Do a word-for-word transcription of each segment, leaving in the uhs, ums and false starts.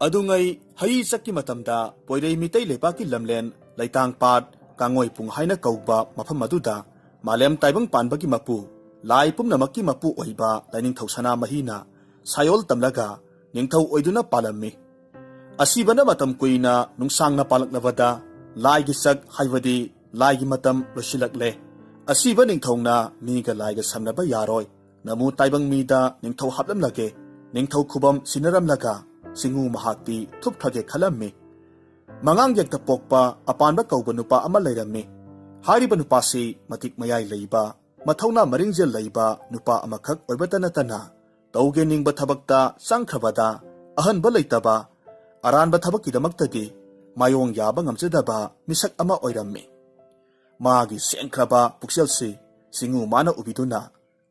ꯑꯗꯨꯉꯩ ꯍꯩ ꯆꯠꯀꯤ ꯃꯇꯝꯗ ꯄꯣꯏꯔꯩ ꯃꯤꯇꯩ ꯂꯩꯕꯥꯛꯀꯤ ꯂꯝꯂꯦꯟ ꯂꯩꯇꯥꯡꯄꯥꯠ ꯀꯥꯡꯉꯣꯏꯄꯨꯡ ꯍꯥꯏꯅ ꯀꯧꯕ ꯃꯐꯝ ꯑꯗꯨꯗ ꯃꯥꯂꯦꯝ ꯇꯥꯏꯕꯪ ꯄꯥꯟꯕꯒꯤ ꯃꯄꯨ, ꯂꯥꯏ ꯄꯨꯝꯅꯃꯛꯀꯤ ꯃꯄꯨ ꯑꯣꯏꯕ ꯂꯥꯏꯅꯤꯡꯊꯧ ꯁꯅꯥꯃꯍꯤꯅ ꯁꯥꯏꯑꯣꯜ ꯇꯝꯂꯒ ꯅꯤꯡꯊꯧ ꯑꯣꯏꯗꯨꯅ ꯄꯥꯜꯂꯝꯃꯤ꯫ ꯑꯁꯤꯕꯅ ꯃꯇꯝ ꯀꯨꯏꯅ ꯅꯨꯡꯁꯥꯡꯅ ꯄꯥꯜꯂꯛꯂꯕꯗ ꯂꯥꯏꯒꯤ ꯆꯛ ꯍꯥꯏꯕꯗꯤ ꯂꯥꯏꯒꯤ ꯃꯇꯝ ꯂꯣꯏꯁꯤꯜꯂꯛꯂꯦ꯫ ꯑꯁꯤꯕ ꯅꯤꯡꯊꯧꯅ ꯃꯤꯒ ꯂꯥꯏꯒ ꯁꯝꯅꯕ ꯌꯥꯔꯣꯏ꯫ ꯅꯃꯨ ꯇꯥꯏꯕꯪ ꯃꯤꯗ ꯅꯤꯡꯊꯧ ꯍꯥꯞꯂꯝꯂꯒꯦ꯫ ꯅꯤꯡꯊꯧ ꯈꯨꯕꯝ ꯁꯤꯟꯅꯔꯝꯂꯒ ꯁꯤꯡꯉꯨ ꯃꯍꯥꯛꯇꯤ ꯊꯨꯞꯈ꯭ꯔꯒꯦ ꯈꯜꯂꯝꯃꯤ꯫ ꯃꯉꯥꯡ ꯌꯦꯛꯇ ꯄꯣꯛꯄ ꯑꯄꯥꯟꯕ ꯀꯧꯕ ꯅꯨꯄꯥ ꯑꯃ ꯂꯩꯔꯝꯃꯤ꯫ ꯍꯥꯏꯔꯤꯕ ꯅꯨꯄꯥꯁꯤ ꯃꯇꯤꯛ ꯃꯌꯥꯏ ꯂꯩꯕ, ꯃꯊꯧꯅꯥ ꯃꯔꯤꯡꯖꯦꯜ ꯂꯩꯕ ꯅꯨꯄꯥ ꯑꯃꯈꯛ ꯑꯣꯏꯕꯇ ꯅꯠꯇꯅ ꯇꯧꯒꯦ ꯅꯤꯡꯕ ꯊꯕꯛꯇ ꯆꯪꯈ꯭ꯔꯕꯗ ꯑꯍꯟꯕ ꯂꯩꯇꯕ, ꯑꯔꯥꯟꯕ ꯊꯕꯛꯀꯤꯗꯃꯛꯇꯗꯤ ꯃꯥꯌꯣꯡ ꯌꯥꯕ ꯉꯝꯖꯗꯕ ꯃꯤꯁꯛ ꯑꯃ ꯑꯣꯏꯔꯝꯃꯤ꯫ ꯃꯥꯒꯤ ꯁꯦꯡꯈ꯭ꯔꯕ ꯄꯨꯛꯆꯦꯜꯁꯤ ꯁꯤꯡꯉꯨ ꯃꯥꯅ ꯎꯕꯤꯗꯨꯅ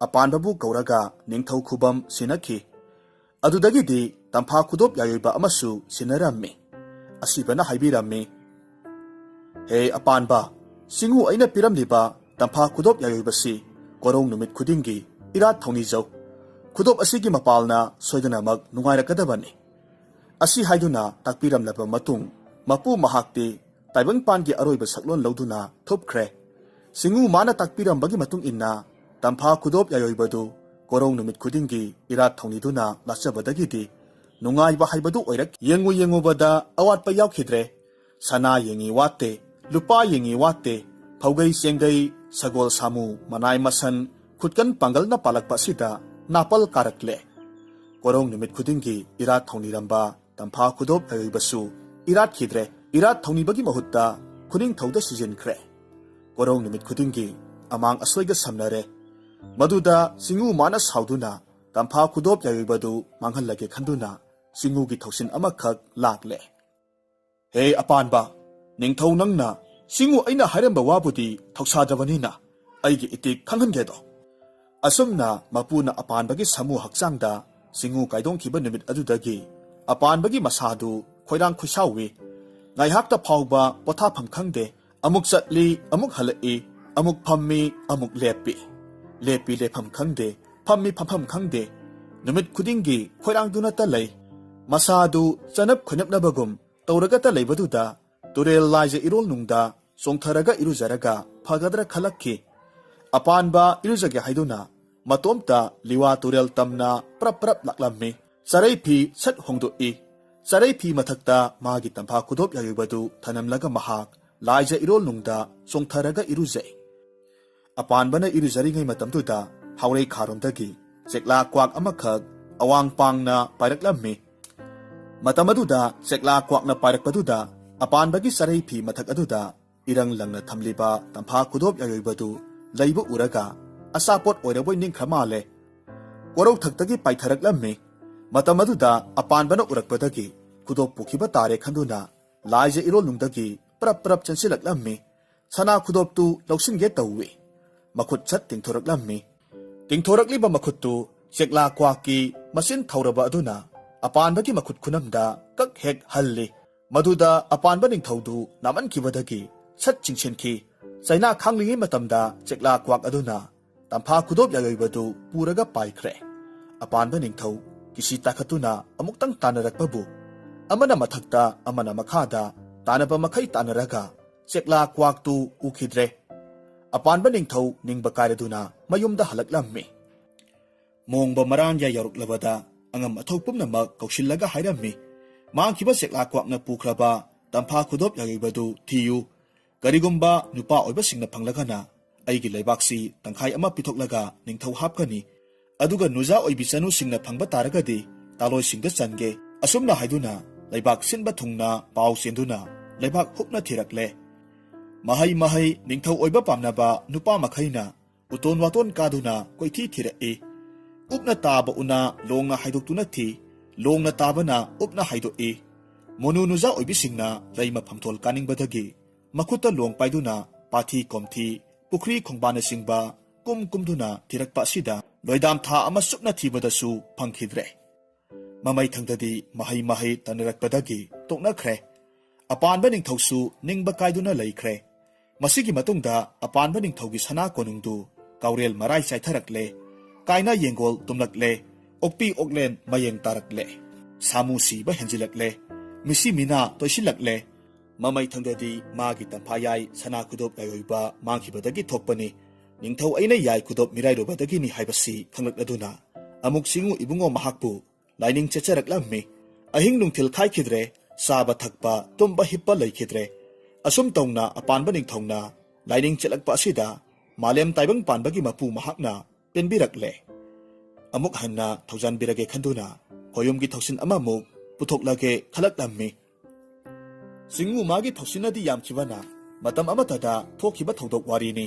ꯑꯄꯥꯟꯕꯕꯨ ꯀꯧꯔꯒ ꯅꯤꯡꯊꯧ ꯈꯨꯕꯝ ꯁꯤꯟꯅꯈꯤ꯫ ꯑꯗꯨꯗꯒꯤꯗꯤ ꯇꯝꯐꯥ ꯈꯨꯗꯣꯞ ꯌꯥꯏꯑꯣꯏꯕ ꯑꯃꯁꯨ ꯁꯤꯟꯅꯔꯝꯃꯤ꯫ ꯑꯁꯤꯕꯅ ꯍꯥꯏꯕꯤꯔꯝꯃꯤ, "ꯍꯦ ꯑꯄꯥꯟꯕ, ꯁꯤꯡꯉꯨ ꯑꯩꯅ ꯄꯤꯔꯝꯂꯤꯕ ꯇꯝꯐꯥ ꯈꯨꯗꯣꯞ ꯌꯥꯏꯑꯣꯏꯕꯁꯤ ꯀꯣꯔꯧ ꯅꯨꯃꯤꯠ ꯈꯨꯗꯤꯡꯒꯤ ꯏꯔꯥꯠ ꯊꯧꯅꯤꯖꯧ꯫ ꯈꯨꯗꯣꯞ ꯑꯁꯤꯒꯤ ꯃꯄꯥꯜꯅ ꯁꯣꯏꯗꯅꯃꯛ ꯅꯨꯡꯉꯥꯏꯔꯛꯀꯗꯕꯅꯤ"꯫ ꯑꯁꯤ ꯍꯥꯏꯗꯨꯅ ꯇꯥꯛꯄꯤꯔꯝꯂꯕ ꯃꯇꯨꯡ, ꯃꯄꯨ ꯃꯍꯥꯛꯇꯤ ꯇꯥꯏꯕꯪꯄꯥꯟꯒꯤ ꯑꯔꯣꯏꯕ ꯁꯛꯂꯣꯟ ꯂꯧꯗꯨꯅ ꯊꯨꯞꯈ꯭ꯔꯦ꯫ ꯁꯤꯡꯉꯨ ꯃꯥꯅ ꯇꯥꯛꯄꯤꯔꯝꯕꯒꯤ ꯃꯇꯨꯡ ꯏꯟꯅ ꯇꯝꯐꯥ ꯈꯨꯗꯣꯞ ꯌꯥꯏꯑꯣꯏꯕꯗꯨ ꯀꯣꯔꯧ ꯅꯨꯃꯤꯠ ꯈꯨꯗꯤꯡꯒꯤ ꯏꯔꯥꯠ ꯊꯧꯅꯤꯗꯨꯅ ꯂꯥꯠꯆꯕꯗꯒꯤꯗꯤ ꯅꯨꯡꯉꯥꯏꯕ ꯍꯥꯏꯕꯗꯨ ꯑꯣꯏꯔꯛ-, ꯌꯦꯡꯉꯨ ꯌꯦꯡꯉꯨꯕꯗ ꯑꯋꯥꯠꯄ ꯌꯥꯎꯈꯤꯗ꯭ꯔꯦ꯫ ꯁꯅꯥ ꯌꯦꯡꯉꯤ ꯋꯥꯠꯇꯦ, ꯂꯨꯄꯥ ꯌꯦꯡꯉꯤ ꯋꯥꯠꯇꯦ, ꯐꯧꯒꯩ ꯆꯦꯡꯒꯩ, ꯁꯒꯣꯜ ꯁꯥꯃꯨ, ꯃꯅꯥꯏ ꯃꯁꯟ, ꯈꯨꯠꯀꯟ ꯄꯥꯡꯒꯜꯅ ꯄꯥꯜꯂꯛꯄ ꯑꯁꯤꯗ ꯅꯥꯄꯜ ꯀꯥꯔꯛꯂꯦ꯫ ꯀꯣꯔꯧ ꯅꯨꯃꯤꯠ ꯈꯨꯗꯤꯡꯒꯤ ꯏꯔꯥꯠ ꯊꯧꯅꯤꯔꯝꯕ ꯇꯝꯐꯥ ꯈꯨꯗꯣꯞ ꯌꯥꯏꯑꯣꯏꯕꯁꯨ ꯏꯔꯥꯠꯈꯤꯗ꯭ꯔꯦ꯫ ꯏꯔꯥꯠ ꯊꯧꯅꯤꯕꯒꯤ ꯃꯍꯨꯠꯇ ꯈꯨꯅꯤꯡꯊꯧꯗ ꯁꯤꯖꯤꯟꯈ꯭ꯔꯦ꯫ ꯀꯣꯔꯧ ꯅꯨꯃꯤꯠ ꯈꯨꯗꯤꯡꯒꯤ ꯑꯃꯥꯡ ꯑꯁꯣꯏꯒ ꯁꯝꯅꯔꯦ꯫ ꯃꯗꯨꯗ ꯁꯤꯡꯉꯨ ꯃꯥꯅ ꯁꯥꯎꯗꯨꯅ ꯇꯝꯐꯥ ꯈꯨꯗꯣꯞ ꯌꯥꯏꯑꯣꯏꯕꯗꯨ ꯃꯥꯡꯍꯜꯂꯒꯦ ꯈꯟꯗꯨꯅ ꯁꯤꯡꯉꯨꯒꯤ ꯊꯧꯁꯤꯟ ꯑꯃꯈꯛ ꯂꯥꯛꯂꯦ꯫ "ꯍꯦ ꯑꯄꯥꯟꯕ, ꯅꯤꯡꯊꯧ ꯅꯪꯅ ꯁꯤꯡꯉꯨ ꯑꯩꯅ ꯍꯥꯏꯔꯝꯕ ꯋꯥꯕꯨꯗꯤ ꯊꯧꯁꯥꯗ꯭ꯔꯕꯅꯤꯅ ꯑꯩꯒꯤ ꯏꯇꯤꯛ ꯈꯪꯍꯟꯒꯦꯗꯣ"꯫ ꯑꯁꯨꯝꯅ ꯃꯄꯨꯅ ꯑꯄꯥꯟꯕꯒꯤ ꯁꯥꯃꯨ ꯍꯛꯆꯥꯡꯗ ꯁꯤꯡꯉꯨ ꯀꯥꯏꯗꯣꯡꯈꯤꯕ ꯅꯨꯃꯤꯠ ꯑꯗꯨꯗꯒꯤ ꯑꯄꯥꯟꯕꯒꯤ ꯃꯁꯥꯗꯨ ꯈꯣꯏꯔꯥꯡ ꯈꯣꯏꯁꯥꯎꯏ꯫ ꯉꯥꯏꯍꯥꯛꯇ ꯐꯥꯎꯕ ꯄꯣꯊꯥꯐꯝ ꯈꯪꯗꯦ꯫ ꯑꯃꯨꯛ ꯆꯠꯂꯤ, ꯑꯃꯨꯛ ꯍꯜꯂꯛꯏ, ꯑꯃꯨꯛ ꯐꯝꯃꯤ, ꯑꯃꯨꯛ ꯂꯦꯞꯄꯤ꯫ ꯂꯦꯞꯄꯤ ꯂꯦꯞꯐꯝ ꯈꯪꯗꯦ, ꯐꯝꯃꯤ ꯐꯝꯐꯝ ꯈꯪꯗꯦ꯫ ꯅꯨꯃꯤꯠ ꯈꯨꯗꯤꯡꯒꯤ ꯈꯣꯏꯔꯥꯡꯗꯨꯅꯇ ꯂꯩ꯫ ꯃꯁꯥꯗꯨ ꯆꯅꯞ ꯈꯣꯏꯅꯞꯅꯕꯒꯨꯝ ꯇꯧꯔꯒꯇ ꯂꯩꯕꯗꯨꯗ ꯇꯨꯔꯦꯜ ꯂꯥꯏꯖ ꯏꯔꯣꯜꯅꯨꯡꯗ ꯆꯣꯡꯊꯔꯒ ꯏꯔꯨꯖꯔꯒ ꯐꯒꯗ꯭ꯔꯥ ꯈꯜꯂꯛꯈꯤ꯫ ꯑꯄꯥꯟꯕ ꯏꯔꯨꯖꯒꯦ ꯍꯥꯏꯗꯨꯅ ꯃꯇꯣꯝꯇ ꯂꯤꯋꯥ ꯇꯨꯔꯦꯜ ꯇꯝꯅ ꯄ꯭ꯔꯞ ꯄ꯭ꯔꯞ ꯂꯥꯛꯂꯝꯃꯤ꯫ ꯆꯔꯩ ꯐꯤ ꯁꯠ ꯍꯣꯡꯗꯣꯛꯏ꯫ ꯆꯔꯩ ꯐꯤ ꯃꯊꯛꯇ ꯃꯥꯒꯤ ꯇꯝꯐꯥ ꯈꯨꯗꯣꯞ ꯌꯥꯏꯑꯣꯏꯕꯗꯨ ꯊꯅꯝꯂꯒ ꯃꯍꯥꯛ ꯂꯥꯏꯖ ꯏꯔꯣꯜꯅꯨꯡꯗ ꯆꯣꯡꯊꯔꯒ ꯏꯔꯨꯖꯩ꯫ ꯑꯄꯥꯟꯕꯅ ꯏꯔꯨꯖꯔꯤꯉꯩ ꯃꯇꯝꯗꯨꯗ ꯍꯥꯎꯔꯩ ꯈꯥꯔꯣꯝꯗꯒꯤ ꯆꯦꯛꯂꯥ ꯀ꯭ꯋꯥꯛ ꯑꯃꯈꯛ ꯑꯋꯥꯡ ꯄꯥꯡꯅ ꯄꯥꯏꯔꯛꯂꯝꯃꯤ꯫ ꯃꯇꯝ ꯑꯗꯨꯗ ꯆꯦꯛꯂꯥ ꯀ꯭ꯋꯥꯛꯅ ꯄꯥꯏꯔꯛꯄꯗꯨꯗ ꯑꯄꯥꯟꯕꯒꯤ ꯆꯔꯩ ꯐꯤ ꯃꯊꯛ ꯑꯗꯨꯗ ꯏꯔꯪ ꯂꯪꯅ ꯊꯝꯂꯤꯕ ꯇꯝꯐꯥ ꯈꯨꯗꯣꯞ ꯌꯥꯏꯑꯣꯏꯕꯗꯨ ꯂꯩꯕ ꯎꯔꯒ ꯑꯆꯥꯄꯣꯠ ꯑꯣꯏꯔꯕꯣꯏ ꯅꯤꯡꯈ꯭ꯔ ꯃꯥꯜꯂꯦ꯫ ꯀꯣꯔꯧꯊꯛꯇꯒꯤ ꯄꯥꯏꯊꯔꯛꯂꯝꯃꯤ꯫ ꯃꯇꯝ ꯑꯗꯨꯗ ꯑꯄꯥꯟꯕꯅ ꯎꯔꯛꯄꯗꯒꯤ ꯈꯨꯗꯣꯞ ꯄꯨꯈꯤꯕ ꯇꯥꯔꯦ ꯈꯟꯗꯨꯅ ꯂꯥꯏꯖ ꯏꯔꯣꯜꯅꯨꯡꯗꯒꯤ ꯄ꯭ꯔꯞ ꯄ꯭ꯔꯞ ꯆꯦꯟꯁꯤꯜꯂꯛꯂꯝꯃꯤ꯫ ꯁꯅꯥ ꯈꯨꯗꯣꯞꯇꯨ ꯂꯧꯁꯤꯟꯒꯦ ꯇꯧꯏ꯫ ꯃꯈꯨꯠ ꯁꯠ ꯇꯤꯡꯊꯣꯔꯛꯂꯝꯃꯤ꯫ ꯇꯤꯡꯊꯣꯔꯛꯂꯤꯕ ꯃꯈꯨꯠꯇꯨ ꯆꯦꯛꯂꯥ ꯀ꯭ꯋꯥꯛꯀꯤ ꯃꯆꯤꯟ ꯊꯧꯔꯕ ꯑꯗꯨꯅ ꯑꯄꯥꯟꯕꯒꯤ ꯃꯈꯨꯠ ꯈꯨꯅꯝꯗ ꯀꯛ ꯍꯦꯛ ꯍꯜꯂꯤ꯫ ꯃꯗꯨꯗ ꯑꯄꯥꯟꯕ ꯅꯤꯡꯊꯧꯗꯨ ꯅꯥꯃꯟꯈꯤꯕꯗꯒꯤ ꯁꯠ ꯆꯤꯡꯁꯤꯟꯈꯤ꯫ ꯆꯩꯅꯥ ꯈꯥꯡꯂꯤꯉꯩ ꯃꯇꯝꯗ ꯆꯦꯛꯂꯥ ꯀ꯭ꯋꯥꯛ ꯑꯗꯨꯅ ꯇꯝꯐꯥ ꯈꯨꯗꯣꯞ ꯌꯥꯏꯑꯣꯏꯕꯗꯨ ꯄꯨꯔꯒ ꯄꯥꯏꯈ꯭ꯔꯦ꯫ ꯑꯄꯥꯟꯕ ꯅꯤꯡꯊꯧ ꯀꯤꯁꯤ ꯇꯥꯈꯠꯇꯨꯅ ꯑꯃꯨꯛꯇꯪ ꯇꯥꯟꯅꯔꯛꯄꯕꯨ ꯑꯃꯅ ꯃꯊꯛꯇ ꯑꯃꯅ ꯃꯈꯥꯗ ꯇꯥꯟꯅꯕ ꯃꯈꯩ ꯇꯥꯟꯅꯔꯒ ꯆꯦꯛꯂꯥ ꯀ꯭ꯋꯥꯛꯇꯨ ꯎꯈꯤꯗ꯭ꯔꯦ꯫ ꯑꯄꯥꯟꯕ ꯅꯤꯡꯊꯧ ꯅꯤꯡꯕ ꯀꯥꯏꯔꯗꯨꯅ ꯃꯌꯨꯝꯗ ꯍꯜꯂꯛꯂꯝꯃꯤ꯫ ꯃꯣꯡꯕ ꯃꯔꯥꯟꯌꯥ ꯌꯧꯔꯛꯂꯕꯗ ꯑꯉꯝ ꯑꯊꯧ ꯄꯨꯝꯅꯃꯛ ꯀꯧꯁꯤꯜꯂꯒ ꯍꯥꯏꯔꯝꯃꯤ, "ꯃꯥꯡꯈꯤꯕ ꯆꯦꯛꯂꯥ ꯀ꯭ꯋꯥꯛꯅ ꯄꯨꯈ꯭ꯔꯕ ꯇꯝꯐꯥ ꯈꯨꯗꯣꯞ ꯌꯥꯏꯑꯣꯏꯕꯗꯨ ꯊꯤꯌꯨ꯫ ꯀꯔꯤꯒꯨꯝꯕ ꯅꯨꯄꯥ ꯑꯣꯏꯕꯁꯤꯡꯅ ꯐꯪꯂꯒꯅ ꯑꯩꯒꯤ ꯂꯩꯕꯥꯛꯁꯤ ꯇꯪꯈꯥꯏ ꯑꯃ ꯄꯤꯊꯣꯛꯂꯒ ꯅꯤꯡꯊꯧ ꯍꯥꯞꯀꯅꯤ꯫ ꯑꯗꯨꯒ ꯅꯨꯖꯥ ꯑꯣꯏꯕꯤ ꯆꯅꯨꯁꯤꯡꯅ ꯐꯪꯕ ꯇꯥꯔꯒꯗꯤ ꯇꯥꯂꯣꯏꯁꯤꯡꯗ ꯆꯟꯒꯦ꯫" ꯑꯁꯨꯝꯅ ꯍꯥꯏꯗꯨꯅ ꯂꯩꯕꯥꯛ ꯁꯤꯟꯕ ꯊꯨꯡꯅ ꯄꯥꯎ ꯆꯦꯟꯗꯨꯅ ꯂꯩꯕꯥꯛ ꯍꯨꯞꯅ ꯊꯤꯔꯛꯂꯦ꯫ ꯃꯍꯩ ꯃꯍꯩ ꯅꯤꯡꯊꯧ ꯑꯣꯏꯕ ꯄꯥꯝꯅꯕ ꯅꯨꯄꯥ ꯃꯈꯩꯅ ꯎꯇꯣꯟ ꯋꯥꯇꯣꯟ ꯀꯥꯗꯨꯅ ꯀꯣꯏꯊꯤ ꯊꯤꯔꯛꯏ꯫ ꯎꯞꯅ ꯇꯥꯕ ꯎꯅꯥ ꯂꯣꯡꯅ ꯍꯥꯏꯗꯣꯛꯇꯨꯅ ꯊꯤ, ꯂꯣꯡꯅ ꯇꯥꯕꯅ ꯎꯞꯅ ꯍꯥꯏꯗꯣꯛꯏ꯫ ꯃꯣꯅꯨ ꯅꯨꯖꯥ ꯑꯣꯏꯕꯤꯁꯤꯡꯅ ꯂꯩ ꯃꯐꯝꯊꯣꯜ ꯀꯥꯅꯤꯡꯕꯗꯒꯤ ꯃꯈꯨꯠꯇ ꯂꯣꯡ ꯄꯥꯏꯗꯨꯅ ꯄꯥꯊꯤ ꯀꯣꯝꯊꯤ, ꯄꯨꯈ꯭ꯔꯤ ꯈꯣꯡꯕꯥꯟꯅꯆꯤꯡꯕ ꯀꯨꯝ ꯀꯨꯝꯗꯨꯅ ꯊꯤꯔꯛꯄ ꯑꯁꯤꯗ ꯂꯣꯏꯗꯥꯝ ꯊꯥ ꯑꯃ ꯆꯨꯞꯅ ꯊꯤꯕꯗꯁꯨ ꯐꯪꯈꯤꯗ꯭ꯔꯦ꯫ ꯃꯃꯩꯊꯪꯗꯗꯤ ꯃꯍꯩ ꯃꯍꯩ ꯇꯟꯅꯔꯛꯄꯗꯒꯤ ꯇꯣꯛꯅꯈ꯭ꯔꯦ꯫ ꯑꯄꯥꯟꯕ ꯅꯤꯡꯊꯧꯁꯨ ꯅꯤꯡꯕ ꯀꯥꯏꯗꯨꯅ ꯂꯩꯈ꯭ꯔꯦ꯫ ꯃꯁꯤꯒꯤ ꯃꯇꯨꯡꯗ ꯑꯄꯥꯟꯕ ꯅꯤꯡꯊꯧꯒꯤ ꯁꯅꯥ ꯀꯣꯅꯨꯡꯗꯨ ꯀꯥꯎꯔꯦꯜ ꯃꯔꯥꯏ ꯆꯥꯏꯊꯔꯛꯂꯦ꯫ ꯀꯥꯏꯅ ꯌꯦꯡꯒꯣꯜ ꯇꯨꯝꯂꯛꯂꯦ꯫ ꯑꯣꯛꯄꯤ ꯑꯣꯛꯂꯦꯟ ꯃꯌꯦꯡ ꯇꯥꯔꯛꯂꯦ꯫ ꯁꯥꯃꯨ ꯁꯤꯕ ꯍꯦꯟꯖꯤꯜꯂꯛꯂꯦ꯫ ꯃꯤꯁꯤ ꯃꯤꯅꯥ ꯇꯣꯏꯁꯤꯜꯂꯛꯂꯦ꯫ ꯃꯃꯩ ꯊꯪꯗꯗꯤ ꯃꯥꯒꯤ ꯇꯝꯐꯥ ꯌꯥꯏ ꯁꯅꯥ ꯈꯨꯗꯣꯞ ꯌꯥꯏꯑꯣꯏꯕ ꯃꯥꯡꯈꯤꯕꯗꯒꯤ ꯊꯣꯛꯄꯅꯤ꯫ ꯅꯤꯡꯊꯧ ꯑꯩꯅ ꯌꯥꯏ ꯈꯨꯗꯣꯞ ꯃꯤꯔꯥꯏꯔꯨꯕꯗꯒꯤꯅꯤ ꯍꯥꯏꯕꯁꯤ ꯈꯪꯂꯛꯂꯗꯨꯅ ꯑꯃꯨꯛ ꯆꯤꯡꯉꯨ ꯏꯕꯨꯡꯉꯣ ꯃꯍꯥꯛꯄꯨ ꯂꯥꯏꯅꯤꯡ ꯆꯦꯠꯆꯔꯛꯂꯝꯃꯤ꯫ ꯑꯍꯤꯡ ꯅꯨꯡꯊꯤꯜ ꯈꯥꯏꯈꯤꯗ꯭ꯔꯦ, ꯆꯥꯕ ꯊꯛꯄ, ꯇꯨꯝꯕ ꯍꯤꯞꯄ ꯂꯩꯈꯤꯗ꯭ꯔꯦ꯫ ꯑꯁꯨꯝ ꯇꯧꯅ ꯑꯄꯥꯟꯕ ꯅꯤꯡꯊꯧꯅ ꯂꯥꯏꯅꯤꯡ ꯆꯦꯠꯂꯛꯄ ꯑꯁꯤꯗ ꯃꯥꯂꯦꯝ ꯇꯥꯏꯕꯪ ꯄꯥꯟꯕꯒꯤ ꯃꯄꯨ ꯃꯍꯥꯛꯅ ꯄꯦꯟꯕꯤꯔꯛꯂꯦ꯫ ꯑꯃꯨꯛ ꯍꯟꯅ ꯊꯧꯖꯥꯟꯕꯤꯔꯒꯦ ꯈꯟꯗꯨꯅ ꯈꯣꯌꯨꯝꯒꯤ ꯊꯧꯁꯤꯟ ꯑꯃꯃꯨꯛ ꯄꯨꯊꯣꯛꯂꯒꯦ ꯈꯜꯂꯛꯂꯝꯃꯤ꯫ ꯆꯤꯡꯉꯨ ꯃꯥꯒꯤ ꯊꯧꯁꯤꯟꯅꯗꯤ ꯌꯥꯝꯈꯤꯕꯅ ꯃꯇꯝ ꯑꯃꯠꯇꯗ ꯊꯣꯛꯈꯤꯕ ꯊꯧꯗꯣꯛ ꯋꯥꯔꯤꯅꯤ꯫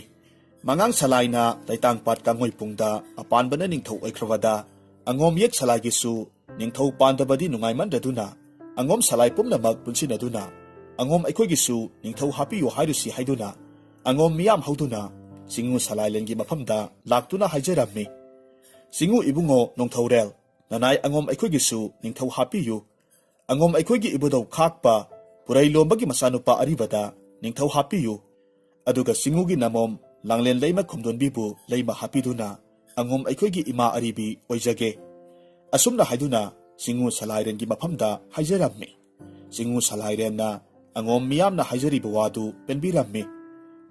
ꯃꯉꯥꯡ ꯁꯂꯥꯏꯅ ꯂꯩꯇꯥꯡꯄꯥꯠ ꯀꯥꯡꯉꯣꯏꯄꯨꯡꯗ ꯑꯄꯥꯟꯕꯅ ꯅꯤꯡꯊꯧ ꯑꯣꯏꯈ꯭ꯔꯕꯗ ꯑꯉꯣꯝ ꯌꯦꯛ ꯁꯂꯥꯏꯒꯤꯁꯨ ꯅꯤꯡꯊꯧ ꯄꯥꯟꯗꯕꯗꯤ ꯅꯨꯡꯉꯥꯏꯃꯟꯗ꯭ꯔꯗꯨꯅ ꯑꯉꯣꯝ ꯁꯂꯥꯏ ꯄꯨꯝꯅꯃꯛ ꯄꯨꯟꯁꯤꯟꯅꯗꯨꯅ ꯑꯉꯣꯝ ꯑꯩꯈꯣꯏꯒꯤꯁꯨ ꯅꯤꯡꯊꯧ ꯍꯥꯞꯄꯤꯌꯨ ꯍꯥꯏꯔꯨꯁꯤ ꯍꯥꯏꯗꯨꯅ ꯑꯉꯣꯝ ꯃꯤꯌꯥꯝ ꯍꯧꯗꯨꯅ ꯆꯤꯡꯉꯨ ꯁꯂꯥꯏꯂꯦꯟꯒꯤ ꯃꯐꯝꯗ ꯂꯥꯛꯇꯨꯅ ꯍꯥꯏꯖꯔꯝꯃꯤ꯫ ꯆꯤꯡꯉꯨ ꯏꯕꯨꯡꯉꯣ ꯅꯣꯡꯊꯧꯔꯦꯜ, ꯅꯅꯥꯏ ꯑꯉꯣꯝ ꯑꯩꯈꯣꯏꯒꯤꯁꯨ ꯅꯤꯡꯊꯧ ꯍꯥꯞꯄꯤꯌꯨ꯫ ꯑꯉꯣꯝ ꯑꯩꯈꯣꯏꯒꯤ ꯏꯕꯨꯙꯧ ꯈꯥꯛꯄ ꯄꯨꯔꯩ ꯂꯣꯝꯕꯒꯤ ꯃꯆꯥꯅꯨꯄꯥ ꯑꯔꯤꯕꯗ ꯅꯤꯡꯊꯧ ꯍꯥꯞꯄꯤꯌꯨ꯫ ꯑꯗꯨꯒ ꯆꯤꯡꯉꯨꯒꯤ ꯅꯃꯣꯝ ꯂꯥꯡꯂꯦꯟ ꯂꯩꯃ ꯈꯣꯝꯗꯣꯟꯕꯤꯕꯨ ꯂꯩꯃ ꯍꯥꯞꯄꯤꯗꯨꯅ ꯑꯉꯣꯝ ꯑꯩꯈꯣꯏꯒꯤ ꯏꯃꯥ ꯑꯔꯤꯕꯤ ꯑꯣꯏꯖꯒꯦ꯫ ꯑꯁꯨꯝꯅ ꯍꯥꯏꯗꯨꯅ ꯆꯤꯡꯉꯨ ꯁꯂꯥꯏꯔꯦꯟꯒꯤ ꯃꯐꯝꯗ ꯍꯥꯏꯖꯔꯝꯃꯤ꯫ ꯆꯤꯡꯉꯨ ꯁꯂꯥꯏꯔꯦꯟꯅ ꯑꯉꯣꯝ ꯃꯤꯌꯥꯝꯅ ꯍꯥꯏꯖꯔꯤꯕ ꯋꯥꯗꯨ ꯄꯦꯟꯕꯤꯔꯝꯃꯤ꯫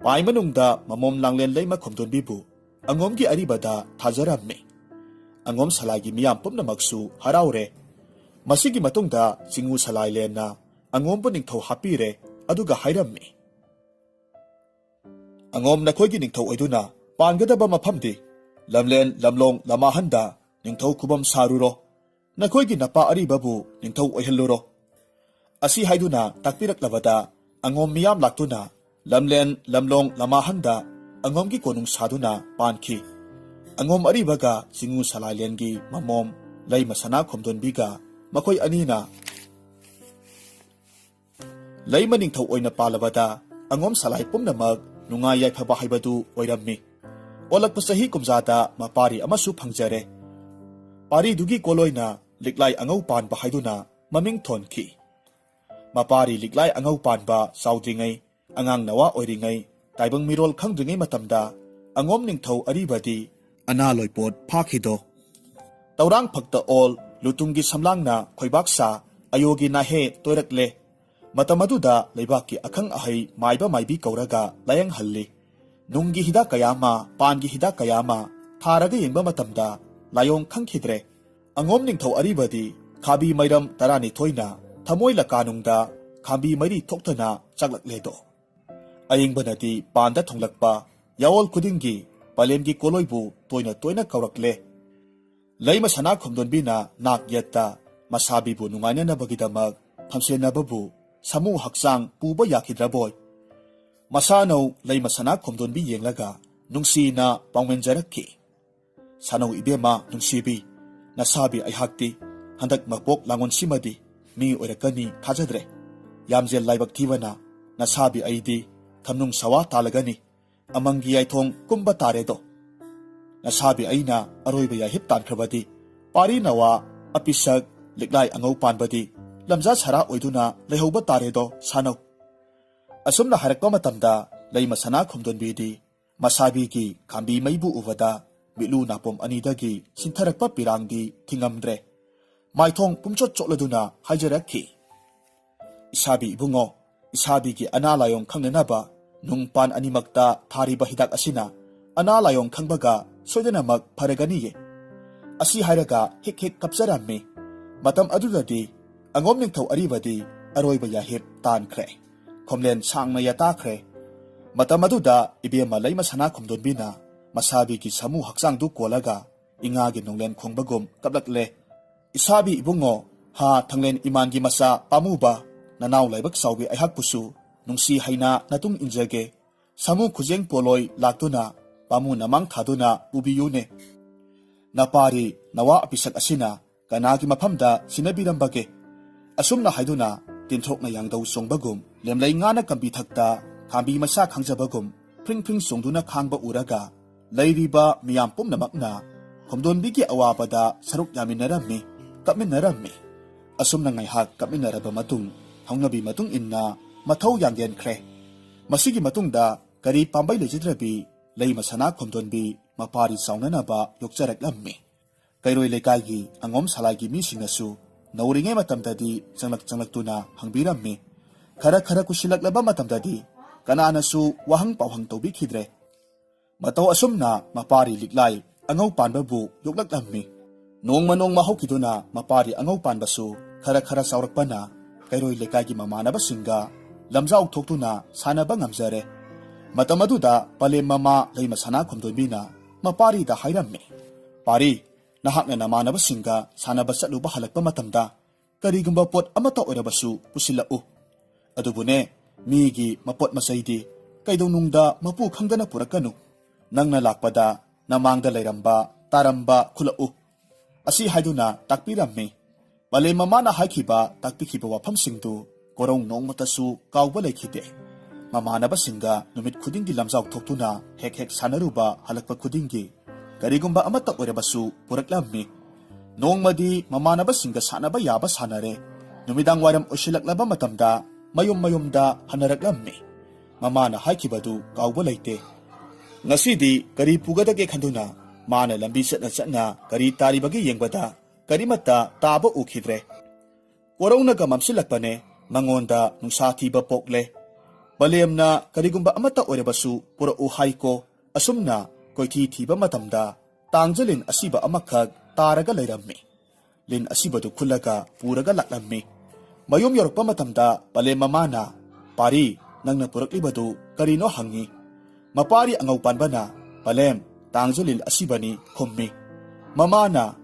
ꯄꯥꯏ ꯃꯅꯨꯡꯗ ꯃꯃꯣꯝ ꯂꯥꯡꯂꯦꯟ ꯂꯩꯃ ꯈꯣꯝꯗꯣꯟꯕꯤꯕꯨ ꯑꯉꯣꯝꯒꯤ ꯑꯔꯤꯕꯗ ꯊꯥꯖꯔꯝꯃꯤ꯫ ꯑꯉꯣꯝ ꯁꯂꯥꯏꯒꯤ ꯃꯤꯌꯥꯝ ꯄꯨꯝꯅꯃꯛꯁꯨ ꯍꯔꯥꯎꯔꯦ꯫ ꯃꯁꯤꯒꯤ ꯃꯇꯨꯡꯗ ꯆꯤꯡꯉꯨ ꯁꯂꯥꯏꯂꯦꯟꯅ ꯑꯉꯣꯝꯕꯨ ꯅꯤꯡꯊꯧ ꯍꯥꯞꯄꯤꯔꯦ, ꯑꯗꯨꯒ ꯍꯥꯏꯔꯝꯃꯤ, "ꯑꯉꯣꯝ ꯅꯈꯣꯏꯒꯤ ꯅꯤꯡꯊꯧ ꯑꯣꯏꯗꯨꯅ ꯄꯥꯟꯒꯗꯕ ꯃꯐꯝꯗꯤ ꯂꯝꯂꯦꯟ, ꯂꯝꯂꯣꯡ, ꯂꯃꯥꯍꯟꯗ ꯅꯤꯡꯊꯧ ꯈꯨꯕꯝ ꯁꯥꯔꯨꯔꯣ꯫ ꯅꯈꯣꯏꯒꯤ ꯅꯄꯥ ꯑꯔꯤꯕꯕꯨ ꯅꯤꯡꯊꯧ ꯑꯣꯏꯍꯜꯂꯨꯔꯣ"꯫ ꯑꯁꯤ ꯍꯥꯏꯗꯨꯅ ꯇꯥꯛꯄꯤꯔꯛꯂꯕꯗ ꯑꯉꯣꯝ ꯃꯤꯌꯥꯝ ꯂꯥꯛꯇꯨꯅ ꯂꯝꯂꯦꯟ, ꯂꯝꯂꯣꯡ, ꯂꯃꯥꯍꯟꯗ ꯑꯉꯣꯝꯒꯤ ꯀꯣꯅꯨꯡ ꯁꯥꯗꯨꯅ ꯄꯥꯟꯈꯤ꯫ ꯑꯉꯣꯝ ꯑꯔꯤꯕꯒ ꯆꯤꯡꯉꯨ ꯁꯂꯥꯏꯂꯦꯟꯒꯤ ꯃꯃꯣꯝ ꯂꯩꯃ ꯁꯅꯥ ꯈꯣꯝꯗꯣꯟꯕꯤꯒ ꯃꯈꯣꯏ ꯑꯅꯤꯅ ꯂꯩꯃ ꯅꯤꯡꯊꯧ ꯑꯣꯏꯅ ꯄꯥꯜꯂꯕꯗ ꯑꯉꯣꯝ ꯁꯂꯥꯏ ꯄꯨꯝꯅꯃꯛ ꯅꯨꯡꯉꯥꯏ ꯌꯥꯏꯐꯕ ꯍꯥꯏꯕꯗꯨ ꯑꯣꯏꯔꯝꯃꯤ꯫ ꯑꯣꯜꯂꯛꯄ ꯆꯍꯤ ꯀꯨꯝꯖꯥꯗ ꯃꯄꯥꯔꯤ ꯑꯃꯁꯨ ꯐꯪꯖꯔꯦ꯫ ꯄꯥꯔꯤꯗꯨꯒꯤ ꯀꯣꯂꯣꯏꯅ ꯂꯤꯛꯂꯥꯏ ꯑꯉꯧ ꯄꯥꯟꯕ ꯍꯥꯏꯗꯨꯅ ꯃꯃꯤꯡ ꯊꯣꯟꯈꯤ꯫ ꯃꯄꯥꯔꯤ ꯂꯤꯛꯂꯥꯏ ꯑꯉꯧ ꯄꯥꯟꯕ ꯆꯥꯎꯗ꯭ꯔꯤꯉꯩ, ꯑꯉꯥꯡ ꯅꯋꯥ ꯑꯣꯏꯔꯤꯉꯩ, ꯇꯥꯏꯕꯪ ꯃꯤꯔꯣꯜ ꯈꯪꯗ꯭ꯔꯤꯉꯩ ꯃꯇꯝꯗ ꯑꯉꯣꯝ ꯅꯤꯡꯊꯧ ꯑꯔꯤꯕꯗꯤ ꯑꯅꯥ ꯂꯣꯏꯄꯣꯠ ꯐꯥꯈꯤꯗꯣ꯫ ꯇꯧꯔꯥꯡ ꯐꯛꯇ ꯑꯣꯜ, ꯂꯨꯇꯨꯡꯒꯤ ꯁꯝꯂꯥꯡꯅ ꯈꯣꯏꯕꯥꯛ ꯁꯥ, ꯑꯌꯣꯒꯤ ꯅꯥꯍꯦ ꯇꯣꯏꯔꯛꯂꯦ꯫ ꯃꯇꯝ ꯑꯗꯨꯗ ꯂꯩꯕꯥꯛꯀꯤ ꯑꯈꯪ ꯑꯍꯩ ꯃꯥꯏꯕ ꯃꯥꯏꯕꯤ ꯀꯧꯔꯒ ꯂꯥꯌꯦꯡꯍꯜꯂꯤ꯫ ꯅꯨꯡꯒꯤ ꯍꯤꯗꯥꯛ ꯀꯌꯥ ꯑꯃ, ꯄꯥꯟꯒꯤ ꯍꯤꯗꯥꯛ ꯀꯌꯥ ꯑꯃ ꯊꯥꯔꯒ ꯌꯦꯡꯕ ꯃꯇꯝꯗ ꯂꯥꯏꯑꯣꯡ ꯈꯪꯈꯤꯗ꯭ꯔꯦ꯫ ꯑꯉꯣꯝ ꯅꯤꯡꯊꯧ ꯑꯔꯤꯕꯗꯤ ꯈꯥꯝꯕꯤ ꯃꯩꯔꯝ ꯇꯔꯥꯅꯤꯊꯣꯏꯅ ꯊꯃꯣꯏ ꯂꯀꯥꯅꯨꯡꯗ ꯈꯥꯝꯕꯤ ꯃꯩꯔꯤ ꯊꯣꯛꯇꯅ ꯆꯥꯛꯂꯛꯂꯦꯗꯣ꯫ ꯑꯌꯤꯡꯕꯅꯗꯤ ꯄꯥꯟꯗ ꯊꯣꯡꯂꯛꯄ ꯌꯥꯑꯣꯜ ꯈꯨꯗꯤꯡꯒꯤ ꯄꯂꯦꯝꯒꯤ ꯀꯣꯂꯣꯏꯕꯨ ꯇꯣꯏꯅ ꯇꯣꯏꯅ ꯀꯧꯔꯛꯂꯦ꯫ ꯂꯩꯃ ꯁꯅꯥ ꯈꯣꯝꯗꯣꯟꯕꯤꯅ ꯅꯥꯛ ꯌꯦꯠꯇ ꯃꯁꯥꯕꯤꯕꯨ ꯅꯨꯡꯉꯥꯏꯅꯅꯕꯒꯤꯗꯃꯛ ꯐꯝꯁꯦꯟꯅꯕꯕꯨ ꯁꯥꯃꯨ ꯍꯛꯆꯥꯡ ꯄꯨꯕ ꯌꯥꯈꯤꯗ꯭ꯔꯕꯣꯏ? ꯃꯁꯥꯅꯧ ꯂꯩꯃ ꯁꯅꯥ ꯈꯣꯝꯗꯣꯟꯕꯤ ꯌꯦꯡꯂꯒ ꯅꯨꯡꯁꯤꯅ ꯄꯥꯎꯃꯦꯟꯖꯔꯛꯈꯤ꯫ ꯁꯥꯅꯧ ꯏꯕꯦꯝꯃ ꯅꯨꯡꯁꯤꯕꯤ, ꯅꯁꯥꯕꯤ ꯑꯩꯍꯥꯛꯇꯤ ꯍꯟꯗꯛ ꯃꯄꯣꯛ ꯂꯥꯡꯉꯣꯟꯁꯤꯃꯗꯤ ꯃꯤ ꯑꯣꯏꯔꯛꯀꯅꯤ ꯊꯥꯖꯗ꯭ꯔꯦ꯫ ꯌꯥꯝꯖꯦꯜ ꯂꯥꯏꯕꯛ ꯊꯤꯕꯅ ꯅꯁꯥꯕꯤ ꯑꯩꯗꯤ ꯊꯝꯅꯨꯡ ꯁꯋꯥ ꯇꯥꯜꯂꯒꯅꯤ꯫ ꯑꯃꯪꯒꯤ ꯌꯥꯏꯊꯣꯡ ꯀꯨꯝꯕ ꯇꯥꯔꯦꯗꯣ꯫ ꯅꯁꯥꯕꯤ ꯑꯩꯅ ꯑꯔꯣꯏꯕ ꯌꯥꯍꯤꯞ ꯇꯥꯟꯈ꯭ꯔꯕꯗꯤ ꯄꯥꯔꯤ ꯅꯋꯥ ꯑꯄꯤꯁꯛ ꯂꯤꯛꯂꯥꯏ ꯑꯉꯧ ꯄꯥꯟꯕꯗꯤ ꯂꯝꯖꯥ ꯁꯔꯥ ꯑꯣꯏꯗꯨꯅ ꯂꯩꯍꯧꯕ ꯇꯥꯔꯦꯗꯣ ꯁꯥꯅꯧ꯫ ꯑꯁꯨꯝꯅ ꯍꯥꯏꯔꯛꯄ ꯃꯇꯝꯗ ꯂꯩꯃ ꯁꯅꯥ ꯈꯣꯝꯗꯣꯟꯕꯤꯗꯤ ꯃꯁꯥꯕꯤꯒꯤ ꯈꯥꯝꯕꯤ ꯃꯩꯕꯨ ꯎꯕꯗ ꯃꯤꯠꯂꯨ ꯅꯥꯄꯣꯝ ꯑꯅꯤꯗꯒꯤ ꯁꯤꯟꯊꯔꯛꯄ ꯄꯤꯔꯥꯡꯗꯤ ꯊꯤꯡꯉꯝꯗ꯭ꯔꯦ꯫ ꯃꯥꯏꯊꯣꯡ ꯄꯨꯝꯆꯣꯠ ꯆꯣꯠꯂꯗꯨꯅ ꯍꯥꯏꯖꯔꯛꯈꯤ, "ꯏꯁꯥꯕꯤ ꯏꯕꯨꯡꯉꯣ, ꯏꯁꯥꯕꯤꯒꯤ ꯑꯅꯥ ꯂꯥꯏꯑꯣꯡ ꯈꯪꯅꯅꯕ ꯅꯨꯡ ꯄꯥꯟ ꯑꯅꯤꯃꯛꯇ ꯊꯥꯔꯤꯕ ꯍꯤꯗꯥꯛ ꯑꯁꯤꯅ ꯑꯅꯥ ꯂꯥꯏꯑꯣꯡ ꯈꯪꯕꯒ ꯁꯣꯏꯗꯅꯃꯛ ꯐꯔꯒꯅꯤꯌꯦ"꯫ ꯑꯁꯤ ꯍꯥꯏꯔꯒ ꯍꯤꯛ ꯍꯤꯛ ꯀꯞꯆꯔꯝꯃꯤ꯫ ꯃꯇꯝ ꯑꯗꯨꯗꯗꯤ ꯑꯉꯣꯝ ꯅꯤꯡꯊꯧ ꯑꯔꯤꯕꯗꯤ ꯑꯔꯣꯏꯕ ꯌꯥꯍꯤꯞ ꯇꯥꯟꯈ꯭ꯔꯦ꯫ ꯈꯣꯝꯂꯦꯟ ꯁꯥꯡꯅ ꯌꯥꯇꯥꯈ꯭ꯔꯦ꯫ ꯃꯇꯝ ꯑꯗꯨꯗ ꯏꯕꯦꯝꯃ ꯂꯩꯃ ꯁꯅꯥ ꯈꯣꯝꯗꯣꯟꯕꯤꯅ ꯃꯁꯥꯕꯤꯒꯤ ꯁꯥꯃꯨ ꯍꯛꯆꯥꯡꯗꯨ ꯀꯣꯜꯂꯒ ꯏꯉꯥꯒꯤ ꯅꯣꯡꯂꯦꯟ ꯈꯣꯡꯕꯒꯨꯝ ꯀꯞꯂꯛꯂꯦ꯫ "ꯏꯁꯥꯕꯤ ꯏꯕꯨꯡꯉꯣ, ꯍꯥ ꯊꯥꯡꯂꯦꯟ ꯏꯃꯥꯟꯒꯤ ꯃꯆꯥ ꯄꯥꯝꯃꯨꯕ, ꯅꯅꯥꯎ ꯂꯥꯏꯕꯛ ꯆꯥꯎꯕꯤ ꯑꯩꯍꯥꯛꯄꯨꯁꯨ ꯅꯨꯡꯁꯤ ꯍꯩꯅ ꯅꯇꯨꯡ ꯏꯟꯖꯒꯦ꯫ ꯁꯥꯃꯨ ꯈꯨꯖꯦꯡ ꯄꯣꯂꯣꯏ ꯂꯥꯛꯇꯨꯅ ꯄꯥꯝꯃꯨ ꯅꯃꯥꯡ ꯊꯥꯗꯨꯅ ꯄꯨꯕꯤꯌꯨꯅꯦ꯫ ꯅꯄꯥꯔꯤ ꯅꯋꯥ ꯑꯄꯤꯁꯛ ꯑꯁꯤꯅ ꯀꯅꯥꯒꯤ ꯃꯐꯝꯗ ꯁꯤꯟꯅꯕꯤꯔꯝꯕꯒꯦ?" ꯑꯁꯨꯝꯅ ꯍꯥꯏꯗꯨꯅ ꯇꯤꯟꯊ꯭ꯔꯣꯛꯅ ꯌꯥꯡꯗꯧ ꯆꯣꯡꯕꯒꯨꯝ, ꯂꯦꯝꯂꯩ ꯉꯥꯅ ꯀꯝꯕꯤ ꯊꯛꯇ ꯈꯥꯝꯕꯤ ꯃꯁꯥ ꯈꯥꯡꯖꯕꯒꯨꯝ ꯐ꯭ꯔꯤꯡ ꯐ꯭ꯔꯤꯡ ꯆꯣꯡꯗꯨꯅ ꯈꯥꯡꯕ ꯎꯔꯒ ꯂꯩꯔꯤꯕ ꯃꯤꯌꯥꯝ ꯄꯨꯝꯅꯃꯛꯅ ꯈꯣꯝꯗꯣꯟꯕꯤꯒꯤ ꯑꯋꯥꯕꯗ ꯁꯔꯨꯛ ꯌꯥꯃꯤꯟꯅꯔꯝꯃꯤ, ꯀꯞꯃꯤꯟꯅꯔꯝꯃꯤ꯫ ꯑꯁꯨꯝꯅ ꯉꯥꯏꯍꯥꯛ ꯀꯞꯃꯤꯟꯅꯔꯕ ꯃꯇꯨꯡ, ꯍꯧꯅꯕꯤ ꯃꯇꯨꯡ ꯏꯟꯅ ꯃꯊꯧ ꯌꯥꯡꯒꯦꯟꯈ꯭ꯔꯦ꯫ ꯃꯁꯤꯒꯤ ꯃꯇꯨꯡꯗ ꯀꯔꯤ ꯄꯥꯝꯕꯩ ꯂꯩꯖꯗ꯭ꯔꯕꯤ ꯂꯩꯃ ꯁꯅꯥ ꯈꯣꯝꯗꯣꯟꯕꯤ ꯃꯄꯥꯔꯤ ꯆꯥꯎꯅꯅꯕ ꯌꯣꯛꯆꯔꯛꯂꯝꯃꯤ꯫ ꯀꯩꯔꯣꯏ ꯂꯩꯀꯥꯏꯒꯤ ꯑꯉꯣꯝ ꯁꯂꯥꯏꯒꯤ ꯃꯤꯁꯤꯡꯅꯁꯨ ꯅꯧꯔꯤꯉꯩ ꯃꯇꯝꯗꯗꯤ ꯆꯪꯂꯛ ꯆꯪꯂꯛꯇꯨꯅ ꯍꯪꯕꯤꯔꯝꯃꯤ꯫ ꯈꯔ ꯈꯔ ꯀꯨꯏꯁꯤꯜꯂꯛꯂꯕ ꯃꯇꯝꯗꯗꯤ ꯀꯅꯥꯅꯁꯨ ꯋꯥꯍꯪ ꯄꯥꯎꯍꯪ ꯇꯧꯕꯤꯈꯤꯗ꯭ꯔꯦ꯫ ꯃꯇꯧ ꯑꯁꯨꯝꯅ ꯃꯄꯥꯔꯤ ꯂꯤꯛꯂꯥꯏ ꯑꯉꯧ ꯄꯥꯟꯕꯕꯨ ꯌꯣꯛꯂꯛꯂꯝꯃꯤ꯫ ꯅꯣꯡꯃ ꯅꯣꯡꯃ ꯍꯧꯈꯤꯗꯨꯅ ꯃꯄꯥꯔꯤ ꯑꯉꯧ ꯄꯥꯟꯕꯁꯨ ꯈꯔ ꯈꯔ ꯆꯥꯎꯔꯛꯄꯅ ꯀꯩꯔꯣꯏ ꯂꯩꯀꯥꯏꯒꯤ ꯃꯃꯥꯟꯅꯕꯁꯤꯡꯒ ꯂꯝꯖꯥꯎ ꯊꯣꯛꯇꯨꯅ ꯁꯥꯟꯅꯕ ꯉꯝꯖꯔꯦ꯫ ꯃꯇꯝ ꯑꯗꯨꯗ ꯄꯂꯦꯝ ꯃꯃꯥ ꯂꯩꯃ ꯁꯅꯥ ꯈꯣꯝꯗꯣꯏꯕꯤꯅ ꯃꯄꯥꯔꯤꯗ ꯍꯥꯏꯔꯝꯃꯤ, "ꯄꯥꯔꯤ, ꯅꯍꯥꯛꯅ ꯅꯃꯥꯟꯅꯕꯁꯤꯡꯒ ꯁꯥꯟꯅꯕ ꯆꯠꯂꯨꯕ ꯍꯜꯂꯛꯄ ꯃꯇꯝꯗ ꯀꯔꯤꯒꯨꯝꯕ ꯄꯣꯠ ꯑꯃꯠꯇ ꯑꯣꯏꯔꯕꯁꯨ ꯄꯨꯁꯤꯜꯂꯛꯎ꯫ ꯑꯗꯨꯕꯨꯅꯦ, ꯃꯤꯒꯤ ꯃꯄꯣꯠ ꯃꯆꯩꯗꯤ ꯀꯩꯗꯧꯅꯨꯡꯗ ꯃꯄꯨ ꯈꯪꯗꯅ ꯄꯨꯔꯛꯀꯅꯨ꯫ ꯅꯪꯅ ꯂꯥꯛꯄꯗ ꯅꯃꯥꯡꯗ ꯂꯩꯔꯝꯕ, ꯇꯥꯔꯝꯕ ꯈꯨꯜꯂꯛꯎ"꯫ ꯑꯁꯤ ꯍꯥꯏꯗꯨꯅ ꯇꯥꯛꯄꯤꯔꯝꯃꯤ꯫ ꯄꯂꯦꯝ ꯃꯃꯥꯅ ꯍꯥꯏꯈꯤꯕ, ꯇꯥꯛꯄꯤꯈꯤꯕ ꯋꯥꯐꯝꯁꯤꯡꯗꯨ ꯀꯣꯔꯧ ꯅꯣꯡꯃꯇꯁꯨ ꯀꯥꯎꯕ ꯂꯩꯈꯤꯗꯦ꯫ ꯃꯃꯥꯟꯅꯕꯁꯤꯡꯒ ꯅꯨꯃꯤꯠ ꯈꯨꯗꯤꯡꯒꯤ ꯂꯝꯖꯥꯎ ꯊꯣꯛꯇꯨꯅ ꯍꯦꯛ ꯍꯦꯛ ꯁꯥꯟꯅꯔꯨꯕ ꯍꯜꯂꯛꯄ ꯈꯨꯗꯤꯡꯒꯤ ꯀꯔꯤꯒꯨꯝꯕ ꯑꯃꯠꯇ ꯑꯣꯏꯔꯕꯁꯨ ꯄꯨꯔꯛꯂꯝꯃꯤ꯫ ꯅꯣꯡꯃꯗꯤ ꯃꯃꯥꯟꯅꯕꯁꯤꯡꯒ ꯁꯥꯟꯅꯕ ꯌꯥꯕ ꯁꯥꯟꯅꯔꯦ꯫ ꯅꯨꯃꯤꯗꯥꯡ ꯋꯥꯏꯔꯝ ꯑꯣꯏꯁꯤꯜꯂꯛꯂꯕ ꯃꯇꯝꯗ ꯃꯌꯨꯝ ꯃꯌꯨꯝꯗ ꯍꯟꯅꯔꯛꯂꯝꯃꯤ꯫ ꯃꯃꯥꯅ ꯍꯥꯏꯈꯤꯕꯗꯨ ꯀꯥꯎꯕ ꯂꯩꯇꯦ꯫ ꯉꯁꯤꯗꯤ ꯀꯔꯤ ꯄꯨꯒꯗꯒꯦ ꯈꯟꯗꯨꯅ ꯃꯥꯅ ꯂꯝꯕꯤ ꯆꯠꯅ ꯆꯠꯅ ꯀꯔꯤ ꯇꯥꯔꯤꯕꯒꯦ ꯌꯦꯡꯕꯗ ꯀꯔꯤꯃꯠꯇ ꯇꯥꯕ ꯎꯈꯤꯗ꯭ꯔꯦ꯫ ꯀꯣꯔꯧꯅꯒ ꯃꯝꯁꯤꯜꯂꯛꯄꯅꯦ, ꯃꯉꯣꯟꯗ ꯅꯨꯡꯁꯥ ꯊꯤꯕ ꯄꯣꯛꯂꯦ꯫ ꯄꯂꯦꯝꯅ ꯀꯔꯤꯒꯨꯝꯕ ꯑꯃꯠꯇ ꯑꯣꯏꯔꯕꯁꯨ ꯄꯨꯔꯛꯎ ꯍꯥꯏꯀꯣ꯫ ꯑꯁꯨꯝꯅ ꯀꯣꯏꯊꯤ ꯊꯤꯕ ꯃꯇꯝꯗ ꯇꯥꯡꯖ ꯂꯤꯟ ꯑꯁꯤꯕ ꯑꯃꯈꯛ ꯇꯥꯔꯒ ꯂꯩꯔꯝꯃꯤ꯫ ꯂꯤꯟ ꯑꯁꯤꯕꯗꯨ ꯈꯨꯜꯂꯒ ꯄꯨꯔꯒ ꯂꯥꯛꯂꯝꯃꯤ꯫ ꯃꯌꯨꯝ ꯌꯧꯔꯛꯄ ꯃꯇꯝꯗ ꯄꯂꯦꯝ ꯃꯃꯥꯅ, "ꯄꯥꯔꯤ, ꯅꯪꯅ ꯄꯨꯔꯛꯂꯤꯕꯗꯨ ꯀꯔꯤꯅꯣ?" ꯍꯪꯉꯤ꯫ ꯃꯄꯥꯔꯤ ꯑꯉꯧ ꯄꯥꯟꯕꯅ, "ꯄꯂꯦꯝ, ꯇꯥꯡꯖ ꯂꯤꯟ ꯑꯁꯤꯕꯅꯤ" ꯈꯨꯝꯃꯤ꯫ ꯃꯃꯥꯅ,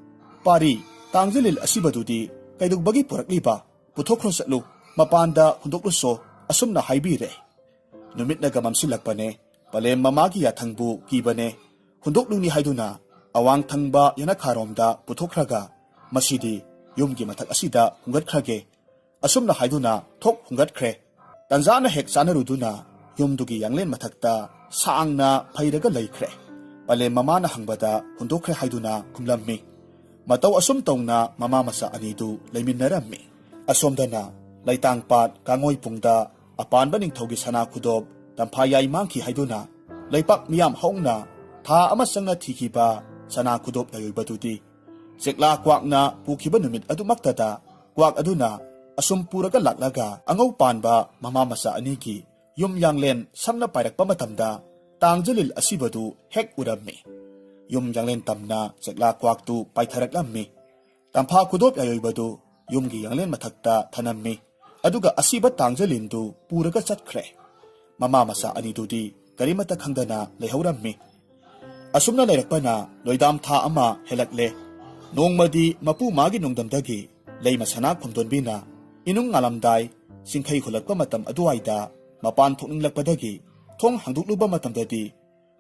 "ꯄꯥꯔꯤ, ꯇꯥꯡꯖ ꯂꯤꯟ ꯑꯁꯤꯕꯗꯨꯗꯤ ꯀꯩꯗꯧꯕꯒꯤ ꯄꯨꯔꯛꯂꯤꯕ? ꯄꯨꯊꯣꯛꯈ꯭ꯔꯣ ꯆꯠꯂꯨ, ꯃꯄꯥꯟꯗ ꯍꯨꯟꯗꯣꯛꯂꯨꯁꯣ" ꯑꯁꯨꯝꯅ ꯍꯥꯏꯕꯤꯔꯦ꯫ ꯅꯨꯃꯤꯠꯅꯒ ꯃꯝꯁꯤꯜꯂꯛꯄꯅꯦ꯫ ꯄꯂꯦꯝ ꯃꯃꯥꯒꯤ ꯌꯥꯊꯪꯕꯨ ꯀꯤꯕꯅꯦ꯫ ꯍꯨꯟꯗꯣꯛꯂꯨꯅꯤ ꯍꯥꯏꯗꯨꯅ ꯑꯋꯥꯡ ꯊꯪꯕ ꯌꯦꯅꯈꯥꯔꯣꯝꯗ ꯄꯨꯊꯣꯛꯈ꯭ꯔꯒ, "ꯃꯁꯤꯗꯤ ꯌꯨꯝꯒꯤ ꯃꯊꯛ ꯑꯁꯤꯗ ꯍꯨꯡꯒꯠꯈ꯭ꯔꯒꯦ" ꯑꯁꯨꯝꯅ ꯍꯥꯏꯗꯨꯅ ꯊꯣꯛ ꯍꯨꯡꯒꯠꯈ꯭ꯔꯦ꯫ ꯇꯟꯖꯥꯅ ꯍꯦꯛ ꯆꯥꯅꯔꯨꯗꯨꯅ ꯌꯨꯝꯗꯨꯒꯤ ꯌꯥꯡꯂꯦꯟ ꯃꯊꯛꯇ ꯁꯥꯡꯅ ꯐꯩꯔꯒ ꯂꯩꯈ꯭ꯔꯦ꯫ ꯄꯂꯦꯝ ꯃꯃꯥꯅ ꯍꯪꯕꯗ ꯍꯨꯟꯗꯣꯛꯈ꯭ꯔꯦ ꯍꯥꯏꯗꯨꯅ ꯈꯨꯝꯂꯝꯃꯤ꯫ ꯃꯇꯧ ꯑꯁꯨꯝ ꯇꯧꯅ ꯃꯃꯥ ꯃꯆꯥ ꯑꯅꯤꯗꯨ ꯂꯩꯃꯤꯟꯅꯔꯝꯃꯤ꯫ ꯑꯁꯣꯝꯗꯅ ꯂꯩꯇꯥꯡꯄꯥꯠ ꯀꯥꯡꯉꯣꯏꯄꯨꯡꯗ ꯑꯄꯥꯟꯕ ꯅꯤꯡꯊꯧꯒꯤ ꯁꯅꯥ ꯈꯨꯗꯣꯞ ꯇꯝꯐꯥꯌꯥꯏ ꯃꯥꯡꯈꯤ ꯍꯥꯏꯗꯨꯅ ꯂꯩꯄꯥꯛ ꯃꯤꯌꯥꯝ ꯍꯧꯅ ꯊꯥ ꯑꯃ ꯆꯪꯅ ꯊꯤꯈꯤꯕ ꯁꯅꯥ ꯈꯨꯗꯣꯞ ꯂꯩꯔꯣꯏꯕꯗꯨꯗꯤ ꯆꯦꯛꯂꯥ ꯀ꯭ꯋꯥꯛꯅ ꯄꯨꯈꯤꯕ ꯅꯨꯃꯤꯠ ꯑꯗꯨꯃꯛꯇꯗ ꯀ꯭ꯋꯥꯛ ꯑꯗꯨꯅ ꯑꯁꯨꯝ ꯄꯨꯔꯒ ꯂꯥꯛꯂꯒ ꯑꯉꯧ ꯄꯥꯟꯕ ꯃꯃꯥ ꯃꯆꯥ ꯑꯅꯤꯒꯤ ꯌꯨꯝ ꯌꯥꯡꯂꯦꯟ ꯁꯝꯅ ꯄꯥꯏꯔꯛꯄ ꯃꯇꯝꯗ ꯇꯥꯡꯖꯂꯤꯜ ꯑꯁꯤꯕꯗꯨ ꯍꯦꯛ ꯎꯔꯝꯃꯤ꯫ ꯌꯨꯝ ꯌꯥꯡꯂꯦꯟ ꯇꯝꯅ ꯆꯦꯛꯂꯥ ꯀ꯭ꯋꯥꯛꯇꯨ ꯄꯥꯏꯊꯔꯛꯂꯝꯃꯤ꯫ ꯇꯝꯐꯥ ꯈꯨꯗꯣꯞ ꯌꯥꯏꯑꯣꯏꯕꯗꯨ ꯌꯨꯝꯒꯤ ꯌꯥꯡꯂꯦꯟ ꯃꯊꯛꯇ ꯊꯅꯝꯃꯤ꯫ ꯑꯗꯨꯒ ꯑꯁꯤꯕ ꯇꯥꯡꯖꯂꯤꯟꯗꯨ ꯄꯨꯔꯒ ꯆꯠꯈ꯭ꯔꯦ꯫ ꯃꯃꯥ ꯃꯆꯥ ꯑꯅꯤꯗꯨꯗꯤ ꯀꯔꯤꯃꯠꯇ ꯈꯪꯗꯅ ꯂꯩꯍꯧꯔꯝꯃꯤ꯫ ꯑꯁꯨꯝꯅ ꯂꯩꯔꯛꯄꯅ ꯂꯣꯏꯗꯥꯝ ꯊꯥ ꯑꯃ ꯍꯦꯜꯂꯛꯂꯦ꯫ ꯅꯣꯡꯃꯗꯤ ꯃꯄꯨ ꯃꯥꯒꯤ ꯅꯣꯡꯗꯝꯗꯒꯤ ꯂꯩꯃ ꯁꯅꯥ ꯈꯣꯝꯗꯣꯟꯕꯤꯅ ꯏꯅꯨꯡ ꯉꯥꯂꯝꯗꯥꯏ ꯆꯤꯡꯈꯩ ꯍꯨꯜꯂꯛꯄ ꯃꯇꯝ ꯑꯗꯨꯋꯥꯏꯗ ꯃꯄꯥꯟ ꯊꯣꯛꯅꯤꯡꯂꯛꯄꯗꯒꯤ ꯊꯣꯡ ꯍꯥꯡꯗꯣꯛꯂꯨꯕ ꯃꯇꯝꯗꯗꯤ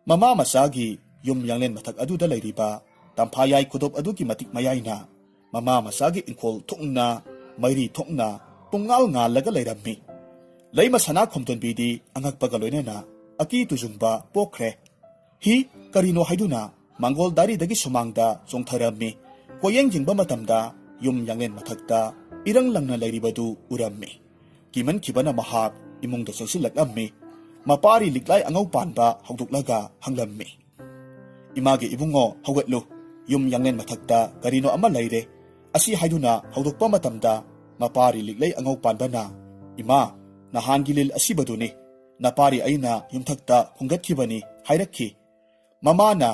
ꯃꯃꯥ ꯃꯆꯥꯒꯤ ꯌꯨꯝ ꯌꯥꯡꯂꯦꯟ ꯃꯊꯛ ꯑꯗꯨꯗ ꯂꯩꯔꯤꯕ ꯇꯝꯐꯥꯌꯥꯏ ꯈꯨꯗꯣꯞ ꯑꯗꯨꯒꯤ ꯃꯇꯤꯛ ꯃꯌꯥꯏꯅ ꯃꯃꯥ ꯃꯆꯥꯒꯤ ꯏꯪꯈꯣꯜ ꯊꯨꯡꯅ, ꯃꯩꯔꯤ ꯊꯣꯛꯅ ꯄꯨꯡꯉꯥꯜ ꯉꯥꯜꯂꯒ ꯂꯩꯔꯝꯃꯤ꯫ ꯂꯩꯃ ꯁꯅꯥ ꯈꯣꯝꯗꯣꯟꯕꯤꯗꯤ ꯑꯉꯛꯄꯒ ꯂꯣꯏꯅꯅ ꯑꯀꯤ ꯇꯨꯖꯨꯡꯕ ꯄꯣꯛꯈ꯭ꯔꯦ꯫ ꯍꯤ, ꯀꯔꯤꯅꯣ ꯍꯥꯏꯗꯨꯅ ꯃꯥꯡꯒꯣꯜ ꯗꯥꯏꯔꯤꯗꯒꯤ ꯁꯨꯃꯥꯡꯗ ꯆꯣꯡꯊꯔꯝꯃꯤ꯫ ꯀꯣꯌꯦꯡ ꯌꯦꯡꯕ ꯃꯇꯝꯗ ꯌꯨꯝ ꯌꯥꯡꯂꯦꯟ ꯃꯊꯛꯇ ꯏꯔꯪ ꯂꯪꯅ ꯂꯩꯔꯤꯕꯗꯨ ꯎꯔꯝꯃꯤ꯫ ꯀꯤꯃꯟꯈꯤꯕꯅ ꯃꯍꯥꯛ ꯏꯃꯨꯡꯗ ꯆꯪꯁꯤꯜꯂꯛꯂꯝꯃꯤ꯫ ꯃꯄꯥꯔꯤ ꯂꯤꯛꯂꯥꯏ ꯑꯉꯧ ꯄꯥꯟꯕ ꯍꯧꯗꯣꯛꯂꯒ ꯍꯪꯂꯝꯃꯤ, "ꯏꯃꯥꯒꯤ ꯏꯕꯨꯡꯉꯣ, ꯍꯧꯒꯠꯂꯨ꯫ ꯌꯨꯝ ꯌꯥꯡꯂꯦꯟ ꯃꯊꯛꯇ ꯀꯔꯤꯅꯣ ꯑꯃ ꯂꯩꯔꯦ"꯫ ꯑꯁꯤ ꯍꯥꯏꯗꯨꯅ ꯍꯧꯗꯣꯛꯄ ꯃꯇꯝꯗ ꯃꯄꯥꯔꯤ ꯂꯤꯛꯂꯩ ꯑꯉꯧ ꯄꯥꯟꯕꯅ, "ꯏꯃꯥ, ꯅꯍꯥꯟꯒꯤ ꯂꯤꯜ ꯑꯁꯤꯕꯗꯨꯅꯤ꯫ ꯅꯄꯥꯔꯤ ꯑꯩꯅ ꯌꯨꯝꯊꯛꯇ ꯍꯨꯡꯒꯠꯈꯤꯕꯅꯤ" ꯍꯥꯏꯔꯛꯈꯤ꯫ ꯃꯃꯥꯅ,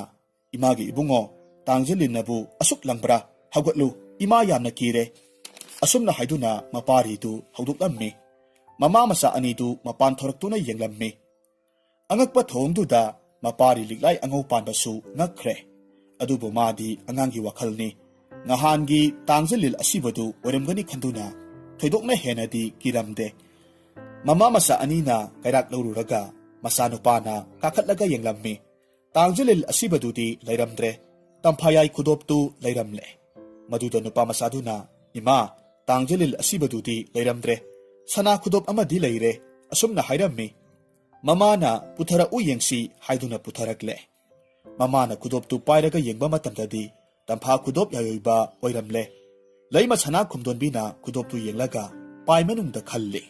"ꯏꯃꯥꯒꯤ ꯏꯕꯨꯡꯉꯣ, ꯇꯥꯡꯖꯂꯤꯟꯅꯕꯨ ꯑꯁꯨꯛ ꯂꯪꯕ꯭ꯔꯥ? ꯍꯧꯒꯠꯂꯨ, ꯏꯃꯥ ꯌꯥꯝꯅ ꯀꯤꯔꯦ"꯫ ꯑꯁꯨꯝꯅ ꯍꯥꯏꯗꯨꯅ ꯃꯄꯥꯔꯤꯗꯨ ꯍꯧꯗꯣꯛꯂꯝꯃꯤ꯫ ꯃꯃꯥ ꯃꯆꯥ ꯑꯅꯤꯗꯨ ꯃꯄꯥꯟ ꯊꯣꯔꯛꯇꯨꯅ ꯌꯦꯡꯂꯝꯃꯤ꯫ ꯑꯉꯛꯄ ꯊꯧꯑꯣꯡꯗꯨꯗ ꯃꯄꯥꯔꯤ ꯂꯤꯛꯂꯥꯏ ꯑꯉꯧ ꯄꯥꯟꯕꯁꯨ ꯉꯛꯈ꯭ꯔꯦ꯫ ꯑꯗꯨꯕꯨ ꯃꯥꯗꯤ ꯑꯉꯥꯡꯒꯤ ꯋꯥꯈꯜꯅꯤ꯫ ꯉꯍꯥꯟꯒꯤ ꯇꯥꯡꯖꯂꯤꯜ ꯑꯁꯤꯕꯗꯨ ꯑꯣꯏꯔꯝꯒꯅꯤ ꯈꯟꯗꯨꯅ ꯊꯣꯏꯗꯣꯛꯅ ꯍꯦꯟꯅꯗꯤ ꯀꯤꯔꯝꯗꯦ꯫ ꯃꯃꯥ ꯃꯆꯥ ꯑꯅꯤꯅ ꯀꯩꯔꯥꯛ ꯂꯧꯔꯨꯔꯒ ꯃꯆꯥꯅꯨꯄꯥꯅ ꯀꯥꯈꯠꯂꯒ ꯌꯦꯡꯂꯝꯃꯤ꯫ ꯇꯥꯡꯖꯂꯤꯜ ꯑꯁꯤꯕꯗꯨꯗꯤ ꯂꯩꯔꯝꯗ꯭ꯔꯦ꯫ ꯇꯝꯐꯥꯌꯥꯏ ꯈꯨꯗꯣꯞꯇꯨ ꯂꯩꯔꯝꯂꯦ꯫ ꯃꯗꯨꯗ ꯅꯨꯄꯥ ꯃꯆꯥꯗꯨꯅ, "ꯏꯃꯥ, ꯇꯥꯡꯖꯂꯤꯜ ꯑꯁꯤꯕꯗꯨꯗꯤ ꯂꯩꯔꯝꯗ꯭ꯔꯦ꯫ ꯁꯅꯥ ꯈꯨꯗꯣꯞ ꯑꯃꯗꯤ ꯂꯩꯔꯦ", ꯑꯁꯨꯝꯅ ꯍꯥꯏꯔꯝꯃꯤ꯫ ꯃꯃꯥꯅ "ꯄꯨꯊꯔꯛꯎ ꯌꯦꯡꯁꯤ" ꯍꯥꯏꯗꯨꯅ ꯄꯨꯊꯔꯛꯂꯦ꯫ ꯃꯃꯥꯅ ꯈꯨꯗꯣꯞꯇꯨ ꯄꯥꯏꯔꯒ ꯌꯦꯡꯕ ꯃꯇꯝꯗꯗꯤ ꯇꯝꯐꯥ ꯈꯨꯗꯣꯞ ꯌꯥꯏꯑꯣꯏꯕ ꯑꯣꯏꯔꯝꯂꯦ꯫ ꯂꯩꯃ ꯁꯅꯥ ꯈꯣꯝꯗꯣꯟꯕꯤꯅ ꯈꯨꯗꯣꯞꯇꯨ ꯌꯦꯡꯂꯒ ꯄꯥꯏ ꯃꯅꯨꯡꯗ ꯈꯜꯂꯤ,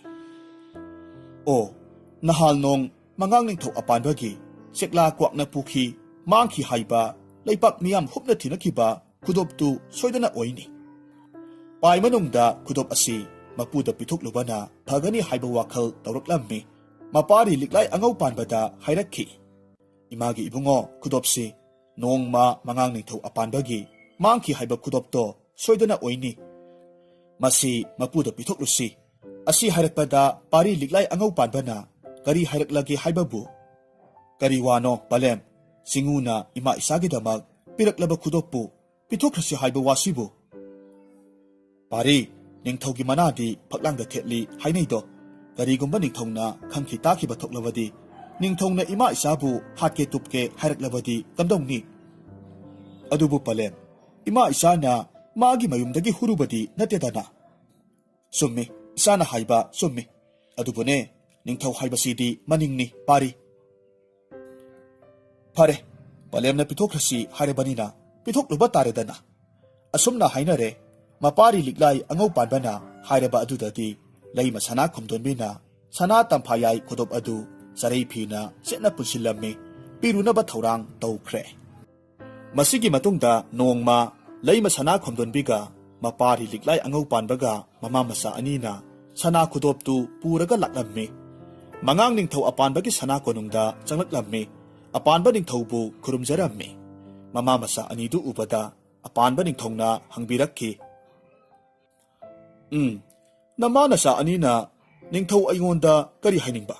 "ꯑꯣ, ꯅꯍꯥꯜ ꯅꯣꯡ ꯃꯉꯥꯡ ꯅꯤꯡꯊꯧ ꯑꯄꯥꯟꯕꯒꯤ ꯆꯦꯛꯂꯥ ꯀ꯭ꯋꯥꯛꯅ ꯄꯨꯈꯤ, ꯃꯥꯡꯈꯤ ꯍꯥꯏꯕ, ꯂꯩꯄꯥꯛ ꯃꯤꯌꯥꯝ ꯍꯨꯞꯅ ꯊꯤꯅꯈꯤꯕ ꯈꯨꯗꯣꯞꯇꯨ ꯁꯣꯏꯗꯅ ꯑꯣꯏꯅꯤ꯫ ꯄꯥꯏ ꯃꯅꯨꯡꯗ ꯈꯨꯗꯣꯞ ꯑꯁꯤ ꯃꯄꯨꯗ ꯄꯤꯊꯣꯛꯂꯨꯕꯅ ꯐꯒꯅꯤ ꯍꯥꯏꯕ ꯋꯥꯈꯜ ꯇꯧꯔꯛꯂꯝꯃꯤ꯫ ꯃꯄꯥꯔꯤ ꯂꯤꯛꯂꯥꯏ ꯑꯉꯧ ꯄꯥꯟꯕꯗ ꯍꯥꯏꯔꯛꯈꯤ, "ꯏꯃꯥꯒꯤ ꯏꯕꯨꯡꯉꯣ, ꯈꯨꯗꯣꯞꯁꯤ ꯅꯣꯡꯃ ꯃꯉꯥꯡ ꯅꯤꯡꯊꯧ ꯑꯄꯥꯟꯕꯒꯤ ꯃꯥꯡꯈꯤ ꯍꯥꯏꯕ ꯈꯨꯗꯣꯞꯇꯣ ꯁꯣꯏꯗꯅ ꯑꯣꯏꯅꯤ꯫ ꯃꯁꯤ ꯃꯄꯨꯗ ꯄꯤꯊꯣꯛꯂꯨꯁꯤ꯫" ꯑꯁꯤ ꯍꯥꯏꯔꯛꯄꯗ ꯄꯥꯔꯤ ꯂꯤꯛꯂꯥꯏ ꯑꯉꯧ ꯄꯥꯟꯕꯅ ꯀꯔꯤ ꯍꯥꯏꯔꯛꯂꯒꯦ ꯍꯥꯏꯕꯕꯨ, "ꯀꯔꯤ ꯋꯥꯅꯣ ꯄꯂꯦꯝ? ꯆꯤꯡꯉꯨꯅ ꯏꯃꯥ ꯏꯆꯥꯒꯤꯗꯃꯛ ꯄꯤꯔꯛꯂꯕ ꯈꯨꯗꯣꯞꯄꯨ ꯄꯤꯊꯣꯛꯈ꯭ꯔꯁꯤ ꯍꯥꯏꯕ ꯋꯥꯁꯤꯕꯨ?" "ꯄꯥꯔꯤ, ꯅꯤꯡꯊꯧꯒꯤ ꯃꯅꯥꯗꯤ ꯐꯛꯂꯥꯡꯗ ꯊꯦꯠꯂꯤ ꯍꯥꯏꯅꯩꯗꯣ꯫ ꯀꯔꯤꯒꯨꯝꯕ ꯅꯤꯡꯊꯧꯅ ꯈꯪꯈꯤ ꯇꯥꯈꯤꯕ ꯊꯣꯛꯂꯕꯗꯤ ꯅꯤꯡꯊꯧꯅ ꯏꯃꯥ ꯏꯆꯥꯕꯨ ꯍꯥꯠꯀꯦ ꯇꯨꯞꯀꯦ ꯍꯥꯏꯔꯛꯂꯕꯗꯤ ꯀꯝꯗꯧꯅꯤ?" "ꯑꯗꯨꯕꯨ ꯄꯂꯦꯝ, ꯏꯃꯥ ꯏꯆꯥꯅ ꯃꯥꯒꯤ ꯃꯌꯨꯝꯗꯒꯤ ꯍꯨꯔꯨꯕꯗꯤ ꯅꯠꯇꯦꯗꯅ꯫" "ꯆꯨꯝꯃꯤ, ꯏꯆꯥꯅ ꯍꯥꯏꯕ ꯆꯨꯝꯃꯤ꯫ ꯑꯗꯨꯕꯨꯅꯦ, ꯅꯤꯡꯊꯧ ꯍꯥꯏꯕꯁꯤꯗꯤ ꯃꯅꯤꯡꯅꯤ ꯄꯥꯔꯤ꯫" "ꯐꯔꯦ, ꯄꯂꯦꯝꯅ ꯄꯤꯊꯣꯛꯈ꯭ꯔꯁꯤ ꯍꯥꯏꯔꯕꯅꯤꯅ ꯄꯤꯊꯣꯛꯂꯨꯕ ꯇꯥꯔꯦꯗꯅ꯫" ꯑꯁꯨꯝꯅ ꯍꯥꯏꯅꯔꯦ꯫ ꯃꯄꯥꯔꯤ ꯂꯤꯛꯂꯥꯏ ꯑꯉꯧ ꯄꯥꯟꯕꯅ ꯍꯥꯏꯔꯕ ꯑꯗꯨꯗꯗꯤ ꯂꯩꯃ ꯁꯅꯥ ꯈꯣꯝꯗꯣꯟꯕꯤꯅ ꯁꯅꯥ ꯇꯝꯐꯥꯌꯥꯏ ꯈꯨꯗꯣꯞ ꯑꯗꯨ ꯆꯔꯩ ꯐꯤꯅ ꯆꯦꯠꯅ ꯄꯨꯟꯁꯤꯜꯂꯝꯃꯤ꯫ ꯄꯤꯔꯨꯅꯕ ꯊꯧꯔꯥꯡ ꯇꯧꯈ꯭ꯔꯦ꯫ ꯃꯁꯤꯒꯤ ꯃꯇꯨꯡꯗ ꯅꯣꯡꯃ ꯂꯩꯃ ꯁꯅꯥ ꯈꯣꯝꯗꯣꯟꯕꯤꯒ ꯃꯄꯥꯔꯤ ꯂꯤꯛꯂꯥꯏ ꯑꯉꯧ ꯄꯥꯟꯕꯒ ꯃꯃꯥ ꯃꯆꯥ ꯑꯅꯤꯅ ꯁꯅꯥ ꯈꯨꯗꯣꯞꯇꯨ ꯄꯨꯔꯒ ꯂꯥꯛꯂꯝꯃꯤ꯫ ꯃꯉꯥꯡ ꯅꯤꯡꯊꯧ ꯑꯄꯥꯟꯕꯒꯤ ꯁꯅꯥ ꯀꯣꯅꯨꯡꯗ ꯆꯪꯂꯛꯂꯝꯃꯤ꯫ ꯑꯄꯥꯟꯕ ꯅꯤꯡꯊꯧꯕꯨ ꯈꯨꯔꯨꯝꯖꯔꯝꯃꯤ꯫ ꯃꯃꯥ ꯃꯆꯥ ꯑꯅꯤꯗꯨ ꯎꯕꯗ ꯑꯄꯥꯟꯕ ꯅꯤꯡꯊꯧꯅ ꯍꯪꯕꯤꯔꯛꯈꯤ, "ꯎꯝ, ꯅꯃꯥ ꯅꯆꯥ ꯑꯅꯤꯅ ꯅꯤꯡꯊꯧ ꯑꯩꯉꯣꯟꯗ ꯀꯔꯤ ꯍꯥꯏꯅꯤꯡꯕ?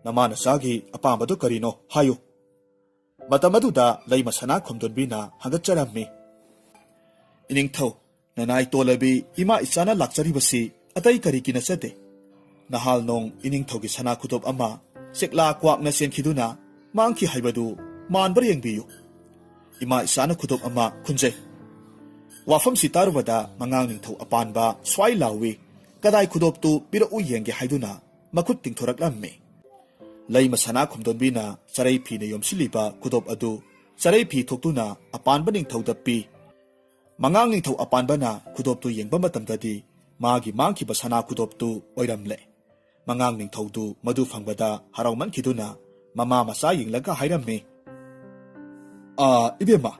ꯅꯃꯥ ꯅꯆꯥꯒꯤ ꯑꯄꯥꯝꯕꯗꯨ ꯀꯔꯤꯅꯣ ꯍꯥꯏꯌꯨ?" ꯃꯇꯝ ꯑꯗꯨꯗ ꯂꯩꯃ ꯁꯅꯥ ꯈꯣꯝꯗꯣꯟꯕꯤꯅ ꯍꯪꯒꯠꯆꯔꯝꯃꯤ, "ꯏꯅꯤꯡꯊꯧ, ꯅꯅꯥꯏ ꯇꯣꯂꯕꯤ ꯏꯃꯥ ꯏꯆꯥꯅ ꯂꯥꯛꯆꯔꯤꯕꯁꯤ ꯑꯇꯩ ꯀꯔꯤꯒꯤ ꯅꯠꯆꯗꯦ꯫ ꯅꯍꯥꯜ ꯅꯣꯡ ꯏꯅꯤꯡꯊꯧꯒꯤ ꯁꯅꯥ ꯈꯨꯗꯣꯞ ꯑꯃ ꯆꯦꯛꯂꯥ ꯀ꯭ꯋꯥꯛꯅ ꯆꯦꯟꯈꯤꯗꯨꯅ ꯃꯥꯡꯈꯤ ꯍꯥꯏꯕꯗꯨ ꯃꯥꯟꯕ꯭ꯔꯥ ꯌꯦꯡꯕꯤꯌꯨ꯫ ꯏꯃꯥ ꯏꯆꯥꯅ ꯈꯨꯗꯣꯞ ꯑꯃ ꯈꯨꯟꯖꯩ꯫" ꯋꯥꯐꯝꯁꯤ ꯇꯥꯔꯨꯕꯗ ꯃꯉꯥꯡ ꯅꯤꯡꯊꯧ ꯑꯄꯥꯟꯕ ꯁ꯭ꯋꯥꯏ ꯂꯥꯎꯏ꯫ "ꯀꯗꯥꯏ ꯈꯨꯗꯣꯞꯇꯨ ꯄꯤꯔꯛꯎ ꯌꯦꯡꯒꯦ?" ꯍꯥꯏꯗꯨꯅ ꯃꯈꯨꯠ ꯇꯤꯡꯊꯣꯔꯛꯂꯝꯃꯤ꯫ ꯂꯩꯃ ꯁꯅꯥ ꯈꯣꯝꯗꯣꯟꯕꯤꯅ ꯆꯔꯩ ꯐꯤꯅ ꯌꯣꯝꯁꯤꯜꯂꯤꯕ ꯈꯨꯗꯣꯞ ꯑꯗꯨ ꯆꯔꯩ ꯐꯤ ꯊꯣꯛꯇꯨꯅ ꯑꯄꯥꯟꯕ ꯅꯤꯡꯊꯧꯗ ꯄꯤ꯫ ꯃꯉꯥꯡ ꯅꯤꯡꯊꯧ ꯑꯄꯥꯟꯕꯅ ꯈꯨꯗꯣꯞꯇꯨ ꯌꯦꯡꯕ ꯃꯇꯝꯗꯗꯤ ꯃꯥꯒꯤ ꯃꯥꯡꯈꯤꯕ ꯁꯅꯥ ꯈꯨꯗꯣꯞꯇꯨ ꯑꯣꯏꯔꯝꯂꯦ꯫ ꯃꯉꯥꯡ ꯅꯤꯡꯊꯧꯗꯨ ꯃꯗꯨ ꯐꯪꯕꯗ ꯍꯔꯥꯎꯃꯟꯈꯤꯗꯨꯅ ꯃꯃꯥ ꯃꯆꯥ ꯌꯦꯡꯂꯒ ꯍꯥꯏꯔꯝꯃꯤ, "ꯑꯥ, ꯏꯕꯦꯝꯃ,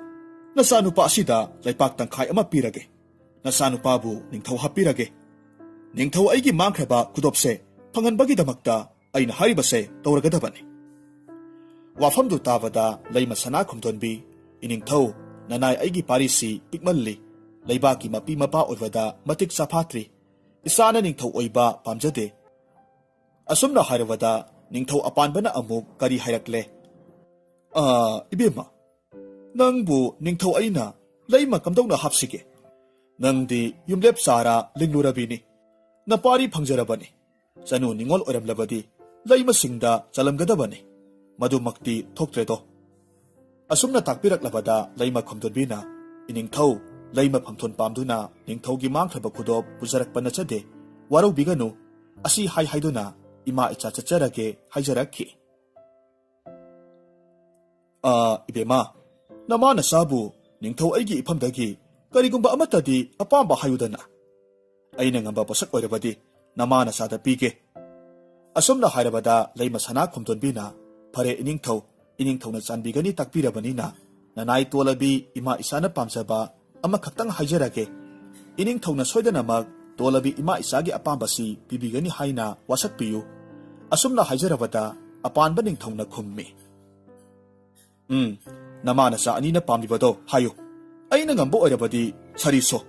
ꯅꯆꯥꯅꯨꯄꯥ ꯑꯁꯤꯗ ꯂꯩꯄꯥꯛ ꯇꯪꯈꯥꯏ ꯑꯃ ꯄꯤꯔꯒꯦ꯫ ꯅꯆꯥꯅꯨꯄꯥꯕꯨ ꯅꯤꯡꯊꯧ ꯍꯥꯞꯄꯤꯔꯒꯦ꯫ ꯅꯤꯡꯊꯧ ꯑꯩꯒꯤ ꯃꯥꯡꯈ꯭ꯔꯕ ꯈꯨꯗꯣꯞꯁꯦ ꯐꯪꯍꯟꯕꯒꯤꯗꯃꯛꯇ ꯑꯩꯅ ꯍꯥꯏꯔꯤꯕꯁꯦ ꯇꯧꯔꯒꯗꯕꯅꯤ꯫ ꯋꯥꯐꯝꯗꯨ ꯇꯥꯕꯗ ꯂꯩꯃ ꯁꯅꯥ ꯈꯨꯝꯗꯣꯟꯕꯤ, "ꯏꯅꯤꯡꯊꯧ, ꯅꯅꯥꯏ ꯑꯩꯒꯤ ꯄꯥꯔꯤꯁꯤ ꯄꯤꯛꯃꯜꯂꯤ꯫ ꯂꯩꯕꯥꯛꯀꯤ ꯃꯄꯤ ꯃꯄꯥ ꯑꯣꯏꯕꯗ ꯃꯇꯤꯛ ꯆꯥꯐꯥꯠꯇ꯭ꯔꯤ꯫ ꯏꯆꯥꯅ ꯅꯤꯡꯊꯧ ꯑꯣꯏꯕ ꯄꯥꯝꯖꯗꯦ"꯫ ꯑꯁꯨꯝꯅ ꯍꯥꯏꯔꯕꯗ ꯅꯤꯡꯊꯧ ꯑꯄꯥꯟꯕꯅ ꯑꯃꯨꯛ ꯀꯔꯤ ꯍꯥꯏꯔꯛꯂꯦ? "ꯑꯥ, ꯏꯕꯦꯝꯃ, ꯅꯪꯕꯨ ꯅꯤꯡꯊꯧ ꯑꯩꯅ ꯂꯩꯃ ꯀꯝꯗꯧꯅ ꯍꯥꯞꯁꯤꯒꯦ? ꯅꯪꯗꯤ ꯌꯨꯝꯂꯦꯞ ꯆꯥꯔ ꯂꯤꯡꯂꯨꯔꯕꯤꯅꯤ꯫ ꯅꯄꯥꯔꯤ ꯐꯪꯖꯔꯕꯅꯤ꯫ ꯆꯅꯨ ꯅꯤꯡꯉꯣꯜ ꯑꯣꯏꯔꯝꯂꯕꯗꯤ ꯂꯩꯃꯁꯤꯡꯗ ꯆꯜꯂꯝꯒꯗꯕꯅꯤ꯫ ꯃꯗꯨꯃꯛꯇꯤ ꯊꯣꯛꯇ꯭ꯔꯦꯗꯣ"꯫ ꯑꯁꯨꯝꯅ ꯇꯥꯛꯄꯤꯔꯛꯂꯕꯗ ꯂꯩꯃ ꯈꯨꯝꯗꯣꯟꯕꯤꯅ, "ꯏꯅꯤꯡꯊꯧ, ꯂꯩꯃ ꯐꯝꯊꯣꯟ ꯄꯥꯝꯗꯨꯅ ꯅꯤꯡꯊꯧꯒꯤ ꯃꯥꯡꯈ꯭ꯔꯕ ꯈꯨꯗꯣꯞ ꯄꯨꯖꯔꯛꯄ ꯅꯠꯆꯗꯦ꯫ ꯋꯥꯔꯧꯕꯤꯒꯅꯨ꯫ ꯑꯁꯤ ꯍꯥꯏ ꯍꯥꯏꯗꯨꯅ ꯏꯃꯥ ꯏꯆꯥ ꯆꯠꯆꯔꯒꯦ" ꯍꯥꯏꯖꯔꯛꯈꯤ꯫ "ꯑꯥ, ꯏꯕꯦꯝꯃ, ꯅꯃꯥ ꯅꯆꯥꯕꯨ ꯅꯤꯡꯊꯧ ꯑꯩꯒꯤ ꯏꯐꯝꯗꯒꯤ ꯀꯔꯤꯒꯨꯝꯕ ꯑꯃꯠꯇꯗꯤ ꯑꯄꯥꯝꯕ ꯍꯥꯏꯌꯨꯗꯅ꯫ ꯑꯩꯅ ꯉꯝꯕ ꯄꯣꯠꯁꯛ ꯑꯣꯏꯔꯕꯗꯤ ꯅꯃꯥ ꯅꯆꯥꯗ ꯄꯤꯒꯦ"꯫ ꯑꯁꯨꯝꯅ ꯍꯥꯏꯔꯕꯗ ꯂꯩꯃ ꯁꯅꯥ ꯈꯨꯝꯗꯣꯟꯕꯤꯅ, "ꯐꯔꯦ ꯏꯅꯤꯡꯊꯧ, ꯏꯅꯤꯡꯊꯧꯅ ꯆꯥꯟꯕꯤꯒꯅꯤ ꯇꯥꯛꯄꯤꯔꯕꯅꯤꯅ ꯅꯅꯥꯏ ꯇꯣꯜꯂꯕꯤ ꯏꯃꯥ ꯏꯆꯥꯅ ꯄꯥꯝꯖꯕ ꯑꯃꯈꯛꯇꯪ ꯍꯥꯏꯖꯔꯒꯦ꯫ ꯏꯅꯤꯡꯊꯧꯅ ꯁꯣꯏꯗꯅꯃꯛ ꯇꯣꯜꯂꯕꯤ ꯏꯃꯥ ꯏꯆꯥꯒꯤ ꯑꯄꯥꯝꯕꯁꯤ ꯄꯤꯕꯤꯒꯅꯤ ꯍꯥꯏꯅ ꯋꯥꯁꯛꯄꯤꯌꯨ"꯫ ꯑꯁꯨꯝꯅ ꯍꯥꯏꯖꯔꯕꯗ ꯑꯄꯥꯟꯕ ꯅꯤꯡꯊꯧꯅ ꯈꯨꯝꯃꯤ, "ꯎꯝ, ꯅꯃꯥ ꯅꯆꯥ ꯑꯅꯤꯅ ꯄꯥꯝꯂꯤꯕꯗꯣ ꯍꯥꯏꯌꯨ꯫ ꯑꯩꯅ ꯉꯝꯕ ꯑꯣꯏꯔꯕꯗꯤ ꯁꯔꯤꯁꯣ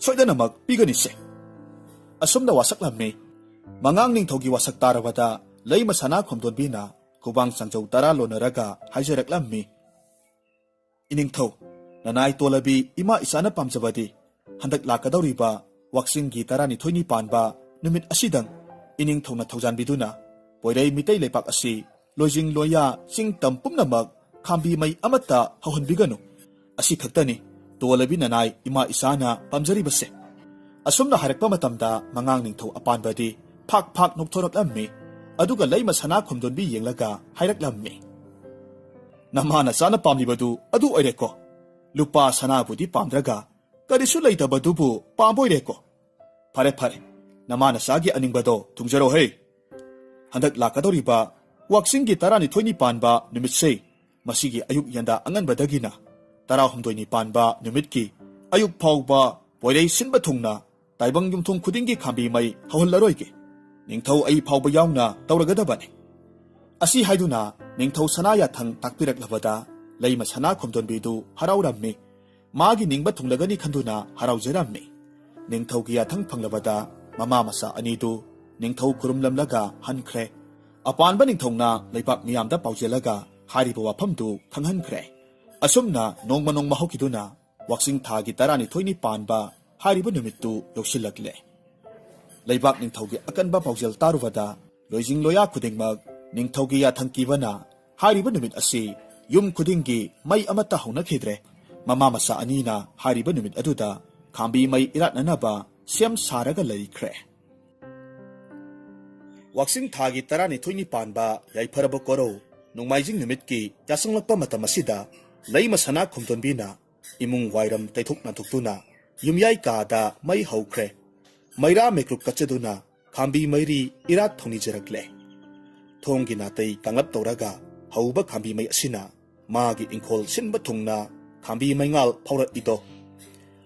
ꯁꯣꯏꯗꯅꯃꯛ ꯄꯤꯒꯅꯤꯁꯦ"꯫ ꯑꯁꯨꯝꯅ ꯋꯥꯁꯛꯂꯝꯃꯤ꯫ ꯃꯉꯥꯡ ꯅꯤꯡꯊꯧꯒꯤ ꯋꯥꯁꯛ ꯇꯥꯔꯕꯗ ꯂꯩꯃ ꯁꯅꯥ ꯈꯨꯝꯗꯣꯟꯕꯤꯅ ꯈꯨꯕꯥꯡ ꯆꯥꯡꯖꯧ ꯇꯔꯥ ꯂꯣꯟꯅꯔꯒ ꯍꯥꯏꯖꯔꯛꯂꯝꯃꯤ, "ꯏꯅꯤꯡꯊꯧ, ꯅꯅꯥꯏ ꯇꯣꯜꯂꯕꯤ ꯏꯃꯥ ꯏꯆꯥꯅ ꯄꯥꯝꯖꯕꯗꯤ ꯍꯟꯗꯛ ꯂꯥꯛꯀꯗꯧꯔꯤꯕ ꯋꯥꯛꯆꯤꯡꯒꯤ ꯇꯔꯥꯅꯤꯊꯣꯏꯅꯤ ꯄꯥꯟꯕ ꯅꯨꯃꯤꯠ ꯑꯁꯤꯗꯪ ꯏꯅꯤꯡꯊꯧꯅ ꯊꯧꯖꯥꯟꯕꯤꯗꯨꯅ ꯄꯣꯏꯔꯩ ꯃꯤꯇꯩ ꯂꯩꯄꯥꯛ ꯑꯁꯤ ꯂꯣꯏꯖꯤꯡ ꯂꯣꯏꯌꯥ ꯆꯤꯡ ꯇꯝ ꯄꯨꯝꯅꯃꯛ ꯈꯥꯝꯕꯤ ꯃꯩ ꯑꯃꯠꯇ ꯍꯧꯍꯟꯕꯤꯒꯅꯨ꯫ ꯑꯁꯤ ꯈꯛꯇꯅꯤ ꯇꯣꯜꯂꯕꯤ ꯅꯅꯥꯏ ꯏꯃꯥ ꯏꯆꯥꯅ ꯄꯥꯝꯖꯔꯤꯕꯁꯦ"꯫ ꯑꯁꯨꯝꯅ ꯍꯥꯏꯔꯛꯄ ꯃꯇꯝꯗ ꯃꯉꯥꯡ ꯅꯤꯡꯊꯧ ꯑꯄꯥꯟꯕꯗꯤ ꯐꯥꯛ ꯐꯥꯛ ꯅꯣꯛꯊꯣꯔꯛꯂꯝꯃꯤ꯫ ꯑꯗꯨꯒ ꯂꯩꯃ ꯁꯅꯥ ꯈꯨꯝꯗꯣꯟꯕꯤ ꯌꯦꯡꯂꯒ ꯍꯥꯏꯔꯛꯂꯝꯃꯤ, "ꯅꯃꯥ ꯅꯆꯥꯅ ꯄꯥꯝꯂꯤꯕꯗꯨ ꯑꯗꯨ ꯑꯣꯏꯔꯦꯀꯣ꯫ ꯂꯨꯄꯥ ꯁꯅꯥꯕꯨꯗꯤ ꯄꯥꯝꯗ꯭ꯔꯒ ꯀꯔꯤꯁꯨ ꯂꯩꯇꯕꯗꯨꯕꯨ ꯄꯥꯝꯕ ꯑꯣꯏꯔꯦꯀꯣ꯫ ꯐꯔꯦ ꯐꯔꯦ, ꯅꯃꯥ ꯅꯆꯥꯒꯤ ꯑꯅꯤꯡꯕꯗꯣ ꯊꯨꯡꯖꯔꯣꯍꯦ꯫ ꯍꯟꯗꯛ ꯂꯥꯛꯀꯗꯧꯔꯤꯕ ꯋꯥꯛꯆꯤꯡꯒꯤ ꯇꯔꯥꯅꯤꯊꯣꯏꯅꯤ ꯄꯥꯟꯕ ꯅꯨꯃꯤꯠꯁꯦ, ꯃꯁꯤꯒꯤ ꯑꯌꯨꯛ ꯌꯦꯟꯗꯥ ꯑꯉꯟꯕꯗꯒꯤꯅ ꯇꯔꯥꯍꯨꯝꯗꯣꯏꯅꯤ ꯄꯥꯟꯕ ꯅꯨꯃꯤꯠꯀꯤ ꯑꯌꯨꯛ ꯐꯥꯎꯕ ꯄꯣꯏꯔꯩ ꯁꯤꯟꯕ ꯊꯨꯡꯅ ꯇꯥꯏꯕꯪ ꯌꯨꯝꯊꯣꯡ ꯈꯨꯗꯤꯡꯒꯤ ꯈꯥꯝꯕꯤ ꯃꯩ ꯍꯧꯍꯜꯂꯔꯣꯏꯒꯦ꯫ ꯅꯤꯡꯊꯧ ꯑꯩ ꯐꯥꯎꯕ ꯌꯥꯎꯅ ꯇꯧꯔꯒꯗꯕꯅꯤ꯫ ꯑꯁꯤ ꯍꯥꯏꯗꯨꯅ ꯅꯤꯡꯊꯧ ꯁꯅꯥ ꯌꯥꯊꯪ ꯇꯥꯛꯄꯤꯔꯛꯂꯕꯗ ꯂꯩꯃ ꯁꯅꯥ ꯈꯣꯝꯗꯣꯟꯕꯤꯗꯨ ꯍꯔꯥꯎꯔꯝꯃꯤ꯫ ꯃꯥꯒꯤ ꯅꯤꯡꯕ ꯊꯨꯡꯂꯒꯅꯤ ꯈꯟꯗꯨꯅ ꯍꯔꯥꯎꯖꯔꯝꯃꯤ꯫ ꯅꯤꯡꯊꯧꯒꯤ ꯌꯥꯊꯪ ꯐꯪꯂꯕꯗ ꯃꯃꯥ ꯃꯆꯥ ꯑꯅꯤꯗꯨ ꯅꯤꯡꯊꯧ ꯈꯨꯔꯨꯝꯂꯝꯂꯒ ꯍꯟꯈ꯭ꯔꯦ꯫ ꯑꯄꯥꯟꯕ ꯅꯤꯡꯊꯧꯅ ꯂꯩꯕꯥꯛ ꯃꯤꯌꯥꯝꯗ ꯄꯥꯎꯖꯦꯜꯂꯒ ꯍꯥꯏꯔꯤꯕ ꯋꯥꯐꯝꯗꯨ ꯈꯪꯍꯟꯈ꯭ꯔꯦ꯫ ꯑꯁꯨꯝꯅ ꯅꯣꯡꯃ ꯅꯣꯡꯃ ꯍꯧꯈꯤꯗꯨꯅ ꯋꯥꯛꯆꯤꯡ ꯊꯥꯒꯤ ꯇꯔꯥꯅꯤꯊꯣꯏꯅꯤ ꯄꯥꯟꯕ ꯍꯥꯏꯔꯤꯕ ꯅꯨꯃꯤꯠꯇꯨ ꯌꯧꯁꯤꯜꯂꯛꯂꯦ꯫ ꯂꯩꯕꯥꯛ ꯅꯤꯡꯊꯧꯒꯤ ꯑꯀꯟꯕ ꯄꯥꯎꯖꯦꯜ ꯇꯥꯔꯨꯕꯗ ꯂꯣꯏꯖꯤꯡ ꯂꯣꯌꯥ ꯈꯨꯗꯤꯡꯃꯛ ꯅꯤꯡꯊꯧꯒꯤ ꯌꯥꯊꯪ ꯀꯤꯕꯅ ꯍꯥꯏꯔꯤꯕ ꯅꯨꯃꯤꯠ ꯑꯁꯤ ꯌꯨꯝ ꯈꯨꯗꯤꯡꯒꯤ ꯃꯩ ꯑꯃꯠꯇ ꯍꯧꯅꯈꯤꯗ꯭ꯔꯦ꯫ ꯃꯃꯥ ꯃꯆꯥ ꯑꯅꯤꯅ ꯍꯥꯏꯔꯤꯕ ꯅꯨꯃꯤꯠ ꯑꯗꯨꯗ ꯈꯥꯝꯕꯤ ꯃꯩ ꯏꯔꯥꯠꯅꯅꯕ ꯁꯦꯝ ꯁꯥꯔꯒ ꯂꯩꯈ꯭ꯔꯦ꯫ ꯋꯥꯛꯆꯤꯡ ꯊꯥꯒꯤ ꯇꯔꯥꯅꯤꯊꯣꯏꯅꯤ ꯄꯥꯟꯕ ꯌꯥꯏꯐꯔꯕ ꯀꯣꯔꯧ ꯅꯣꯡꯃꯥꯏꯖꯤꯡ ꯅꯨꯃꯤꯠꯀꯤ ꯌꯥꯆꯪꯂꯛꯄ ꯃꯇꯝ ꯑꯁꯤꯗ ꯂꯩꯃ ꯁꯅꯥ ꯈꯣꯝꯗꯣꯟꯕꯤꯅ ꯏꯃꯨꯡ ꯋꯥꯏꯔꯝ ꯇꯩꯊꯣꯛ ꯅꯥꯟꯊꯣꯛꯇꯨꯅ ꯌꯨꯝꯌꯥꯏ ꯀꯥꯗ ꯃꯩ ꯍꯧꯈ꯭ꯔꯦ꯫ ꯃꯩꯔꯥ ꯃꯩꯀ꯭ꯔꯨꯛ ꯀꯠꯆꯗꯨꯅ ꯈꯥꯝꯕꯤ ꯃꯩꯔꯤ ꯏꯔꯥꯠ ꯊꯧꯅꯤꯖꯔꯛꯂꯦ꯫ ꯊꯣꯡꯒꯤ ꯅꯥꯇꯩ ꯀꯥꯡꯂꯞ ꯇꯧꯔꯒ ꯍꯧꯕ ꯈꯥꯝꯕꯤ ꯃꯩ ꯑꯁꯤꯅ ꯃꯥꯒꯤ ꯏꯪꯈꯣꯜ ꯁꯤꯟꯕ ꯊꯨꯡꯅ ꯈꯥꯝꯕꯤ ꯃꯩꯉꯥꯜ ꯐꯥꯎꯔꯛꯏꯗꯣ꯫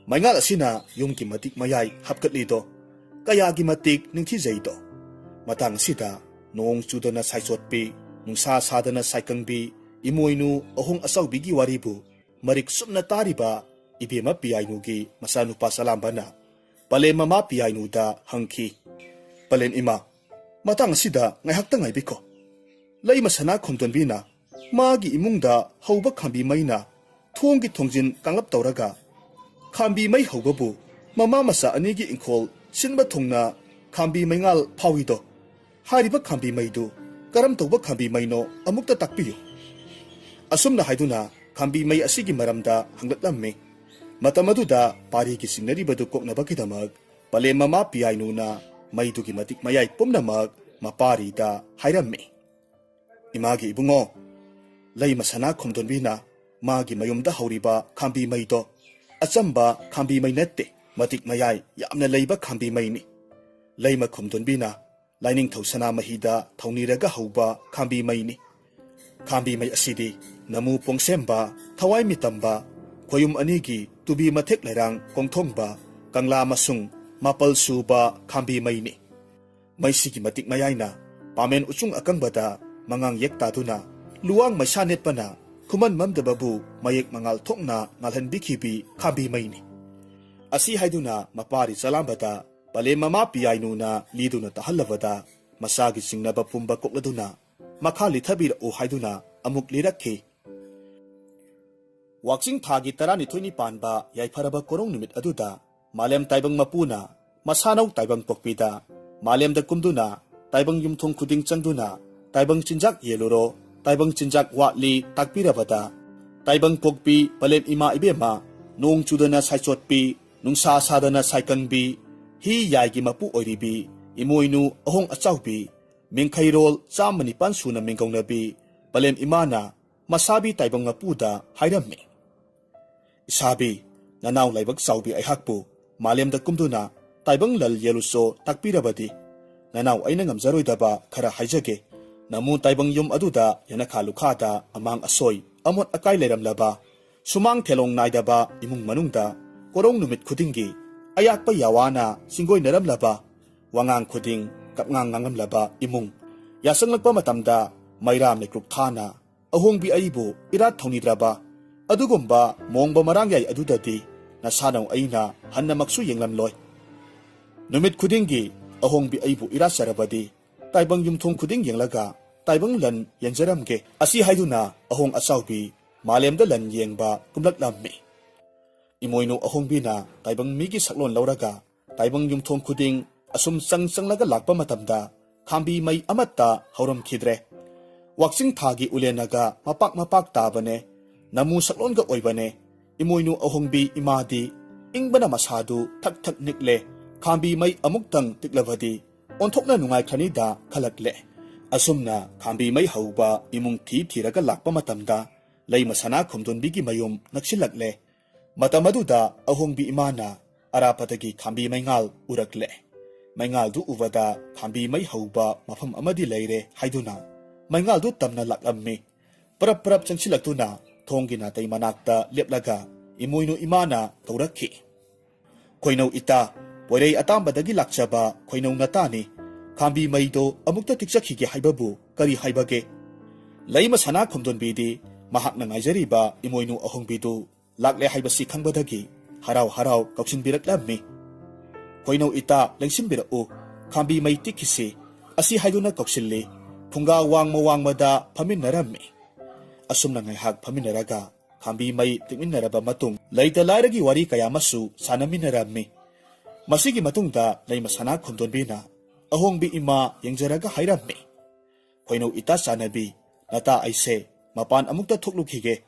ꯃꯩꯉꯥꯜ ꯑꯁꯤꯅ ꯌꯨꯝꯒꯤ ꯃꯇꯤꯛ ꯃꯌꯥꯏ ꯍꯥꯞꯀꯠꯂꯤꯗꯣ꯫ ꯀꯌꯥꯒꯤ ꯃꯇꯤꯛ ꯅꯤꯡꯊꯤꯖꯩꯗꯣ꯫ ꯃꯇꯥꯡ ꯑꯁꯤꯗ ꯅꯣꯡ ꯆꯨꯗꯅ ꯁꯥꯏꯆꯣꯠꯄꯤ, ꯅꯨꯡꯁꯥ ꯁꯥꯗꯅ ꯁꯥꯏꯀꯪꯕꯤ, ꯏꯃꯣꯏꯅꯨ ꯑꯍꯣꯡ ꯑꯆꯥꯎꯕꯤꯒꯤ ꯋꯥꯔꯤꯕꯨ ꯃꯔꯤꯛ ꯆꯨꯝꯅ ꯇꯥꯔꯤꯕ ꯏꯕꯦꯝꯃ ꯄꯤꯌꯥꯏꯅꯨꯒꯤ ꯃꯆꯥꯅꯨꯄꯥ ꯆꯂꯥꯝꯕꯅ ꯄꯂꯦꯝ ꯃꯃꯥ ꯄꯤꯌꯥꯏꯅꯨꯗ ꯍꯪꯈꯤ, "ꯄꯂꯦꯝ ꯏꯃꯥ, ꯃꯇꯥꯡ ꯑꯁꯤꯗ ꯉꯥꯏꯍꯥꯛꯇ ꯉꯥꯏꯕꯤꯈꯣ꯫ ꯂꯩꯃ ꯁꯅꯥ ꯈꯣꯝꯗꯣꯟꯕꯤꯅ ꯃꯥꯒꯤ ꯏꯃꯨꯡꯗ ꯍꯧꯕ ꯈꯥꯝꯕꯤ ꯃꯩꯅ ꯊꯣꯡꯒꯤ ꯊꯣꯡꯖꯤꯟ ꯀꯥꯡꯂꯞ ꯇꯧꯔꯒ ꯈꯥꯝꯕꯤ ꯃꯩ ꯍꯧꯕꯕꯨ ꯃꯃꯥ ꯃꯆꯥ ꯑꯅꯤꯒꯤ ꯏꯪꯈꯣꯜ ꯁꯤꯟꯕ ꯊꯨꯡꯅ ꯈꯥꯝꯕꯤ ꯃꯩꯉꯥꯜ ꯐꯥꯎꯏꯗꯣ꯫ ꯍꯥꯏꯔꯤꯕ ꯈꯥꯝꯕꯤ ꯃꯩꯗꯨ ꯀꯔꯝ ꯇꯧꯕ ꯈꯥꯝꯕꯤ ꯃꯩꯅꯣ ꯑꯃꯨꯛꯇ ꯇꯥꯛꯄꯤꯌꯨ"꯫ ꯑꯁꯨꯝꯅ ꯍꯥꯏꯗꯨꯅ ꯈꯥꯝꯕꯤ ꯃꯩ ꯑꯁꯤꯒꯤ ꯃꯔꯝꯗ ꯍꯪꯂꯛꯂꯝꯃꯤ꯫ ꯃꯇꯝ ꯑꯗꯨꯗ ꯄꯥꯔꯤꯒꯤ ꯆꯤꯡꯅꯔꯤꯕꯗꯨ ꯀꯣꯛꯅꯕꯒꯤꯗꯃꯛ ꯄꯂꯦꯝ ꯃꯃꯥ ꯄꯤꯌꯥꯏꯅꯨꯅ ꯃꯩꯗꯨꯒꯤ ꯃꯇꯤꯛ ꯃꯌꯥꯏ ꯄꯨꯝꯅꯃꯛ ꯃꯄꯥꯔꯤꯗ ꯍꯥꯏꯔꯝꯃꯤ꯫ ꯏꯃꯥꯒꯤ ꯏꯕꯨꯡꯉꯣ, ꯂꯩꯃ ꯁꯅꯥ ꯈꯣꯝꯗꯣꯟꯕꯤꯅ ꯃꯥꯒꯤ ꯃꯌꯨꯝꯗ ꯍꯧꯔꯤꯕ ꯈꯥꯝꯕꯤ ꯃꯩꯗꯣ ꯑꯆꯝꯕ ꯈꯥꯝꯕꯤ ꯃꯩ ꯅꯠꯇꯦ, ꯃꯇꯤꯛ ꯃꯌꯥꯏ ꯌꯥꯝꯅ ꯂꯩꯕ ꯈꯥꯝꯕꯤ ꯃꯩꯅꯤ꯫ ꯂꯩꯃ ꯈꯣꯝꯗꯣꯟꯕꯤꯅ ꯂꯥꯏꯅꯤꯡꯊꯧ ꯁꯅꯥꯃꯍꯤꯗ ꯊꯧꯅꯤꯔꯒ ꯍꯧꯕ ꯈꯥꯝꯕꯤ ꯃꯩꯅꯤ꯫ ꯈꯥꯝꯕꯤ ꯃꯩ ꯑꯁꯤꯗꯤ ꯅꯃꯨ ꯄꯣꯡꯁꯦꯝꯕ, ꯊꯋꯥꯏ ꯃꯤꯇꯝꯕ, ꯈꯣꯌꯨꯝ ꯑꯅꯤꯒꯤ ꯇꯨꯕꯤ ꯃꯊꯦꯛ ꯂꯩꯔꯥꯡ ꯀꯣꯡꯊꯣꯡꯕ, ꯀꯪꯂꯥ ꯃꯁꯨꯡ ꯃꯥꯄꯜ ꯁꯨꯕ ꯈꯥꯝꯕꯤ ꯃꯩꯅꯤ꯫ ꯃꯩꯁꯤꯒꯤ ꯃꯇꯤꯛ ꯃꯌꯥꯏꯅ ꯄꯥꯃꯦꯟ ꯎꯆꯨꯡ ꯑꯀꯪꯕꯗ ꯃꯉꯥꯡ ꯌꯦꯛ ꯇꯥꯗꯨꯅ ꯂꯨꯋꯥꯡ ꯃꯩꯁꯥ ꯅꯦꯠꯄꯅ ꯈꯨꯃꯟ ꯃꯝꯗꯕꯕꯨ ꯃꯌꯦꯛ ꯃꯉꯥꯜ ꯊꯣꯛꯅ ꯉꯥꯜꯍꯟꯕꯤꯈꯤꯕꯤ ꯈꯥꯝꯕꯤ ꯃꯩꯅꯤ꯫ ꯑꯁꯤ ꯍꯥꯏꯗꯨꯅ ꯃꯄꯥꯔꯤ ꯆꯂꯥꯝꯕꯗ ꯄꯂꯦꯝ ꯃꯃꯥ ꯄꯤꯌꯥꯏꯅꯨꯅ ꯂꯤꯗꯨꯅ ꯇꯥꯍꯜꯂꯕꯗ ꯃꯆꯥꯒꯤ ꯆꯤꯡꯅꯕ ꯄꯨꯝꯕ ꯀꯣꯛꯂꯗꯨꯅ ꯃꯈꯥ ꯂꯤꯊꯕꯤꯔꯛꯎ ꯍꯥꯏꯗꯨꯅ ꯑꯃꯨꯛ ꯂꯤꯔꯛꯈꯤ꯫ ꯋꯥꯛꯆꯤꯡ ꯊꯥꯒꯤ ꯇꯔꯥꯅꯤꯊꯣꯏꯅꯤ ꯄꯥꯟꯕ ꯌꯥꯏꯐꯔꯕ ꯀꯣꯔꯧ ꯅꯨꯃꯤꯠ ꯑꯗꯨꯗ ꯃꯥꯂꯦꯝ ꯇꯥꯏꯕꯪ ꯃꯄꯨꯅ ꯃꯁꯥꯅꯧ ꯇꯥꯏꯕꯪ ꯄꯣꯛꯄꯤꯗ ꯃꯥꯂꯦꯝꯗ ꯀꯨꯝꯗꯨꯅ ꯇꯥꯏꯕꯪ ꯌꯨꯝꯊꯣꯡ ꯈꯨꯗꯤꯡ ꯆꯪꯗꯨꯅ ꯇꯥꯏꯕꯪ ꯆꯤꯟꯖꯥꯛ ꯌꯦꯜꯂꯨꯔꯣ, ꯇꯥꯏꯕꯪ ꯆꯤꯟꯖꯥꯛ ꯋꯥꯠꯂꯤ ꯇꯥꯛꯄꯤꯔꯕꯗ ꯇꯥꯏꯕꯪ ꯄꯣꯛꯄꯤ ꯄꯂꯦꯝ ꯏꯃꯥ ꯏꯕꯦꯝꯃ ꯅꯣꯡ ꯆꯨꯗꯅ ꯁꯥꯏꯆꯣꯠꯄꯤ, ꯅꯨꯡꯁꯥ ꯁꯥꯗꯅ ꯁꯥꯏꯀꯪꯕꯤ, ꯍꯤ ꯌꯥꯏꯒꯤ ꯃꯄꯨ ꯑꯣꯏꯔꯤꯕꯤ ꯏꯃꯣꯏꯅꯨ ꯑꯍꯣꯡ ꯑꯆꯥꯎꯕꯤ, ꯃꯤꯡꯈꯩꯔꯣꯜ ꯆꯥꯝꯃ ꯅꯤꯄꯥꯟ ꯁꯨꯅ ꯃꯤꯡꯒꯧꯅꯕꯤ ꯄꯂꯦꯝ ꯏꯃꯥꯅ ꯃꯁꯥꯕꯤ ꯇꯥꯏꯕꯪ ꯃꯄꯨꯗ ꯍꯥꯏꯔꯝꯃꯤ, "ꯏꯁꯥꯕꯤ, ꯅꯅꯥꯎ ꯂꯥꯏꯕꯛ ꯆꯥꯎꯕꯤ ꯑꯩꯍꯥꯛꯄꯨ ꯃꯥꯂꯦꯝꯗ ꯀꯨꯝꯗꯨꯅ ꯇꯥꯏꯕꯪ ꯂꯜ ꯌꯦꯜꯂꯨꯆꯣ ꯇꯥꯛꯄꯤꯔꯕꯗꯤ, ꯅꯅꯥꯎ ꯑꯩꯅ ꯉꯝꯖꯔꯣꯏꯗꯕ ꯈꯔ ꯍꯥꯏꯖꯒꯦ꯫ ꯅꯃꯨ ꯇꯥꯏꯕꯪ ꯌꯨꯝ ꯑꯗꯨꯗ ꯌꯦꯅꯈꯥ ꯂꯨꯈꯥꯗ ꯑꯃꯥꯡ ꯑꯁꯣꯏ, ꯑꯃꯣꯠ ꯑꯀꯥꯏ ꯂꯩꯔꯝꯂꯕ, ꯁꯨꯃꯥꯡ ꯊꯦꯂꯣꯡ ꯅꯥꯏꯗꯕ ꯏꯃꯨꯡ ꯃꯅꯨꯡꯗ ꯀꯣꯔꯧ ꯅꯨꯃꯤꯠ ꯈꯨꯗꯤꯡꯒꯤ ꯑꯌꯥꯛꯄ ꯌꯥꯋꯥꯅ ꯆꯤꯡꯒꯣꯏꯅꯔꯝꯂꯕ, ꯋꯥꯉꯥꯡ ꯈꯨꯗꯤꯡ ꯀꯞꯉꯥꯡ ꯉꯥꯡꯂꯝꯂꯕ ꯏꯃꯨꯡ ꯌꯥꯆꯪꯂꯛꯄ ꯃꯇꯝꯗ ꯃꯩꯔꯥ ꯃꯩꯀ꯭ꯔꯨꯛ ꯊꯥꯅ ꯑꯍꯣꯡꯕꯤ ꯑꯩꯕꯨ ꯏꯔꯥꯠ ꯊꯧꯅꯤꯗ꯭ꯔꯕ ꯑꯗꯨꯒꯨꯝꯕ ꯃꯣꯡꯕ ꯃꯔꯥꯡꯌꯥꯏ ꯑꯗꯨꯗꯗꯤ ꯅꯁꯥꯅꯧ ꯑꯩꯅ ꯍꯟꯅꯃꯛꯁꯨ ꯌꯦꯡꯂꯝꯂꯣꯏ꯫ ꯅꯨꯃꯤꯠ ꯈꯨꯗꯤꯡꯒꯤ ꯑꯍꯣꯡꯕꯤ ꯑꯩꯕꯨ ꯏꯔꯥꯠꯆꯔꯕꯗꯤ ꯇꯥꯏꯕꯪ ꯌꯨꯝꯊꯣꯡ ꯈꯨꯗꯤꯡ ꯌꯦꯡꯂꯒ ꯇꯥꯏꯕꯪ ꯂꯟ ꯌꯦꯟꯖꯔꯝꯒꯦ" ꯑꯁꯤ ꯍꯥꯏꯗꯨꯅ ꯑꯍꯣꯡ ꯑꯆꯥꯎꯕꯤ ꯃꯥꯂꯦꯝꯗ ꯂꯟ ꯌꯦꯡꯕ ꯀꯨꯝꯂꯛꯂꯝꯃꯤ꯫ ꯏꯃꯣꯏꯅꯨ ꯑꯍꯣꯡꯕꯤꯅ ꯇꯥꯏꯕꯪ ꯃꯤꯒꯤ ꯁꯛꯂꯣꯟ ꯂꯧꯔꯒ ꯇꯥꯏꯕꯪ ꯌꯨꯝꯊꯣꯡ ꯈꯨꯗꯤꯡ ꯑꯁꯨꯝ ꯆꯪ ꯆꯪꯂꯒ ꯂꯥꯛꯄ ꯃꯇꯝꯗ ꯈꯥꯝꯕꯤ ꯃꯩ ꯑꯃꯠꯇ ꯍꯧꯔꯝꯈꯤꯗ꯭ꯔꯦ꯫ ꯋꯥꯛꯆꯤꯡ ꯊꯥꯒꯤ ꯎꯂꯦꯟꯅꯒ ꯃꯄꯥꯛ ꯃꯄꯥꯛ ꯇꯥꯕꯅꯦ꯫ ꯅꯃꯨ ꯁꯛꯂꯣꯟꯒ ꯑꯣꯏꯕꯅꯦ꯫ ꯏꯃꯣꯏꯅꯨ ꯑꯍꯣꯡꯕꯤ ꯏꯃꯥꯗꯤ ꯏꯪꯕꯅ ꯃꯁꯥꯗꯨ ꯊꯛ ꯊꯛ ꯅꯤꯛꯂꯦ꯫ ꯈꯥꯝꯕꯤ ꯃꯩ ꯑꯃꯨꯛꯇꯪ ꯇꯤꯛꯂꯕꯗꯤ ꯑꯣꯟꯊꯣꯛꯅ ꯅꯨꯡꯉꯥꯏꯈ꯭ꯔꯅꯤꯗ ꯈꯜꯂꯛꯂꯦ꯫ ꯑꯁꯨꯝꯅ ꯈꯥꯝꯕꯤ ꯃꯩ ꯍꯧꯕ ꯏꯃꯨꯡ ꯊꯤ ꯊꯤꯔꯒ ꯂꯥꯛꯄ ꯃꯇꯝꯗ ꯂꯩꯃ ꯁꯅꯥ ꯈꯣꯝꯗꯣꯟꯕꯤꯒꯤ ꯃꯌꯨꯝ ꯅꯛꯁꯤꯜꯂꯛꯂꯦ꯫ ꯃꯇꯝ ꯑꯗꯨꯗ ꯑꯍꯣꯡꯕꯤ ꯏꯃꯥꯅ ꯑꯔꯥꯞꯄꯗꯒꯤ ꯈꯥꯝꯕꯤ ꯃꯩꯉꯥꯜ ꯎꯔꯛꯂꯦ꯫ ꯃꯩꯉꯥꯜꯗꯨ ꯎꯕꯗ ꯈꯥꯝꯕꯤ ꯃꯩ ꯍꯧꯕ ꯃꯐꯝ ꯑꯃꯗꯤ ꯂꯩꯔꯦ ꯍꯥꯏꯗꯨꯅ ꯃꯩꯉꯥꯜꯗꯨ ꯇꯝꯅ ꯂꯥꯛꯂꯝꯃꯤ꯫ ꯄꯔꯞ ꯄꯔꯞ ꯆꯪꯁꯤꯜꯂꯛꯇꯨꯅ ꯊꯣꯡꯒꯤ ꯅꯥꯇꯩ ꯃꯅꯥꯛꯇ ꯂꯦꯞꯂꯒ ꯏꯃꯣꯏꯅꯨ ꯏꯃꯥꯅ ꯀꯧꯔꯛꯈꯤ꯫ "ꯈꯣꯏꯅꯧ ꯏꯇꯥ, ꯄꯣꯏꯔꯩ ꯑꯇꯥꯝꯕꯗꯒꯤ ꯂꯥꯛꯆꯕ ꯈꯣꯏꯅꯧ ꯅꯇꯥꯅꯤ꯫ ꯈꯥꯝꯕꯤ ꯃꯩꯗꯣ ꯑꯃꯨꯛꯇ ꯇꯤꯛꯆꯈꯤꯒꯦ ꯍꯥꯏꯕꯕꯨ ꯀꯔꯤ ꯍꯥꯏꯕꯒꯦ?" ꯂꯩꯃ ꯁꯅꯥ ꯈꯣꯝꯗꯣꯟꯕꯤꯗꯤ ꯃꯍꯥꯛꯅ ꯉꯥꯏꯖꯔꯤꯕ ꯏꯃꯣꯏꯅꯨ ꯑꯍꯣꯡꯕꯤꯗꯨ ꯂꯥꯛꯂꯦ ꯍꯥꯏꯕꯁꯤ ꯈꯪꯕꯗꯒꯤ ꯍꯔꯥꯎ ꯍꯔꯥꯎ ꯀꯧꯁꯤꯟꯕꯤꯔꯛꯂꯝꯃꯤ꯫ "ꯈꯣꯏꯅꯧ ꯏꯇꯥ, ꯂꯦꯡꯁꯤꯟꯕꯤꯔꯛꯎ, ꯈꯥꯝꯕꯤ ꯃꯩ ꯇꯤꯛꯈꯤꯁꯤ" ꯑꯁꯤ ꯍꯥꯏꯗꯨꯅ ꯀꯧꯁꯤꯜꯂꯤ꯫ ꯐꯨꯡꯒꯥ ꯋꯥꯡꯃ ꯋꯥꯡꯃꯗ ꯐꯝꯃꯤꯟꯅꯔꯝꯃꯤ꯫ ꯑꯁꯨꯝꯅ ꯉꯥꯏꯍꯥꯛ ꯐꯝꯃꯤꯟꯅꯔꯒ ꯈꯥꯝꯕꯤ ꯃꯩ ꯇꯤꯛꯃꯤꯟꯅꯔꯕ ꯃꯇꯨꯡ ꯂꯩꯇ ꯂꯥꯏꯔꯒꯤ ꯋꯥꯔꯤ ꯀꯌꯥ ꯑꯃꯁꯨ ꯁꯥꯟꯅꯃꯤꯟꯅꯔꯝꯃꯤ꯫ ꯃꯁꯤꯒꯤ ꯃꯇꯨꯡꯗ ꯂꯩꯃ ꯁꯅꯥ ꯈꯣꯝꯗꯣꯟꯕꯤꯅ ꯑꯍꯣꯡꯕꯤ ꯏꯃꯥ ꯌꯦꯡꯖꯔꯒ ꯍꯥꯏꯔꯝꯃꯤ, "ꯈꯣꯏꯅꯧ ꯏꯇꯥ ꯆꯥꯟꯅꯕꯤ, ꯅꯇꯥ ꯑꯩꯁꯦ ꯃꯄꯥꯟ ꯑꯃꯨꯛꯇ ꯊꯣꯛꯂꯨꯈꯤꯒꯦ꯫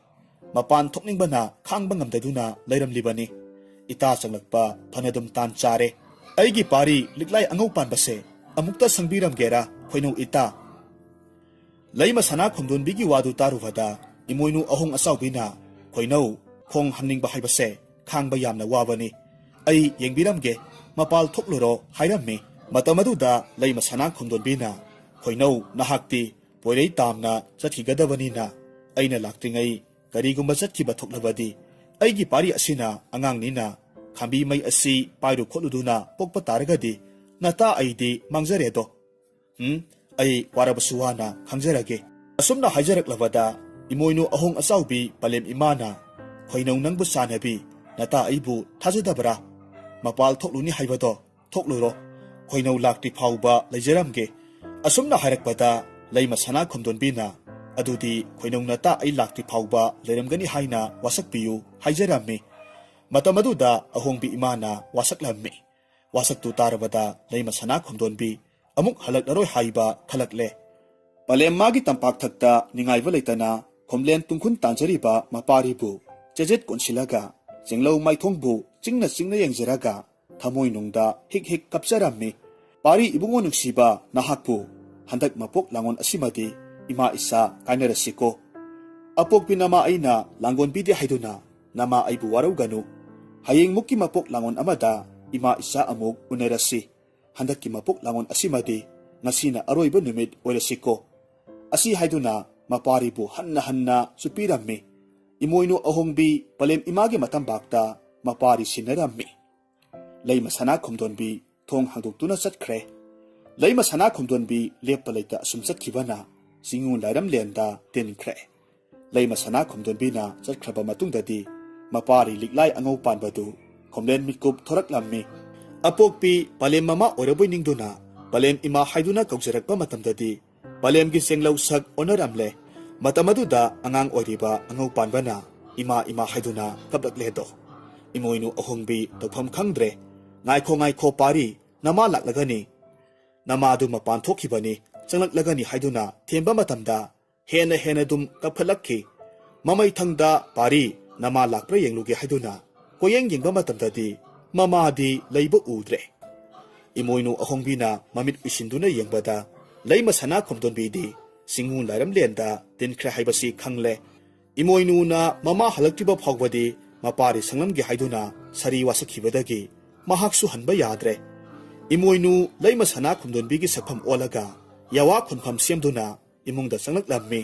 ꯃꯄꯥꯟ ꯊꯣꯛꯅꯤꯡꯕꯅ ꯈꯥꯡꯕ ꯉꯝꯗꯗꯨꯅ ꯂꯩꯔꯝꯂꯤꯕꯅꯤ꯫ ꯏꯇꯥ ꯆꯪꯂꯛꯄ ꯐꯅꯗꯨꯝ ꯇꯥꯟ ꯆꯥꯔꯦ꯫ ꯑꯩꯒꯤ ꯄꯥꯔꯤ ꯂꯤꯛꯂꯥꯏ ꯑꯉꯧ ꯄꯥꯟꯕꯁꯦ ꯑꯃꯨꯛꯇ ꯁꯪꯕꯤꯔꯝꯒꯦꯔꯥ, ꯈꯣꯏꯅꯧ ꯏꯇꯥ?" ꯂꯩꯃ ꯁꯅꯥ ꯈꯣꯝꯗꯣꯟꯕꯤꯒꯤ ꯋꯥꯗꯨ ꯇꯥꯔꯨꯕꯗ ꯏꯃꯣꯏꯅꯨ ꯑꯍꯣꯡ ꯑꯆꯥꯎꯕꯤꯅ, "ꯈꯣꯏꯅꯧ, ꯈꯣꯡ ꯍꯥꯝꯅꯤꯡꯕ ꯍꯥꯏꯕꯁꯦ ꯈꯥꯡꯕ ꯌꯥꯝꯅ ꯋꯥꯕꯅꯤ꯫ ꯑꯩ ꯌꯦꯡꯕꯤꯔꯝꯒꯦ, ꯃꯄꯥꯜ ꯊꯣꯛꯂꯨꯔꯣ" ꯍꯥꯏꯔꯝꯃꯤ꯫ ꯃꯇꯝ ꯑꯗꯨꯗ ꯂꯩꯃ ꯁꯅꯥ ꯈꯣꯝꯗꯣꯟꯕꯤꯅ, "ꯈꯣꯏꯅꯧ, ꯅꯍꯥꯛꯇꯤ ꯄꯣꯏꯔꯩ ꯇꯥꯝꯅ ꯆꯠꯈꯤꯒꯗꯕꯅꯤꯅ ꯑꯩꯅ ꯂꯥꯛꯇ꯭ꯔꯤꯉꯩ ꯀꯔꯤꯒꯨꯝꯕ ꯆꯠꯈꯤꯕ ꯊꯣꯛꯂꯕꯗꯤ ꯑꯩꯒꯤ ꯄꯥꯔꯤ ꯑꯁꯤꯅ ꯑꯉꯥꯡꯅꯤꯅ ꯈꯥꯝꯕꯤ ꯃꯩ ꯑꯁꯤ ꯄꯥꯏꯔꯨ ꯈꯣꯠꯂꯨꯗꯨꯅ ꯄꯣꯛꯄ ꯇꯥꯔꯒꯗꯤ ꯅꯇꯥ ꯑꯩꯗꯤ ꯃꯥꯡꯖꯔꯦꯗꯣ꯫ ꯎꯝ, ꯑꯩ ꯋꯥꯔꯕꯁꯨ ꯋꯥꯅ ꯈꯥꯡꯖꯔꯒꯦ"꯫ ꯑꯁꯨꯝꯅ ꯍꯥꯏꯖꯔꯛꯂꯕꯗ ꯏꯃꯣꯏꯅꯨ ꯑꯍꯣꯡ ꯑꯆꯥꯎꯕꯤ ꯄꯂꯦꯝ ꯏꯃꯥꯅ, "ꯈꯣꯏꯅꯧ, ꯅꯪꯕꯨ ꯆꯥꯟꯅꯕꯤ, ꯅꯇꯥ ꯑꯩꯕꯨ ꯊꯥꯖꯗꯕ꯭ꯔꯥ? ꯃꯄꯥꯜ ꯊꯣꯛꯂꯨꯅꯤ ꯍꯥꯏꯕꯗꯣ ꯊꯣꯛꯂꯨꯔꯣ꯫ ꯈꯣꯏꯅꯧ ꯂꯥꯛꯇ꯭ꯔꯤ ꯐꯥꯎꯕ ꯂꯩꯖꯔꯝꯒꯦ"꯫ ꯑꯁꯨꯝꯅ ꯍꯥꯏꯔꯛꯄꯗ ꯂꯩꯃ ꯁꯅꯥ ꯈꯣꯝꯗꯣꯟꯕꯤꯅ, "ꯑꯗꯨꯗꯤ ꯈꯣꯏꯅꯧ ꯅꯇꯥ ꯑꯩ ꯂꯥꯛꯇ꯭ꯔꯤ ꯐꯥꯎꯕ ꯂꯩꯔꯝꯒꯅꯤ ꯍꯥꯏꯅ ꯋꯥꯁꯛꯄꯤꯌꯨ" ꯍꯥꯏꯖꯔꯝꯃꯤ꯫ ꯃꯇꯝ ꯑꯗꯨꯗ ꯑꯍꯣꯡꯕꯤ ꯏꯃꯥꯅ ꯋꯥꯁꯛꯂꯝꯃꯤ꯫ ꯋꯥꯁꯛꯇꯨ ꯇꯥꯔꯕꯗ ꯂꯩꯃ ꯁꯅꯥ ꯈꯣꯝꯗꯣꯟꯕꯤ ꯑꯃꯨꯛ ꯍꯜꯂꯛꯂꯔꯣꯏ ꯍꯥꯏꯕ ꯈꯜꯂꯛꯂꯦ꯫ ꯄꯂꯦꯝ ꯃꯥꯒꯤ ꯇꯝꯄꯥꯛꯊꯛꯇ ꯅꯤꯡꯉꯥꯏꯕ ꯂꯩꯇꯅ ꯈꯣꯝꯂꯦꯟ ꯇꯨꯡꯈꯨꯟ ꯇꯥꯟꯖꯔꯤꯕ ꯃꯄꯥꯔꯤꯕꯨ ꯆꯦꯖꯦꯠ ꯀꯣꯟꯁꯤꯜꯂꯒ ꯆꯤꯡꯂꯧ ꯃꯥꯏꯊꯣꯡꯕꯨ ꯆꯤꯡꯅ ꯆꯤꯡꯅ ꯌꯦꯡꯖꯔꯒ ꯊꯃꯣꯏꯅꯨꯡꯗ ꯍꯤꯛ ꯍꯤꯛ ꯀꯞꯆꯔꯝꯃꯤ꯫ "ꯄꯥꯔꯤ ꯏꯕꯨꯡꯉꯣ ꯅꯨꯡꯁꯤꯕ, ꯅꯍꯥꯛꯄꯨ ꯍꯟꯗꯛ ꯃꯄꯣꯛ ꯂꯥꯡꯉꯣꯟ ꯑꯁꯤꯃꯗꯤ ꯏꯃꯥ ꯏꯆꯥ ꯀꯥꯏꯅꯔꯁꯤꯀꯣ꯫ ꯑꯄꯣꯛꯄꯤ ꯅꯃꯥ ꯑꯩꯅ ꯂꯥꯡꯒꯣꯟꯕꯤꯗꯦ ꯍꯥꯏꯗꯨꯅ ꯅꯃꯥ ꯑꯩꯕꯨ ꯋꯥꯔꯧꯒꯅꯨ꯫ ꯍꯌꯦꯡꯃꯨꯛꯀꯤ ꯃꯄꯣꯛ ꯂꯥꯡꯉꯣꯟ ꯑꯃꯗ ꯏꯃꯥ ꯏꯆꯥ ꯑꯃꯨꯛ ꯎꯅꯔꯁꯤ꯫ ꯍꯟꯗꯛꯀꯤ ꯃꯄꯣꯛ ꯂꯥꯡꯉꯣꯟ ꯑꯁꯤꯃꯗꯤ ꯉꯁꯤꯅ ꯑꯔꯣꯏꯕ ꯅꯨꯃꯤꯠ ꯑꯣꯏꯔꯁꯤꯀꯣ"꯫ ꯑꯁꯤ ꯍꯥꯏꯗꯨꯅ ꯃꯄꯥꯔꯤꯕꯨ ꯍꯟꯅ ꯍꯟꯅ ꯆꯨꯞꯄꯤꯔꯝꯃꯤ꯫ ꯏꯃꯣꯏꯅꯨ ꯑꯍꯣꯡꯕꯤ ꯄꯂꯦꯝ ꯏꯃꯥꯒꯤ ꯃꯇꯝꯕꯥꯛꯇ ꯃꯄꯥꯔꯤ ꯁꯤꯟꯅꯔꯝꯃꯤ꯫ ꯂꯩꯃ ꯁꯅꯥ ꯈꯣꯝꯗꯣꯟꯕꯤ ꯊꯣꯡ ꯍꯥꯡꯗꯣꯛꯇꯨꯅ ꯆꯠꯈ꯭ꯔꯦ꯫ ꯂꯩꯃ ꯁꯅꯥ ꯈꯣꯝꯗꯣꯟꯕꯤ ꯂꯦꯞꯄ ꯂꯩꯇ ꯑꯁꯨꯝ ꯆꯠꯈꯤꯕꯅ ꯆꯤꯡꯉꯨ ꯂꯥꯏꯔꯝꯂꯦꯟꯗ ꯇꯤꯟꯈ꯭ꯔꯦ꯫ ꯂꯩꯃ ꯁꯅꯥ ꯈꯣꯝꯗꯣꯟꯕꯤꯅ ꯆꯠꯈ꯭ꯔꯕ ꯃꯇꯨꯡꯗꯗꯤ ꯃꯄꯥꯔꯤ ꯂꯤꯛꯂꯥꯏ ꯑꯉꯧ ꯄꯥꯟꯕꯗꯨ ꯈꯣꯝꯂꯦꯟ ꯃꯤꯠꯀꯨꯞ ꯊꯣꯔꯛꯂꯝꯃꯤ꯫ ꯑꯄꯣꯛꯄꯤ ꯄꯂꯦꯝ ꯃꯃꯥ ꯑꯣꯏꯔꯕꯣꯏ ꯅꯤꯡꯗꯨꯅ ꯄꯂꯦꯝ ꯏꯃꯥ ꯍꯥꯏꯗꯨꯅ ꯀꯧꯖꯔꯛꯄ ꯃꯇꯝꯗꯗꯤ ꯄꯂꯦꯝꯒꯤ ꯆꯦꯡꯂꯧ ꯁꯛ ꯑꯣꯟꯅꯔꯝꯂꯦ꯫ ꯃꯇꯝ ꯑꯗꯨꯗ ꯑꯉꯥꯡ ꯑꯣꯏꯔꯤꯕ ꯑꯉꯧ ꯄꯥꯟꯕꯅ ꯏꯃꯥ ꯏꯃꯥ ꯍꯥꯏꯗꯨꯅ ꯀꯞꯂꯛꯂꯦꯗꯣ꯫ ꯏꯃꯣꯏꯅꯨ ꯑꯍꯣꯡꯕꯤ ꯇꯧꯐꯝ ꯈꯪꯗ꯭ꯔꯦ꯫ "ꯉꯥꯏꯈꯣ ꯉꯥꯏꯈꯣ ꯄꯥꯔꯤ, ꯅꯃꯥ ꯂꯥꯛꯂꯒꯅꯤ꯫ ꯅꯃꯥꯗꯨ ꯃꯄꯥꯟ ꯊꯣꯛꯈꯤꯕꯅꯤ, ꯆꯪꯂꯛꯂꯒꯅꯤ" ꯍꯥꯏꯗꯨꯅ ꯊꯦꯝꯕ ꯃꯇꯝꯗ ꯍꯦꯟꯅ ꯍꯦꯟꯅ ꯑꯗꯨꯝ ꯀꯞꯈꯠꯂꯛꯈꯤ꯫ ꯃꯃꯩꯊꯪꯗ ꯄꯥꯔꯤ ꯅꯃꯥ ꯂꯥꯛꯄ꯭ꯔꯥ ꯌꯦꯡꯂꯨꯒꯦ ꯍꯥꯏꯗꯨꯅ ꯀꯣꯌꯦꯡ ꯌꯦꯡꯕ ꯃꯇꯝꯗꯗꯤ ꯃꯃꯥꯗꯤ ꯂꯩꯕ ꯎꯗ꯭ꯔꯦ꯫ ꯏꯃꯣꯏꯅꯨ ꯑꯍꯣꯡꯕꯤꯅ ꯃꯃꯤꯠ ꯎꯏꯁꯤꯟꯗꯨꯅ ꯌꯦꯡꯕꯗ ꯂꯩꯃ ꯁꯅꯥ ꯈꯣꯝꯗꯣꯟꯕꯤꯗꯤ ꯆꯤꯡꯉꯨ ꯂꯥꯏꯔꯝꯂꯦꯟꯗ ꯇꯤꯟꯈ꯭ꯔꯦ ꯍꯥꯏꯕꯁꯤ ꯈꯪꯂꯦ꯫ ꯏꯃꯣꯏꯅꯨꯅ ꯃꯃꯥ ꯍꯜꯂꯛꯇ꯭ꯔꯤꯕ ꯐꯥꯎꯕꯗꯤ ꯃꯄꯥꯔꯤ ꯁꯪꯂꯝꯒꯦ ꯍꯥꯏꯗꯨꯅ ꯁꯥꯔꯤ ꯋꯥꯁꯛꯈꯤꯕꯗꯒꯤ ꯃꯍꯥꯛꯁꯨ ꯍꯟꯕ ꯌꯥꯗ꯭ꯔꯦ꯫ ꯏꯃꯣꯏꯅꯨ ꯂꯩꯃ ꯁꯅꯥ ꯈꯣꯝꯗꯣꯟꯕꯤꯒꯤ ꯁꯛꯐꯝ ꯑꯣꯜꯂꯒ ꯌꯥꯋꯥ ꯈꯣꯟꯐꯝ ꯁꯦꯝꯗꯨꯅ ꯏꯃꯨꯡꯗ ꯆꯪꯂꯛꯂꯝꯃꯤ꯫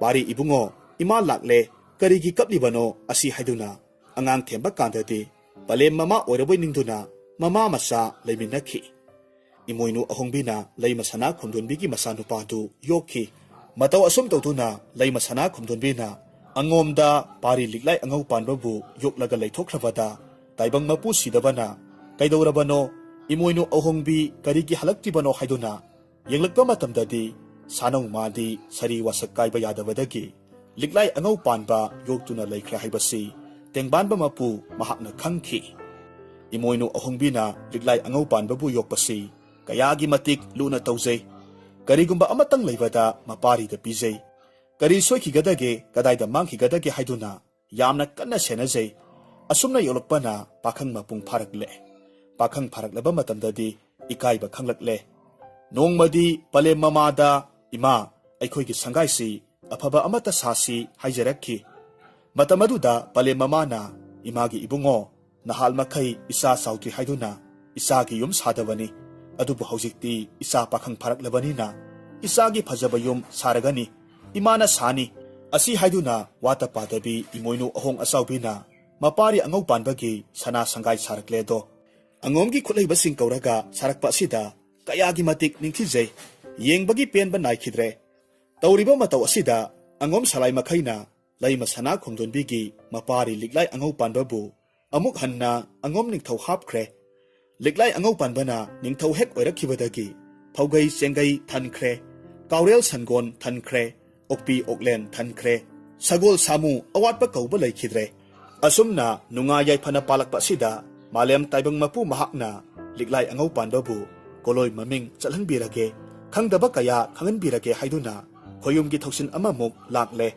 "ꯄꯥꯔꯤ ꯏꯕꯨꯡꯉꯣ, ꯏꯃꯥ ꯂꯥꯛꯂꯦ, ꯀꯔꯤꯒꯤ ꯀꯞꯂꯤꯕꯅꯣ?" ꯑꯁꯤ ꯍꯥꯏꯗꯨꯅ ꯑꯉꯥꯡ ꯊꯦꯝꯕ ꯀꯥꯟꯗꯗꯤ ꯄꯂꯦꯝ ꯃꯃꯥ ꯑꯣꯏꯔꯕꯣꯏ ꯅꯤꯡꯗꯨꯅ ꯃꯃꯥ ꯃꯆꯥ ꯂꯩꯃꯤꯟꯅꯈꯤ꯫ ꯏꯃꯣꯏꯅꯨ ꯑꯍꯣꯡꯕꯤꯅ ꯂꯩꯃ ꯁꯅꯥ ꯈꯣꯝꯗꯣꯟꯕꯤꯒꯤ ꯃꯆꯥꯅꯨꯄꯥꯗꯨ ꯌꯣꯛꯈꯤ꯫ ꯃꯇꯧ ꯑꯁꯨꯝ ꯇꯧꯗꯨꯅ ꯂꯩꯃ ꯁꯅꯥ ꯈꯣꯝꯗꯣꯟꯕꯤꯅ ꯑꯉꯣꯝꯗ ꯄꯥꯔꯤ ꯂꯤꯛꯂꯥꯏ ꯑꯉꯧ ꯄꯥꯟꯕꯕꯨ ꯌꯣꯛꯂꯒ ꯂꯩꯊꯣꯛꯈ꯭ꯔꯕꯗ ꯇꯥꯏꯕꯪ ꯃꯄꯨ ꯁꯤꯗꯕꯅ "ꯀꯩꯗꯧꯔꯕꯅꯣ? ꯏꯃꯣꯏꯅꯨ ꯑꯍꯣꯡꯕꯤ ꯀꯔꯤꯒꯤ ꯍꯜꯂꯛꯇ꯭ꯔꯤꯕꯅꯣ?" ꯍꯥꯏꯗꯨꯅ ꯌꯦꯡꯂꯛꯄ ꯃꯇꯝꯗꯗꯤ ꯁꯥꯅꯧ ꯃꯥꯗꯤ ꯁꯥꯔꯤ ꯋꯥꯁꯛ ꯀꯥꯏꯕ ꯌꯥꯗꯕꯗꯒꯤ ꯂꯤꯛꯂꯥꯏ ꯑꯉꯧ ꯄꯥꯟꯕ ꯌꯣꯛꯇꯨꯅ ꯂꯩꯈ꯭ꯔꯦ ꯍꯥꯏꯕꯁꯤ ꯇꯦꯡꯕꯥꯟꯕ ꯃꯄꯨ ꯃꯍꯥꯛꯅ ꯈꯪꯈꯤ꯫ ꯏꯃꯣꯏꯅꯨ ꯑꯍꯣꯡꯕꯤꯅ ꯂꯤꯛꯂꯥꯏ ꯑꯉꯧ ꯄꯥꯟꯕꯕꯨ ꯌꯣꯛꯄꯁꯤ ꯀꯌꯥꯒꯤ ꯃꯇꯤꯛ ꯂꯨꯅ ꯇꯧꯖꯩ꯫ ꯀꯔꯤꯒꯨꯝꯕ ꯑꯃꯇꯪ ꯂꯩꯕꯗ ꯃꯄꯥꯔꯤꯗ ꯄꯤꯖꯩ꯫ ꯀꯔꯤ ꯁꯣꯏꯈꯤꯒꯗꯒꯦ, ꯀꯗꯥꯏꯗ ꯃꯥꯡꯈꯤꯒꯗꯒꯦ ꯍꯥꯏꯗꯨꯅ ꯌꯥꯝꯅ ꯀꯟꯅ ꯁꯦꯟꯅꯖꯩ꯫ ꯑꯁꯨꯝꯅ ꯌꯣꯛꯂꯛꯄꯅ ꯄꯥꯈꯪ ꯃꯄꯨꯡ ꯐꯥꯔꯛꯂꯦ꯫ ꯄꯥꯈꯪ ꯐꯥꯔꯛꯂꯕ ꯃꯇꯝꯗꯗꯤ ꯏꯀꯥꯏꯕ ꯈꯪꯂꯛꯂꯦ꯫ ꯅꯣꯡꯃꯗꯤ ꯄꯂꯦꯝ ꯃꯃꯥꯗ, "ꯏꯃꯥ, ꯑꯩꯈꯣꯏꯒꯤ ꯁꯪꯒꯥꯏꯁꯤ ꯑꯐꯕ ꯑꯃꯠꯇ ꯁꯥꯁꯤ" ꯍꯥꯏꯖꯔꯛꯈꯤ꯫ ꯃꯇꯝ ꯑꯗꯨꯗ ꯄꯂꯦꯝ ꯃꯃꯥꯅ ꯏꯃꯥꯒꯤ, "ꯏꯕꯨꯡꯉꯣ, ꯅꯍꯥꯜ ꯃꯈꯩ ꯏꯆꯥ ꯆꯥꯎꯗ꯭ꯔꯤ ꯍꯥꯏꯗꯨꯅ ꯏꯆꯥꯒꯤ ꯌꯨꯝ ꯁꯥꯗꯕꯅꯤ꯫ ꯑꯗꯨꯕꯨ ꯍꯧꯖꯤꯛꯇꯤ ꯏꯆꯥ ꯄꯥꯈꯪ ꯐꯥꯔꯛꯂꯕꯅꯤꯅ ꯏꯆꯥꯒꯤ ꯐꯖꯕ ꯌꯨꯝ ꯁꯥꯔꯒꯅꯤ꯫ ꯏꯃꯥꯅ ꯁꯥꯅꯤ꯫ ꯑꯁꯤ ꯍꯥꯏꯗꯨꯅ ꯋꯥꯇ ꯄꯥꯗꯕꯤ ꯏꯃꯣꯏꯅꯨ ꯑꯍꯣꯡ ꯑꯆꯥꯎꯕꯤꯅ ꯃꯄꯥꯔꯤ ꯑꯉꯧ ꯄꯥꯟꯕꯒꯤ ꯁꯅꯥ ꯁꯪꯒꯥꯏ ꯁꯥꯔꯛꯂꯦꯗꯣ꯫ ꯑꯉꯣꯝꯒꯤ ꯈꯨꯠꯍꯩꯕꯁꯤꯡ ꯀꯧꯔꯒ ꯁꯥꯔꯛꯄ ꯑꯁꯤꯗ ꯀꯌꯥꯒꯤ ꯃꯇꯤꯛ ꯅꯤꯡꯊꯤꯖꯩ꯫ ꯌꯦꯡꯕꯒꯤ ꯄꯦꯟꯕ ꯅꯥꯏꯈꯤꯗ꯭ꯔꯦ꯫ ꯇꯧꯔꯤꯕ ꯃꯇꯧ ꯑꯁꯤꯗ ꯑꯉꯣꯝ ꯁꯂꯥꯏ ꯃꯈꯩꯅ ꯂꯩꯃ ꯁꯅꯥ ꯈꯣꯡꯗꯣꯟꯕꯤꯒꯤ ꯃꯄꯥꯔꯤ ꯂꯤꯛꯂꯥꯏ ꯑꯉꯧ ꯄꯥꯟꯕꯕꯨ ꯑꯃꯨꯛ ꯍꯟꯅ ꯑꯉꯣꯝ ꯅꯤꯡꯊꯧ ꯍꯥꯞꯈ꯭ꯔꯦ꯫ ꯂꯤꯛꯂꯥꯏ ꯑꯉꯧ ꯄꯥꯟꯕꯅ ꯅꯤꯡꯊꯧ ꯍꯦꯛ ꯑꯣꯏꯔꯛꯈꯤꯕꯗꯒꯤ ꯐꯧꯒꯩ ꯆꯦꯡꯒꯩ ꯊꯟꯈ꯭ꯔꯦ, ꯀꯥꯎꯔꯦꯜ ꯁꯟꯒꯣꯟ ꯊꯟꯈ꯭ꯔꯦ, ꯑꯣꯛꯄꯤ ꯑꯣꯛꯂꯦꯟ ꯊꯟꯈ꯭ꯔꯦ, ꯁꯒꯣꯜ ꯁꯥꯃꯨ ꯑꯋꯥꯠꯄ ꯀꯧꯕ ꯂꯩꯈꯤꯗ꯭ꯔꯦ꯫ ꯑꯁꯨꯝꯅ ꯅꯨꯡꯉꯥꯏ ꯌꯥꯏꯐꯅ ꯄꯥꯜꯂꯛꯄ ꯑꯁꯤꯗ ꯃꯥꯂꯦꯝ ꯇꯥꯏꯕꯪ ꯃꯄꯨ ꯃꯍꯥꯛꯅ ꯂꯤꯛꯂꯥꯏ ꯑꯉꯧ ꯄꯥꯟꯕꯕꯨ ꯀꯣꯂꯣꯏ ꯃꯃꯤꯡ ꯆꯠꯍꯟꯕꯤꯔꯒꯦ, ꯈꯪꯗꯕ ꯀꯌꯥ ꯈꯪꯍꯟꯕꯤꯔꯒꯦ ꯍꯥꯏꯗꯨꯅ ꯈꯣꯌꯨꯝꯒꯤ ꯊꯧꯁꯤꯟ ꯑꯃꯃꯨꯛ ꯂꯥꯛꯂꯦ꯫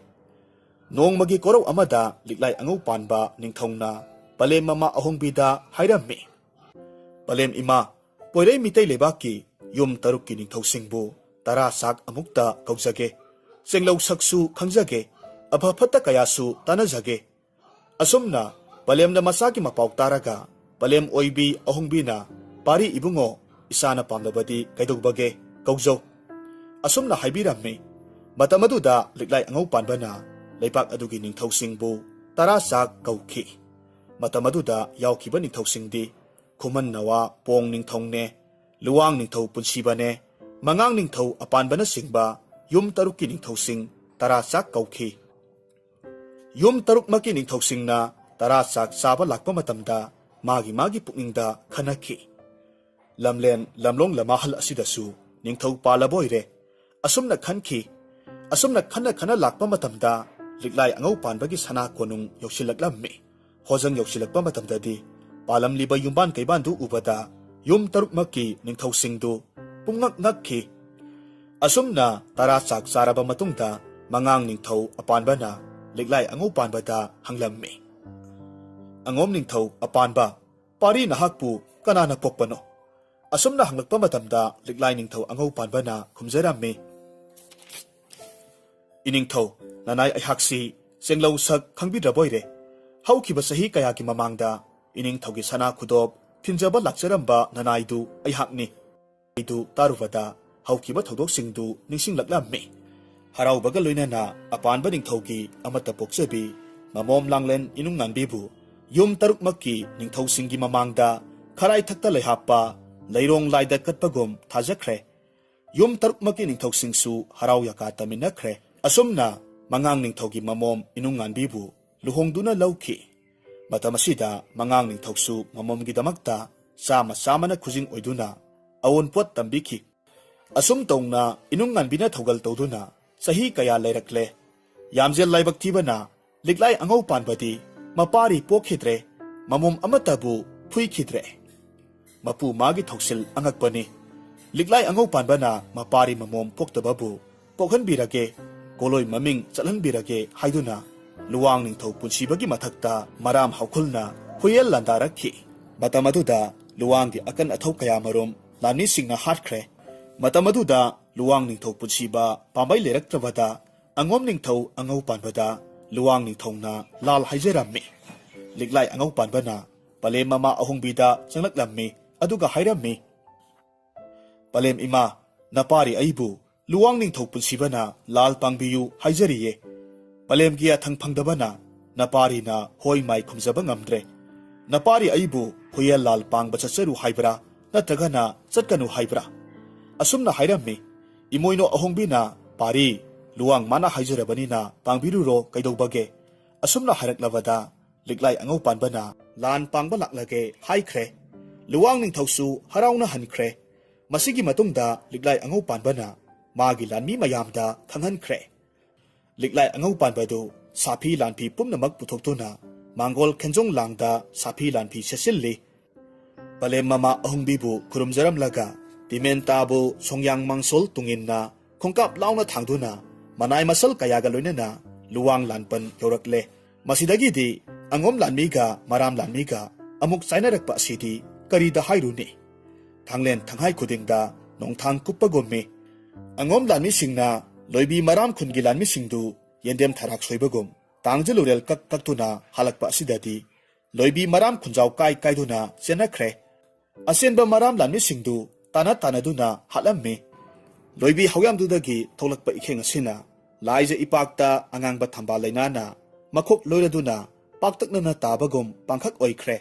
ꯅꯣꯡꯃꯒꯤ ꯀꯣꯔꯧ ꯑꯃꯗ ꯂꯤꯛꯂꯥꯏ ꯑꯉꯧ ꯄꯥꯟꯕ ꯅꯤꯡꯊꯧꯅ ꯄꯂꯦꯝ ꯃꯃꯥ ꯑꯍꯣꯡꯕꯤꯗ ꯍꯥꯏꯔꯝꯃꯤ, "ꯄꯂꯦꯝ ꯏꯃꯥ, ꯄꯣꯏꯔꯩ ꯃꯤꯇꯩ ꯂꯩꯕꯥꯛꯀꯤ ꯌꯨꯝ ꯇꯔꯨꯛꯀꯤ ꯅꯤꯡꯊꯧꯁꯤꯡꯕꯨ ꯇꯔꯥ ꯆꯥꯛ ꯑꯃꯨꯛꯇ ꯀꯧꯖꯒꯦ꯫ ꯆꯦꯡꯂꯧ ꯁꯛꯁꯨ ꯈꯪꯖꯒꯦ꯫ ꯑꯐ ꯐꯠꯇ ꯀꯌꯥꯁꯨ ꯇꯥꯟꯅꯖꯒꯦ꯫" ꯑꯁꯨꯝꯅ ꯄꯂꯦꯝꯅ ꯃꯆꯥꯒꯤ ꯃꯄꯥꯎ ꯇꯥꯔꯒ ꯄꯂꯦꯝ ꯑꯣꯏꯕꯤ ꯑꯍꯣꯡꯕꯤꯅ, "ꯄꯥꯔꯤ ꯏꯕꯨꯡꯉꯣ, ꯏꯆꯥꯅ ꯄꯥꯝꯂꯕꯗꯤ ꯀꯩꯗꯧꯕꯒꯦ? ꯀꯧꯖꯧ꯫" ꯑꯁꯨꯝꯅ ꯍꯥꯏꯕꯤꯔꯝꯃꯤ꯫ ꯃꯇꯝ ꯑꯗꯨꯗ ꯂꯤꯛꯂꯥꯏ ꯑꯉꯧ ꯄꯥꯟꯕꯅ ꯂꯩꯕꯥꯛ ꯑꯗꯨꯒꯤ ꯅꯤꯡꯊꯧꯁꯤꯡꯕꯨ ꯇꯔꯥ ꯆꯥꯛ ꯀꯧꯈꯤ꯫ ꯃꯇꯝ ꯑꯗꯨꯗ ꯌꯥꯎꯈꯤꯕ ꯅꯤꯡꯊꯧꯁꯤꯡꯗꯤ ꯈꯨꯃꯟ ꯅꯋꯥ ꯄꯣꯡ ꯅꯤꯡꯊꯧꯅꯦ, ꯂꯨꯋꯥꯡ ꯅꯤꯡꯊꯧ ꯄꯨꯟꯁꯤꯕꯅꯦ, ꯃꯉꯥꯡ ꯅꯤꯡꯊꯧ ꯑꯄꯥꯟꯕꯅꯆꯤꯡꯕ ꯌꯨꯝ ꯇꯔꯨꯛꯀꯤ ꯅꯤꯡꯊꯧꯁꯤꯡ ꯇꯔꯥ ꯆꯥꯛ ꯀꯧꯈꯤ꯫ ꯌꯨꯝ ꯇꯔꯨꯛꯃꯛꯀꯤ ꯅꯤꯡꯊꯧꯁꯤꯡꯅ ꯇꯔꯥ ꯆꯥꯛ ꯆꯥꯕ ꯂꯥꯛꯄ ꯃꯇꯝꯗ ꯃꯥꯒꯤ ꯃꯥꯒꯤ ꯄꯨꯛꯅꯤꯡꯗ ꯈꯟꯅꯈꯤ, "ꯂꯝꯂꯦꯟ ꯂꯝꯂꯣꯡ ꯂꯃꯥꯍꯜ ꯑꯁꯤꯗꯁꯨ ꯅꯤꯡꯊꯧ ꯄꯥꯜꯂꯕ ꯑꯣꯏꯔꯦ꯫" ꯑꯁꯨꯝꯅ ꯈꯟꯈꯤ꯫ ꯑꯁꯨꯝꯅ ꯈꯟꯅ ꯈꯟꯅ ꯂꯥꯛꯄ ꯃꯇꯝꯗ ꯂꯤꯛꯂꯥꯏ ꯑꯉꯧ ꯄꯥꯟꯕꯒꯤ ꯁꯅꯥ ꯀꯣꯅꯨꯡ ꯌꯧꯁꯤꯜꯂꯛꯂꯝꯃꯤ꯫ ꯍꯣꯖꯪ ꯌꯧꯁꯤꯜꯂꯛꯄ ꯃꯇꯝꯗꯗꯤ ꯄꯥꯜꯂꯝꯂꯤꯕ ꯌꯨꯝꯕꯥꯟ ꯀꯩꯕꯥꯟꯗꯨ ꯎꯕꯗ ꯌꯨꯝ ꯇꯔꯨꯛꯃꯛꯀꯤ ꯅꯤꯡꯊꯧꯁꯤꯡꯗꯨ ꯄꯨꯡꯉꯛ ꯉꯛꯈꯤ꯫ ꯑꯁꯨꯝꯅ ꯇꯔꯥ ꯆꯥꯛ ꯆꯥꯔꯕ ꯃꯇꯨꯡꯗ ꯃꯉꯥꯡ ꯅꯤꯡꯊꯧ ꯑꯄꯥꯟꯕꯅ ꯂꯤꯛꯂꯥꯏ ꯑꯉꯧ ꯄꯥꯟꯕꯗ ꯍꯪꯂꯝꯃꯤ, "ꯑꯉꯣꯝ ꯅꯤꯡꯊꯧ ꯑꯄꯥꯟꯕ, ꯄꯥꯔꯤ ꯅꯍꯥꯛꯄꯨ ꯀꯅꯥꯅ ꯄꯣꯛꯄꯅꯣ?" ꯑꯁꯨꯝꯅ ꯍꯪꯂꯛꯄ ꯃꯇꯝꯗ ꯂꯤꯛꯂꯥꯏ ꯅꯤꯡꯊꯧ ꯑꯉꯧ ꯄꯥꯟꯕꯅ ꯈꯨꯝꯖꯔꯝꯃꯤ, "ꯏꯅꯤꯡꯊꯧ, ꯅꯅꯥꯏ ꯑꯩꯍꯥꯛꯁꯤ ꯆꯦꯡꯂꯧ ꯁꯛ ꯈꯪꯕꯤꯗ꯭ꯔꯕꯣꯏꯔꯦ? ꯍꯧꯈꯤꯕ ꯆꯍꯤ ꯀꯌꯥꯒꯤ ꯃꯃꯥꯡꯗ ꯏꯅꯤꯡꯊꯧꯒꯤ ꯁꯅꯥ ꯈꯨꯗꯣꯞ ꯊꯤꯟꯖꯕ ꯂꯥꯛꯆꯔꯝꯕ ꯅꯅꯥꯏꯗꯨ ꯑꯩꯍꯥꯛꯅꯤ꯫" ꯑꯩꯗꯨ ꯇꯥꯔꯨꯕꯗ ꯍꯧꯈꯤꯕ ꯊꯧꯗꯣꯛꯁꯤꯡꯗꯨ ꯅꯤꯡꯁꯤꯡꯂꯛꯂꯝꯃꯤ꯫ ꯍꯔꯥꯎꯕꯒ ꯂꯣꯏꯅꯅ ꯑꯄꯥꯟꯕ ꯅꯤꯡꯊꯧꯒꯤ ꯑꯃꯠꯇ ꯄꯣꯛꯆꯕꯤ ꯃꯃꯣꯝ ꯂꯥꯡꯂꯦꯟ ꯏꯅꯨꯡꯉꯥꯟꯕꯤꯕꯨ ꯌꯨꯝ ꯇꯔꯨꯛꯃꯛꯀꯤ ꯅꯤꯡꯊꯧꯁꯤꯡꯒꯤ ꯃꯃꯥꯡꯗ ꯈꯔꯥꯏ ꯊꯛꯇ ꯂꯩꯍꯥꯞꯄ ꯂꯩꯔꯣꯡ ꯂꯥꯏꯗ ꯀꯠꯄꯒꯨꯝ ꯊꯥꯖꯈ꯭ꯔꯦ꯫ ꯌꯨꯝ ꯇꯔꯨꯛꯃꯛꯀꯤ ꯅꯤꯡꯊꯧꯁꯤꯡꯁꯨ ꯍꯔꯥꯎ ꯌꯥꯀꯥ ꯇꯝꯃꯤꯟꯅꯈ꯭ꯔꯦ꯫ ꯑꯁꯨꯝꯅ ꯃꯉꯥꯡ ꯅꯤꯡꯊꯧꯒꯤ ꯃꯃꯣꯝ ꯏꯅꯨꯡꯉꯥꯟꯕꯤꯕꯨ ꯂꯨꯍꯣꯡꯗꯨꯅ ꯂꯧꯈꯤ꯫ ꯃꯇꯝ ꯑꯁꯤꯗ ꯃꯉꯥꯡ ꯅꯤꯡꯊꯧꯁꯨ ꯃꯃꯣꯝꯒꯤꯗꯃꯛꯇ ꯆꯥꯃ ꯆꯥꯃꯅ ꯈꯨꯖꯤꯡ ꯑꯣꯏꯗꯨꯅ ꯑꯑꯣꯟꯄꯣꯠ ꯇꯝꯕꯤꯈꯤ꯫ ꯑꯁꯨꯝ ꯇꯧꯅ ꯏꯅꯨꯡꯉꯥꯟꯕꯤꯅ ꯊꯧꯒꯜ ꯇꯧꯗꯨꯅ ꯆꯍꯤ ꯀꯌꯥ ꯂꯩꯔꯛꯂꯦ꯫ ꯌꯥꯝꯖꯦꯜ ꯂꯥꯏꯕꯛ ꯊꯤꯕꯅ ꯂꯤꯛꯂꯥꯏ ꯑꯉꯧ ꯄꯥꯟꯕꯗꯤ ꯃꯄꯥꯔꯤ ꯄꯣꯛꯈꯤꯗ꯭ꯔꯦ, ꯃꯃꯣꯝ ꯑꯃꯠꯇꯕꯨ ꯐꯨꯏꯈꯤꯗ꯭ꯔꯦ꯫ ꯃꯄꯨ ꯃꯥꯒꯤ ꯊꯧꯁꯤꯜ ꯑꯉꯛꯄꯅꯤ꯫ ꯂꯤꯛꯂꯥꯏ ꯑꯉꯧ ꯄꯥꯟꯕꯅ ꯃꯄꯥꯔꯤ ꯃꯃꯣꯝ ꯄꯣꯛꯇꯕꯕꯨ ꯄꯣꯛꯍꯟꯕꯤꯔꯒꯦ, ꯀꯣꯂꯣꯏ ꯃꯃꯤꯡ ꯆꯠꯍꯟꯕꯤꯔꯒꯦ ꯍꯥꯏꯗꯨꯅ ꯂꯨꯋꯥꯡ ꯅꯤꯡꯊꯧ ꯄꯨꯟꯁꯤꯕꯒꯤ ꯃꯊꯛꯇ ꯃꯔꯥꯝ ꯍꯧꯈꯨꯜꯅ ꯍꯨꯌꯦꯜ ꯂꯥꯟꯗꯥꯔꯛꯈꯤ꯫ ꯃꯇꯝ ꯑꯗꯨꯗ ꯂꯨꯋꯥꯡꯒꯤ ꯑꯀꯟ ꯑꯊꯧ ꯀꯌꯥꯃꯔꯨꯝ ꯂꯥꯟꯃꯤꯁꯤꯡꯅ ꯍꯥꯠꯈ꯭ꯔꯦ꯫ ꯃꯇꯝ ꯑꯗꯨꯗ ꯂꯨꯋꯥꯡ ꯅꯤꯡꯊꯧ ꯄꯨꯟꯁꯤꯕ ꯄꯥꯝꯕꯩ ꯂꯩꯔꯛꯇ꯭ꯔꯕꯗ ꯑꯉꯣꯝ ꯅꯤꯡꯊꯧ ꯑꯉꯧ ꯄꯥꯟꯕꯗ ꯂꯨꯋꯥꯡ ꯅꯤꯡꯊꯧꯅ ꯂꯥꯜ ꯍꯥꯏꯖꯔꯝꯃꯤ꯫ ꯂꯤꯛꯂꯥꯏ ꯑꯉꯧ ꯄꯥꯟꯕꯅ ꯄꯂꯦꯝ ꯃꯃꯥ ꯑꯍꯣꯡꯕꯤꯗ ꯆꯪꯂꯛꯂꯝꯃꯤ, ꯑꯗꯨꯒ ꯍꯥꯏꯔꯝꯃꯤ, "ꯄꯂꯦꯝ ꯏꯃꯥ, ꯅꯄꯥꯔꯤ ꯑꯩꯕꯨ ꯂꯨꯋꯥꯡ ꯅꯤꯡꯊꯧ ꯄꯨꯟꯁꯤꯕꯅ ꯂꯥꯜ ꯄꯥꯡꯕꯤꯌꯨ ꯍꯥꯏꯖꯔꯤꯌꯦ꯫ ꯄꯂꯦꯝꯒꯤ ꯌꯥꯊꯪ ꯐꯪꯗꯕꯅ ꯅꯄꯥꯔꯤꯅ ꯍꯣꯏ ꯃꯥꯏ ꯈꯨꯝꯖꯕ ꯉꯝꯗ꯭ꯔꯦ꯫ ꯅꯄꯥꯔꯤ ꯑꯩꯕꯨ ꯍꯨꯌꯦꯜ ꯂꯥꯜ ꯄꯥꯡꯕ ꯆꯠꯆꯔꯨ ꯍꯥꯏꯕ꯭ꯔꯥ, ꯅꯠꯇ꯭ꯔꯒꯅ ꯆꯠꯀꯅꯨ ꯍꯥꯏꯕ꯭ꯔꯥ?" ꯑꯁꯨꯝꯅ ꯍꯥꯏꯔꯝꯃꯤ꯫ ꯏꯃꯣꯏꯅꯨ ꯑꯍꯣꯡꯕꯤꯅ, "ꯄꯥꯔꯤ, ꯂꯨꯋꯥꯡ ꯃꯥꯅ ꯍꯥꯏꯖꯔꯕꯅꯤꯅ ꯄꯥꯡꯕꯤꯔꯨꯔꯣ, ꯀꯩꯗꯧꯕꯒꯦ?" ꯑꯁꯨꯝꯅ ꯍꯥꯏꯔꯛꯂꯕꯗ ꯂꯤꯛꯂꯥꯏ ꯑꯉꯧ ꯄꯥꯟꯕꯅ, "ꯂꯥꯟ ꯄꯥꯡꯕ ꯂꯥꯛꯂꯒꯦ" ꯍꯥꯏꯈ꯭ꯔꯦ꯫ ꯂꯨꯋꯥꯡ ꯅꯤꯡꯊꯧꯁꯨ ꯍꯔꯥꯎꯅ ꯍꯟꯈ꯭ꯔꯦ꯫ ꯃꯁꯤꯒꯤ ꯃꯇꯨꯡꯗ ꯂꯤꯛꯂꯥꯏ ꯑꯉꯧ ꯄꯥꯟꯕꯅ ꯃꯥꯒꯤ ꯂꯥꯟꯃꯤ ꯃꯌꯥꯝꯗ ꯈꯪꯍꯟꯈ꯭ꯔꯦ꯫ ꯂꯤꯛꯂꯥꯏ ꯑꯉꯧ ꯄꯥꯟꯕꯗꯨ ꯁꯥꯐꯤ ꯂꯥꯟꯐꯤ ꯄꯨꯝꯅꯃꯛ ꯄꯨꯊꯣꯛꯇꯨꯅ ꯃꯥꯡꯒꯣꯜ ꯈꯦꯟꯖꯣꯡ ꯂꯥꯡꯗ ꯁꯥꯐꯤ ꯂꯥꯟꯐꯤ ꯁꯦꯠꯆꯤꯜꯂꯤ꯫ ꯄꯂꯦꯝ ꯃꯃꯥ ꯑꯍꯨꯝꯕꯤꯕꯨ ꯈꯨꯔꯨꯝꯖꯔꯝꯂꯒ ꯇꯤꯃꯦꯟꯇꯥꯕꯨ ꯁꯣꯡꯌꯥꯡ ꯃꯥꯡꯁꯣꯜ ꯇꯨꯡꯏꯟꯅ ꯈꯣꯡꯀꯥꯞ ꯂꯥꯎꯅ ꯊꯥꯡꯗꯨꯅ ꯃꯅꯥꯏ ꯃꯁꯜ ꯀꯌꯥꯒ ꯂꯣꯏꯅꯅ ꯂꯨꯋꯥꯡ ꯂꯥꯟꯄꯟ ꯌꯧꯔꯛꯂꯦ꯫ ꯃꯁꯤꯗꯒꯤꯗꯤ ꯑꯉꯣꯝ ꯂꯥꯟꯃꯤꯒ ꯃꯔꯥꯝ ꯂꯥꯟꯃꯤꯒ ꯑꯃꯨꯛ ꯆꯥꯏꯅꯔꯛꯄ ꯑꯁꯤꯗꯤ ꯀꯔꯤꯗ ꯍꯥꯏꯔꯨꯅꯤ? ꯊꯥꯡꯂꯦꯟ ꯊꯪꯍꯥꯏ ꯈꯨꯗꯤꯡꯗ ꯅꯣꯡꯊꯥꯡ ꯀꯨꯞꯄꯒꯨꯝꯃꯤ꯫ ꯑꯉꯣꯝ ꯂꯥꯟꯃꯤꯁꯤꯡꯅ ꯂꯣꯏꯕꯤ ꯃꯔꯥꯝ ꯈꯨꯟꯒꯤ ꯂꯥꯟꯃꯤꯁꯤꯡꯗꯨ ꯌꯦꯟꯗꯦꯝ ꯊꯔꯥꯛ ꯁꯣꯏꯕꯒꯨꯝ ꯇꯥꯡꯖ ꯂꯨꯔꯦꯜ ꯀꯛ ꯀꯛꯇꯨꯅ ꯍꯜꯂꯛꯄ ꯑꯁꯤꯗꯗꯤ ꯂꯣꯏꯕꯤ ꯃꯔꯥꯝ ꯈꯨꯟꯖꯥꯎ ꯀꯥꯏ ꯀꯥꯏꯗꯨꯅ ꯆꯦꯟꯅꯈ꯭ꯔꯦ꯫ ꯑꯆꯦꯟꯕ ꯃꯔꯥꯝ ꯂꯥꯟꯃꯤꯁꯤꯡꯗꯨ ꯇꯥꯟꯅ ꯇꯥꯟꯅꯗꯨꯅ ꯍꯥꯠꯂꯝꯃꯤ꯫ ꯂꯣꯏꯕꯤ ꯍꯧꯌꯥꯝꯗꯨꯗꯒꯤ ꯊꯣꯛꯂꯛꯄ ꯏꯈꯦꯡ ꯑꯁꯤꯅ ꯂꯥꯏꯖ ꯏꯄꯥꯛꯇ ꯑꯉꯥꯡꯕ ꯊꯝꯕꯥꯜ ꯂꯩꯅꯥꯅ ꯃꯈꯣꯛ ꯂꯣꯏꯔꯗꯨꯅ ꯄꯥꯛꯇꯛꯅꯅ ꯇꯥꯕꯒꯨꯝ ꯄꯥꯡꯈꯛ ꯑꯣꯏꯈ꯭ꯔꯦ꯫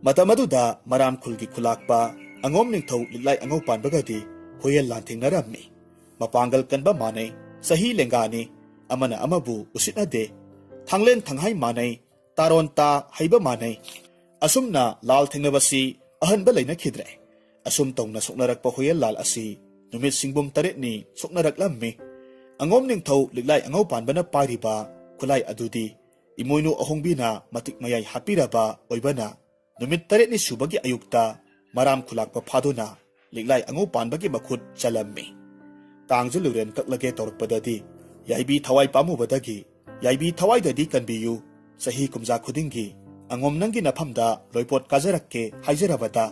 ꯃꯇꯝ ꯑꯗꯨꯗ ꯃꯔꯥꯝ ꯈꯨꯜꯒꯤ ꯈꯨꯂꯥꯛꯄ ꯑꯉꯣꯝ ꯅꯤꯡꯊꯧ ꯂꯤꯛꯂꯥꯏ ꯑꯉꯧ ꯄꯥꯟꯕꯒꯗꯤ ꯍꯨꯌꯦꯜ ꯂꯥꯟꯊꯦꯡꯅꯔꯝꯃꯤ꯫ ꯃꯄꯥꯡꯒꯜ ꯀꯟꯕ ꯃꯥꯟꯅꯩ, ꯆꯍꯤ ꯂꯦꯡꯒꯥꯅꯤ, ꯑꯃꯅ ꯑꯃꯕꯨ ꯎꯁꯤꯠꯅꯗꯦ, ꯊꯥꯡꯂꯦꯟ ꯊꯪꯍꯥꯏ ꯃꯥꯟꯅꯩ, ꯇꯥꯔꯣꯟ ꯇꯥ ꯍꯩꯕ ꯃꯥꯟꯅꯩ꯫ ꯑꯁꯨꯝꯅ ꯂꯥꯜ ꯊꯦꯡꯅꯕꯁꯤ ꯑꯍꯟꯕ ꯂꯩꯅꯈꯤꯗ꯭ꯔꯦ꯫ ꯑꯁꯨꯝ ꯇꯧꯅ ꯁꯣꯛꯅꯔꯛꯄ ꯍꯨꯌꯦꯜ ꯂꯥꯜ ꯑꯁꯤ ꯅꯨꯃꯤꯠ ꯁꯤꯡꯕꯨꯝ ꯇꯔꯦꯠꯅꯤ ꯁꯣꯛꯅꯔꯛꯂꯝꯃꯤ꯫ ꯑꯉꯣꯝ ꯅꯤꯡꯊꯧ ꯂꯤꯛꯂꯥꯏ ꯑꯉꯧ ꯄꯥꯟꯕꯅ ꯄꯥꯏꯔꯤꯕ ꯈꯨꯠꯂꯥꯏ ꯑꯗꯨꯗꯤ ꯏꯃꯣꯏꯅꯨ ꯑꯍꯣꯡꯕꯤꯅ ꯃꯇꯤꯛ ꯃꯌꯥꯏ ꯍꯥꯞꯄꯤꯔꯕ ꯑꯣꯏꯕꯅ ꯅꯨꯃꯤꯠ ꯇꯔꯦꯠꯅꯤ ꯁꯨꯕꯒꯤ ꯑꯌꯨꯛꯇ ꯃꯔꯥꯝ ꯈꯨꯂꯥꯛꯄ ꯐꯥꯗꯨꯅ ꯂꯤꯛꯂꯥꯏ ꯑꯉꯧ ꯄꯥꯟꯕꯒꯤ ꯃꯈꯨꯠ ꯆꯜꯂꯝꯃꯤ꯫ ꯇꯥꯡꯖ ꯂꯨꯔꯦꯟ ꯀꯛꯂꯒꯦ ꯇꯧꯔꯛꯄꯗꯗꯤ ꯌꯥꯏꯕꯤ ꯊꯋꯥꯏ ꯄꯥꯝꯃꯨꯕꯗꯒꯤ ꯌꯥꯏꯕꯤ ꯊꯋꯥꯏꯗꯗꯤ ꯀꯟꯕꯤꯌꯨ, ꯆꯍꯤ ꯀꯨꯝꯖꯥ ꯈꯨꯗꯤꯡꯒꯤ ꯑꯉꯣꯝ ꯅꯪꯒꯤ ꯅꯐꯝꯗ ꯂꯣꯏꯄꯣꯠ ꯀꯥꯖꯔꯛꯀꯦ ꯍꯥꯏꯖꯔꯕꯗ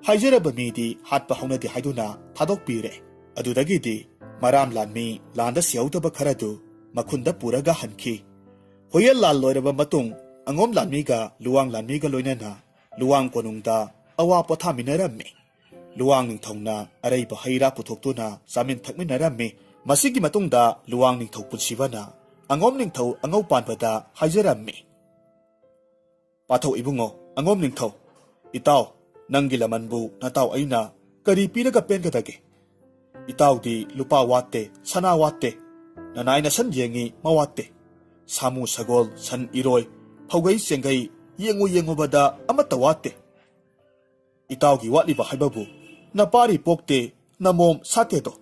ꯍꯥꯏꯖꯔꯕ ꯃꯤꯗꯤ ꯍꯥꯠꯄ ꯍꯧꯅꯗꯦ ꯍꯥꯏꯗꯨꯅ ꯊꯥꯗꯣꯛꯄꯤꯔꯦ꯫ ꯑꯗꯨꯗꯒꯤꯗꯤ ꯃꯔꯥꯝ ꯂꯥꯟꯃꯤ ꯂꯥꯟꯗ ꯁꯤꯍꯧꯗꯕ ꯈꯔꯗꯨ ꯃꯈꯨꯟꯗ ꯄꯨꯔꯒ ꯍꯟꯈꯤ꯫ ꯍꯨꯌꯦꯜ ꯂꯥꯜ ꯂꯣꯏꯔꯕ ꯃꯇꯨꯡ ꯑꯉꯣꯝ ꯂꯥꯟꯃꯤꯒ ꯂꯨꯋꯥꯡ ꯂꯥꯟꯃꯤꯒ ꯂꯣꯏꯅꯅ ꯂꯨꯋꯥꯡ ꯀꯣꯅꯨꯡꯗ ꯑꯋꯥ ꯄꯣꯊꯥꯃꯤꯟꯅꯔꯝꯃꯤ꯫ ꯂꯨꯋꯥꯡ ꯅꯤꯡꯊꯧꯅ ꯑꯔꯩꯕ ꯍꯩ ꯔꯥ ꯄꯨꯊꯣꯛꯇꯨꯅ ꯆꯥꯃꯤꯟ ꯊꯛꯃꯤꯟꯅꯔꯝꯃꯤ꯫ ꯃꯁꯤꯒꯤ ꯃꯇꯨꯡꯗ ꯂꯨꯋꯥꯡ ꯅꯤꯡꯊꯧ ꯄꯨꯟꯁꯤꯕꯅ ꯑꯉꯣꯝ ꯅꯤꯡꯊꯧ ꯑꯉꯧ ꯄꯥꯟꯕꯗ ꯍꯥꯏꯖꯔꯝꯃꯤ, "ꯄꯥꯊꯧ ꯏꯕꯨꯡꯉꯣ, ꯑꯉꯣꯝ ꯅꯤꯡꯊꯧ, ꯏꯇꯥꯎ, ꯅꯪꯒꯤ ꯂꯃꯟꯕꯨ ꯅꯇꯥꯎ ꯑꯩꯅ ꯀꯔꯤ ꯄꯤꯔꯒ ꯄꯦꯟꯒꯗꯒꯦ? ꯏꯇꯥꯎꯗꯤ ꯂꯨꯄꯥ ꯋꯥꯠꯇꯦ, ꯁꯅꯥ ꯋꯥꯠꯇꯦ, ꯅꯅꯥꯏ ꯅꯁꯟ ꯌꯦꯡꯉꯤ ꯃꯋꯥꯠꯇꯦ꯫ ꯁꯥꯃꯨ ꯁꯒꯣꯜ, ꯁꯟ ꯏꯔꯣꯏ, ꯐꯧꯒꯩ ꯆꯦꯡꯒꯩ ꯌꯦꯡꯉꯨ ꯌꯦꯡꯉꯨꯕꯗ ꯑꯃꯠꯇ ꯋꯥꯠꯇꯦ꯫ ꯏꯇꯥꯎꯒꯤ ꯋꯥꯠꯂꯤꯕ ꯍꯥꯏꯕꯕꯨ ꯅꯄꯥꯔꯤ ꯄꯣꯛꯇꯦ, ꯅꯃꯣꯝ ꯁꯥꯠꯇꯦꯗꯣ꯫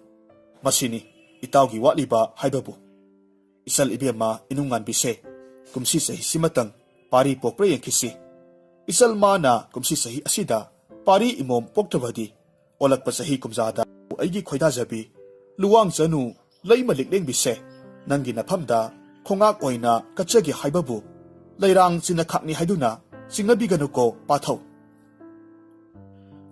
ꯃꯁꯤꯅꯤ ꯏꯇꯥꯎꯒꯤ ꯋꯥꯠꯂꯤꯕ ꯍꯥꯏꯕꯕꯨ꯫ ꯏꯆꯜ ꯏꯕꯦꯝꯃ ꯏꯅꯨꯡꯉꯥꯟꯕꯤꯁꯦ, ꯀꯨꯝꯁꯤ ꯆꯍꯤꯁꯤꯃꯇꯪ ꯄꯥꯔꯤ ꯄꯣꯛꯄ꯭ꯔꯥ ꯌꯦꯡꯈꯤꯁꯤ꯫ ꯏꯆꯜ ꯃꯥꯅ ꯀꯨꯝꯁꯤ ꯆꯍꯤ ꯑꯁꯤꯗ ꯄꯥꯔꯤ ꯏꯃꯣꯝ ꯄꯣꯛꯇ꯭ꯔꯕꯗꯤ ꯑꯣꯜꯂꯛꯄ ꯆꯍꯤ ꯀꯨꯝꯖꯥꯗ ꯑꯩꯒꯤ ꯈꯣꯏꯗꯥꯖꯕꯤ ꯂꯨꯋꯥꯡ ꯆꯅꯨ ꯂꯩꯃ ꯂꯤꯛꯂꯦꯡꯕꯤꯁꯦ ꯅꯪꯒꯤ ꯅꯐꯝꯗ ꯈꯣꯡꯉꯥꯛ ꯑꯣꯏꯅ ꯀꯠꯆꯒꯦ ꯍꯥꯏꯕꯕꯨ ꯂꯩꯔꯥꯡ ꯆꯤꯟꯅꯈꯥꯛꯅꯤ ꯍꯥꯏꯗꯨꯅ ꯆꯤꯡꯅꯕꯤꯒꯅꯨꯀꯣ ꯄꯥꯊꯧ꯫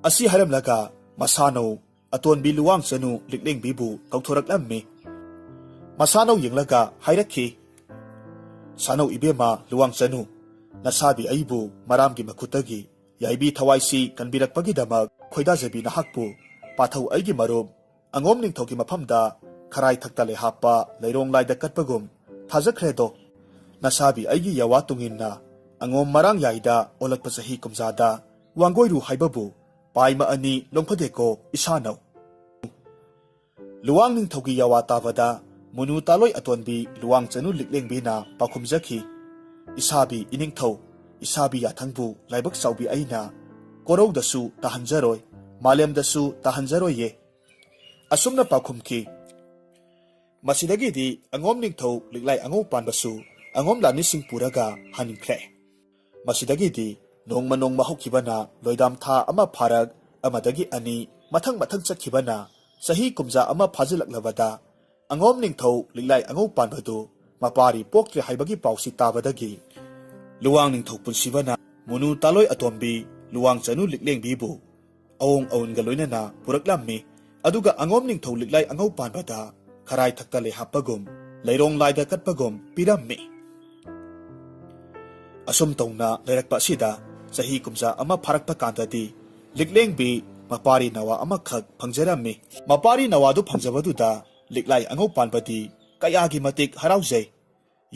ꯑꯁꯤ ꯍꯥꯏꯔꯝꯂꯒ ꯃꯁꯥꯅꯧ ꯑꯇꯣꯟꯕꯤ ꯂꯨꯋꯥꯡ ꯆꯅꯨ ꯂꯤꯛꯂꯦꯡꯕꯤꯕꯨ ꯀꯧꯊꯣꯔꯛꯂꯝꯃꯤ꯫ ꯃꯁꯥꯅꯧ ꯌꯦꯡꯂꯒ ꯍꯥꯏꯔꯛꯈꯤ, "ꯁꯥꯅꯧ ꯏꯕꯦꯝꯃ ꯂꯨꯋꯥꯡ ꯆꯅꯨ, ꯅꯁꯥꯕꯤ ꯑꯩꯕꯨ ꯃꯔꯥꯝꯒꯤ ꯃꯈꯨꯠꯇꯒꯤ ꯌꯥꯏꯕꯤ ꯊꯋꯥꯏꯁꯤ ꯀꯟꯕꯤꯔꯛꯄꯒꯤꯗꯃꯛ ꯈꯣꯏꯗꯥꯖꯕꯤ ꯅꯍꯥꯛꯄꯨ ꯄꯥꯊꯧ ꯑꯩꯒꯤ ꯃꯔꯨꯞ ꯑꯉꯣꯝ ꯅꯤꯡꯊꯧꯒꯤ ꯃꯐꯝꯗ ꯈꯔꯥꯏ ꯊꯛꯇ ꯂꯩꯍꯥꯞꯄ ꯂꯩꯔꯣꯡ ꯂꯥꯏꯗ ꯀꯠꯄꯒꯨꯝ ꯊꯥꯖꯈ꯭ꯔꯦꯗꯣ꯫ ꯅꯁꯥꯕꯤ ꯑꯩꯒꯤ ꯌꯥꯋꯥ ꯇꯨꯡꯏꯟꯅ ꯑꯉꯣꯝ ꯃꯔꯥꯡ ꯌꯥꯏꯗ ꯑꯣꯜꯂꯛꯄ ꯆꯍꯤ ꯀꯨꯝꯖꯥꯗ ꯋꯥꯡꯒꯣꯏꯔꯨ ꯍꯥꯏꯕꯕꯨ ꯄꯥꯏꯃ ꯑꯅꯤ ꯂꯣꯡꯐꯗꯦꯀꯣ ꯏꯁꯥꯅꯧ꯫ ꯂꯨꯋꯥꯡ ꯅꯤꯡꯊꯧꯒꯤ ꯌꯥꯋꯥ ꯇꯥꯕꯗ ꯃꯨꯅꯨ ꯇꯥꯂꯣꯏ ꯑꯇꯣꯟꯕꯤ ꯂꯨꯋꯥꯡ ꯆꯅꯨ ꯂꯤꯛꯂꯦꯡꯕꯤꯅ ꯄꯥꯎꯈꯨꯝꯖꯈꯤ, "ꯏꯁꯥꯕꯤ ꯏꯅꯤꯡꯊꯧ, ꯏꯁꯥꯕꯤ ꯌꯥꯊꯪꯕꯨ ꯂꯥꯏꯕꯛ ꯆꯥꯎꯕꯤ ꯑꯩꯅ ꯀꯣꯔꯧꯗꯁꯨ ꯇꯥꯍꯟꯖꯔꯣꯏ, ꯃꯥꯂꯦꯝꯗꯁꯨ ꯇꯥꯍꯟꯖꯔꯣꯏꯌꯦ꯫ ꯑꯁꯨꯝꯅ ꯄꯥꯎꯈꯨꯝꯈꯤ꯫ ꯃꯁꯤꯗꯒꯤꯗꯤ ꯑꯉꯣꯝ ꯅꯤꯡꯊꯧ ꯂꯤꯛꯂꯥꯏ ꯑꯉꯧ ꯄꯥꯟꯕꯁꯨ ꯑꯉꯣꯝ ꯂꯥꯟꯃꯤꯁꯤꯡ ꯄꯨꯔꯒ ꯍꯟꯈ꯭ꯔꯦ꯫ ꯃꯁꯤꯗꯒꯤꯗꯤ ꯅꯣꯡꯃ ꯅꯣꯡꯃ ꯍꯧꯈꯤꯕꯅ ꯂꯣꯏꯗꯥꯝ ꯊꯥ ꯑꯃ ꯐꯥꯔꯛ ꯑꯃꯗꯒꯤ ꯑꯅꯤ ꯃꯊꯪ ꯃꯊꯪ ꯆꯠꯈꯤꯕꯅ ꯆꯍꯤ ꯀꯨꯝꯖꯥ ꯑꯃ ꯐꯥꯖꯤꯜꯂꯛꯂꯕꯗ ꯑꯉꯣꯝ ꯅꯤꯡꯊꯧ ꯂꯤꯛꯂꯥꯏ ꯑꯉꯧ ꯄꯥꯟꯕꯗꯨ ꯃꯄꯥꯔꯤ ꯄꯣꯛꯇ꯭ꯔꯦ ꯍꯥꯏꯕꯒꯤ ꯄꯥꯎꯁꯤ ꯇꯥꯕꯗꯒꯤ ꯂꯨꯋꯥꯡ ꯅꯤꯡꯊꯧ ꯄꯨꯟꯁꯤꯕꯅ ꯃꯨꯅꯨ ꯇꯥꯂꯣꯏ ꯑꯇꯣꯝꯕꯤ ꯂꯨꯋꯥꯡ ꯆꯅꯨ ꯂꯤꯛꯂꯦꯡꯕꯤꯕꯨ ꯑꯋꯣꯡ ꯑꯋꯨꯟꯒ ꯂꯣꯏꯅꯅ ꯄꯨꯔꯛꯂꯝꯃꯤ꯫ ꯑꯗꯨꯒ ꯑꯉꯣꯝ ꯅꯤꯡꯊꯧ ꯂꯤꯛꯂꯥꯏ ꯑꯉꯧ ꯄꯥꯟꯕꯗ ꯈꯔꯥꯏ ꯊꯛꯇ ꯂꯩ ꯍꯥꯞꯄꯒꯨꯝ, ꯂꯩꯔꯣꯡ ꯂꯥꯏꯗ ꯀꯠꯄꯒꯨꯝ ꯄꯤꯔꯝꯃꯤ꯫ ꯑꯁꯨꯝ ꯇꯧꯅ ꯂꯩꯔꯛꯄ ꯑꯁꯤꯗ ꯆꯍꯤ ꯀꯨꯝꯖꯥ ꯑꯃ ꯐꯥꯔꯛꯄ ꯀꯥꯟꯗꯗꯤ ꯂꯤꯛꯂꯦꯡꯕꯤ ꯃꯄꯥꯔꯤ ꯅꯋꯥ ꯑꯃꯈꯛ ꯐꯪꯖꯔꯝꯃꯤ꯫ ꯃꯄꯥꯔꯤ ꯅꯋꯥꯗꯨ ꯐꯪꯖꯕꯗꯨꯗ ꯂꯤꯛꯂꯥꯏ ꯑꯉꯧ ꯄꯥꯟꯕꯗꯤ ꯀꯌꯥꯒꯤ ꯃꯇꯤꯛ ꯍꯔꯥꯎꯖꯩ꯫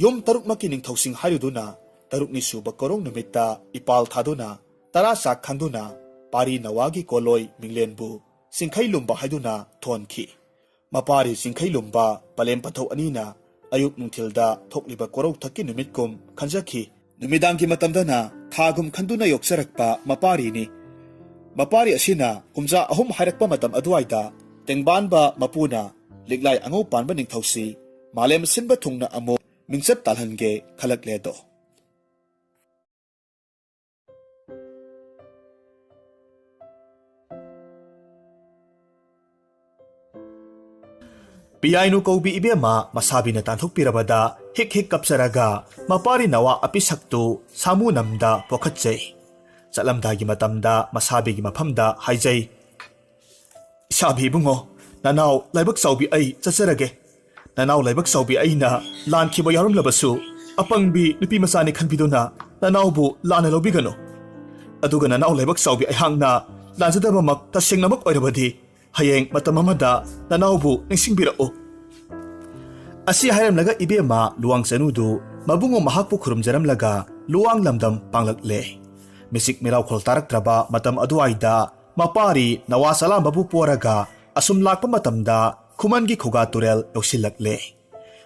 ꯌꯨꯝ ꯇꯔꯨꯛꯃꯛꯀꯤ ꯅꯤꯡꯊꯧꯁꯤꯡ ꯍꯥꯏꯔꯨꯗꯨꯅ ꯇꯔꯨꯛꯅꯤ ꯁꯨꯕ ꯀꯣꯔꯧ ꯅꯨꯃꯤꯠꯇ ꯏꯄꯥꯜ ꯊꯥꯗꯨꯅ ꯇꯔꯥ ꯆꯥꯛ ꯈꯪꯗꯨꯅ ꯄꯥꯔꯤ ꯅꯋꯥꯒꯤ ꯀꯣꯂꯣꯏ ꯃꯤꯡꯂꯦꯟꯕꯨ ꯆꯤꯡꯈꯩ ꯂꯨꯝꯕ ꯍꯥꯏꯗꯨꯅ ꯊꯣꯟꯈꯤ꯫ ꯃꯄꯥꯔꯤ ꯆꯤꯡꯈꯩ ꯂꯨꯝꯕ ꯄꯂꯦꯝ ꯄꯟꯊꯧ ꯑꯅꯤꯅ ꯑꯌꯨꯛ ꯅꯨꯡꯊꯤꯜꯗ ꯊꯣꯛꯂꯤꯕ ꯀꯣꯔꯧꯊꯛꯀꯤ ꯅꯨꯃꯤꯠꯀꯨꯝ ꯈꯟꯖꯈꯤ꯫ ꯅꯨꯃꯤꯗꯥꯡꯒꯤ ꯃꯇꯝꯗꯅ ꯊꯥꯒꯨꯝ ꯈꯟꯗꯨꯅ ꯌꯣꯛꯆꯔꯛꯄ ꯃꯄꯥꯔꯤꯅꯤ꯫ ꯃꯄꯥꯔꯤ ꯑꯁꯤꯅ ꯀꯨꯝꯖꯥ ꯑꯍꯨꯝ ꯍꯥꯏꯔꯛꯄ ꯃꯇꯝ ꯑꯗꯨꯋꯥꯏꯗ ꯇꯦꯡꯕꯥꯟꯕ ꯃꯄꯨꯅ ꯂꯤꯛꯂꯥꯏ ꯑꯉꯧ ꯄꯥꯟꯕ ꯅꯤꯡꯊꯧꯁꯤ ꯃꯥꯂꯦꯝ ꯁꯤꯟꯕ ꯊꯨꯡꯅ ꯑꯃꯨꯛ ꯃꯤꯡꯆꯠ ꯇꯥꯜꯍꯟꯒꯦ ꯈꯜꯂꯛꯂꯦꯗꯣ꯫ ꯄꯤꯌꯥꯏꯅꯨ ꯀꯧꯕꯤ ꯏꯕꯦꯝꯃ ꯃꯁꯥꯕꯤꯅ ꯇꯥꯟꯊꯣꯛꯄꯤꯔꯕꯗ ꯍꯤꯛ ꯍꯤꯛ ꯀꯞꯆꯔꯒ ꯃꯄꯥꯔꯤ ꯅꯋꯥ ꯑꯄꯤꯁꯛꯇꯨ ꯁꯥꯃꯨ ꯅꯝꯗ ꯄꯣꯈꯠꯆꯩ꯫ ꯆꯠꯂꯝꯗꯥꯏꯒꯤ ꯃꯇꯝꯗ ꯃꯁꯥꯕꯤꯒꯤ ꯃꯐꯝꯗ ꯍꯥꯏꯖꯩ, "ꯏꯁꯥꯕꯤ ꯏꯕꯨꯡꯉꯣ, ꯅꯅꯥꯎ ꯂꯥꯏꯕꯛ ꯆꯥꯎꯕꯤ ꯑꯩ ꯆꯠꯆꯔꯒꯦ꯫ ꯅꯅꯥꯎ ꯂꯥꯏꯕꯛ ꯆꯥꯎꯕꯤ ꯑꯩꯅ ꯂꯥꯟꯈꯤꯕ ꯌꯥꯎꯔꯝꯂꯕꯁꯨ ꯑꯄꯪꯕꯤ ꯅꯨꯄꯤ ꯃꯆꯥꯅꯤ ꯈꯟꯕꯤꯗꯨꯅ ꯅꯅꯥꯎꯕꯨ ꯂꯥꯟꯅ ꯂꯧꯕꯤꯒꯅꯨ꯫ ꯑꯗꯨꯒ ꯅꯅꯥꯎ ꯂꯥꯏꯕꯛ ꯆꯥꯎꯕꯤ ꯑꯩꯍꯥꯛꯅ ꯂꯥꯟꯖꯗꯕꯃꯛ ꯇꯁꯦꯡꯅꯃꯛ ꯑꯣꯏꯔꯕꯗꯤ ꯍꯌꯦꯡ ꯃꯇꯝ ꯑꯃꯗ ꯅꯅꯥꯎꯕꯨ ꯅꯤꯡꯁꯤꯡꯕꯤꯔꯛꯎ꯫ ꯑꯁꯤ ꯍꯥꯏꯔꯝꯂꯒ ꯏꯕꯦꯝꯃ ꯂꯨꯋꯥꯡ ꯆꯅꯨꯗꯨ ꯃꯕꯨꯡꯉꯣ ꯃꯍꯥꯛꯄꯨ ꯈꯨꯔꯨꯝꯖꯔꯝꯂꯒ ꯂꯨꯋꯥꯡ ꯂꯝꯗꯝ ꯄꯥꯡꯂꯛꯂꯦ꯫ ꯃꯤꯁꯤꯛ ꯃꯤꯔꯥꯎꯈꯣꯜ ꯇꯥꯔꯛꯇ꯭ꯔꯕ ꯃꯇꯝ ꯑꯗꯨꯋꯥꯏꯗ ꯃꯄꯥꯔꯤ ꯅꯋꯥ ꯆꯂꯥꯝꯕꯕꯨ ꯄꯣꯔꯒ ꯑꯁꯨꯝ ꯂꯥꯛꯄ ꯃꯇꯝꯗ ꯈꯨꯃꯟꯒꯤ ꯈꯨꯒꯥ ꯇꯨꯔꯦꯜ ꯌꯧꯁꯤꯜꯂꯛꯂꯦ꯫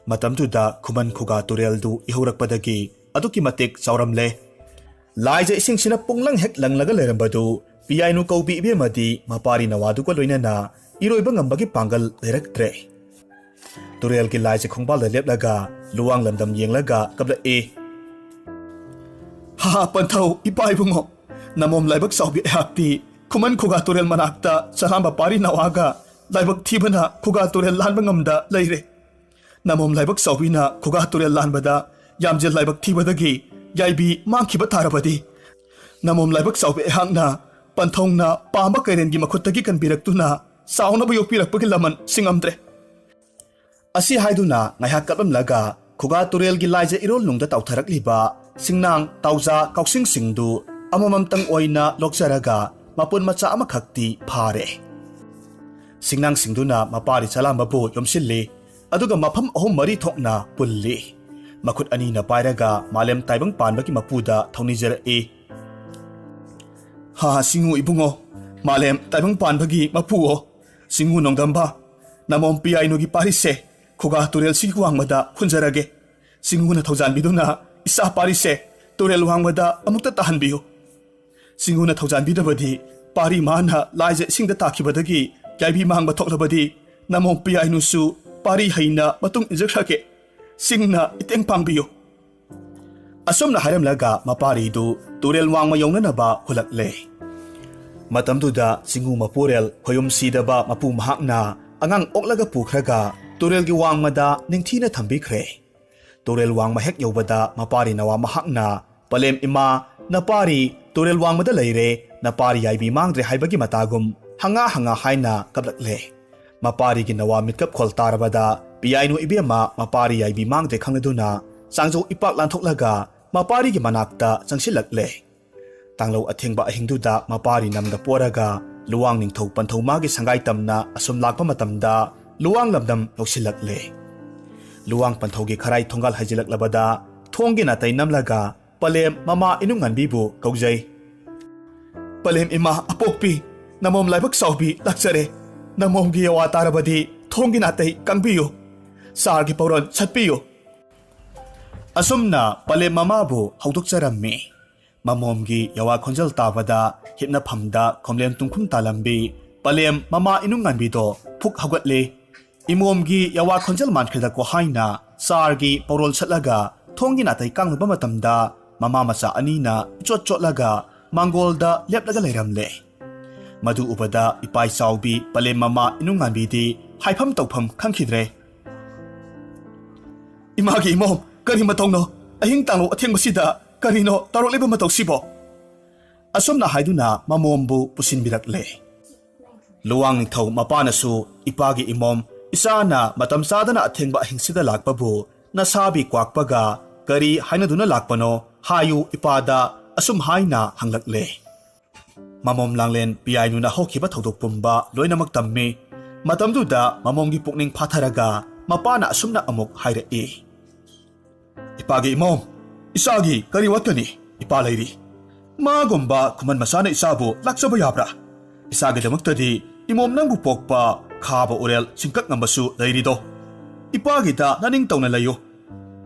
ꯃꯇꯝꯗꯨꯗ ꯈꯨꯃꯟ ꯈꯨꯒꯥ ꯇꯨꯔꯦꯜꯗꯨ ꯏꯍꯧꯔꯛꯄꯗꯒꯤ ꯑꯗꯨꯛꯀꯤ ꯃꯇꯤꯛ ꯆꯥꯎꯔꯝꯂꯦ꯫ ꯂꯥꯏꯖ ꯏꯁꯤꯡꯁꯤꯅ ꯄꯨꯡꯂꯪ ꯍꯦꯛ ꯂꯪꯂꯒ ꯂꯩꯔꯝꯕꯗꯨ ꯄꯤꯌꯥꯏꯅꯨ ꯀꯧꯕꯤ ꯏꯕꯦꯝꯃꯗꯤ ꯃꯄꯥꯔꯤ ꯅꯋꯥꯗꯨꯒ ꯂꯣꯏꯅꯅ ꯏꯔꯣꯏꯕ ꯉꯝꯕꯒꯤ ꯄꯥꯡꯒꯜ ꯂꯩꯔꯛꯇ꯭ꯔꯦ꯫ ꯇꯨꯔꯦꯜꯒꯤ ꯂꯥꯏꯖ ꯈꯣꯡꯕꯥꯜꯗ ꯂꯦꯞꯂꯒ ꯂꯨꯋꯥꯡ ꯂꯝꯗꯝ ꯌꯦꯡꯂꯒ ꯀꯞꯂꯛꯏ꯫ "ꯍꯥ, ꯄꯟꯊꯧ, ꯏꯄꯥ ꯏꯕꯨꯡꯉꯣ, ꯅꯃꯣꯝ ꯂꯥꯏꯕꯛ ꯆꯥꯎꯕꯤ ꯑꯩꯍꯥꯛꯇꯤ ꯈꯨꯃꯟ ꯈꯨꯒꯥ ꯇꯨꯔꯦꯜ ꯃꯅꯥꯛꯇ ꯆꯂꯥꯝꯕ ꯄꯥꯔꯤ ꯅꯋꯥꯒ ꯂꯥꯏꯕꯛ ꯊꯤꯕꯅ ꯈꯨꯒꯥ ꯇꯨꯔꯦꯜ ꯂꯥꯟꯕ ꯉꯝꯗ ꯂꯩꯔꯦ꯫ ꯅꯃꯣꯝ ꯂꯥꯏꯕꯛ ꯆꯥꯎꯕꯤꯅ ꯈꯨꯒꯥ ꯇꯨꯔꯦꯜ ꯂꯥꯟꯕꯗ ꯌꯥꯝꯖꯦꯜ ꯂꯥꯏꯕꯛ ꯊꯤꯕꯗꯒꯤ ꯌꯥꯏꯕꯤ ꯃꯥꯡꯈꯤꯕ ꯇꯥꯔꯕꯗꯤ, ꯅꯃꯣꯝ ꯂꯥꯏꯕꯛ ꯆꯥꯎꯕꯤ ꯑꯩꯍꯥꯛꯅ ꯄꯟꯊꯧꯅ ꯄꯥꯝꯕ ꯀꯩꯔꯦꯟꯒꯤ ꯃꯈꯨꯠꯇꯒꯤ ꯀꯟꯕꯤꯔꯛꯇꯨꯅ ꯆꯥꯎꯅꯕ ꯌꯣꯛꯄꯤꯔꯛꯄꯒꯤ ꯂꯃꯟ ꯁꯤꯡꯉꯝꯗ꯭ꯔꯦ"꯫ ꯑꯁꯤ ꯍꯥꯏꯗꯨꯅ ꯉꯥꯏꯍꯥꯛ ꯀꯞꯂꯝꯂꯒ ꯈꯨꯒꯥ ꯇꯨꯔꯦꯜꯒꯤ ꯂꯥꯏꯖ ꯏꯔꯣꯜ ꯅꯨꯡꯗ ꯇꯥꯎꯊꯔꯛꯂꯤꯕ ꯁꯤꯡꯅꯥꯡ, ꯇꯥꯎꯖꯥ, ꯀꯥꯎꯁꯤꯡꯁꯤꯡꯗꯨ ꯑꯃꯃꯝꯇꯪ ꯑꯣꯏꯅ ꯂꯣꯛꯆꯔꯒ ꯃꯄꯨꯟ ꯃꯆꯥ ꯑꯃꯈꯛꯇꯤ ꯐꯥꯔꯦ꯫ ꯁꯤꯡꯅꯥꯡꯁꯤꯡꯗꯨꯅ ꯃꯄꯥꯔꯤ ꯆꯂꯥꯝꯕꯕꯨ ꯌꯣꯝꯁꯤꯜꯂꯤ, ꯑꯗꯨꯒ ꯃꯐꯝ ꯑꯍꯨꯝ ꯃꯔꯤ ꯊꯣꯛꯅ ꯄꯨꯜꯂꯤ꯫ ꯃꯈꯨꯠ ꯑꯅꯤꯅ ꯄꯥꯏꯔꯒ ꯃꯥꯂꯦꯝ ꯇꯥꯏꯕꯪ ꯄꯥꯟꯕꯒꯤ ꯃꯄꯨꯗ ꯊꯧꯅꯤꯖꯔꯛꯏ꯫ "ꯍꯥ, ꯁꯤꯡꯉꯨ ꯏꯕꯨꯡꯉꯣ, ꯃꯥꯂꯦꯝ ꯇꯥꯏꯕꯪ ꯄꯥꯟꯕꯒꯤ ꯃꯄꯨꯑꯣ, ꯁꯤꯡꯉꯨ ꯅꯣꯡꯗꯝꯕ, ꯅꯃꯣꯝ ꯄꯤꯌꯥꯏꯅꯨꯒꯤ ꯄꯥꯔꯤꯁꯦ ꯈꯨꯒꯥ ꯇꯨꯔꯦꯜꯁꯤꯒꯤ ꯋꯥꯡꯃꯗ ꯍꯨꯟꯖꯔꯒꯦ꯫ ꯁꯤꯡꯉꯨꯅ ꯊꯧꯖꯥꯟꯕꯤꯗꯨꯅ ꯏꯆꯥ ꯄꯥꯔꯤꯁꯦ ꯇꯨꯔꯦꯜ ꯋꯥꯡꯃꯗ ꯑꯃꯨꯛꯇ ꯇꯥꯍꯟꯕꯤꯌꯨ꯫ ꯁꯤꯡꯉꯨꯅ ꯊꯧꯖꯥꯟꯕꯤꯗꯕꯗꯤ ꯄꯥꯔꯤ ꯃꯥꯅ ꯂꯥꯏꯖ ꯏꯁꯤꯡꯗ ꯇꯥꯈꯤꯕꯗꯒꯤ ꯌꯥꯏꯕꯤ ꯃꯥꯡꯕ ꯊꯣꯛꯂꯕꯗꯤ ꯅꯃꯣꯝ ꯄꯤꯌꯥꯏꯅꯨꯁꯨ ꯄꯥꯔꯤ ꯍꯩꯅ ꯃꯇꯨꯡ ꯏꯟꯖꯈ꯭ꯔꯒꯦ꯫ ꯁꯤꯡꯅ ꯏꯇꯦꯡ ꯄꯥꯡꯕꯤꯌꯨ"꯫ ꯑꯁꯨꯝꯅ ꯍꯥꯏꯔꯝꯂꯒ ꯃꯄꯥꯔꯤꯗꯨ ꯇꯨꯔꯦꯜ ꯋꯥꯡꯃ ꯌꯧꯅꯅꯕ ꯍꯨꯜꯂꯛꯂꯦ꯫ ꯃꯇꯝꯗꯨꯗ ꯆꯤꯡꯉꯨ ꯃꯄꯨꯔꯦꯜ ꯈꯣꯌꯨꯝ ꯁꯤꯗꯕ ꯃꯄꯨ ꯃꯍꯥꯛꯅ ꯑꯉꯥꯡ ꯑꯣꯛꯂꯒ ꯄꯨꯈ꯭ꯔꯒ ꯇꯨꯔꯦꯜꯒꯤ ꯋꯥꯡꯃꯗ ꯅꯤꯡꯊꯤꯅ ꯊꯝꯕꯤꯈ꯭ꯔꯦ꯫ ꯇꯨꯔꯦꯜ ꯋꯥꯡꯃ ꯍꯦꯛ ꯌꯧꯕꯗ ꯃꯄꯥꯔꯤ ꯅꯋꯥ ꯃꯍꯥꯛꯅ, "ꯄꯂꯦꯝ ꯏꯃꯥ, ꯅꯄꯥꯔꯤ ꯇꯨꯔꯦꯜ ꯋꯥꯡꯃꯗ ꯂꯩꯔꯦ, ꯅꯄꯥꯔꯤ ꯌꯥꯏꯕꯤ ꯃꯥꯡꯗ꯭ꯔꯦ" ꯍꯥꯏꯕꯒꯤ ꯃꯇꯥꯒꯨꯝ ꯍꯪꯉꯥ ꯍꯪꯉꯥ ꯍꯥꯏꯅ ꯀꯞꯂꯛꯂꯦ꯫ ꯃꯄꯥꯔꯤꯒꯤ ꯅꯋꯥ ꯃꯤꯠꯀꯞ ꯈꯣꯜ ꯇꯥꯔꯕꯗ ꯄꯤꯌꯥꯏꯅꯨ ꯏꯕꯦꯝꯃ ꯃꯄꯥꯔꯤ ꯌꯥꯏꯕꯤ ꯃꯥꯡꯗ꯭ꯔꯦ ꯈꯪꯂꯗꯨꯅ ꯆꯥꯡꯖꯧ ꯏꯄꯥꯛ ꯂꯥꯟꯊꯣꯛꯂꯒ ꯃꯄꯥꯔꯤꯒꯤ ꯃꯅꯥꯛꯇ ꯆꯪꯁꯤꯜꯂꯛꯂꯦ꯫ ꯇꯥꯡꯂꯧ ꯑꯊꯦꯡꯕ ꯑꯍꯤꯡꯗꯨꯗ ꯃꯄꯥꯔꯤ ꯅꯝꯗ ꯄꯣꯔꯒ ꯂꯨꯋꯥꯡ ꯅꯤꯡꯊꯧ ꯄꯟꯊꯧ ꯃꯥꯒꯤ ꯁꯪꯒꯥꯏ ꯇꯝꯅ ꯑꯁꯨꯝ ꯂꯥꯛꯄ ꯃꯇꯝꯗ ꯂꯨꯋꯥꯡ ꯂꯝꯗꯝ ꯌꯧꯁꯤꯜꯂꯛꯂꯦ꯫ ꯂꯨꯋꯥꯡ ꯄꯟꯊꯧꯒꯤ ꯈꯔꯥꯏ ꯊꯣꯡꯒꯥꯜ ꯍꯩꯖꯤꯜꯂꯛꯂꯕꯗ ꯊꯣꯡꯒꯤ ꯅꯥꯇꯩ ꯅꯝꯂꯒ ꯄꯂꯦꯝ ꯃꯃꯥ ꯏꯅꯨꯡꯉꯥꯟꯕꯤꯕꯨ ꯀꯧꯖꯩ꯫ "ꯄꯂꯦꯝ ꯏꯃꯥ ꯑꯄꯣꯛꯄꯤ, ꯅꯃꯣꯝ ꯂꯥꯏꯕꯛ ꯆꯥꯎꯕꯤ ꯂꯥꯛꯆꯔꯦ꯫ ꯅꯃꯣꯝꯒꯤ ꯌꯥꯋꯥ ꯇꯥꯔꯕꯗꯤ ꯊꯣꯡꯒꯤ ꯅꯥꯇꯩ ꯀꯪꯕꯤꯌꯨ꯫ ꯆꯥꯔꯒꯤ ꯄꯧꯔꯣꯟ ꯁꯠꯄꯤꯌꯨ꯫" ꯑꯁꯨꯝꯅ ꯄꯂꯦꯝ ꯃꯃꯥꯕꯨ ꯍꯧꯗꯣꯛꯆꯔꯝꯃꯤ꯫ ꯃꯃꯣꯝꯒꯤ ꯌꯥꯋꯥ ꯈꯣꯟꯖꯦꯜ ꯇꯥꯕꯗ ꯍꯤꯞꯅꯐꯝꯗ ꯈꯣꯝꯂꯦꯝ ꯇꯨꯡꯈꯨꯝ ꯇꯥꯂꯝꯕꯤ ꯄꯂꯦꯝ ꯃꯃꯥ ꯏꯅꯨꯡꯉꯥꯟꯕꯤꯗꯣ ꯐꯨꯛ ꯍꯧꯒꯠꯂꯤ꯫ ꯏꯃꯣꯝꯒꯤ ꯌꯥꯋꯥ ꯈꯣꯟꯖꯦꯜ ꯃꯥꯟꯈ꯭ꯔꯦꯗꯀꯣ ꯍꯥꯏꯅ ꯆꯥꯔꯒꯤ ꯄꯧꯔꯣꯜ ꯁꯠꯂꯒ ꯊꯣꯡꯒꯤ ꯅꯥꯇꯩ ꯀꯥꯡꯂꯨꯕ ꯃꯇꯝꯗ ꯃꯃꯥ ꯃꯆꯥ ꯑꯅꯤꯅ ꯏꯆꯣꯠ ꯆꯣꯠꯂꯒ ꯃꯥꯡꯒꯣꯜꯗ ꯂꯦꯞꯂꯒ ꯂꯩꯔꯝꯂꯦ꯫ ꯃꯗꯨ ꯎꯕꯗ ꯏꯄꯥꯏ ꯆꯥꯎꯕꯤ ꯄꯂꯦꯝ ꯃꯃꯥ ꯏꯅꯨꯡꯉꯥꯟꯕꯤꯗꯤ ꯍꯥꯏꯐꯝ ꯇꯧꯐꯝ ꯈꯪꯈꯤꯗ꯭ꯔꯦ꯫ "ꯏꯃꯥꯒꯤ ꯏꯃꯣꯝ, ꯀꯔꯤ ꯃꯇꯧꯅꯣ? ꯑꯍꯤꯡ ꯇꯥꯡꯂꯧ ꯑꯊꯦꯡꯕꯁꯤꯗ ꯀꯔꯤꯅꯣ ꯇꯧꯔꯛꯂꯤꯕ ꯃꯇꯧꯁꯤꯕꯣ?" ꯑꯁꯨꯝꯅ ꯍꯥꯏꯗꯨꯅ ꯃꯃꯣꯝꯕꯨ ꯄꯨꯁꯤꯟꯕꯤꯔꯛꯂꯦ꯫ ꯂꯨꯋꯥꯡ ꯅꯤꯡꯊꯧ ꯃꯄꯥꯅꯁꯨ, "ꯏꯄꯥꯒꯤ ꯏꯃꯣꯝ, ꯏꯆꯥꯅ ꯃꯇꯝ ꯆꯥꯗꯅ ꯑꯊꯦꯡꯕ ꯑꯍꯤꯡꯁꯤꯗ ꯂꯥꯛꯄꯕꯨ ꯅꯁꯥꯕꯤ ꯀ꯭ꯋꯥꯛꯄꯒ ꯀꯔꯤ ꯍꯥꯏꯅꯗꯨꯅ ꯂꯥꯛꯄꯅꯣ ꯍꯥꯏꯌꯨ ꯏꯄꯥꯗ," ꯑꯁꯨꯝ ꯍꯥꯏꯅ ꯍꯪꯂꯛꯂꯦ꯫ ꯃꯃꯣꯝ ꯂꯥꯡꯂꯦꯟ ꯄꯤꯌꯥꯏꯅꯨꯅ ꯍꯧꯈꯤꯕ ꯊꯧꯗꯣꯛ ꯄꯨꯝꯕ ꯂꯣꯏꯅꯃꯛ ꯇꯝꯃꯤ꯫ ꯃꯇꯝꯗꯨꯗ ꯃꯃꯣꯝꯒꯤ ꯄꯨꯛꯅꯤꯡ ꯐꯥꯊꯔꯒ ꯃꯄꯥꯅ ꯑꯁꯨꯝꯅ ꯑꯃꯨꯛ ꯍꯥꯏꯔꯛꯏ, "ꯏꯄꯥꯒꯤ ꯏꯃꯣꯝ, ꯏꯆꯥꯒꯤ ꯀꯔꯤ ꯋꯥꯠꯀꯅꯤ? ꯏꯄꯥ ꯂꯩꯔꯤ꯫ ꯃꯥꯒꯨꯝꯕ ꯈꯨꯃꯟ ꯃꯆꯥꯅ ꯏꯆꯥꯕꯨ ꯂꯥꯛꯆꯕ ꯌꯥꯕ꯭ꯔꯥ? ꯏꯆꯥꯒꯤꯗꯃꯛꯇꯗꯤ ꯏꯃꯣꯝ ꯅꯪꯕꯨ ꯄꯣꯛꯄ ꯈꯥꯕ ꯎꯔꯦꯜ ꯆꯤꯡꯀꯛ ꯉꯝꯕꯁꯨ ꯂꯩꯔꯤꯗꯣ꯫ ꯏꯄꯥꯒꯤꯗ ꯅꯅꯤꯡ ꯇꯧꯅ ꯂꯩꯌꯨ꯫"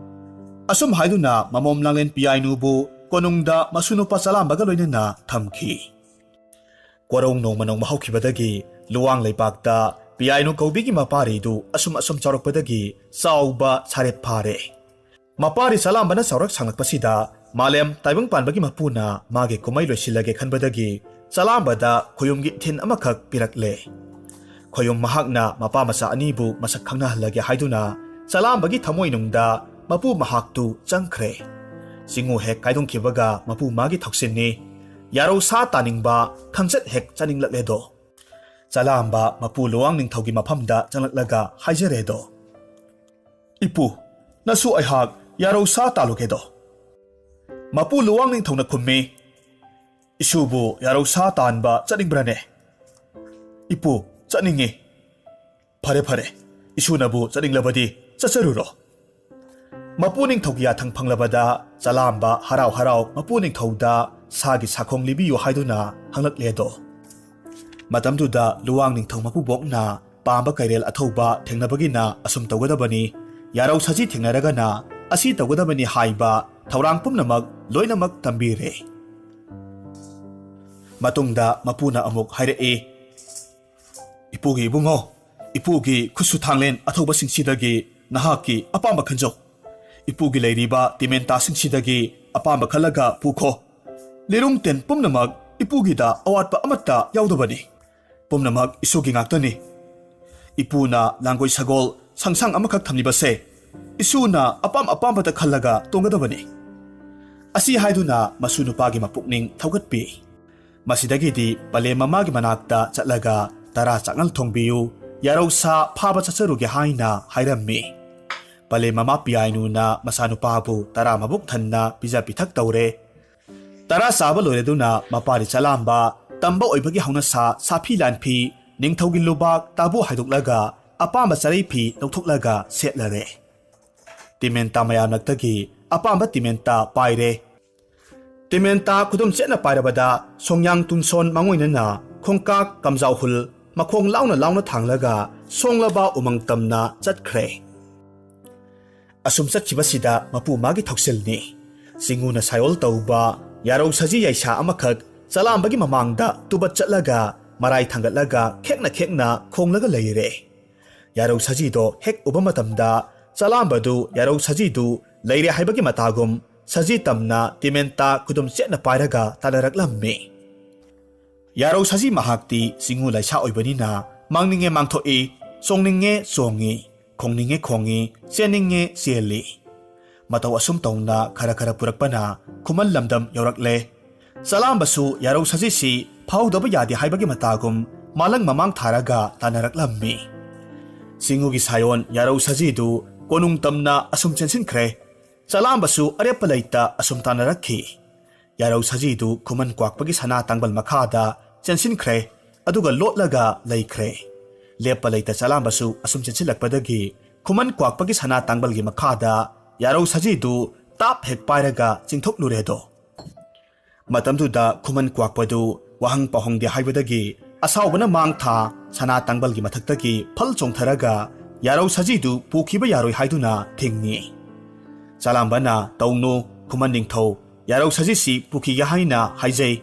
ꯑꯁꯨꯝ ꯍꯥꯏꯗꯨꯅ ꯃꯃꯣꯝ ꯂꯥꯡꯂꯦꯟ ꯄꯤꯌꯥꯏꯅꯨꯕꯨ ꯀꯣꯅꯨꯡꯗ ꯃꯁꯨ ꯅꯨꯄꯥ ꯆꯂꯥꯝꯕꯒ ꯂꯣꯏꯅꯅ ꯊꯝꯈꯤ꯫ ꯀꯣꯔꯧ ꯅꯣꯡꯃ ꯅꯣꯡꯃ ꯍꯧꯈꯤꯕꯗꯒꯤ ꯂꯨꯋꯥꯡ ꯂꯩꯄꯥꯛꯇ ꯄꯤꯌꯥꯏꯅꯨ ꯀꯧꯕꯤꯒꯤ ꯃꯄꯥꯔꯤꯗꯨ ꯑꯁꯨꯝ ꯑꯁꯨꯝ ꯆꯥꯎꯔꯛꯄꯗꯒꯤ ꯆꯥꯎꯕ ꯁꯥꯔꯦꯞ ꯐꯥꯔꯦ꯫ ꯃꯄꯥꯔꯤ ꯆꯂꯥꯝꯕꯅ ꯆꯥꯎꯔꯛ ꯁꯥꯡꯂꯛꯄꯁꯤꯗ ꯃꯥꯂꯦꯝ ꯇꯥꯏꯕꯪ ꯄꯥꯟꯕꯒꯤ ꯃꯄꯨꯅ ꯃꯥꯒꯤ ꯀꯨꯝꯍꯩ ꯂꯣꯏꯁꯤꯜꯂꯒꯦ ꯈꯟꯕꯗꯒꯤ ꯆꯂꯥꯝꯕꯗ ꯈꯣꯌꯨꯝꯒꯤ ꯏꯊꯤꯟ ꯑꯃꯈꯛ ꯄꯤꯔꯛꯂꯦ꯫ ꯈꯣꯌꯨꯝ ꯃꯍꯥꯛꯅ ꯃꯄꯥ ꯃꯆꯥ ꯑꯅꯤꯕꯨ ꯃꯁꯛ ꯈꯪꯅꯍꯜꯂꯒꯦ ꯍꯥꯏꯗꯨꯅ ꯆꯂꯥꯝꯕꯒꯤ ꯊꯃꯣꯏꯅꯨꯡꯗ ꯃꯄꯨ ꯃꯍꯥꯛꯇꯨ ꯆꯪꯈ꯭ꯔꯦ꯫ ꯆꯤꯡꯉꯨ ꯍꯦꯛ ꯀꯥꯏꯗꯨꯡꯈꯤꯕꯒ ꯃꯄꯨ ꯃꯥꯒꯤ ꯊꯧꯁꯤꯟꯅꯤ꯫ ꯌꯥꯔꯧ ꯁꯥ ꯇꯥꯅꯤꯡꯕ, ꯈꯪꯆꯠ ꯍꯦꯛ ꯆꯠꯅꯤꯡꯂꯛꯂꯦꯗꯣ꯫ ꯆꯂꯥꯝꯕ ꯃꯄꯨ ꯂꯨꯋꯥꯡ ꯅꯤꯡꯊꯧꯒꯤ ꯃꯐꯝꯗ ꯆꯪꯂꯛꯂꯒ ꯍꯥꯏꯖꯔꯦꯗꯣ, "ꯏꯄꯨ, ꯅꯁꯨ ꯑꯩꯍꯥꯛ ꯌꯥꯔꯧ ꯁꯥ ꯇꯥꯜꯂꯨꯒꯦꯗꯣ?" ꯃꯄꯨ ꯂꯨꯋꯥꯡ ꯅꯤꯡꯊꯧꯅ ꯈꯨꯝꯃꯤ, "ꯏꯁꯨꯕꯨ ꯌꯥꯔꯧ ꯁꯥ ꯇꯥꯟꯕ ꯆꯠꯅꯤꯡꯕ꯭ꯔꯅꯦ? "ꯏꯄꯨ, ꯆꯠꯅꯤꯡꯉꯤ꯫" "ꯐꯔꯦ, ꯐꯔꯦ, ꯏꯁꯨꯅꯕꯨ ꯆꯠꯅꯤꯡꯂꯕꯗꯤ ꯆꯠꯆꯔꯨꯔꯣ꯫" ꯃꯄꯨ ꯅꯤꯡꯊꯧꯒꯤ ꯌꯥꯊꯪ ꯐꯪꯂꯕꯗ ꯆꯂꯥꯝꯕ ꯍꯔꯥꯎ ꯍꯔꯥꯎ ꯃꯄꯨ ꯅꯤꯡꯊꯧꯗ ꯁꯥꯒꯤ ꯁꯥꯈꯣꯡ ꯂꯤꯕꯤꯌꯨ ꯍꯥꯏꯗꯨꯅ ꯍꯪꯂꯛꯂꯦꯗꯣ꯫ ꯃꯇꯝꯗꯨꯗ ꯂꯨꯋꯥꯡ ꯅꯤꯡꯊꯧ ꯃꯄꯨꯕꯣꯛꯅ ꯄꯥꯝꯕ ꯀꯩꯔꯦꯜ ꯑꯊꯧꯕ ꯊꯦꯡꯅꯕꯒꯤꯅ ꯑꯁꯨꯝ ꯇꯧꯒꯗꯕꯅꯤ, ꯌꯥꯔꯧ ꯁꯖꯤ ꯊꯦꯡꯅꯔꯒꯅ ꯑꯁꯤ ꯇꯧꯒꯗꯕꯅꯤ ꯍꯥꯏꯕ ꯊꯧꯔꯥꯡ ꯄꯨꯝꯅꯃꯛ ꯂꯣꯏꯅꯃꯛ ꯇꯝꯕꯤꯔꯦ꯫ ꯃꯇꯨꯡꯗ ꯃꯄꯨꯅ ꯑꯃꯨꯛ ꯍꯥꯏꯔꯛꯏ, "ꯏꯄꯨꯒꯤ ꯏꯕꯨꯡꯉꯣ, ꯏꯄꯨꯒꯤ ꯈꯨꯠꯁꯨ ꯊꯥꯡꯂꯦꯟ ꯑꯊꯧꯕꯁꯤꯡꯁꯤꯗꯒꯤ ꯅꯍꯥꯛꯀꯤ ꯑꯄꯥꯝꯕ ꯈꯟꯖꯧ꯫ ꯏꯄꯨꯒꯤ ꯂꯩꯔꯤꯕ ꯇꯤꯃꯦꯟꯇꯥꯁꯤꯡꯁꯤꯗꯒꯤ ꯑꯄꯥꯝꯕ ꯈꯜꯂꯒ ꯄꯨꯈꯣ꯫ ꯂꯤꯔꯨꯡ ꯇꯦꯟ ꯄꯨꯝꯅꯃꯛ ꯏꯄꯨꯒꯤꯗ ꯑꯋꯥꯠꯄ ꯑꯃꯠꯇ ꯌꯥꯎꯗꯕꯅꯤ꯫ ꯄꯨꯝꯅꯃꯛ ꯏꯁꯨꯒꯤ ꯉꯥꯛꯇꯅꯤ꯫ ꯏꯄꯨꯅ ꯂꯥꯡꯒꯣꯏ ꯁꯒꯣꯜ ꯁꯪꯁꯥꯡ ꯑꯃꯈꯛ ꯊꯝꯂꯤꯕꯁꯦ ꯏꯁꯨꯅ ꯑꯄꯥꯝ ꯑꯄꯥꯝꯕꯗ ꯈꯜꯂꯒ ꯇꯣꯡꯒꯗꯕꯅꯤ꯫" ꯑꯁꯤ ꯍꯥꯏꯗꯨꯅ ꯃꯁꯨ ꯅꯨꯄꯥꯒꯤ ꯃꯄꯨꯛꯅꯤꯡ ꯊꯧꯒꯠꯄꯤ꯫ ꯃꯁꯤꯗꯒꯤꯗꯤ ꯄꯂꯦꯝ ꯃꯃꯥꯒꯤ ꯃꯅꯥꯛꯇ ꯆꯠꯂꯒ ꯇꯔꯥ ꯆꯥꯛꯅꯜ ꯊꯣꯡꯕꯤꯌꯨ, ꯌꯥꯔꯧ ꯁꯥ ꯐꯥꯕ ꯆꯠꯆꯔꯨꯒꯦ ꯍꯥꯏꯅ ꯍꯥꯏꯔꯝꯃꯤ꯫ ꯄꯂꯦꯝ ꯃꯃꯥ ꯄꯤꯌꯥꯏꯅꯨꯅ ꯃꯆꯥꯅꯨꯄꯥꯕꯨ ꯇꯔꯥ ꯃꯕꯨꯛ ꯊꯟꯅ ꯄꯤꯖ ꯄꯤꯊꯛ ꯇꯧꯔꯦ꯫ ꯇꯔꯥ ꯆꯥꯕ ꯂꯣꯏꯔꯗꯨꯅ ꯃꯄꯥꯗꯤ ꯆꯂꯥꯝꯕ, ꯇꯝꯕ ꯑꯣꯏꯕꯒꯤ ꯍꯧꯅꯁꯥ ꯁꯥꯐꯤ ꯂꯥꯟꯐꯤ, ꯅꯤꯡꯊꯧꯒꯤ ꯂꯨꯕꯥꯛ ꯇꯥꯕꯨ ꯍꯥꯏꯗꯣꯛꯂꯒ ꯑꯄꯥꯝꯕ ꯆꯔꯩ ꯐꯤ ꯂꯧꯊꯣꯛꯂꯒ ꯁꯦꯠꯂꯔꯦ꯫ ꯇꯤꯃꯦꯟꯇꯥ ꯃꯌꯥꯝꯂꯛꯇꯒꯤ ꯑꯄꯥꯝꯕ ꯇꯤꯃꯦꯟꯇꯥ ꯄꯥꯏꯔꯦ꯫ ꯇꯤꯃꯦꯟꯇꯥ ꯈꯨꯗꯨꯝ ꯆꯦꯠꯅ ꯄꯥꯏꯔꯕꯗ ꯁꯣꯡꯌꯥꯡ ꯇꯨꯡꯁꯣꯟ ꯃꯥꯡꯑꯣꯏꯅꯅ ꯈꯣꯡꯀꯥꯛ ꯀꯝꯖꯥꯎ ꯍꯨꯜ ꯃꯈꯣꯡ ꯂꯥꯎꯅ ꯂꯥꯎꯅ ꯊꯥꯡꯂꯒ ꯁꯣꯡꯂꯕ ꯎꯃꯪ ꯇꯝꯅ ꯆꯠꯈ꯭ꯔꯦ꯫ ꯑꯁꯨꯝ ꯆꯠꯈꯤꯕꯁꯤꯗ ꯃꯄꯨ ꯃꯥꯒꯤ ꯊꯧꯁꯤꯜꯅꯤ꯫ ꯆꯤꯡꯉꯨꯅ ꯁꯥꯏꯑꯣꯜ ꯇꯧꯕ ꯌꯥꯔꯧ ꯁꯖꯤ ꯌꯥꯏꯁꯥ ꯑꯃꯈꯛ ꯆꯂꯥꯝꯕꯒꯤ ꯃꯃꯥꯡꯗ ꯇꯨꯕꯠ ꯆꯠꯂꯒ ꯃꯔꯥꯏ ꯊꯥꯡꯒꯠꯂꯒ ꯈꯦꯛꯅ ꯈꯦꯛꯅ ꯈꯣꯡꯂꯒ ꯂꯩꯔꯦ꯫ ꯌꯥꯔꯧ ꯁꯖꯤꯗꯣ ꯍꯦꯛ ꯎꯕ ꯃꯇꯝꯗ ꯆꯂꯥꯝꯕꯗꯨ ꯌꯥꯔꯧ ꯁꯖꯤꯗꯨ ꯂꯩꯔꯦ ꯍꯥꯏꯕꯒꯤ ꯃꯇꯥꯒꯨꯝ ꯁꯖꯤ ꯇꯝꯅ ꯇꯤꯃꯦꯟꯇꯥ ꯈꯨꯗꯨꯝ ꯆꯦꯠꯅ ꯄꯥꯏꯔꯒ ꯇꯥꯟꯅꯔꯛꯂꯝꯃꯤ꯫ ꯌꯥꯔꯧ ꯁꯖꯤ ꯃꯍꯥꯛꯇꯤ ꯆꯤꯡꯉꯨ ꯂꯥꯏꯁꯥ ꯑꯣꯏꯕꯅꯤꯅ ꯃꯥꯡꯅꯤꯡꯉꯦ ꯃꯥꯡꯊꯣꯛꯏ, ꯆꯣꯡꯅꯤꯡꯉꯦ ꯆꯣꯡꯉꯤ, ꯈꯣꯡꯅꯤꯡꯉꯦ ꯈꯣꯡꯉꯤ, ꯆꯦꯟꯅꯤꯡꯉꯦ ꯆꯦꯜꯂꯤ꯫ ꯃꯇꯧ ꯑꯁꯨꯝ ꯇꯧꯅ ꯈꯔ ꯈꯔ ꯄꯨꯔꯛꯄꯅ ꯈꯨꯃꯟ ꯂꯝꯗꯝ ꯌꯧꯔꯛꯂꯦ꯫ ꯆꯂꯥꯝꯕꯁꯨ ꯌꯥꯔꯧ ꯁꯖꯤꯁꯤ ꯐꯥꯍꯧꯗꯕ ꯌꯥꯗꯦ ꯍꯥꯏꯕꯒꯤ ꯃꯇꯥꯒꯨꯝ ꯃꯥꯂꯪ ꯃꯃꯥꯡ ꯊꯥꯔꯒ ꯇꯥꯟꯅꯔꯛꯂꯝꯃꯤ꯫ ꯆꯤꯡꯉꯨꯒꯤ ꯁꯥꯌꯣꯟ ꯌꯥꯔꯧ ꯁꯖꯤꯗꯨ ꯀꯣꯅꯨꯡ ꯇꯝꯅ ꯑꯁꯨꯝ ꯆꯦꯟꯁꯤꯟꯈ꯭ꯔꯦ꯫ ꯆꯂꯥꯝꯕꯁꯨ ꯑꯔꯦꯞꯄ ꯂꯩꯇ ꯑꯁꯨꯝ ꯇꯥꯟꯅꯔꯛꯈꯤ꯫ ꯌꯥꯔꯧ ꯁꯖꯤꯗꯨ ꯈꯨꯃꯟ ꯀ꯭ꯋꯥꯛꯄꯒꯤ ꯁꯅꯥ ꯇꯥꯡꯕꯜ ꯃꯈꯥꯗ ꯆꯦꯟꯁꯤꯟꯈ꯭ꯔꯦ꯫ ꯑꯗꯨꯒ ꯂꯣꯠꯂꯒ ꯂꯩꯈ꯭ꯔꯦ꯫ ꯂꯦꯞꯄ ꯂꯩꯇ ꯆꯂꯥꯝꯕꯁꯨ ꯑꯁꯨꯝ ꯆꯦꯟꯁꯤꯜꯂꯛꯄꯗꯒꯤ ꯈꯨꯃꯟ ꯀ꯭ꯋꯥꯛꯄꯒꯤ ꯁꯅꯥ ꯇꯥꯡꯕꯜꯒꯤ ꯃꯈꯥꯗ ꯌꯥꯔꯧ ꯁꯖꯤꯗꯨ ꯇꯥꯞ ꯍꯦꯛ ꯄꯥꯏꯔꯒ ꯆꯤꯡꯊꯣꯛꯂꯨꯔꯦꯗꯣ꯫ ꯃꯇꯝꯗꯨꯗ ꯈꯨꯃꯟ ꯀ꯭ꯋꯥꯛꯄꯗꯨ ꯋꯥꯍꯪ ꯄꯥꯎꯍꯪꯗꯦ ꯍꯥꯏꯕꯗꯒꯤ ꯑꯁꯥꯎꯕꯅ ꯃꯥꯡ ꯊꯥ ꯁꯅꯥ ꯇꯥꯡꯕꯜꯒꯤ ꯃꯊꯛꯇꯒꯤ ꯐꯜ ꯆꯣꯡꯊꯔꯒ ꯌꯥꯔꯧ ꯁꯖꯤꯗꯨ ꯄꯨꯈꯤꯕ ꯌꯥꯔꯣꯏ ꯍꯥꯏꯗꯨꯅ ꯊꯤꯡꯉꯤ꯫ ꯆꯂꯥꯝꯕꯅ "ꯇꯧꯅꯨ, ꯈꯨꯃꯟ ꯅꯤꯡꯊꯧ, ꯌꯥꯔꯧ ꯁꯖꯤꯁꯤ ꯄꯨꯈꯤꯒꯦ ꯍꯥꯏꯅ ꯍꯥꯏꯖꯩ꯫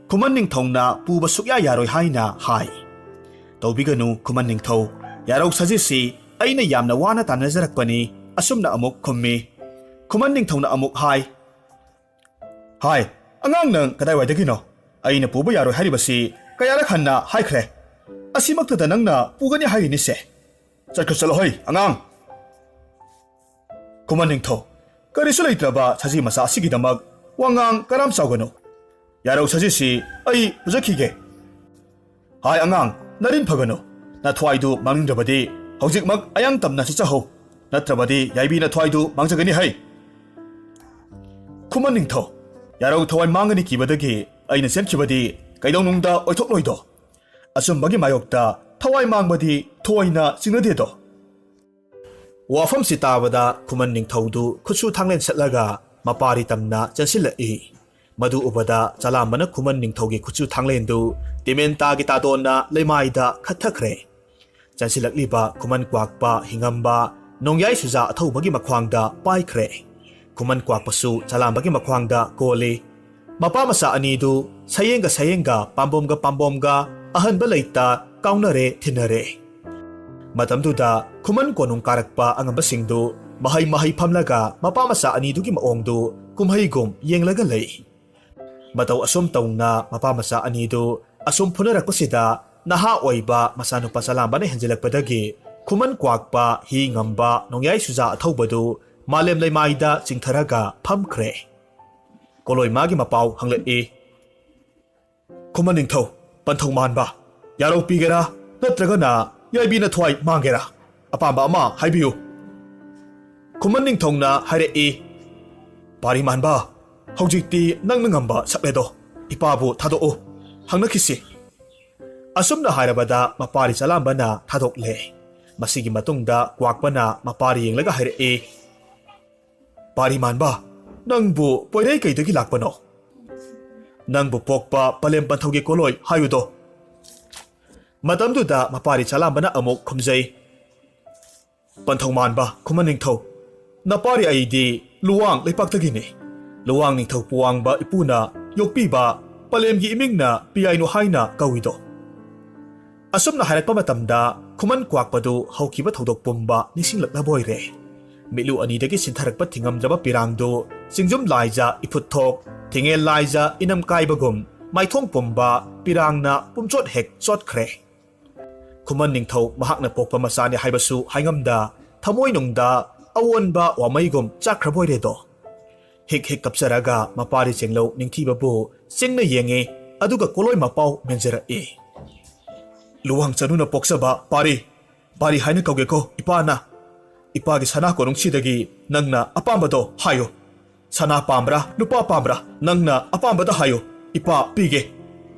ꯈꯨꯃꯟ ꯅꯤꯡꯊꯧꯅ ꯄꯨꯕ ꯁꯨꯛꯌꯥ ꯌꯥꯔꯣꯏ" ꯍꯥꯏꯅ ꯍꯥꯏ꯫ "ꯇꯧꯕꯤꯒꯅꯨ ꯈꯨꯃꯟ ꯅꯤꯡꯊꯧ, ꯌꯥꯔꯧ ꯁꯖꯤꯁꯤ ꯑꯩꯅ ꯌꯥꯝꯅ ꯋꯥꯅ ꯇꯥꯟꯅꯖꯔꯛꯄꯅꯤ", ꯑꯁꯨꯝꯅ ꯑꯃꯨꯛ ꯈꯨꯝꯃꯤ꯫ ꯈꯨꯃꯟ ꯅꯤꯡꯊꯧꯅ ꯑꯃꯨꯛ ꯍꯥꯏ, "ꯍꯥꯏ, ꯑꯉꯥꯡ, ꯅꯪ ꯀꯗꯥꯏꯋꯥꯏꯗꯒꯤꯅꯣ? ꯑꯩꯅ ꯄꯨꯕ ꯌꯥꯔꯣꯏ ꯍꯥꯏꯔꯤꯕꯁꯤ ꯀꯌꯥꯔꯛ ꯍꯟꯅ ꯍꯥꯏꯈ꯭ꯔꯦ꯫ ꯑꯁꯤꯃꯛꯇꯗ ꯅꯪꯅ ꯄꯨꯒꯅꯤ ꯍꯥꯏꯔꯤꯅꯤꯁꯦ꯫ ꯆꯠꯈ꯭ꯔ ꯆꯠꯂꯣ ꯍꯩ, ꯑꯉꯥꯡ!" "ꯈꯨꯃꯟ ꯅꯤꯡꯊꯧ, ꯀꯔꯤꯁꯨ ꯂꯩꯇ꯭ꯔꯕ ꯁꯖꯤ ꯃꯆꯥ ꯑꯁꯤꯒꯤꯗꯃꯛ ꯋꯥꯉꯥꯡ ꯀꯔꯥꯝ ꯆꯥꯎꯒꯅꯨ꯫ ꯌꯥꯔꯧ ꯁꯖꯤꯁꯤ ꯑꯩ ꯄꯨꯖꯈꯤꯒꯦ꯫ ꯍꯥꯏ ꯑꯉꯥꯡ, ꯅꯔꯤꯟ ꯐꯒꯅꯨ꯫ ꯅꯊ꯭ꯋꯥꯏꯗꯨ ꯃꯥꯡꯅꯤꯡꯗ꯭ꯔꯕꯗꯤ ꯍꯧꯖꯤꯛꯃꯛ ꯑꯌꯥꯡ ꯇꯝꯅ ꯆꯠꯆꯍꯧ꯫ ꯅꯠꯇ꯭ꯔꯕꯗꯤ ꯌꯥꯏꯕꯤ ꯅꯊ꯭ꯋꯥꯏꯗꯨ ꯃꯥꯡꯖꯒꯅꯤ ꯍꯩ!" "ꯈꯨꯃꯟ ꯅꯤꯡꯊꯧ, ꯌꯥꯔꯧ ꯊꯋꯥꯏ ꯃꯥꯡꯒꯅꯤ ꯀꯤꯕꯗꯒꯤ ꯑꯩꯅ ꯁꯦꯝꯈꯤꯕꯗꯤ ꯀꯩꯗꯧꯅꯨꯡꯗ ꯑꯣꯏꯊꯣꯛꯂꯣꯏꯗꯣ꯫ ꯑꯆꯨꯝꯕꯒꯤ ꯃꯥꯌꯣꯛꯇ ꯊꯋꯥꯏ ꯃꯥꯡꯕꯗꯤ ꯊꯣꯏꯅ ꯆꯤꯡꯅꯗꯦꯗꯣ꯫" ꯋꯥꯐꯝꯁꯤ ꯇꯥꯕꯗ ꯈꯨꯃꯟ ꯅꯤꯡꯊꯧꯗꯨ ꯈꯨꯠꯁꯨ ꯊꯥꯡꯂꯦꯟ ꯁꯠꯂꯒ ꯃꯄꯥꯔꯤ ꯇꯝꯅ ꯆꯦꯟꯁꯤꯜꯂꯛꯏ꯫ ꯃꯗꯨ ꯎꯕꯗ ꯆꯂꯥꯝꯕꯅ ꯈꯨꯃꯟ ꯅꯤꯡꯊꯧꯒꯤ ꯈꯨꯠꯁꯨ ꯊꯥꯡꯂꯦꯟꯗꯨ ꯇꯤꯃꯦꯟꯇꯥꯒꯤ ꯇꯥꯗꯣꯟꯅ ꯂꯩꯃꯥꯏꯗ ꯈꯠꯊꯈ꯭ꯔꯦ꯫ ꯆꯦꯟꯁꯤꯜꯂꯛꯂꯤꯕ ꯈꯨꯃꯟ ꯀ꯭ꯋꯥꯛꯄ, ꯍꯤꯉꯝꯕ, ꯅꯣꯡꯌꯥꯏ ꯁꯨꯖꯥ ꯑꯊꯧꯕꯒꯤ ꯃꯈ꯭ꯋꯥꯡꯗ ꯄꯥꯏꯈ꯭ꯔꯦ꯫ ꯈꯨꯃꯟ ꯀ꯭ꯋꯥꯛꯄꯁꯨ ꯆꯂꯥꯝꯕꯒꯤ ꯃꯈ꯭ꯋꯥꯡꯗ ꯀꯣꯜꯂꯤ꯫ ꯃꯄꯥ ꯃꯆꯥ ꯑꯅꯤꯗꯨ ꯁꯌꯦꯡꯒ ꯁꯌꯦꯡꯒ, ꯄꯥꯝꯕꯣꯝꯒ ꯄꯥꯝꯕꯣꯝꯒ ꯑꯍꯟꯕ ꯂꯩꯇ ꯀꯥꯎꯅꯔꯦ, ꯊꯤꯟꯅꯔꯦ꯫ ꯃꯇꯝꯗꯨꯗ ꯈꯨꯃꯟ ꯀꯣꯅꯨꯡ ꯀꯥꯔꯛꯄ ꯑꯉꯝꯕꯁꯤꯡꯗꯨ ꯃꯍꯩ ꯃꯍꯩ ꯐꯝꯂꯒ ꯃꯄꯥ ꯃꯆꯥ ꯑꯅꯤꯗꯨꯒꯤ ꯃꯑꯣꯡꯗꯨ ꯀꯨꯝꯍꯩꯒꯨꯝ ꯌꯦꯡꯂꯒ ꯂꯩ꯫ ꯃꯇꯧ ꯑꯁꯨꯝ ꯇꯧꯅ ꯃꯄꯥ ꯃꯆꯥ ꯑꯅꯤꯗꯨ ꯑꯁꯨꯝ ꯐꯨꯅꯔꯛꯄꯁꯤꯗ ꯅꯍꯥ ꯑꯣꯏꯕ ꯃꯆꯥꯅꯨꯄꯥ ꯆꯂꯥꯝꯕꯅ ꯍꯦꯟꯖꯤꯜꯂꯛꯄꯗꯒꯤ ꯈꯨꯃꯟ ꯀ꯭ꯋꯥꯛꯄ, ꯍꯤ ꯉꯝꯕ, ꯅꯣꯡꯌꯥꯏ ꯁꯨꯖꯥ ꯑꯊꯧꯕꯗꯨ ꯃꯥꯂꯦꯝ ꯂꯩꯃꯥꯏꯗ ꯆꯤꯡꯊꯔꯒ ꯐꯝꯈ꯭ꯔꯦ꯫ ꯀꯣꯂꯣꯏꯃꯥꯒꯤ ꯃꯄꯥꯎ ꯍꯪꯂꯛꯏ꯫ "ꯈꯨꯃꯟ ꯅꯤꯡꯊꯧ, ꯄꯟꯊꯧ ꯃꯥꯟꯕ, ꯌꯥꯔꯧ ꯄꯤꯒꯦꯔꯥ ꯅꯠꯇ꯭ꯔꯒꯅ ꯌꯥꯏꯕꯤ ꯅꯊ꯭ꯋꯥꯏ ꯃꯥꯡꯒꯦꯔꯥ? ꯑꯄꯥꯝꯕ ꯑꯃ ꯍꯥꯏꯕꯤꯌꯨ꯫" ꯈꯨꯃꯟ ꯅꯤꯡꯊꯧꯅ ꯍꯥꯏꯔꯛꯏ, "ꯄꯥꯔꯤ ꯃꯥꯟꯕ, ꯍꯧꯖꯤꯛꯇꯤ ꯅꯪꯅ ꯉꯝꯕ ꯁꯛꯂꯦꯗꯣ꯫ ꯏꯄꯥꯕꯨ ꯊꯥꯗꯣꯛꯎ, ꯍꯪꯅꯈꯤꯁꯤ꯫" ꯑꯁꯨꯝꯅ ꯍꯥꯏꯔꯕꯗ ꯃꯄꯥꯔꯤ ꯆꯂꯥꯝꯕꯅ ꯊꯥꯗꯣꯛꯂꯦ꯫ ꯃꯁꯤꯒꯤ ꯃꯇꯨꯡꯗ ꯀ꯭ꯋꯥꯛꯄꯅ ꯃꯄꯥꯔꯤ ꯌꯦꯡꯂꯒ ꯍꯥꯏꯔꯛꯏ, "ꯄꯥꯔꯤ ꯃꯥꯟꯕ, ꯅꯪꯕꯨ ꯄꯣꯏꯔꯩ ꯀꯩꯗꯒꯤ ꯂꯥꯛꯄꯅꯣ? ꯅꯪꯕꯨ ꯄꯣꯛꯄ ꯄꯂꯦꯝ ꯄꯟꯊꯧꯒꯤ ꯀꯣꯂꯣꯏ ꯍꯥꯏꯌꯨꯗꯣ?" ꯃꯇꯝꯗꯨꯗ ꯃꯄꯥꯔꯤ ꯆꯂꯥꯝꯕꯅ ꯑꯃꯨꯛ ꯈꯨꯝꯖꯩ, "ꯄꯟꯊꯧ ꯃꯥꯟꯕ ꯈꯨꯃꯟ ꯅꯤꯡꯊꯧ, ꯅꯄꯥꯔꯤ ꯑꯩꯗꯤ ꯂꯨꯋꯥꯡ ꯂꯩꯄꯥꯛꯇꯒꯤꯅꯤ꯫ ꯂꯨꯋꯥꯡ ꯅꯤꯡꯊꯧ ꯄꯨꯋꯥꯡꯕ ꯏꯄꯨꯅ ꯌꯣꯛꯄꯤꯕ ꯄꯂꯦꯝꯒꯤ ꯏꯃꯤꯡꯅ ꯄꯤꯌꯥꯏꯅꯨ ꯍꯥꯏꯅ ꯀꯧꯏꯗꯣ꯫ ꯑꯁꯨꯝꯅ ꯍꯥꯏꯔꯛꯄ ꯃꯇꯝꯗ ꯈꯨꯃꯟ ꯀ꯭ꯋꯥꯛꯄꯗꯨ ꯍꯧꯈꯤꯕ ꯊꯧꯗꯣꯛ ꯄꯨꯝꯕ ꯅꯤꯡꯁꯤꯡꯂꯛꯂꯕ ꯑꯣꯏꯔꯦ꯫ ꯃꯤꯠꯂꯨ ꯑꯅꯤꯗꯒꯤ ꯁꯤꯟꯊꯔꯛꯄ ꯊꯤꯡꯉꯝꯗ꯭ꯔꯕ ꯄꯤꯔꯥꯡꯗꯨ ꯆꯤꯡꯖꯨꯝ ꯂꯥꯏꯖ ꯏꯐꯨꯠ ꯊꯣꯛ, ꯊꯤꯡꯉꯦꯜ ꯂꯥꯏꯖ ꯏꯅꯝ ꯀꯥꯏꯕꯒꯨꯝ ꯃꯥꯏꯊꯣꯡ ꯄꯨꯝꯕ ꯄꯤꯔꯥꯡꯅ ꯄꯨꯝꯆꯣꯠ ꯍꯦꯛ ꯆꯣꯠꯈ꯭ꯔꯦ꯫ ꯈꯨꯃꯟ ꯅꯤꯡꯊꯧ ꯃꯍꯥꯛꯅ ꯄꯣꯛꯄ ꯃꯆꯥꯅꯤ ꯍꯥꯏꯕꯁꯨ ꯍꯥꯏꯉꯝꯗ ꯊꯃꯣꯏꯅꯨꯡꯗ ꯑꯑꯣꯟꯕ ꯋꯥꯃꯩꯒꯨꯝ ꯆꯥꯛꯈ꯭ꯔꯕꯣꯏꯔꯦꯗꯣ꯫ ꯍꯤꯛ ꯍꯤꯛ ꯀꯞꯆꯔꯒ ꯃꯄꯥꯔꯤ ꯆꯦꯡꯂꯧ ꯅꯤꯡꯊꯤꯕꯕꯨ ꯆꯤꯡꯅ ꯌꯦꯡꯉꯤ, ꯑꯗꯨꯒ ꯀꯣꯂꯣꯏ ꯃꯄꯥꯎ ꯃꯦꯟꯖꯔꯛꯏ꯫ ꯂꯨꯋꯥꯡ ꯆꯅꯨꯅ ꯄꯣꯛꯆꯕ ꯄꯥꯔꯤ, ꯄꯥꯔꯤ ꯍꯥꯏꯅ ꯀꯧꯒꯦꯀꯣ ꯏꯄꯥꯅ꯫ ꯏꯄꯥꯒꯤ ꯁꯅꯥ ꯀꯣꯅꯨꯡꯁꯤꯗꯒꯤ ꯅꯪꯅ ꯑꯄꯥꯝꯕꯗꯣ ꯍꯥꯏꯌꯨ꯫ ꯁꯅꯥ ꯄꯥꯝꯕ꯭ꯔꯥ, ꯂꯨꯄꯥ ꯄꯥꯝꯕ꯭ꯔꯥ, ꯅꯪꯅ ꯑꯄꯥꯝꯕꯗ ꯍꯥꯏꯌꯨ, ꯏꯄꯥ ꯄꯤꯒꯦ꯫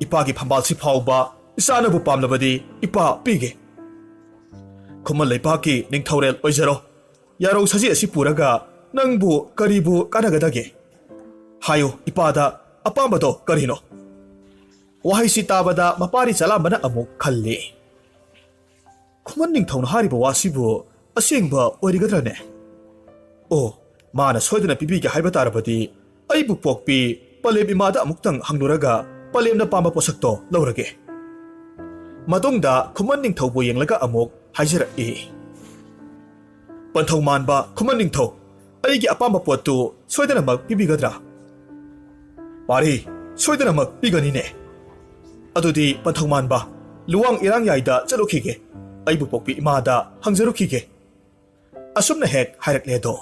ꯏꯄꯥꯒꯤ ꯐꯝꯕꯥꯜꯁꯤ ꯐꯥꯎꯕ ꯏꯆꯥꯅꯕꯨ ꯄꯥꯝꯂꯕꯗꯤ ꯏꯄꯥ ꯄꯤꯒꯦ꯫ ꯈꯨꯃꯟ ꯂꯩꯄꯥꯛꯀꯤ ꯅꯤꯡꯊꯧꯔꯦꯜ ꯑꯣꯏꯖꯔꯣ꯫ ꯌꯥꯔꯧ ꯁꯖꯤ ꯑꯁꯤ ꯄꯨꯔꯒ ꯅꯪꯕꯨ ꯀꯔꯤꯕꯨ ꯀꯥꯟꯅꯒꯗꯒꯦ? ꯍꯥꯏꯌꯨ ꯏꯄꯥꯗ, ꯑꯄꯥꯝꯕꯗꯣ ꯀꯔꯤꯅꯣ?" ꯋꯥꯍꯩꯁꯤ ꯇꯥꯕꯗ ꯃꯄꯥꯔꯤ ꯆꯂꯥꯝꯕꯅ ꯑꯃꯨꯛ ꯈꯜꯂꯤ, "ꯈꯨꯃꯟ ꯅꯤꯡꯊꯧꯅ ꯍꯥꯏꯔꯤꯕ ꯋꯥꯁꯤꯕꯨ ꯑꯁꯦꯡꯕ ꯑꯣꯏꯔꯤꯒꯗ꯭ꯔꯅꯦ? ꯑꯣ, ꯃꯥꯅ ꯁꯣꯏꯗꯅ ꯄꯤꯕꯤꯒꯦ ꯍꯥꯏꯕ ꯇꯥꯔꯕꯗꯤ ꯑꯩꯕꯨ ꯄꯣꯛꯄꯤ ꯄꯂꯦꯝ ꯏꯃꯥꯗ ꯑꯃꯨꯛꯇꯪ ꯍꯪꯂꯨꯔꯒ ꯄꯂꯦꯝꯅ ꯄꯥꯝꯕ ꯄꯣꯠꯁꯛꯇꯣ ꯂꯧꯔꯒꯦ꯫" ꯃꯇꯨꯡꯗ ꯈꯨꯃꯟ ꯅꯤꯡꯊꯧꯕꯨ ꯌꯦꯡꯂꯒ ꯑꯃꯨꯛ ꯍꯥꯏꯖꯔꯛꯏ, "ꯄꯟꯊꯧ ꯃꯥꯟꯕ ꯈꯨꯃꯟ ꯅꯤꯡꯊꯧ, ꯑꯩꯒꯤ ꯑꯄꯥꯝꯕ ꯄꯣꯠꯇꯨ ꯁꯣꯏꯗꯅꯃꯛ ꯄꯤꯕꯤꯒꯗ꯭ꯔꯥ?" "ꯄꯥꯔꯤ, ꯁꯣꯏꯗꯅꯃꯛ ꯄꯤꯒꯅꯤꯅꯦ꯫ ꯑꯗꯨꯗꯤ ꯄꯟꯊꯧ ꯃꯥꯟꯕ, ꯂꯨꯋꯥꯡ ꯏꯔꯥꯡꯌꯥꯏꯗ ꯆꯠꯂꯨꯈꯤꯒꯦ꯫ ꯑꯩꯕꯨ ꯄꯣꯛꯄꯤ ꯏꯃꯥꯗ ꯍꯪꯖꯔꯨꯈꯤꯒꯦ꯫" ꯑꯁꯨꯝꯅ ꯍꯦꯛ ꯍꯥꯏꯔꯛꯂꯦꯗꯣ꯫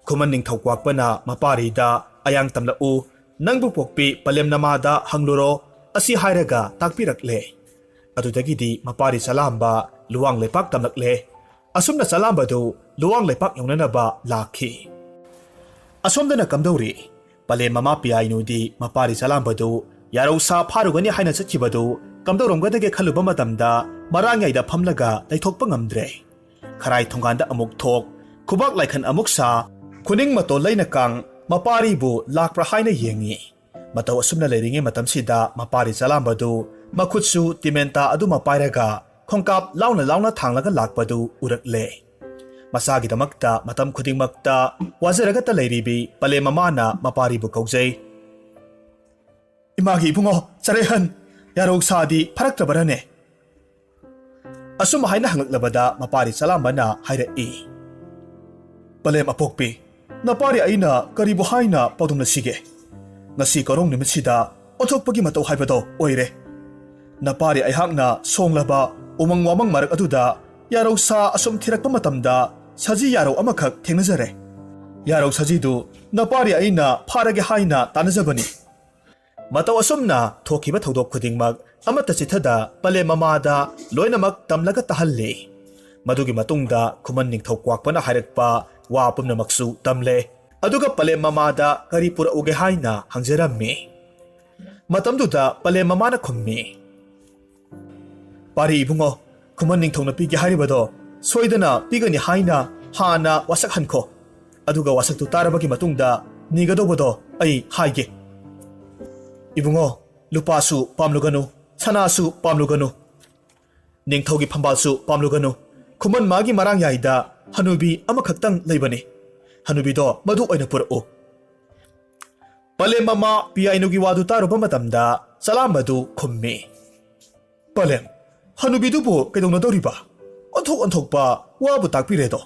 ꯈꯨꯃꯟ ꯅꯤꯡꯊꯧ ꯀ꯭ꯋꯥꯛꯄꯅ ꯃꯄꯥꯔꯤꯗ, "ꯑꯌꯥꯡ ꯇꯝꯂꯛꯎ, ꯅꯪꯕꯨ ꯄꯣꯛꯄꯤ ꯄꯂꯦꯝ ꯅꯃꯥꯗ ꯍꯪꯂꯨꯔꯣ" ꯑꯁꯤ ꯍꯥꯏꯔꯒ ꯇꯥꯛꯄꯤꯔꯛꯂꯦ꯫ ꯑꯗꯨꯗꯒꯤꯗꯤ ꯃꯄꯥꯔꯤ ꯆꯂꯥꯝꯕ ꯂꯨꯋꯥꯡ ꯂꯩꯄꯥꯛ ꯇꯝꯂꯛꯂꯦ꯫ ꯑꯁꯨꯝꯅ ꯆꯂꯥꯝꯕꯗꯨ ꯂꯨꯋꯥꯡ ꯂꯩꯄꯥꯛ ꯌꯧꯅꯅꯕ ꯂꯥꯛꯈꯤ꯫ ꯑꯁꯣꯝꯗꯅ ꯀꯝꯗꯧꯔꯤ? ꯄꯂꯦꯝ ꯃꯃꯥ ꯄꯤꯌꯥꯏꯅꯨꯗꯤ ꯃꯄꯥꯔꯤ ꯆꯂꯥꯝꯕꯗꯨ ꯌꯥꯔꯧꯁꯥ ꯐꯥꯔꯨꯒꯅꯤ ꯍꯥꯏꯅ ꯆꯠꯈꯤꯕꯗꯨ ꯀꯝꯗꯧꯔꯝꯒꯗꯒꯦ ꯈꯜꯂꯨꯕ ꯃꯇꯝꯗ ꯃꯔꯥꯡꯌꯥꯏꯗ ꯐꯝꯂꯒ ꯂꯩꯊꯣꯛꯄ ꯉꯝꯗ꯭ꯔꯦ꯫ ꯈꯔꯥꯏ ꯊꯣꯡꯒꯥꯟꯗ ꯑꯃꯨꯛ ꯊꯣꯛ, ꯈꯨꯕꯥꯛ ꯂꯥꯏꯈꯟ ꯑꯃꯨꯛ ꯁꯥ, ꯈꯨꯅꯤꯡ ꯃꯇꯣꯜ ꯂꯩꯅ ꯀꯥꯡ, ꯃꯄꯥꯔꯤꯕꯨ ꯂꯥꯛꯄ꯭ꯔꯥ ꯍꯥꯏꯅ ꯌꯦꯡꯉꯤ꯫ ꯃꯇꯧ ꯑꯁꯨꯝꯅ ꯂꯩꯔꯤꯉꯩ ꯃꯇꯝꯁꯤꯗ ꯃꯄꯥꯔꯤ ꯆꯂꯥꯝꯕꯗꯨ ꯃꯈꯨꯠꯁꯨ ꯇꯤꯃꯦꯟꯇꯥ ꯑꯗꯨꯃ ꯄꯥꯏꯔꯒ ꯈꯣꯡꯀꯥꯞ ꯂꯥꯎꯅ ꯂꯥꯎꯅ ꯊꯥꯡꯂꯒ ꯂꯥꯛꯄꯗꯨ ꯎꯔꯛꯂꯦ꯫ ꯃꯆꯥꯒꯤꯗꯃꯛꯇ ꯃꯇꯝ ꯈꯨꯗꯤꯡꯃꯛꯇ ꯋꯥꯖꯔꯒꯇ ꯂꯩꯔꯤꯕꯤ ꯄꯂꯦꯝ ꯃꯃꯥꯅ ꯃꯄꯥꯔꯤꯕꯨ ꯀꯧꯖꯩ꯫ "ꯏꯃꯥꯒꯤ ꯏꯕꯨꯡꯉꯣ ꯆꯔꯩꯍꯟ, ꯌꯥꯔꯧ ꯁꯥꯗꯤ ꯐꯔꯛꯇ꯭ꯔꯕꯔꯅꯦ?" ꯑꯁꯨꯝ ꯍꯥꯏꯅ ꯍꯪꯂꯛꯂꯕꯗ ꯃꯄꯥꯔꯤ ꯆꯂꯥꯝꯕꯅ ꯍꯥꯏꯔꯛꯏ, "ꯄꯂꯦꯝ ꯑꯄꯣꯛꯄꯤ, ꯅꯄꯥꯔꯤ ꯑꯩꯅ ꯀꯔꯤꯕꯨ ꯍꯥꯏꯅ ꯄꯥꯎꯗꯝꯅꯁꯤꯒꯦ? ꯉꯁꯤ ꯀꯔꯣꯡ ꯅꯨꯃꯤꯠꯁꯤꯗ ꯑꯣꯟꯊꯣꯛꯄꯒꯤ ꯃꯇꯧ ꯍꯥꯏꯕꯗꯣ ꯑꯣꯏꯔꯦ꯫ ꯅꯄꯥꯔꯤ ꯑꯩꯍꯥꯛꯅ ꯁꯣꯡꯂꯕ ꯎꯃꯪ ꯋꯥꯃꯪ ꯃꯔꯛ ꯑꯗꯨꯗ ꯌꯥꯔꯧ ꯁꯥ ꯑꯁꯨꯝ ꯊꯤꯔꯛꯄ ꯃꯇꯝꯗ ꯁꯖꯤ ꯌꯥꯔꯧ ꯑꯃꯈꯛ ꯊꯦꯡꯅꯖꯔꯦ꯫ ꯌꯥꯔꯧ ꯁꯖꯤꯗꯨ ꯅꯄꯥꯔꯤ ꯑꯩꯅ ꯐꯥꯔꯒꯦ ꯍꯥꯏꯅ ꯇꯥꯟꯅꯖꯕꯅꯤ꯫ ꯃꯇꯧ ꯑꯁꯨꯝꯅ ꯊꯣꯛꯈꯤꯕ ꯊꯧꯗꯣꯛ ꯈꯨꯗꯤꯡꯃꯛ ꯑꯃꯠꯇ ꯆꯤꯠꯊꯗ ꯄꯂꯦꯝ ꯃꯃꯥꯗ ꯂꯣꯏꯅꯃꯛ ꯇꯝꯂꯒ ꯇꯥꯍꯜꯂꯤ꯫ ꯃꯗꯨꯒꯤ ꯃꯇꯨꯡꯗ ꯈꯨꯃꯟ ꯅꯤꯡꯊꯧ ꯀ꯭ꯋꯥꯛꯄꯅ ꯍꯥꯏꯔꯛꯄ ꯋꯥ ꯄꯨꯝꯅꯃꯛꯁꯨ ꯇꯝꯂꯦ꯫ ꯑꯗꯨꯒ ꯄꯂꯦꯝ ꯃꯃꯥꯗ ꯀꯔꯤ ꯄꯨꯔꯛꯎꯒꯦ ꯍꯥꯏꯅ ꯍꯪꯖꯔꯝꯃꯤ꯫ ꯃꯇꯝꯗꯨꯗ ꯄꯂꯦꯝ ꯃꯃꯥꯅ ꯈꯨꯝꯃꯤ, "ꯄꯥꯔꯤ ꯏꯕꯨꯡꯉꯣ, ꯈꯨꯃꯟ ꯅꯤꯡꯊꯧꯅ ꯄꯤꯒꯦ ꯍꯥꯏꯔꯤꯕꯗꯣ ꯁꯣꯏꯗꯅ ꯄꯤꯒꯅꯤ ꯍꯥꯏꯅ ꯍꯥꯟꯅ ꯋꯥꯁꯛ ꯍꯟꯈꯣ꯫ ꯑꯗꯨꯒ ꯋꯥꯁꯛꯇꯨ ꯇꯥꯔꯕꯒꯤ ꯃꯇꯨꯡꯗ ꯅꯤꯒꯗꯧꯕꯗꯣ ꯑꯩ ꯍꯥꯏꯒꯦ꯫ ꯏꯕꯨꯡꯉꯣ, ꯂꯨꯄꯥꯁꯨ ꯄꯥꯝꯂꯨꯒꯅꯨ, ꯁꯅꯥꯁꯨ ꯄꯥꯝꯂꯨꯒꯅꯨ, ꯅꯤꯡꯊꯧꯒꯤ ꯐꯝꯕꯥꯜꯁꯨ ꯄꯥꯝꯂꯨꯒꯅꯨ꯫ ꯈꯨꯃꯟ ꯃꯥꯒꯤ ꯃꯔꯥꯡꯌꯥꯏꯗ ꯍꯅꯨꯕꯤ ꯑꯃꯈꯛꯇꯪ ꯂꯩꯕꯅꯤ꯫ ꯍꯅꯨꯕꯤꯗꯣ ꯃꯗꯨ ꯑꯣꯏꯅ ꯄꯨꯔꯛꯎ꯫" ꯄꯂꯦꯝ ꯃꯃꯥ ꯄꯤꯌꯥꯏꯅꯨꯒꯤ ꯋꯥꯗꯨ ꯇꯥꯔꯨꯕ ꯃꯇꯝꯗ ꯆꯂꯥꯝꯕꯗꯨ ꯈꯨꯝꯃꯤ, "ꯄꯂꯦꯝ, ꯍꯅꯨꯕꯤꯗꯨꯕꯨ ꯀꯩꯗꯧꯅꯗꯧꯔꯤꯕ? ꯑꯣꯟꯊꯣꯛ ꯑꯣꯟꯊꯣꯛꯄ ꯋꯥꯕꯨ ꯇꯥꯛꯄꯤꯔꯦꯗꯣ꯫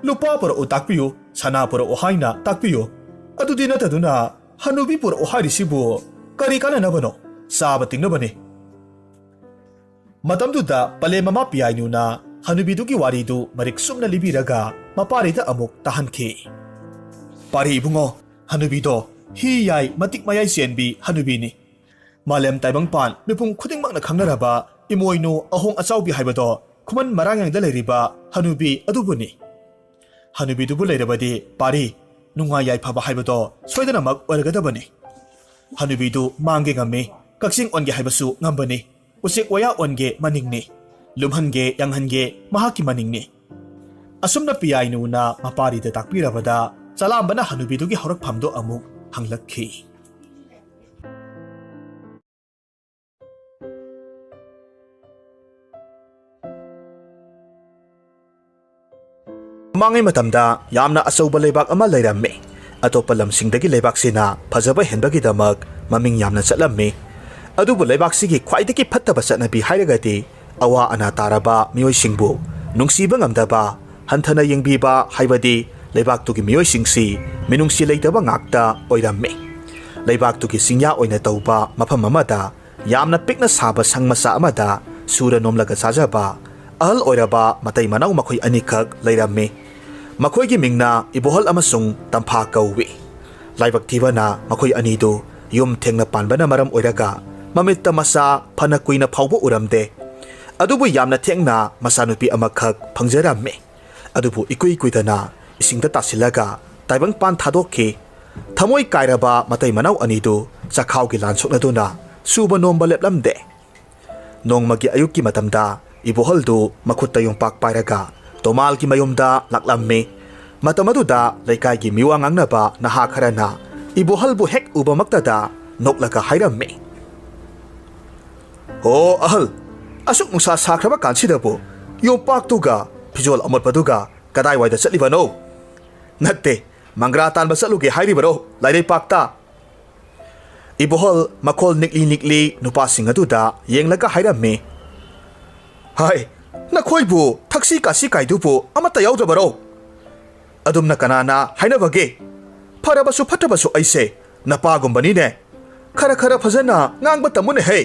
ꯂꯨꯄꯥ ꯄꯨꯔꯛꯎ ꯇꯥꯛꯄꯤꯌꯨ, ꯁꯅꯥ ꯄꯨꯔꯛꯎ ꯍꯥꯏꯅ ꯇꯥꯛꯄꯤꯌꯨ꯫ ꯑꯗꯨꯗꯤ ꯅꯠꯇꯗꯨꯅ ꯍꯅꯨꯕꯤ ꯄꯨꯔꯛꯎ ꯍꯥꯏꯔꯤꯁꯤꯕꯨ ꯀꯔꯤ ꯀꯥꯟꯅꯅꯕꯅꯣ? ꯆꯥꯕ ꯇꯤꯡꯅꯕꯅꯤ꯫" ꯃꯇꯝꯗꯨꯗ ꯄꯂꯦꯝ ꯃꯃꯥ ꯄꯤꯌꯥꯏꯅꯨꯅ ꯍꯅꯨꯕꯤꯗꯨꯒꯤ ꯋꯥꯔꯤꯗꯨ ꯃꯔꯤꯛ ꯆꯨꯝꯅ ꯂꯤꯕꯤꯔꯒ ꯃꯄꯥꯔꯤꯗ ꯑꯃꯨꯛ ꯇꯥꯍꯟꯈꯤ꯫ "ꯄꯥꯔꯤ ꯏꯕꯨꯡꯉꯣ, ꯍꯅꯨꯕꯤꯗꯣ ꯍꯤ ꯌꯥꯏ ꯃꯇꯤꯛ ꯃꯌꯥꯏ ꯆꯦꯟꯕꯤ ꯍꯅꯨꯕꯤꯅꯤ꯫ ꯃꯥꯂꯦꯝ ꯇꯥꯏꯕꯪꯄꯥꯟ ꯃꯤꯄꯨꯝ ꯈꯨꯗꯤꯡꯃꯛꯅ ꯈꯪꯅꯔꯕ ꯏꯃꯣꯏꯅꯨ ꯑꯍꯣꯡ ꯑꯆꯥꯎꯕꯤ ꯍꯥꯏꯕꯗꯣ ꯈꯨꯃꯟ ꯃꯔꯥꯡꯌꯥꯡꯗ ꯂꯩꯔꯤꯕ ꯍꯅꯨꯕꯤ ꯑꯗꯨꯕꯨꯅꯤ꯫ ꯍꯅꯨꯕꯤꯗꯨꯕꯨ ꯂꯩꯔꯕꯗꯤ ꯄꯥꯔꯤ, ꯅꯨꯡꯉꯥꯏ ꯌꯥꯏꯐꯕ ꯍꯥꯏꯕꯗꯣ ꯁꯣꯏꯗꯅꯃꯛ ꯑꯣꯏꯔꯒꯗꯕꯅꯤ꯫ ꯍꯅꯨꯕꯤꯗꯨ ꯃꯥꯡꯒꯦ ꯉꯝꯃꯤ, ꯀꯛꯆꯤꯡ ꯑꯣꯟꯒꯦ ꯍꯥꯏꯕꯁꯨ ꯉꯝꯕꯅꯤ꯫ ꯎꯆꯦꯛ ꯋꯥꯌꯥ ꯑꯣꯟꯒꯦ ꯃꯅꯤꯡꯅꯤ꯫ ꯂꯨꯝꯍꯟꯒꯦ ꯌꯥꯡꯍꯟꯒꯦ ꯃꯍꯥꯛꯀꯤ ꯃꯅꯤꯡꯅꯤ꯫ ꯑꯁꯨꯝꯅ ꯄꯤꯌꯥꯏꯅꯨꯅ ꯃꯄꯥꯔꯤꯗ ꯇꯥꯛꯄꯤꯔꯕꯗ ꯆꯂꯥꯝꯕꯅ ꯍꯅꯨꯕꯤꯗꯨꯒꯤ ꯍꯧꯔꯛꯐꯝꯗꯨ ꯑꯃꯨꯛ ꯍꯪꯂꯛꯈꯤ꯫ ꯃꯃꯥꯡꯉꯩ ꯃꯇꯝꯗ ꯌꯥꯝꯅ ꯑꯆꯧꯕ ꯂꯩꯕꯥꯛ ꯑꯃ ꯂꯩꯔꯝꯃꯤ꯫ ꯑꯇꯣꯞꯄ ꯂꯝꯁꯤꯡꯗꯒꯤ ꯂꯩꯕꯥꯛꯁꯤꯅ ꯐꯖꯕ ꯍꯦꯟꯕꯒꯤꯗꯃꯛ ꯃꯃꯤꯡ ꯌꯥꯝꯅ ꯆꯠꯂꯝꯃꯤ꯫ ꯑꯗꯨꯕꯨ ꯂꯩꯕꯥꯛꯁꯤꯒꯤ ꯈ꯭ꯋꯥꯏꯗꯒꯤ ꯐꯠꯇꯕ ꯆꯠꯅꯕꯤ ꯍꯥꯏꯔꯒꯗꯤ ꯑꯋꯥ ꯑꯅꯥ ꯇꯥꯔꯕ ꯃꯤꯑꯣꯏꯁꯤꯡꯕꯨ ꯅꯨꯡꯁꯤꯕ ꯉꯝꯗꯕ, ꯍꯟꯊꯅ ꯌꯦꯡꯕꯤꯕ ꯍꯥꯏꯕꯗꯤ ꯂꯩꯕꯥꯛꯇꯨꯒꯤ ꯃꯤꯑꯣꯏꯁꯤꯡꯁꯤ ꯃꯤꯅꯨꯡꯁꯤ ꯂꯩꯇꯕ ꯉꯥꯛꯇ ꯑꯣꯏꯔꯝꯃꯤ꯫ ꯂꯩꯕꯥꯛꯇꯨꯒꯤ ꯆꯤꯡꯌꯥ ꯑꯣꯏꯅ ꯇꯧꯕ ꯃꯐꯝ ꯑꯃꯗ ꯌꯥꯝꯅ ꯄꯤꯛꯅ ꯁꯥꯕ ꯁꯪ ꯃꯆꯥ ꯑꯃꯗ ꯁꯨꯔ ꯅꯣꯝꯂꯒ ꯆꯥꯖꯕ ꯑꯍꯜ ꯑꯣꯏꯔꯕ ꯃꯇꯩ ꯃꯅꯥꯎ ꯃꯈꯣꯏ ꯑꯅꯤꯈꯛ ꯂꯩꯔꯝꯃꯤ꯫ ꯃꯈꯣꯏꯒꯤ ꯃꯤꯡꯅ ꯏꯕꯣꯍꯜ ꯑꯃꯁꯨꯡ ꯇꯝꯐꯥ ꯀꯧꯏ꯫ ꯂꯥꯏꯕꯛ ꯊꯤꯕꯅ ꯃꯈꯣꯏ ꯑꯅꯤꯗꯨ ꯌꯨꯝ ꯊꯦꯡꯅ ꯄꯥꯟꯕꯅ ꯃꯔꯝ ꯑꯣꯏꯔꯒ ꯃꯃꯤꯠꯇ ꯃꯆꯥ ꯐꯅ ꯀꯨꯏꯅ ꯐꯥꯎꯕ ꯎꯔꯝꯗꯦ꯫ ꯑꯗꯨꯕꯨ ꯌꯥꯝꯅ ꯊꯦꯡꯅ ꯃꯆꯥꯅꯨꯄꯤ ꯑꯃꯈꯛ ꯐꯪꯖꯔꯝꯃꯤ꯫ ꯑꯗꯨꯕꯨ ꯏꯀꯨꯏ ꯀꯨꯏꯗꯅ ꯏꯁꯤꯡꯗ ꯇꯥꯁꯤꯜꯂꯒ ꯇꯥꯏꯕꯪꯄꯥꯟ ꯊꯥꯗꯣꯛꯈꯤ꯫ ꯊꯃꯣꯏ ꯀꯥꯏꯔꯕ ꯃꯇꯩ ꯃꯅꯥꯎ ꯑꯅꯤꯗꯨ ꯆꯈꯥꯎꯒꯤ ꯂꯥꯟ ꯁꯣꯛꯅꯗꯨꯅ ꯁꯨꯕ ꯅꯣꯝꯕ ꯂꯦꯞꯂꯝꯗꯦ꯫ ꯅꯣꯡꯃꯒꯤ ꯑꯌꯨꯛꯀꯤ ꯃꯇꯝꯗ ꯏꯕꯣꯍꯜꯗꯨ ꯃꯈꯨꯠꯇ ꯌꯣꯝꯄꯥꯛ ꯄꯥꯏꯔꯒ ꯇꯣꯃꯥꯜꯒꯤ ꯃꯌꯨꯝꯗ ꯂꯥꯛꯂꯝꯃꯤ꯫ ꯃꯇꯝ ꯑꯗꯨꯗ ꯂꯩꯀꯥꯏꯒꯤ ꯃꯤꯋꯥ ꯉꯥꯡꯅꯕ ꯅꯍꯥ ꯈꯔꯅ ꯏꯕꯣꯍꯜꯕꯨ ꯍꯦꯛ ꯎꯕꯃꯛꯇꯗ ꯅꯣꯛꯂꯒ ꯍꯥꯏꯔꯝꯃꯤ, "ꯑꯣ ꯑꯍꯜ, ꯑꯁꯨꯛ ꯅꯨꯡꯁꯥ ꯁꯥꯈ꯭ꯔꯕ ꯀꯥꯟꯁꯤꯗꯕꯨ ꯌꯣꯝꯄꯥꯛꯇꯨꯒ ꯐꯤꯖꯣꯜ ꯑꯃꯣꯠꯄꯗꯨꯒ ꯀꯗꯥꯏꯋꯥꯏꯗ ꯆꯠꯂꯤꯕꯅꯣ? ꯅꯠꯇꯦ, ꯃꯪꯒ꯭ꯔꯥ ꯇꯥꯟꯕ ꯆꯠꯂꯨꯒꯦ ꯍꯥꯏꯔꯤꯕꯔꯣ ꯂꯥꯏꯔꯩꯄꯥꯛꯇ?" ꯏꯕꯣꯍꯜ ꯃꯈꯣꯜ ꯅꯤꯛꯂꯤ ꯅꯤꯛꯂꯤ ꯅꯨꯄꯥꯁꯤꯡ ꯑꯗꯨꯗ ꯌꯦꯡꯂꯒ ꯍꯥꯏꯔꯝꯃꯤ, "ꯍꯥꯏ, ꯅꯈꯣꯏꯕꯨ ꯊꯛꯁꯤ ꯀꯥꯁꯤ ꯀꯥꯏꯗꯨꯕꯨ ꯑꯃꯠꯇ ꯌꯥꯎꯗ꯭ꯔꯕꯔꯣ? ꯑꯗꯨꯝꯅ ꯀꯅꯥꯅ ꯍꯥꯏꯅꯕꯒꯦ? ꯐꯔꯕꯁꯨ ꯐꯠꯇꯕꯁꯨ ꯑꯩꯁꯦ ꯅꯄꯥꯒꯨꯝꯕꯅꯤꯅꯦ꯫ ꯈꯔ ꯈꯔ ꯐꯖꯅ ꯉꯥꯡꯕ ꯇꯝꯃꯨꯅꯦꯍꯦ꯫"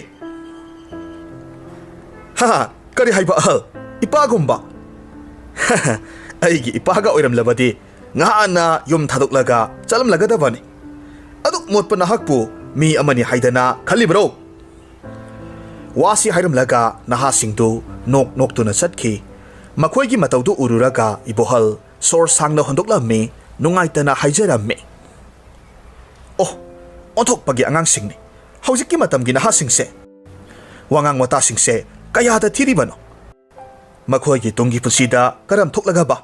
"ꯍꯥ, ꯀꯔꯤ ꯍꯥꯏꯕ ꯑꯍꯜ? ꯏꯄꯥꯒꯨꯝꯕ?" "ꯑꯩꯒꯤ ꯏꯄꯥꯒ ꯑꯣꯏꯔꯝꯂꯕꯗꯤ ꯉꯍꯥꯟꯅ ꯌꯨꯝ ꯊꯥꯗꯣꯛꯂꯒ ꯆꯠꯂꯝꯂꯒꯗꯕꯅꯤ꯫ ꯑꯗꯨꯛ ꯃꯣꯠꯄ ꯅꯍꯥꯛꯄꯨ ꯃꯤ ꯑꯃꯅꯤ ꯍꯥꯏꯗꯅ ꯈꯜꯂꯤꯕ꯭ꯔꯣ?" ꯋꯥꯁꯤ ꯍꯥꯏꯔꯝꯂꯒ ꯅꯍꯥꯁꯤꯡꯗꯨ ꯅꯣꯛ ꯅꯣꯛꯇꯨꯅ ꯆꯠꯈꯤ꯫ ꯃꯈꯣꯏꯒꯤ ꯃꯇꯧꯗꯨ ꯎꯔꯨꯔꯒ ꯏꯕꯣꯍꯜ ꯁꯣꯔ ꯁꯥꯡꯅ ꯍꯣꯟꯗꯣꯛꯂꯝꯃꯤ, ꯅꯨꯡꯉꯥꯏꯇꯅ ꯍꯥꯏꯖꯔꯝꯃꯤ, "ꯑꯣ, ꯑꯣꯟꯊꯣꯛꯄꯒꯤ ꯑꯉꯥꯡꯁꯤꯡꯅꯤ ꯍꯧꯖꯤꯛꯀꯤ ꯃꯇꯝꯒꯤ ꯅꯍꯥꯁꯤꯡꯁꯦ꯫ ꯋꯥꯉꯥꯡ ꯋꯥꯇꯥꯁꯤꯡꯁꯦ ꯀꯌꯥꯗ ꯊꯤꯔꯤꯕꯅꯣ? ꯃꯈꯣꯏꯒꯤ ꯇꯨꯡꯒꯤ ꯄꯨꯟꯁꯤꯗ ꯀꯔꯝ ꯊꯣꯛꯂꯒꯕ?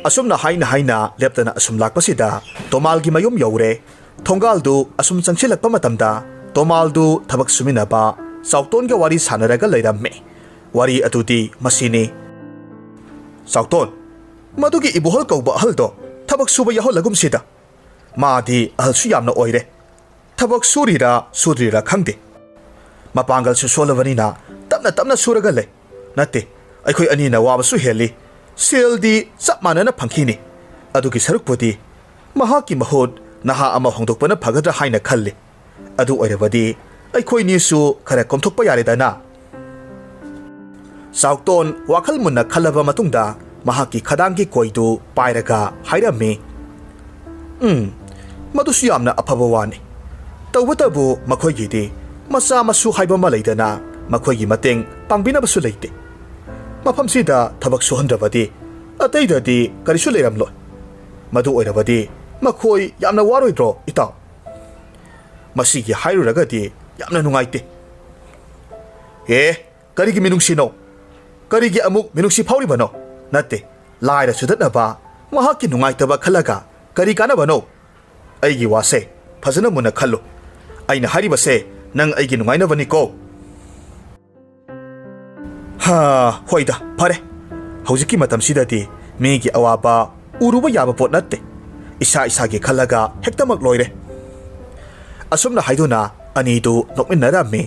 ꯑꯁꯨꯝꯅ ꯍꯥꯏꯅ ꯍꯥꯏꯅ ꯂꯦꯞꯇꯅ ꯑꯁꯨꯝ ꯂꯥꯛꯄꯁꯤꯗ ꯇꯣꯃꯥꯜꯒꯤ ꯃꯌꯨꯝ ꯌꯧꯔꯦ꯫ ꯊꯣꯡꯒꯥꯜꯗꯨ ꯑꯁꯨꯝ ꯆꯪꯁꯤꯜꯂꯛꯄ ꯃꯇꯝꯗ ꯇꯣꯃꯥꯜꯗꯨ ꯊꯕꯛ ꯁꯨꯃꯤꯟꯅꯕ ꯆꯥꯎꯇꯣꯟꯒ ꯋꯥꯔꯤ ꯁꯥꯟꯅꯔꯒ ꯂꯩꯔꯝꯃꯤ꯫ ꯋꯥꯔꯤ ꯑꯗꯨꯗꯤ ꯃꯁꯤꯅꯤ꯫ ꯆꯥꯎꯇꯣꯟ, ꯃꯗꯨꯒꯤ ꯏꯕꯣꯍꯜ ꯀꯧꯕ ꯑꯍꯜꯗꯣ ꯊꯕꯛ ꯁꯨꯕ ꯌꯥꯎꯍꯜꯂꯒꯨꯝꯁꯤꯗ꯫ ꯃꯥꯗꯤ ꯑꯍꯜꯁꯨ ꯌꯥꯝꯅ ꯑꯣꯏꯔꯦ꯫ ꯊꯕꯛ ꯁꯨꯔꯤꯔꯥ ꯁꯨꯗ꯭ꯔꯤꯔꯥ ꯈꯪꯗꯦ꯫ ꯃꯄꯥꯡꯒꯜꯁꯨ ꯁꯣꯜꯂꯕꯅꯤꯅ ꯇꯞꯅ ꯇꯞꯅ ꯁꯨꯔꯒ ꯂꯩ꯫ ꯅꯠꯇꯦ, ꯑꯩꯈꯣꯏ ꯑꯅꯤꯅ ꯋꯥꯕꯁꯨ ꯍꯦꯜꯂꯤ꯫ ꯁꯦꯜꯗꯤ ꯆꯞ ꯃꯥꯟꯅꯅ ꯐꯪꯈꯤꯅꯤ꯫ ꯑꯗꯨꯒꯤ ꯁꯔꯨꯛꯄꯨꯗꯤ ꯃꯍꯥꯛꯀꯤ ꯃꯍꯨꯠ ꯅꯍꯥ ꯑꯃ ꯍꯣꯡꯗꯣꯛꯄꯅ ꯐꯒꯗ꯭ꯔꯥ ꯍꯥꯏꯅ ꯈꯜꯂꯤ꯫ ꯑꯗꯨ ꯑꯣꯏꯔꯕꯗꯤ ꯑꯩꯈꯣꯏꯅꯤꯁꯨ ꯈꯔ ꯀꯣꯝꯊꯣꯛꯄ ꯌꯥꯔꯦꯗꯅ꯫ ꯆꯥꯎꯇꯣꯟ ꯋꯥꯈꯜ ꯃꯨꯟꯅ ꯈꯜꯂꯕ ꯃꯇꯨꯡꯗ ꯃꯍꯥꯛꯀꯤ ꯈꯗꯥꯡꯒꯤ ꯀꯣꯏꯗꯨ ꯄꯥꯏꯔꯒ ꯍꯥꯏꯔꯝꯃꯤ, "ꯎꯝ, ꯃꯗꯨꯁꯨ ꯌꯥꯝꯅ ꯑꯐꯕ ꯋꯥꯅꯤ꯫ ꯇꯧꯕꯇꯕꯨ ꯃꯈꯣꯏꯒꯤꯗꯤ ꯃꯆꯥ ꯃꯁꯨ ꯍꯥꯏꯕ ꯑꯃ ꯂꯩꯗꯅ, ꯃꯈꯣꯏꯒꯤ ꯃꯇꯦꯡ ꯄꯥꯡꯕꯤꯅꯕꯁꯨ ꯂꯩꯇꯦ꯫ ꯃꯐꯝꯁꯤꯗ ꯊꯕꯛ ꯁꯨꯍꯟꯗ꯭ꯔꯕꯗꯤ ꯑꯇꯩꯗꯗꯤ ꯀꯔꯤꯁꯨ ꯂꯩꯔꯝꯂꯣꯏ꯫ ꯃꯗꯨ ꯑꯣꯏꯔꯕꯗꯤ ꯃꯈꯣꯏ ꯌꯥꯝꯅ ꯋꯥꯔꯣꯏꯗ꯭ꯔꯣ, ꯏꯇꯥꯎ?" ꯃꯁꯤꯒꯤ ꯍꯥꯏꯔꯨꯔꯒꯗꯤ ꯌꯥꯝꯅ ꯅꯨꯡꯉꯥꯏꯇꯦ꯫ ꯑꯦ, ꯀꯔꯤꯒꯤ ꯃꯤꯅꯨꯡꯁꯤꯅꯣ? ꯀꯔꯤꯒꯤ ꯑꯃꯨꯛ ꯃꯤꯅꯨꯡꯁꯤ ꯐꯥꯎꯔꯤꯕꯅꯣ? ꯅꯠꯇꯦ, ꯂꯥꯏꯔ ꯆꯨꯗꯠꯅꯕ, ꯃꯍꯥꯛꯀꯤ ꯅꯨꯡꯉꯥꯏꯇꯕ ꯈꯜꯂꯒ ꯀꯔꯤ ꯀꯥꯟꯅꯕꯅꯣ? ꯑꯩꯒꯤ ꯋꯥꯁꯦ ꯐꯖꯅ ꯃꯨꯟꯅ ꯈꯜꯂꯨ꯫ ꯑꯩꯅ ꯍꯥꯏꯔꯤꯕꯁꯦ ꯅꯪ ꯑꯩꯒꯤ ꯅꯨꯡꯉꯥꯏꯅꯕꯅꯤꯀꯣ꯫ ꯍꯥ, ꯍꯣꯏꯗ, ꯐꯔꯦ꯫ ꯍꯧꯖꯤꯛꯀꯤ ꯃꯇꯝꯁꯤꯗꯗꯤ ꯃꯤꯒꯤ ꯑꯋꯥꯕ ꯎꯔꯨꯕ ꯌꯥꯕ ꯄꯣꯠ ꯅꯠꯇꯦ꯫ ꯏꯁꯥ ꯏꯁꯥꯒꯤ ꯈꯜꯂꯒ ꯍꯦꯛꯇꯃꯛ ꯂꯣꯏꯔꯦ꯫ ꯑꯁꯨꯝꯅ ꯍꯥꯏꯗꯨꯅ ꯑꯅꯤꯗꯨ ꯅꯣꯛꯃꯤꯟꯅꯔꯝꯃꯤ꯫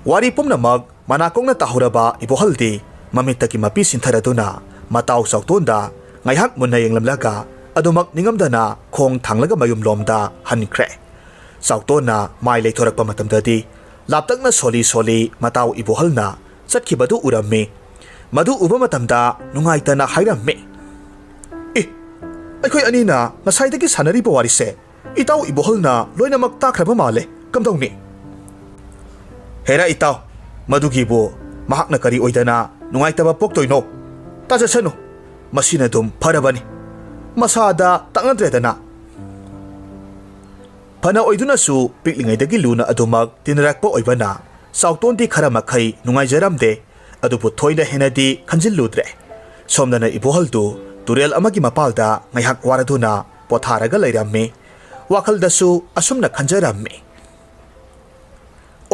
ꯋꯥꯔꯤ ꯄꯨꯝꯅꯃꯛ ꯃꯅꯥꯀꯣꯡꯅ ꯇꯥꯍꯧꯔꯕ ꯏꯕꯣꯍꯜꯗꯤ ꯃꯃꯤꯠꯇꯒꯤ ꯃꯄꯤ ꯁꯤꯟꯊꯔꯗꯨꯅ ꯃꯇꯥꯎ ꯆꯥꯎꯇꯣꯟꯗ ꯉꯥꯏꯍꯥꯛ ꯃꯨꯟꯅ ꯌꯦꯡꯂꯝꯂꯒ ꯑꯗꯨꯃꯛ ꯅꯤꯡꯉꯝꯗꯅ ꯈꯣꯡ ꯊꯥꯡꯂꯒ ꯃꯌꯨꯝꯂꯣꯝꯗ ꯍꯟꯈ꯭ꯔꯦ꯫ ꯆꯥꯎꯇꯣꯟꯅ ꯃꯥꯏ ꯂꯩꯊꯣꯔꯛꯄ ꯃꯇꯝꯗꯗꯤ ꯂꯥꯞꯇꯛꯅ ꯁꯣꯜꯂꯤ ꯁꯣꯜꯂꯤ ꯃꯇꯥꯎ ꯏꯕꯣꯍꯜꯅ ꯆꯠꯈꯤꯕꯗꯨ ꯎꯔꯝꯃꯤ꯫ ꯃꯗꯨ ꯎꯕ ꯃꯇꯝꯗ ꯅꯨꯡꯉꯥꯏꯇꯅ ꯍꯥꯏꯔꯝꯃꯤ, "ꯑꯦ, ꯑꯩꯈꯣꯏ ꯑꯅꯤꯅ ꯉꯁꯥꯏꯗꯒꯤ ꯁꯥꯟꯅꯔꯤꯕ ꯋꯥꯔꯤꯁꯦ ꯏꯇꯥꯎ ꯏꯕꯣꯍꯜꯅ ꯂꯣꯏꯅꯃꯛ ꯇꯥꯈ꯭ꯔꯕ ꯃꯥꯜꯂꯦ꯫ ꯀꯝꯗꯧꯅꯤ?" "ꯍꯦꯔꯥ ꯏꯇꯥꯎ, ꯃꯗꯨꯒꯤꯕꯨ ꯃꯍꯥꯛꯅ ꯀꯔꯤ ꯑꯣꯏꯗꯅ ꯅꯨꯡꯉꯥꯏꯇꯕ ꯄꯣꯛꯇꯣꯏꯅꯣ? ꯇꯥꯖꯁꯅꯨ, ꯃꯁꯤꯅ ꯑꯗꯨꯝ ꯐꯔꯕꯅꯤ꯫ ꯃꯁꯥꯗ ꯇꯛꯅꯗ꯭ꯔꯦꯗꯅ꯫ ꯐꯅ ꯑꯣꯏꯗꯨꯅꯁꯨ ꯄꯤꯛꯂꯤꯉꯩꯗꯒꯤ ꯂꯨꯅ ꯑꯗꯨꯃꯛ ꯇꯤꯟꯅꯔꯛꯄ ꯑꯣꯏꯕꯅ ꯆꯥꯎꯇꯣꯟꯗꯤ ꯈꯔ ꯃꯈꯩ ꯅꯨꯡꯉꯥꯏꯖꯔꯝꯗꯦ, ꯑꯗꯨꯕꯨ ꯊꯣꯏꯅ ꯍꯦꯟꯅꯗꯤ ꯈꯟꯖꯤꯜꯂꯨꯗ꯭ꯔꯦ꯫ ꯁꯣꯝꯗꯅ ꯏꯕꯣꯍꯜꯗꯨ ꯇꯨꯔꯦꯜ ꯑꯃꯒꯤ ꯃꯄꯥꯜꯗ ꯉꯥꯏꯍꯥꯛ ꯋꯥꯔꯗꯨꯅ ꯄꯣꯊꯥꯔꯒ ꯂꯩꯔꯝꯃꯤ꯫ ꯋꯥꯈꯜꯗꯁꯨ ꯑꯁꯨꯝꯅ ꯈꯟꯖꯔꯝꯃꯤ,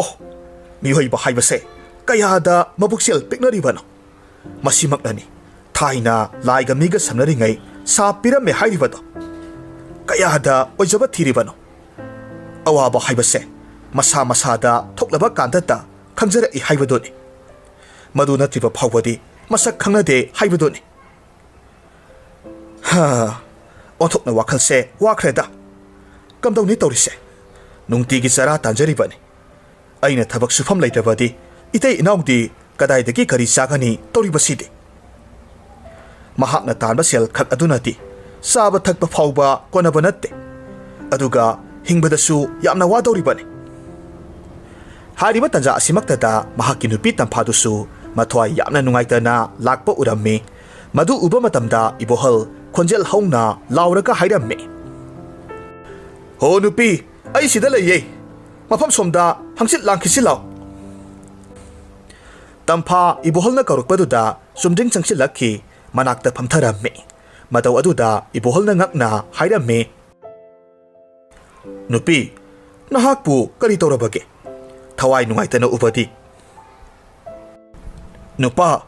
"ꯑꯣ, ꯃꯤꯑꯣꯏꯕ ꯍꯥꯏꯕꯁꯦ ꯀꯌꯥꯗ ꯃꯕꯨꯛꯆꯦꯜ ꯄꯤꯛꯅꯔꯤꯕꯅꯣ! ꯃꯁꯤꯃꯛꯅꯅꯤ ꯊꯥꯏꯅ ꯂꯥꯏꯒ ꯃꯤꯒ ꯁꯝꯅꯔꯤꯉꯩ ꯁꯥꯞ ꯄꯤꯔꯝꯃꯦ ꯍꯥꯏꯔꯤꯕꯗꯣ꯫ ꯀꯌꯥꯗ ꯑꯣꯏꯖꯕ ꯊꯤꯔꯤꯕꯅꯣ! ꯑꯋꯥꯕ ꯍꯥꯏꯕꯁꯦ ꯃꯁꯥ ꯃꯁꯥꯗ ꯊꯣꯛꯂꯕ ꯀꯥꯟꯗꯇ ꯈꯪꯖꯔꯛꯏ ꯍꯥꯏꯕꯗꯨꯅꯤ꯫ ꯃꯗꯨ ꯅꯠꯇ꯭ꯔꯤꯕ ꯐꯥꯎꯕꯗꯤ ꯃꯁꯛ ꯈꯪꯅꯗꯦ ꯍꯥꯏꯕꯗꯨꯅꯤ꯫ ꯍꯥ, ꯑꯣꯟꯊꯣꯛꯅ ꯋꯥꯈꯜꯁꯦ ꯋꯥꯈ꯭ꯔꯦꯗ꯫ ꯀꯝꯗꯧꯅꯤ ꯇꯧꯔꯤꯁꯦ? ꯅꯨꯡꯇꯤꯒꯤ ꯆꯔꯥ ꯇꯥꯟꯖꯔꯤꯕꯅꯤ꯫ ꯑꯩꯅ ꯊꯕꯛ ꯁꯨꯐꯝ ꯂꯩꯇ꯭ꯔꯕꯗꯤ ꯏꯇꯩ ꯏꯅꯥꯎꯗꯤ ꯀꯗꯥꯏꯗꯒꯤ ꯀꯔꯤ ꯆꯥꯒꯅꯤ ꯇꯧꯔꯤꯕꯁꯤꯗꯤ? ꯃꯍꯥꯛꯅ ꯇꯥꯟꯕ ꯁꯦꯜ ꯈꯛ ꯑꯗꯨꯅꯗꯤ ꯆꯥꯕ ꯊꯛꯄ ꯐꯥꯎꯕ ꯀꯣꯟꯅꯕ ꯅꯠꯇꯦ, ꯑꯗꯨꯒ ꯍꯤꯡꯕꯗꯁꯨ ꯌꯥꯝꯅ ꯋꯥꯗꯧꯔꯤꯕꯅꯤ꯫" ꯍꯥꯏꯔꯤꯕ ꯇꯥꯟꯖꯥ ꯑꯁꯤꯃꯛꯇꯗ ꯃꯍꯥꯛꯀꯤ ꯅꯨꯄꯤ ꯇꯝꯐꯥꯗꯨꯁꯨ ꯃꯊ꯭ꯋꯥꯏ ꯌꯥꯝꯅ ꯅꯨꯡꯉꯥꯏꯇꯅ ꯂꯥꯛꯄ ꯎꯔꯝꯃꯤ꯫ ꯃꯗꯨ ꯎꯕ ꯃꯇꯝꯗ ꯏꯕꯣꯍꯜ ꯈꯣꯟꯖꯦꯜ ꯍꯧꯅ ꯂꯥꯎꯔꯒ ꯍꯥꯏꯔꯝꯃꯤ, "ꯍꯣ ꯅꯨꯄꯤ, ꯑꯩ ꯁꯤꯗ ꯂꯩꯌꯦ꯫ ꯃꯐꯝ ꯁꯣꯝꯗ ꯍꯪꯆꯤꯠ ꯂꯥꯡꯈꯤꯁꯤ ꯂꯥꯎ꯫" ꯇꯝꯐꯥ ꯏꯕꯣꯍꯜꯅ ꯀꯧꯔꯛꯄꯗꯨꯗ ꯆꯨꯝꯗ꯭ꯔꯤꯡ ꯆꯪꯁꯤꯜꯂꯛꯈꯤ꯫ ꯃꯅꯥꯛꯇ ꯐꯝꯊꯔꯝꯃꯤ꯫ ꯃꯇꯧ ꯑꯗꯨꯗ ꯏꯕꯣꯍꯜꯅ ꯉꯛꯅ ꯍꯥꯏꯔꯝꯃꯤ, "ꯅꯨꯄꯤ, ꯅꯍꯥꯛꯄꯨ ꯀꯔꯤ ꯇꯧꯔꯕꯒꯦ? ꯊꯋꯥꯏ ꯅꯨꯡꯉꯥꯏꯇꯅ ꯎꯕꯗꯤ?" "ꯅꯨꯄꯥ,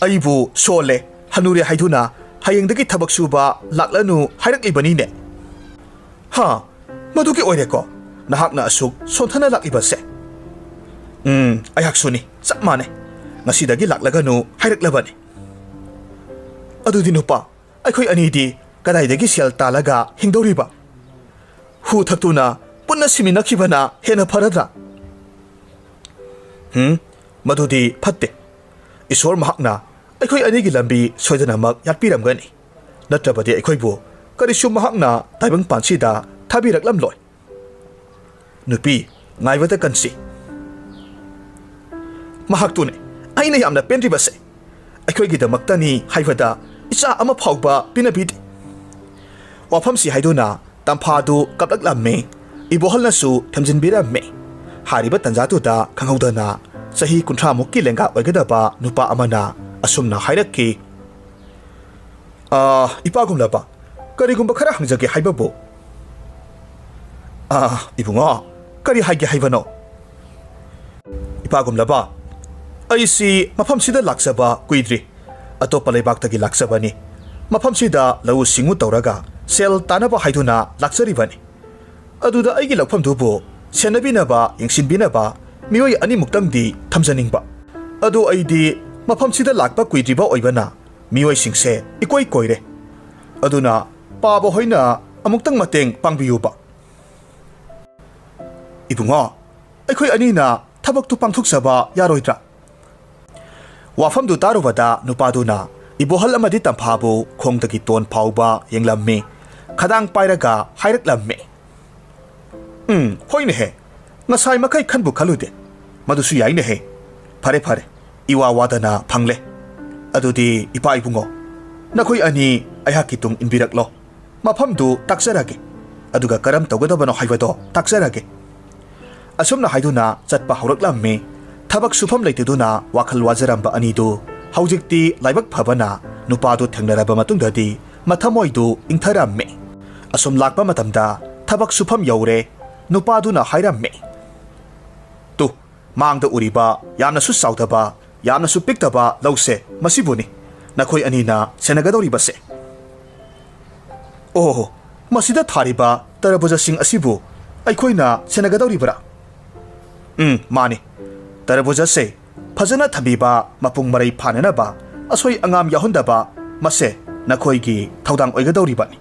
ꯑꯩꯕꯨ ꯁꯣꯜꯂꯦ, ꯍꯅꯨꯔꯦ ꯍꯥꯏꯗꯨꯅ ꯍꯌꯦꯡꯗꯒꯤ ꯊꯕꯛ ꯁꯨꯕ ꯂꯥꯛꯂꯅꯨ ꯍꯥꯏꯔꯛꯂꯤꯕꯅꯤꯅꯦ꯫" "ꯍꯥ, ꯃꯗꯨꯒꯤ ꯑꯣꯏꯔꯦꯀꯣ ꯅꯍꯥꯛꯅ ꯑꯁꯨꯛ ꯁꯣꯟꯊꯅ ꯂꯥꯛꯂꯤꯕꯁꯦ?" "ꯎꯝ, ꯑꯩꯍꯥꯛꯁꯨꯅꯤ, ꯆꯞ ꯃꯥꯟꯅꯩ꯫ ꯉꯁꯤꯗꯒꯤ ꯂꯥꯛꯂꯒꯅꯨ ꯍꯥꯏꯔꯛꯂꯕꯅꯤ꯫" "ꯑꯗꯨꯗꯤ ꯅꯨꯄꯥ, ꯑꯩꯈꯣꯏ ꯑꯅꯤꯗꯤ ꯀꯗꯥꯏꯗꯒꯤ ꯁꯦꯜ ꯇꯥꯜꯂꯒ ꯍꯤꯡꯗꯧꯔꯤꯕ? ꯍꯨ ꯊꯛꯇꯨꯅ ꯄꯨꯟꯅ ꯁꯤꯃꯤꯟꯅꯈꯤꯕꯅ ꯍꯦꯟꯅ ꯐꯔꯗ꯭ꯔꯥ?" "ꯍꯨꯝ, ꯃꯗꯨꯗꯤ ꯐꯠꯇꯦ꯫ ꯏꯁꯣꯔ ꯃꯍꯥꯛꯅ ꯑꯩꯈꯣꯏ ꯑꯅꯤꯒꯤ ꯂꯝꯕꯤ ꯁꯣꯏꯗꯅꯃꯛ ꯌꯥꯠꯄꯤꯔꯝꯒꯅꯤ꯫ ꯅꯠꯇ꯭ꯔꯕꯗꯤ ꯑꯩꯈꯣꯏꯕꯨ ꯀꯔꯤꯁꯨ ꯃꯍꯥꯛꯅ ꯇꯥꯏꯕꯪꯄꯥꯟꯁꯤꯗ ꯊꯥꯕꯤꯔꯛꯂꯝꯂꯣꯏ꯫" "ꯅꯨꯄꯤ, ꯉꯥꯏꯕꯗ ꯀꯟꯁꯤ꯫" "ꯃꯍꯥꯛꯇꯨꯅꯤ ꯑꯩꯅ ꯌꯥꯝꯅ ꯄꯦꯟꯗ꯭ꯔꯤꯕꯁꯦ꯫ ꯑꯩꯈꯣꯏꯒꯤꯗꯃꯛꯇꯅꯤ ꯍꯥꯏꯕꯗ ꯏꯆꯥ ꯑꯃ ꯐꯥꯎꯕ ꯄꯤꯅꯕꯤꯗꯦ꯫" ꯋꯥꯐꯝꯁꯤ ꯍꯥꯏꯗꯨꯅ ꯇꯝꯐꯥꯗꯨ ꯀꯞꯂꯛꯂꯝꯃꯤ꯫ ꯏꯕꯣꯍꯜꯅꯁꯨ ꯊꯦꯝꯖꯤꯟꯕꯤꯔꯝꯃꯤ꯫ ꯍꯥꯏꯔꯤꯕ ꯇꯥꯟꯖꯥꯗꯨꯗ ꯈꯪꯍꯧꯗꯅ ꯆꯍꯤ ꯀꯨꯟꯊ꯭ꯔꯥ ꯃꯨꯛꯀꯤ ꯂꯦꯡꯒꯥ ꯑꯣꯏꯒꯗꯕ ꯅꯨꯄꯥ ꯑꯃꯅ ꯑꯁꯨꯝꯅ ꯍꯥꯏꯔꯛꯈꯤ, "ꯑꯥ, ꯏꯄꯥꯒꯨꯝꯂꯕ, ꯀꯔꯤꯒꯨꯝꯕ ꯈꯔ ꯍꯪꯖꯒꯦ ꯍꯥꯏꯕꯕꯨ?" "ꯑꯥ, ꯏꯕꯨꯡꯉꯣ, ꯀꯔꯤ ꯍꯥꯏꯒꯦ ꯍꯥꯏꯕꯅꯣ?" "ꯏꯄꯥꯒꯨꯝꯂꯕ, ꯑꯩꯁꯤ ꯃꯐꯝꯁꯤꯗ ꯂꯥꯛꯆꯕ ꯀꯨꯏꯗ꯭ꯔꯤ꯫ ꯑꯇꯣꯞꯄ ꯂꯩꯕꯥꯛꯇꯒꯤ ꯂꯥꯛꯆꯕꯅꯤ꯫ ꯃꯐꯝꯁꯤꯗ ꯂꯧꯎ ꯁꯤꯡꯎ ꯇꯧꯔꯒ ꯁꯦꯜ ꯇꯥꯅꯕ ꯍꯥꯏꯗꯨꯅ ꯂꯥꯛꯆꯔꯤꯕꯅꯤ꯫ ꯑꯗꯨꯗ ꯑꯩꯒꯤ ꯂꯧꯐꯝꯗꯨꯕꯨ ꯁꯦꯟꯅꯕꯤꯅꯕ, ꯌꯦꯡꯁꯤꯟꯕꯤꯅꯕ ꯃꯤꯑꯣꯏ ꯑꯅꯤꯃꯨꯛꯇꯪꯗꯤ ꯊꯝꯖꯅꯤꯡꯕ꯫ ꯑꯗꯨ ꯑꯩꯗꯤ ꯃꯐꯝꯁꯤꯗ ꯂꯥꯛꯄ ꯀꯨꯏꯗ꯭ꯔꯤꯕ ꯑꯣꯏꯕꯅ ꯃꯤꯑꯣꯏꯁꯤꯡꯁꯦ ꯏꯀꯣꯏ ꯀꯣꯏꯔꯦ꯫ ꯑꯗꯨꯅ ꯄꯥꯕ ꯍꯣꯏꯅ ꯑꯃꯨꯛꯇꯪ ꯃꯇꯦꯡ ꯄꯥꯡꯕꯤꯌꯨꯕ꯫" "ꯏꯕꯨꯡꯉꯣ, ꯑꯩꯈꯣꯏ ꯑꯅꯤꯅ ꯊꯕꯛꯇꯨ ꯄꯥꯡꯊꯣꯛꯆꯕ ꯌꯥꯔꯣꯏꯗ꯭ꯔꯥ?" ꯋꯥꯐꯝꯗꯨ ꯇꯥꯔꯨꯕꯗ ꯅꯨꯄꯥꯗꯨꯅ ꯏꯕꯣꯍꯜ ꯑꯃꯗꯤ ꯇꯝꯐꯥꯕꯨ ꯈꯣꯡꯗꯒꯤ ꯇꯣꯟ ꯐꯥꯎꯕ ꯌꯦꯡꯂꯝꯃꯤ꯫ ꯈꯗꯥꯡ ꯄꯥꯏꯔꯒ ꯍꯥꯏꯔꯛꯂꯝꯃꯤ, "ꯎꯝ, ꯍꯣꯏꯅꯦꯍꯦ꯫ ꯉꯁꯥꯏ ꯃꯈꯩ ꯈꯟꯕꯨ ꯈꯜꯂꯨꯗꯦ꯫ ꯃꯗꯨꯁꯨ ꯌꯥꯏꯅꯦꯍꯦ꯫ ꯐꯔꯦ, ꯐꯔꯦ꯫ ꯏꯋꯥ ꯋꯥꯗꯅ ꯐꯪꯂꯦ꯫ ꯑꯗꯨꯗꯤ ꯏꯄꯥ ꯏꯕꯨꯡꯉꯣ, ꯅꯈꯣꯏ ꯑꯅꯤ ꯑꯩꯍꯥꯛꯀꯤ ꯇꯨꯡ ꯏꯟꯕꯤꯔꯛꯂꯣ꯫ ꯃꯐꯝꯗꯨ ꯇꯥꯛꯆꯔꯒꯦ꯫ ꯑꯗꯨꯒ ꯀꯔꯝ ꯇꯧꯒꯗꯕꯅꯣ ꯍꯥꯏꯕꯗꯣ ꯇꯥꯛꯆꯔꯒꯦ꯫" ꯑꯁꯨꯝꯅ ꯍꯥꯏꯗꯨꯅ ꯆꯠꯄ ꯍꯧꯔꯛꯂꯝꯃꯤ꯫ ꯊꯕꯛ ꯁꯨꯐꯝ ꯂꯩꯇꯗꯨꯅ ꯋꯥꯈꯜ ꯋꯥꯖꯔꯝꯕ ꯑꯅꯤꯗꯨ ꯍꯧꯖꯤꯛꯇꯤ ꯂꯥꯏꯕꯛ ꯐꯕꯅ ꯅꯨꯄꯥꯗꯨ ꯊꯦꯡꯅꯔꯕ ꯃꯇꯨꯡꯗꯗꯤ ꯃꯊꯃꯣꯏꯗꯨ ꯏꯪꯊꯔꯝꯃꯤ꯫ ꯑꯁꯨꯝ ꯂꯥꯛꯄ ꯃꯇꯝꯗ ꯊꯕꯛ ꯁꯨꯐꯝ ꯌꯧꯔꯦ꯫ ꯅꯨꯄꯥꯗꯨꯅ ꯍꯥꯏꯔꯝꯃꯤ, "ꯇꯨ, ꯃꯥꯡꯗ ꯎꯔꯤꯕ ꯌꯥꯝꯅꯁꯨ ꯆꯥꯎꯗꯕ, ꯌꯥꯝꯅꯁꯨ ꯄꯤꯛꯇꯕ ꯂꯧꯁꯦ ꯃꯁꯤꯕꯨꯅꯤ ꯅꯈꯣꯏ ꯑꯅꯤꯅ ꯁꯦꯟꯅꯒꯗꯧꯔꯤꯕꯁꯦ꯫" "ꯑꯣꯍꯣ, ꯃꯁꯤꯗ ꯊꯥꯔꯤꯕ ꯇꯔꯕꯨꯖꯁꯤꯡ ꯑꯁꯤꯕꯨ ꯑꯩꯈꯣꯏꯅ ꯁꯦꯟꯅꯒꯗꯧꯔꯤꯕꯔꯥ?" "ꯎꯝ, ꯃꯥꯅꯤ꯫ ꯇꯔꯕꯨꯖꯁꯦ ꯐꯖꯅ ꯊꯝꯕꯤꯕ, ꯃꯄꯨꯡ ꯃꯔꯩ ꯐꯥꯅꯅꯕ, ꯑꯁꯣꯏ ꯑꯉꯥꯝ ꯌꯥꯎꯍꯟꯗꯕ, ꯃꯁꯦ ꯅꯈꯣꯏꯒꯤ ꯊꯧꯗꯥꯡ ꯑꯣꯏꯒꯗꯧꯔꯤꯕꯅꯤ꯫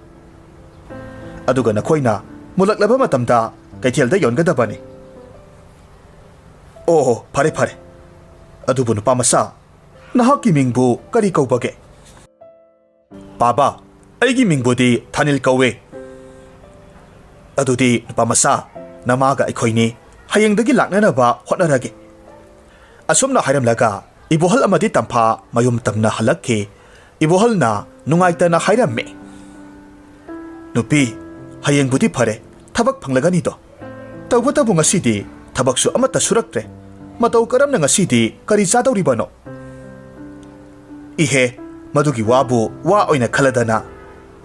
ꯑꯗꯨꯒ ꯅꯈꯣꯏꯅ ꯃꯨꯜꯂꯛꯂꯕ ꯃꯇꯝꯗ ꯀꯩꯊꯦꯜꯗ ꯌꯣꯟꯒꯗꯕꯅꯤ꯫" "ꯑꯣꯍꯣ, ꯐꯔꯦ, ꯐꯔꯦ꯫ ꯑꯗꯨꯕꯨ ꯅꯨꯄꯥ ꯃꯆꯥ, ꯅꯍꯥꯛꯀꯤ ꯃꯤꯡꯕꯨ ꯀꯔꯤ ꯀꯧꯕꯒꯦ?" "ꯄꯥꯕ, ꯑꯩꯒꯤ ꯃꯤꯡꯕꯨꯗꯤ ꯊꯥꯅꯤꯜ ꯀꯧꯋꯦ꯫" "ꯑꯗꯨꯗꯤ ꯅꯨꯄꯥ ꯃꯆꯥ, ꯅꯃꯥꯒ ꯑꯩꯈꯣꯏꯅꯤ ꯍꯌꯦꯡꯗꯒꯤ ꯂꯥꯛꯅꯅꯕ ꯍꯣꯠꯅꯔꯒꯦ꯫" ꯑꯁꯨꯝꯅ ꯍꯥꯏꯔꯝꯂꯒ ꯏꯕꯣꯍꯜ ꯑꯃꯗꯤ ꯇꯝꯐꯥ ꯃꯌꯨꯝ ꯇꯝꯅ ꯍꯜꯂꯛꯈꯤ꯫ ꯏꯕꯣꯍꯜꯅ ꯅꯨꯡꯉꯥꯏꯇꯅ ꯍꯥꯏꯔꯝꯃꯤ, "ꯅꯨꯄꯤ, ꯍꯌꯦꯡꯕꯨꯗꯤ ꯐꯔꯦ, ꯊꯕꯛ ꯐꯪꯂꯒꯅꯤꯗꯣ꯫ ꯇꯧꯕꯇꯕꯨ ꯉꯁꯤꯗꯤ ꯊꯕꯛꯁꯨ ꯑꯃꯠꯇ ꯁꯨꯔꯛꯇ꯭ꯔꯦ꯫ ꯃꯇꯧ ꯀꯔꯝꯅ ꯉꯁꯤꯗꯤ ꯀꯔꯤ ꯆꯥꯗꯧꯔꯤꯕꯅꯣ? ꯏꯍꯦ, ꯃꯗꯨꯒꯤ ꯋꯥꯕꯨ ꯋꯥ ꯑꯣꯏꯅ ꯈꯜꯂꯗꯅ꯫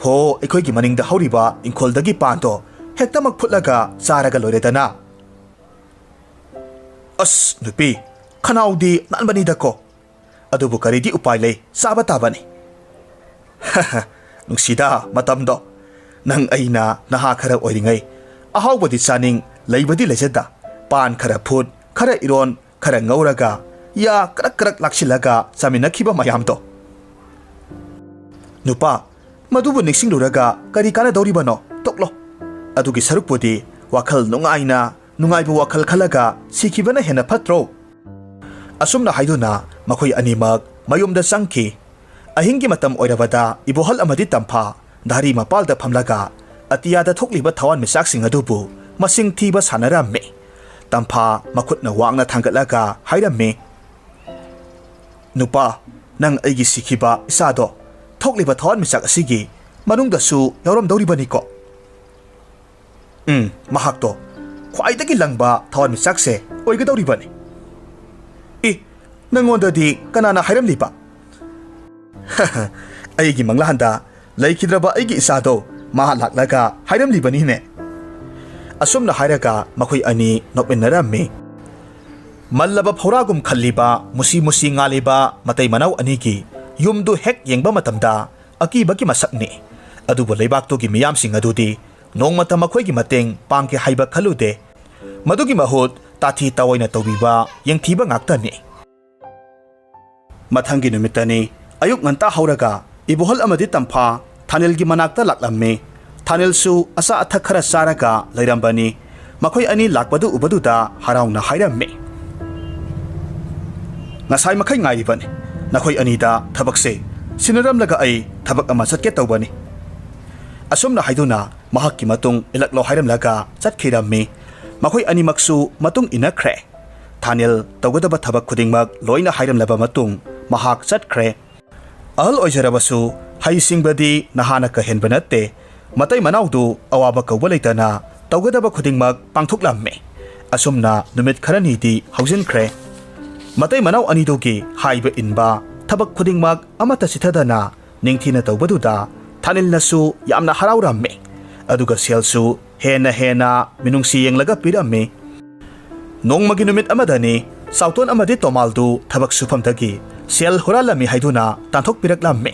ꯍꯣ, ꯑꯩꯈꯣꯏꯒꯤ ꯃꯅꯤꯡꯗ ꯍꯧꯔꯤꯕ ꯏꯪꯈꯣꯜꯗꯒꯤ ꯄꯥꯟꯗꯣ ꯍꯦꯛꯇꯃꯛ ꯐꯨꯠꯂꯒ ꯆꯥꯔꯒ ꯂꯣꯏꯔꯦꯗꯅ꯫ ꯑꯁ, ꯅꯨꯄꯤ, ꯈꯅꯥꯎꯗꯤ ꯅꯥꯟꯕꯅꯤꯗꯀꯣ꯫ ꯑꯗꯨꯕꯨ ꯀꯔꯤꯗꯤ ꯎꯄꯥꯏ ꯂꯩ, ꯆꯥꯕ ꯇꯥꯕꯅꯤ꯫ ꯅꯨꯡꯁꯤꯗ ꯃꯇꯝꯗꯣ꯫ ꯅꯪ ꯑꯩꯅ ꯅꯍꯥ ꯈꯔ ꯑꯣꯏꯔꯤꯉꯩ ꯑꯍꯥꯎꯕꯗꯤ ꯆꯥꯅꯤꯡ, ꯂꯩꯕꯗꯤ ꯂꯩꯖꯗ, ꯄꯥꯟ ꯈꯔ ꯐꯨꯠ, ꯈꯔ ꯏꯔꯣꯟ, ꯈꯔ ꯉꯧꯔꯒ, ꯌꯥ ꯀ꯭ꯔꯛ ꯀ꯭ꯔꯛ ꯂꯥꯛꯁꯤꯜꯂꯒ ꯆꯥꯃꯤꯟꯅꯈꯤꯕ ꯃꯌꯥꯝꯗꯣ꯫ ꯅꯨꯄꯥ, ꯃꯗꯨꯕꯨ ꯅꯤꯡꯁꯤꯡꯂꯨꯔꯒ ꯀꯔꯤ ꯀꯥꯟꯅꯗꯧꯔꯤꯕꯅꯣ? ꯇꯣꯛꯂꯣ꯫ ꯑꯗꯨꯒꯤ ꯁꯔꯨꯛꯄꯨꯗꯤ ꯋꯥꯈꯜ ꯅꯨꯡꯉꯥꯏꯅ, ꯅꯨꯡꯉꯥꯏꯕ ꯋꯥꯈꯜ ꯈꯜꯂꯒ ꯁꯤꯈꯤꯕꯅ ꯍꯦꯟꯅ ꯐꯠꯇ꯭ꯔꯣ? ꯑꯁꯨꯝꯅ ꯍꯥꯏꯗꯨꯅ ꯃꯈꯣꯏ ꯑꯅꯤꯃꯛ ꯃꯌꯨꯝꯗ ꯆꯪꯈꯤ꯫ ꯑꯍꯤꯡꯒꯤ ꯃꯇꯝ ꯑꯣꯏꯔꯕꯗ ꯏꯕꯣꯍꯜ ꯑꯃꯗꯤ ꯇꯝꯐꯥ ꯙꯥꯔꯤ ꯃꯄꯥꯜꯗ ꯐꯝꯂꯒ ꯑꯇꯤꯌꯥꯗ ꯊꯣꯛꯂꯤꯕ ꯊꯋꯥꯟꯃꯤꯆꯥꯛꯁꯤꯡ ꯑꯗꯨꯕꯨ ꯃꯁꯤꯡ ꯊꯤꯕ ꯁꯥꯟꯅꯔꯝꯃꯤ꯫ ꯇꯝꯐꯥ ꯃꯈꯨꯠꯅ ꯋꯥꯡꯅ ꯊꯥꯡꯒꯠꯂꯒ ꯍꯥꯏꯔꯝꯃꯤ, "ꯅꯨꯄꯥ, ꯅꯪ ꯑꯩꯒꯤ ꯁꯤꯈꯤꯕ ꯏꯆꯥꯗꯣ ꯊꯣꯛꯂꯤꯕ ꯊꯋꯥꯟꯃꯤꯆꯥꯛ ꯑꯁꯤꯒꯤ ꯃꯅꯨꯡꯗꯁꯨ ꯌꯥꯎꯔꯝꯗꯧꯔꯤꯕꯅꯤꯀꯣ?" ꯎꯝ, ꯃꯍꯥꯛꯇꯣ ꯈ꯭ꯋꯥꯏꯗꯒꯤ ꯂꯪꯕ ꯊꯋꯥꯟꯃꯤꯆꯥꯛꯁꯦ ꯑꯣꯏꯒꯗꯧꯔꯤꯕꯅꯤ꯫ ꯏ, ꯅꯪꯉꯣꯟꯗꯗꯤ ꯀꯅꯥꯅ ꯍꯥꯏꯔꯝꯂꯤꯕ? ꯑꯩꯒꯤ ꯃꯪꯂꯥꯟꯗ ꯂꯩꯈꯤꯗ꯭ꯔꯕ ꯑꯩꯒꯤ ꯏꯆꯥꯗꯣ ꯃꯥ ꯂꯥꯛꯂꯒ ꯍꯥꯏꯔꯝꯂꯤꯕꯅꯤꯅꯦ꯫ ꯑꯁꯨꯝꯅ ꯍꯥꯏꯔꯒ ꯃꯈꯣꯏ ꯑꯅꯤ ꯅꯣꯛꯃꯤꯟꯅꯔꯝꯃꯤ꯫ ꯃꯜꯂꯕ ꯐꯧꯔꯥꯒꯨꯝ ꯈꯜꯂꯤꯕ, ꯃꯨꯁꯤ ꯃꯨꯁꯤ ꯉꯥꯜꯂꯤꯕ ꯃꯇꯩ ꯃꯅꯥꯎ ꯑꯅꯤꯒꯤ ꯌꯨꯝꯗꯨ ꯍꯦꯛ ꯌꯦꯡꯕ ꯃꯇꯝꯗ ꯑꯀꯤꯕꯒꯤ ꯃꯁꯛꯅꯤ꯫ ꯑꯗꯨꯕꯨ ꯂꯩꯕꯥꯛꯇꯨꯒꯤ ꯃꯤꯌꯥꯝꯁꯤꯡ ꯑꯗꯨꯗꯤ ꯅꯣꯡꯃꯇ ꯃꯈꯣꯏꯒꯤ ꯃꯇꯦꯡ ꯄꯥꯡꯒꯦ ꯍꯥꯏꯕ ꯈꯜꯂꯨꯗꯦ꯫ ꯃꯗꯨꯒꯤ ꯃꯍꯨꯠ ꯇꯥꯊꯤ ꯇꯥꯑꯣꯏꯅ ꯇꯧꯕꯤꯕ, ꯌꯦꯡꯊꯤꯕ ꯉꯥꯛꯇꯅꯤ꯫ ꯃꯊꯪꯒꯤ ꯅꯨꯃꯤꯠꯇꯅꯤ꯫ ꯑꯌꯨꯛ ꯉꯟꯇꯥ ꯍꯧꯔꯒ ꯏꯕꯣꯍꯜ ꯑꯃꯗꯤ ꯇꯝꯐꯥ ꯊꯥꯅꯤꯜꯒꯤ ꯃꯅꯥꯛꯇ ꯂꯥꯛꯂꯝꯃꯤ꯫ ꯊꯥꯅꯤꯜꯁꯨ ꯑꯆꯥ ꯑꯊꯛ ꯈꯔ ꯆꯥꯔꯒ ꯂꯩꯔꯝꯕꯅꯤ꯫ ꯃꯈꯣꯏ ꯑꯅꯤ ꯂꯥꯛꯄꯗꯨ ꯎꯕꯗꯨꯗ ꯍꯔꯥꯎꯅ ꯍꯥꯏꯔꯝꯃꯤ, "ꯉꯁꯥꯏ ꯃꯈꯩ ꯉꯥꯏꯔꯤꯕꯅꯤ꯫ ꯅꯈꯣꯏ ꯑꯅꯤꯗ ꯊꯕꯛꯁꯦ ꯁꯤꯟꯅꯔꯝꯂꯒ ꯑꯩ ꯊꯕꯛ ꯑꯃ ꯆꯠꯀꯦ ꯇꯧꯕꯅꯤ꯫" ꯑꯁꯨꯝꯅ ꯍꯥꯏꯗꯨꯅ ꯃꯍꯥꯛꯀꯤ ꯃꯇꯨꯡ ꯏꯜꯂꯛꯂꯣ ꯍꯥꯏꯔꯝꯂꯒ ꯆꯠꯈꯤꯔꯝꯃꯤ꯫ ꯃꯈꯣꯏ ꯑꯅꯤꯃꯛꯁꯨ ꯃꯇꯨꯡ ꯏꯟꯅꯈ꯭ꯔꯦ꯫ ꯊꯥꯅꯤꯜ ꯇꯧꯒꯗꯕ ꯊꯕꯛ ꯈꯨꯗꯤꯡꯃꯛ ꯂꯣꯏꯅ ꯍꯥꯏꯔꯝꯂꯕ ꯃꯇꯨꯡ ꯃꯍꯥꯛ ꯆꯠꯈ꯭ꯔꯦ꯫ ꯑꯍꯜ ꯑꯣꯏꯖꯔꯕꯁꯨ ꯍꯩꯁꯤꯡꯕꯗꯤ ꯅꯍꯥꯅ ꯀꯍꯦꯟꯕ ꯅꯠꯇꯦ꯫ ꯃꯇꯩ ꯃꯅꯥꯎꯗꯨ ꯑꯋꯥꯕ ꯀꯧꯕ ꯂꯩꯇꯅ ꯇꯧꯒꯗꯕ ꯈꯨꯗꯤꯡꯃꯛ ꯄꯥꯡꯊꯣꯛꯂꯝꯃꯤ꯫ ꯑꯁꯨꯝꯅ ꯅꯨꯃꯤꯠ ꯈꯔꯅꯤꯗꯤ ꯍꯧꯖꯤꯟꯈ꯭ꯔꯦ꯫ ꯃꯇꯩ ꯃꯅꯥꯎ ꯑꯅꯤꯗꯨꯒꯤ ꯍꯥꯏꯕ ꯏꯟꯕ, ꯊꯕꯛ ꯈꯨꯗꯤꯡꯃꯛ ꯑꯃꯠꯇ ꯆꯤꯊꯗꯅ ꯅꯤꯡꯊꯤꯅ ꯇꯧꯕꯗꯨꯗ ꯊꯥꯅꯤꯜꯅꯁꯨ ꯌꯥꯝꯅ ꯍꯔꯥꯎꯔꯝꯃꯤ꯫ ꯑꯗꯨꯒ ꯁꯦꯜꯁꯨ ꯍꯦꯟꯅ ꯍꯦꯟꯅ ꯃꯤꯅꯨꯡꯁꯤ ꯌꯦꯡꯂꯒ ꯄꯤꯔꯝꯃꯤ꯫ ꯅꯣꯡꯃꯒꯤ ꯅꯨꯃꯤꯠ ꯑꯃꯗꯅꯤ ꯆꯥꯎꯇꯣꯟ ꯑꯃꯗꯤ ꯇꯣꯃꯥꯜꯗꯨ ꯊꯕꯛ ꯁꯨꯐꯝꯗꯒꯤ ꯁꯦꯜ ꯍꯨꯔꯥꯜꯂꯝꯃꯤ ꯍꯥꯏꯗꯨꯅ ꯇꯥꯟꯊꯣꯛꯄꯤꯔꯛꯂꯝꯃꯤ꯫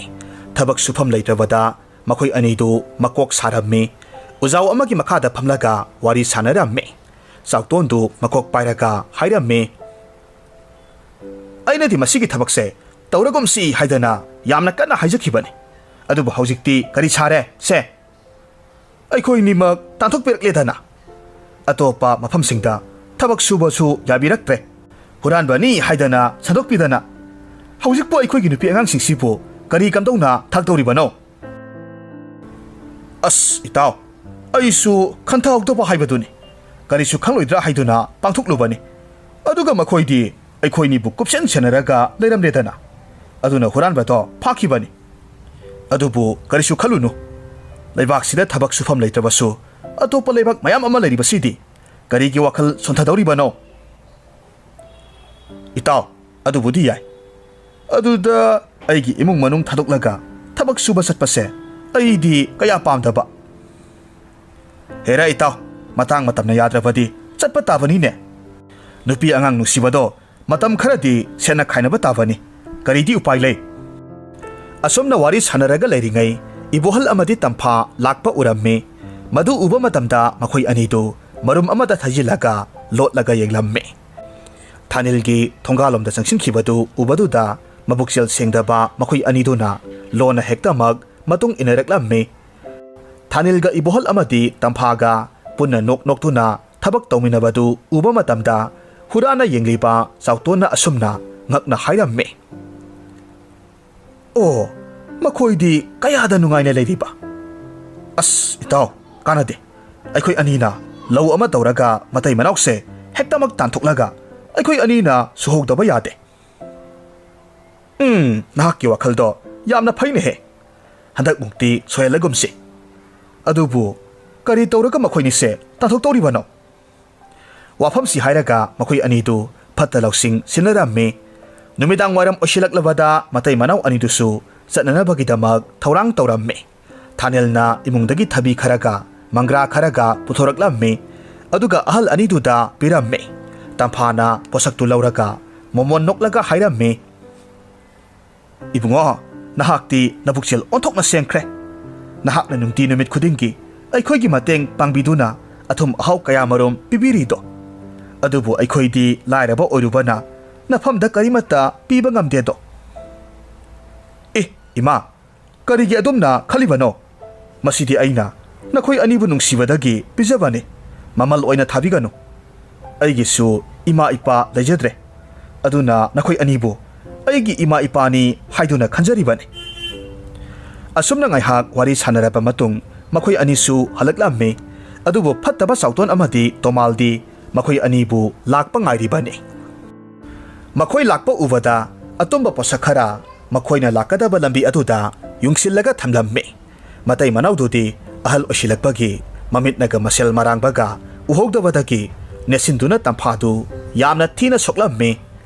ꯊꯕꯛ ꯁꯨꯐꯝ ꯂꯩꯇ꯭ꯔꯕꯗ ꯃꯈꯣꯏ ꯑꯅꯤꯗꯨ ꯃꯀꯣꯛ ꯁꯥꯔꯝꯃꯤ꯫ ꯎꯖꯥꯎ ꯑꯃꯒꯤ ꯃꯈꯥꯗ ꯐꯝꯂꯒ ꯋꯥꯔꯤ ꯁꯥꯟꯅꯔꯝꯃꯤ꯫ ꯆꯥꯎꯇꯣꯟꯗꯨ ꯃꯀꯣꯛ ꯄꯥꯏꯔꯒ ꯍꯥꯏꯔꯝꯃꯤ, "ꯑꯩꯅꯗꯤ ꯃꯁꯤꯒꯤ ꯊꯕꯛꯁꯦ ꯇꯧꯔꯒꯨꯝꯁꯤ ꯍꯥꯏꯗꯅ ꯌꯥꯝꯅ ꯀꯟꯅ ꯍꯥꯏꯖꯈꯤꯕꯅꯤ꯫ ꯑꯗꯨꯕꯨ ꯍꯧꯖꯤꯛꯇꯤ ꯀꯔꯤ ꯁꯥꯔꯦ ꯁꯦ? ꯑꯩꯈꯣꯏꯅꯤꯃꯛ ꯇꯥꯟꯊꯣꯛꯄꯤꯔꯛꯂꯦꯗꯅ꯫ ꯑꯇꯣꯞꯄ ꯃꯐꯝꯁꯤꯡꯗ ꯊꯕꯛ ꯁꯨꯕꯁꯨ ꯌꯥꯕꯤꯔꯛꯇ꯭ꯔꯦ꯫ ꯍꯨꯔꯥꯟꯕꯅꯤ ꯍꯥꯏꯗꯅ ꯁꯟꯗꯣꯛꯄꯤꯗꯅ꯫ ꯍꯧꯖꯤꯛꯄꯨ ꯑꯩꯈꯣꯏꯒꯤ ꯅꯨꯄꯤ ꯑꯉꯥꯡꯁꯤꯡꯁꯤꯕꯨ ꯀꯔꯤ ꯀꯝꯗꯧꯅ ꯊꯥꯛꯇꯧꯔꯤꯕꯅꯣ?" "ꯑꯁ, ꯏꯇꯥꯎ, ꯑꯩꯁꯨ ꯈꯟꯊꯍꯧꯗꯕ ꯍꯥꯏꯕꯗꯨꯅꯤ꯫ ꯀꯔꯤꯁꯨ ꯈꯪꯂꯣꯏꯗ꯭ꯔꯥ ꯍꯥꯏꯗꯨꯅ ꯄꯥꯡꯊꯣꯛꯂꯨꯕꯅꯤ꯫ ꯑꯗꯨꯒ ꯃꯈꯣꯏꯗꯤ ꯑꯩꯈꯣꯏꯅꯤꯕꯨ ꯀꯨꯞꯁꯦꯟ ꯁꯦꯟꯅꯔꯒ ꯂꯩꯔꯝꯂꯦꯗꯅ꯫ ꯑꯗꯨꯅ ꯍꯨꯔꯥꯟꯕꯗꯣ ꯐꯥꯈꯤꯕꯅꯤ꯫ ꯑꯗꯨꯕꯨ ꯀꯔꯤꯁꯨ ꯈꯜꯂꯨꯅꯨ꯫ ꯂꯩꯕꯥꯛꯁꯤꯗ ꯊꯕꯛ ꯁꯨꯐꯝ ꯂꯩꯇ꯭ꯔꯕꯁꯨ ꯑꯇꯣꯞꯄ ꯂꯩꯕꯥꯛ ꯃꯌꯥꯝ ꯑꯃ ꯂꯩꯔꯤꯕꯁꯤꯗꯤ꯫ ꯀꯔꯤꯒꯤ ꯋꯥꯈꯜ ꯁꯣꯟꯊꯗꯧꯔꯤꯕꯅꯣ?" "ꯏꯇꯥꯎ, ꯑꯗꯨꯕꯨꯗꯤ ꯌꯥꯏ꯫ ꯑꯗꯨꯗ ꯑꯩꯒꯤ ꯏꯃꯨꯡ ꯃꯅꯨꯡ ꯊꯥꯗꯣꯛꯂꯒ ꯊꯕꯛ ꯁꯨꯕ ꯆꯠꯄꯁꯦ ꯑꯩꯗꯤ ꯀꯌꯥ ꯄꯥꯝꯗꯕ꯫" "ꯍꯦꯔꯥ ꯏꯇꯥꯎ, ꯃꯇꯥꯡ ꯃꯇꯝꯅ ꯌꯥꯗ꯭ꯔꯕꯗꯤ ꯆꯠꯄ ꯇꯥꯕꯅꯤꯅꯦ꯫ ꯅꯨꯄꯤ ꯑꯉꯥꯡ ꯅꯨꯡꯁꯤꯕꯗꯣ ꯃꯇꯝ ꯈꯔꯗꯤ ꯁꯦꯟꯅ ꯈꯥꯏꯅꯕ ꯇꯥꯕꯅꯤ꯫ ꯀꯔꯤꯗꯤ ꯎꯄꯥꯏ ꯂꯩ?" ꯑꯁꯨꯝꯅ ꯋꯥꯔꯤ ꯁꯥꯟꯅꯔꯒ ꯂꯩꯔꯤꯉꯩ ꯏꯕꯣꯍꯜ ꯑꯃꯗꯤ ꯇꯝꯐꯥ ꯂꯥꯛꯄ ꯎꯔꯝꯃꯤ꯫ ꯃꯗꯨ ꯎꯕ ꯃꯇꯝꯗ ꯃꯈꯣꯏ ꯑꯅꯤꯗꯨ ꯃꯔꯨꯝ ꯑꯃꯗ ꯊꯩꯖꯤꯜꯂꯒ ꯂꯣꯠꯂꯒ ꯌꯦꯡꯂꯝꯃꯤ꯫ ꯊꯥꯅꯤꯜꯒꯤ ꯊꯣꯡꯒꯥꯜꯂꯣꯝꯗ ꯆꯪꯁꯤꯟꯈꯤꯕꯗꯨ ꯎꯕꯗꯨꯗ ꯃꯕꯨꯛꯆꯦꯜ ꯁꯦꯡꯗꯕ ꯃꯈꯣꯏ ꯑꯅꯤꯗꯨꯅ ꯂꯣꯟꯅ ꯍꯦꯛꯇꯃꯛ ꯃꯇꯨꯡ ꯏꯟꯅꯔꯛꯂꯝꯃꯤ꯫ ꯊꯥꯅꯤꯜꯒ ꯏꯕꯣꯍꯜ ꯑꯃꯗꯤ ꯇꯝꯐꯥꯒ ꯄꯨꯟꯅ ꯅꯣꯛ ꯅꯣꯛꯇꯨꯅ ꯊꯕꯛ ꯇꯧꯃꯤꯟꯅꯕꯗꯨ ꯎꯕ ꯃꯇꯝꯗ ꯍꯨꯔꯥꯟꯅ ꯌꯦꯡꯂꯤꯕ ꯆꯥꯎꯇꯣꯟꯅ ꯑꯁꯨꯝꯅ ꯉꯛꯅ ꯍꯥꯏꯔꯝꯃꯤ, "ꯑꯣ, ꯃꯈꯣꯏꯗꯤ ꯀꯌꯥꯗ ꯅꯨꯡꯉꯥꯏꯅ ꯂꯩꯔꯤꯕ! ꯑꯁ, ꯏꯇꯥꯎ, ꯀꯥꯟꯅꯗꯦ꯫ ꯑꯩꯈꯣꯏ ꯑꯅꯤꯅ ꯂꯧ ꯑꯃ ꯇꯧꯔꯒ ꯃꯇꯩ ꯃꯅꯥꯎꯁꯦ ꯍꯦꯛꯇꯃꯛ ꯇꯥꯟꯊꯣꯛꯂꯒ ꯑꯩꯈꯣꯏ ꯑꯅꯤꯅ ꯁꯨꯍꯧꯗꯕ ꯌꯥꯗꯦ꯫ ꯎꯝ, ꯅꯍꯥꯛꯀꯤ ꯋꯥꯈꯜꯗꯣ ꯌꯥꯝꯅ ꯐꯩꯅꯦꯍꯦ꯫ ꯍꯟꯗꯛꯃꯨꯛꯇꯤ ꯁꯣꯏꯍꯜꯂꯒꯨꯝꯁꯤ꯫ ꯑꯗꯨꯕꯨ ꯀꯔꯤ ꯇꯧꯔꯒ ꯃꯈꯣꯏꯅꯤꯁꯦ ꯇꯥꯟꯊꯣꯛꯇꯧꯔꯤꯕꯅꯣ?" ꯋꯥꯐꯝꯁꯤ ꯍꯥꯏꯔꯒ ꯃꯈꯣꯏ ꯑꯅꯤꯗꯨ ꯐꯠꯇ ꯂꯧꯁꯤꯡ ꯁꯤꯟꯅꯔꯝꯃꯤ꯫ ꯅꯨꯃꯤꯗꯥꯡ ꯋꯥꯏꯔꯝ ꯑꯣꯏꯁꯤꯜꯂꯛꯂꯕꯗ ꯃꯇꯩ ꯃꯅꯥꯎ ꯑꯅꯤꯗꯨꯁꯨ ꯆꯠꯅꯅꯕꯒꯤꯗꯃꯛ ꯊꯧꯔꯥꯡ ꯇꯧꯔꯝꯃꯤ꯫ ꯊꯥꯅꯦꯜꯅ ꯏꯃꯨꯡꯗꯒꯤ ꯊꯕꯤ ꯈꯔꯒ ꯃꯪꯒ꯭ꯔꯥ ꯈꯔꯒ ꯄꯨꯊꯣꯔꯛꯂꯝꯃꯤ꯫ ꯑꯗꯨꯒ ꯑꯍꯜ ꯑꯅꯤꯗꯨꯗ ꯄꯤꯔꯝꯃꯤ꯫ ꯇꯝꯐꯥꯅ ꯄꯣꯠꯁꯛꯇꯨ ꯂꯧꯔꯒ ꯃꯣꯃꯣꯟ ꯅꯣꯛꯂꯒ ꯍꯥꯏꯔꯝꯃꯤ, "ꯏꯕꯨꯡꯉꯣ, ꯅꯍꯥꯛꯇꯤ ꯅꯕꯨꯛꯆꯦꯜ ꯑꯣꯟꯊꯣꯛꯅ ꯁꯦꯡꯈ꯭ꯔꯦ꯫ ꯅꯍꯥꯛꯅ ꯅꯨꯡꯇꯤ ꯅꯨꯃꯤꯠ ꯈꯨꯗꯤꯡꯒꯤ ꯑꯩꯈꯣꯏꯒꯤ ꯃꯇꯦꯡ ꯄꯥꯡꯕꯤꯗꯨꯅ ꯑꯊꯨꯝ ꯑꯍꯥꯎ ꯀꯌꯥꯃꯔꯨꯝ ꯄꯤꯕꯤꯔꯤꯗꯣ꯫ ꯑꯗꯨꯕꯨ ꯑꯩꯈꯣꯏꯗꯤ ꯂꯥꯏꯔꯕ ꯑꯣꯏꯔꯨꯕꯅ ꯅꯐꯝꯗ ꯀꯔꯤꯃꯠꯇ ꯄꯤꯕ ꯉꯝꯗꯦꯗꯣ꯫" "ꯑꯦ, ꯏꯃꯥ, ꯀꯔꯤꯒꯤ ꯑꯗꯨꯝꯅ ꯈꯜꯂꯤꯕꯅꯣ? ꯃꯁꯤꯗꯤ ꯑꯩꯅ ꯅꯈꯣꯏ ꯑꯅꯤꯕꯨ ꯅꯨꯡꯁꯤꯕꯗꯒꯤ ꯄꯤꯖꯕꯅꯤ꯫ ꯃꯃꯜ ꯑꯣꯏꯅ ꯊꯥꯕꯤꯒꯅꯨ꯫ ꯑꯩꯒꯤꯁꯨ ꯏꯃꯥ ꯏꯄꯥ ꯂꯩꯖꯗ꯭ꯔꯦ꯫ ꯑꯗꯨꯅ ꯅꯈꯣꯏ ꯑꯅꯤꯕꯨ ꯑꯩꯒꯤ ꯏꯃꯥ ꯏꯄꯥꯅꯤ ꯍꯥꯏꯗꯨꯅ ꯈꯟꯖꯔꯤꯕꯅꯤ꯫" ꯑꯁꯨꯝꯅ ꯉꯥꯏꯍꯥꯛ ꯋꯥꯔꯤ ꯁꯥꯟꯅꯔꯕ ꯃꯇꯨꯡ ꯃꯈꯣꯏ ꯑꯅꯤꯁꯨ ꯍꯜꯂꯛꯂꯝꯃꯤ꯫ ꯑꯗꯨꯕꯨ ꯐꯠꯇꯕ ꯆꯥꯎꯇꯣꯟ ꯑꯃꯗꯤ ꯇꯣꯃꯥꯜꯗꯤ ꯃꯈꯣꯏ ꯑꯅꯤꯕꯨ ꯂꯥꯛꯄ ꯉꯥꯏꯔꯤꯕꯅꯤ꯫ ꯃꯈꯣꯏ ꯂꯥꯛꯄ ꯎꯕꯗ ꯑꯇꯨꯝꯕ ꯄꯣꯠꯁꯛ ꯈꯔ ꯃꯈꯣꯏꯅ ꯂꯥꯛꯀꯗꯕ ꯂꯝꯕꯤ ꯑꯗꯨꯗ ꯌꯨꯡꯁꯤꯜꯂꯒ ꯊꯝꯂꯝꯃꯤ꯫ ꯃꯇꯩ ꯃꯅꯥꯎꯗꯨꯗꯤ ꯑꯍꯜ ꯑꯣꯏꯁꯤꯜꯂꯛꯄꯒꯤ ꯃꯃꯤꯠꯅꯒ ꯃꯁꯦꯜ ꯃꯔꯥꯡꯕꯒ ꯎꯍꯧꯗꯕꯗꯒꯤ ꯅꯦꯠꯁꯤꯟꯗꯨꯅ ꯇꯝꯐꯥꯗꯨ ꯌꯥꯝꯅ ꯊꯤꯅ ꯁꯣꯛꯂꯝꯃꯤ꯫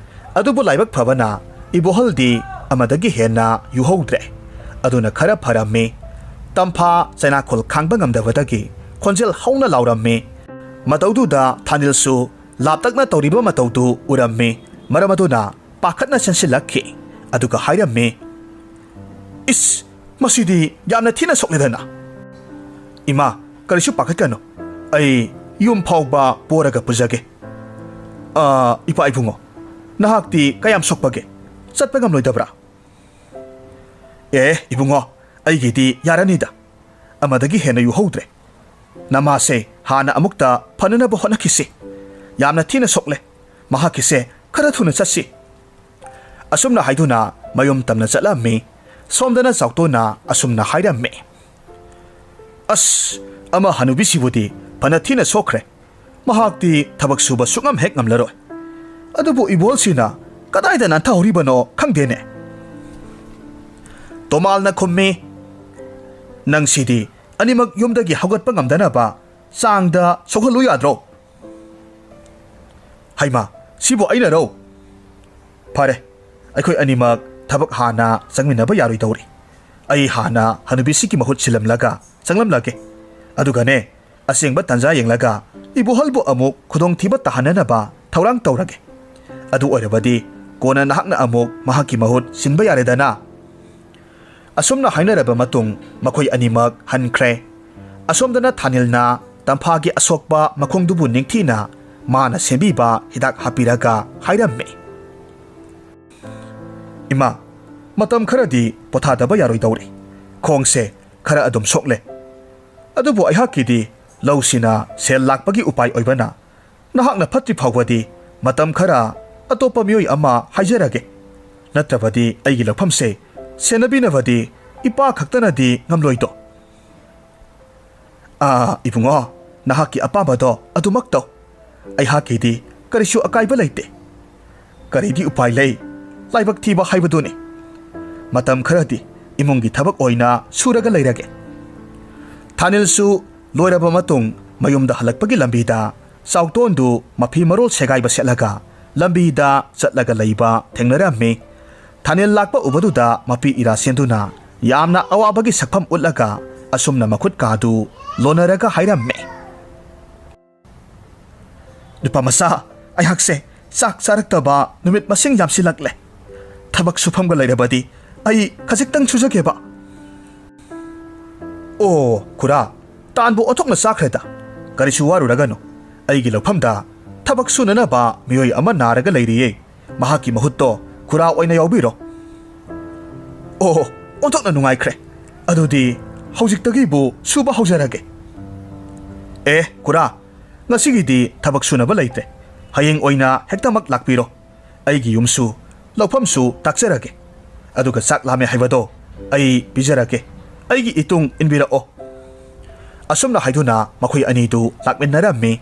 ꯑꯗꯨꯕꯨ ꯂꯥꯏꯕꯛ ꯐꯕꯅ ꯏꯕꯣꯍꯜꯗꯤ ꯑꯃꯗꯒꯤ ꯍꯦꯟꯅ ꯌꯨꯍꯧꯗ꯭ꯔꯦ꯫ ꯑꯗꯨꯅ ꯈꯔ ꯐꯔꯝꯃꯤ꯫ ꯇꯝꯐꯥ ꯆꯩꯅꯥꯈꯣꯜ ꯈꯥꯡꯕ ꯉꯝꯗꯕꯗꯒꯤ ꯈꯣꯟꯖꯦꯜ ꯍꯧꯅ ꯂꯥꯎꯔꯝꯃꯤ꯫ ꯃꯇꯧꯗꯨꯗ ꯊꯥꯅꯤꯜꯁꯨ ꯂꯥꯞꯇꯛꯅ ꯇꯧꯔꯤꯕ ꯃꯇꯧꯗꯨ ꯎꯔꯝꯃꯤ꯫ ꯃꯔꯝ ꯑꯗꯨꯅ ꯄꯥꯈꯠꯅ ꯆꯦꯟꯁꯤꯜꯂꯛꯈꯤ꯫ ꯑꯗꯨꯒ ꯍꯥꯏꯔꯝꯃꯤ, "ꯏꯁ, ꯃꯁꯤꯗꯤ ꯌꯥꯝꯅ ꯊꯤꯅ ꯁꯣꯛꯂꯦꯗꯅ꯫ ꯏꯃꯥ, ꯀꯔꯤꯁꯨ ꯄꯥꯈꯠꯀꯅꯨ꯫ ꯑꯩ ꯌꯨꯝ ꯐꯥꯎꯕ ꯄꯣꯔꯒ ꯄꯨꯖꯒꯦ꯫ ꯑ, ꯏꯄꯥ ꯏꯕꯨꯡꯉꯣ, ꯅꯍꯥꯛꯇꯤ ꯀꯌꯥꯝ ꯁꯣꯛꯄꯒꯦ? ꯆꯠꯄ ꯉꯝꯂꯣꯏꯗꯕ꯭ꯔꯥ?" "ꯑꯦ, ꯏꯕꯨꯡꯉꯣ, ꯑꯩꯒꯤꯗꯤ ꯌꯥꯔꯅꯤꯗ꯫ ꯑꯃꯗꯒꯤ ꯍꯦꯟꯅ ꯌꯨꯍꯧꯗ꯭ꯔꯦ꯫ ꯅꯃꯥꯁꯦ ꯍꯥꯟꯅ ꯑꯃꯨꯛꯇ ꯐꯅꯅꯕ ꯍꯣꯠꯅꯈꯤꯁꯤ꯫ ꯌꯥꯝꯅ ꯊꯤꯅ ꯁꯣꯛꯂꯦ꯫ ꯃꯍꯥꯛꯀꯤꯁꯦ ꯈꯔ ꯊꯨꯅ ꯆꯠꯁꯤ꯫" ꯑꯁꯨꯝꯅ ꯍꯥꯏꯗꯨꯅ ꯃꯌꯨꯝ ꯇꯝꯅ ꯆꯠꯂꯝꯃꯤ꯫ ꯁꯣꯝꯗꯅ ꯆꯥꯎꯇꯣꯟꯅ ꯑꯁꯨꯝꯅ ꯍꯥꯏꯔꯝꯃꯤ, "ꯑꯁ, ꯑꯃ ꯍꯅꯨꯕꯤꯁꯤꯕꯨꯗꯤ ꯐꯅ ꯊꯤꯅ ꯁꯣꯛꯈ꯭ꯔꯦ꯫ ꯃꯍꯥꯛꯇꯤ ꯊꯕꯛ ꯁꯨꯕ ꯁꯨꯡꯉꯝ ꯍꯦꯛ ꯉꯝꯂꯔꯣꯏ꯫ ꯑꯗꯨꯕꯨ ꯏꯕꯣꯜꯁꯤꯅ ꯀꯗꯥꯏꯗ ꯅꯥꯟꯊꯍꯧꯔꯤꯕꯅꯣ ꯈꯪꯗꯦꯅꯦ꯫" ꯇꯣꯃꯥꯜꯅ ꯈꯨꯝꯃꯤ, "ꯅꯪꯁꯤꯗꯤ ꯑꯅꯤꯃꯛ ꯌꯨꯝꯗꯒꯤ ꯍꯧꯒꯠꯄ ꯉꯝꯗꯅꯕ ꯆꯥꯡꯗ ꯁꯣꯛꯍꯜꯂꯨ ꯌꯥꯗ꯭ꯔꯣ?" "ꯍꯩꯃꯥ, ꯁꯤꯕꯨ ꯑꯩꯅꯔꯣ? ꯐꯔꯦ, ꯑꯩꯈꯣꯏ ꯑꯅꯤꯃꯛ ꯊꯕꯛ ꯍꯥꯟꯅ ꯆꯪꯃꯤꯟꯅꯕ ꯌꯥꯔꯣꯏꯗꯧꯔꯤ꯫ ꯑꯩ ꯍꯥꯟꯅ ꯍꯅꯨꯕꯤꯁꯤꯒꯤ ꯃꯍꯨꯠ ꯁꯤꯜꯂꯝꯂꯒ ꯆꯪꯂꯝꯂꯒꯦ꯫ ꯑꯗꯨꯒꯅꯦ, ꯑꯁꯦꯡꯕ ꯇꯥꯟꯖꯥ ꯌꯦꯡꯂꯒ ꯏꯕꯣꯍꯜꯕꯨ ꯑꯃꯨꯛ ꯈꯨꯗꯣꯡꯊꯤꯕ ꯇꯥꯍꯟꯅꯅꯕ ꯊꯧꯔꯥꯡ ꯇꯧꯔꯒꯦ꯫ ꯑꯗꯨ ꯑꯣꯏꯔꯕꯗꯤ ꯀꯣꯟꯅ ꯅꯍꯥꯛꯅ ꯑꯃꯨꯛ ꯃꯍꯥꯛꯀꯤ ꯃꯍꯨꯠ ꯁꯤꯟꯕ ꯌꯥꯔꯦꯗꯅ?" ꯑꯁꯨꯝꯅ ꯍꯥꯏꯅꯔꯕ ꯃꯇꯨꯡ ꯃꯈꯣꯏ ꯑꯅꯤꯃꯛ ꯍꯟꯈ꯭ꯔꯦ꯫ ꯑꯁꯣꯝꯗꯅ ꯊꯥꯅꯤꯜꯅ ꯇꯝꯐꯥꯒꯤ ꯑꯁꯣꯛꯄ ꯃꯈꯣꯡꯗꯨꯕꯨ ꯅꯤꯡꯊꯤꯅ ꯃꯥꯅ ꯁꯦꯝꯕꯤꯕ ꯍꯤꯗꯥꯛ ꯍꯥꯞꯄꯤꯔꯒ ꯍꯥꯏꯔꯝꯃꯤ, "ꯏꯃꯥ, ꯃꯇꯝ ꯈꯔꯗꯤ ꯄꯣꯊꯥꯗꯕ ꯌꯥꯔꯣꯏꯗꯧꯔꯤ꯫ ꯈꯣꯡꯁꯦ ꯈꯔ ꯑꯗꯨꯝ ꯁꯣꯛꯂꯦ꯫ ꯑꯗꯨꯕꯨ ꯑꯩꯍꯥꯛꯀꯤꯗꯤ ꯂꯧꯁꯤꯅ ꯁꯦꯜ ꯂꯥꯛꯄꯒꯤ ꯎꯄꯥꯏ ꯑꯣꯏꯕꯅ ꯅꯍꯥꯛꯅ ꯐꯠꯇ꯭ꯔꯤ ꯐꯥꯎꯕꯗꯤ ꯃꯇꯝ ꯈꯔ ꯑꯇꯣꯞꯄ ꯃꯤꯑꯣꯏ ꯑꯃ ꯍꯥꯏꯖꯔꯒꯦ꯫ ꯅꯠꯇ꯭ꯔꯕꯗꯤ ꯑꯩꯒꯤ ꯂꯧꯐꯝꯁꯦ ꯁꯦꯟꯅꯕꯤꯅꯕꯗꯤ ꯏꯄꯥ ꯈꯛꯇꯅꯗꯤ ꯉꯝꯂꯣꯏꯗꯣ?" "ꯑꯥ, ꯏꯕꯨꯡꯉꯣ, ꯅꯍꯥꯛꯀꯤ ꯑꯄꯥꯝꯕꯗꯣ ꯑꯗꯨꯃꯛ ꯇꯧ꯫ ꯑꯩꯍꯥꯛꯀꯤꯗꯤ ꯀꯔꯤꯁꯨ ꯑꯀꯥꯏꯕ ꯂꯩꯇꯦ꯫ ꯀꯔꯤꯗꯤ ꯎꯄꯥꯏ ꯂꯩ? ꯂꯥꯏꯕꯛ ꯊꯤꯕ ꯍꯥꯏꯕꯗꯨꯅꯤ꯫ ꯃꯇꯝ ꯈꯔꯗꯤ ꯏꯃꯨꯡꯒꯤ ꯊꯕꯛ ꯑꯣꯏꯅ ꯁꯨꯔꯒ ꯂꯩꯔꯒꯦ꯫" ꯊꯥꯅꯤꯜꯁꯨ ꯂꯣꯏꯔꯕ ꯃꯇꯨꯡ ꯃꯌꯨꯝꯗ ꯍꯜꯂꯛꯄꯒꯤ ꯂꯝꯕꯤꯗ ꯆꯥꯎꯇꯣꯟꯗꯨ ꯃꯐꯤ ꯃꯔꯣꯜ ꯁꯦꯒꯥꯏꯕ ꯁꯦꯠꯂꯒ ꯂꯝꯕꯤꯗ ꯆꯠꯂꯒ ꯂꯩꯕ ꯊꯦꯡꯅꯔꯝꯃꯤ꯫ ꯊꯥꯅꯤꯜ ꯂꯥꯛꯄ ꯎꯕꯗꯨꯗ ꯃꯄꯤ ꯏꯔꯥ ꯁꯦꯟꯗꯨꯅ ꯌꯥꯝꯅ ꯑꯋꯥꯕꯒꯤ ꯁꯛꯐꯝ ꯎꯠꯂꯒ ꯑꯁꯨꯝꯅ ꯃꯈꯨꯠ ꯀꯥꯗꯨ ꯂꯣꯟꯅꯔꯒ ꯍꯥꯏꯔꯝꯃꯤ, "ꯅꯨꯄꯥ ꯃꯆꯥ, ꯑꯩꯍꯥꯛꯁꯦ ꯆꯥꯛ ꯆꯥꯔꯛꯇꯕ ꯅꯨꯃꯤꯠ ꯃꯁꯤꯡ ꯌꯥꯝꯁꯤꯜꯂꯛꯂꯦ꯫ ꯊꯕꯛ ꯁꯨꯐꯝꯒ ꯂꯩꯔꯕꯗꯤ ꯑꯩ ꯈꯖꯤꯛꯇꯪ ꯁꯨꯖꯒꯦꯕ꯫" "ꯑꯣ, ꯈꯨꯔꯥ, ꯇꯥꯟꯕꯨ ꯑꯣꯟꯊꯣꯛꯅ ꯆꯥꯈ꯭ꯔꯦꯗ꯫ ꯀꯔꯤꯁꯨ ꯋꯥꯔꯨꯔꯒꯅꯨ꯫ ꯑꯩꯒꯤ ꯂꯧꯐꯝꯗ ꯊꯕꯛ ꯁꯨꯅꯅꯕ ꯃꯤꯑꯣꯏ ꯑꯃ ꯅꯥꯔꯒ ꯂꯩꯔꯤꯌꯦ꯫ ꯃꯍꯥꯛꯀꯤ ꯃꯍꯨꯠꯇꯣ ꯈꯨꯔꯥ ꯑꯣꯏꯅ ꯌꯥꯎꯕꯤꯔꯣ꯫" "ꯑꯣ, ꯑꯣꯟꯊꯣꯛꯅ ꯅꯨꯡꯉꯥꯏꯈ꯭ꯔꯦ꯫ ꯑꯗꯨꯗꯤ ꯍꯧꯖꯤꯛꯇꯒꯤꯕꯨ ꯁꯨꯕ ꯍꯧꯖꯔꯒꯦ꯫" "ꯑꯦ, ꯈꯨꯔꯥ, ꯉꯁꯤꯒꯤꯗꯤ ꯊꯕꯛ ꯁꯨꯅꯕ ꯂꯩꯇ꯭ꯔꯦ꯫ ꯍꯌꯦꯡ ꯑꯣꯏꯅ ꯍꯦꯛꯇꯃꯛ ꯂꯥꯛꯄꯤꯔꯣ꯫ ꯑꯩꯒꯤ ꯌꯨꯝꯁꯨ ꯂꯧꯐꯝꯁꯨ ꯇꯥꯛꯆꯔꯒꯦ꯫ ꯑꯗꯨꯒ ꯆꯥꯛ ꯂꯥꯝꯃꯦ ꯍꯥꯏꯕꯗꯣ ꯑꯩ ꯄꯤꯖꯔꯒꯦ꯫ ꯑꯩꯒꯤ ꯏꯇꯨꯡ ꯏꯟꯕꯤꯔꯛꯑꯣ꯫" ꯑꯁꯨꯝꯅ ꯍꯥꯏꯗꯨꯅ ꯃꯈꯣꯏ ꯑꯅꯤꯗꯨ ꯂꯥꯛꯃꯤꯟꯅꯔꯝꯃꯤ꯫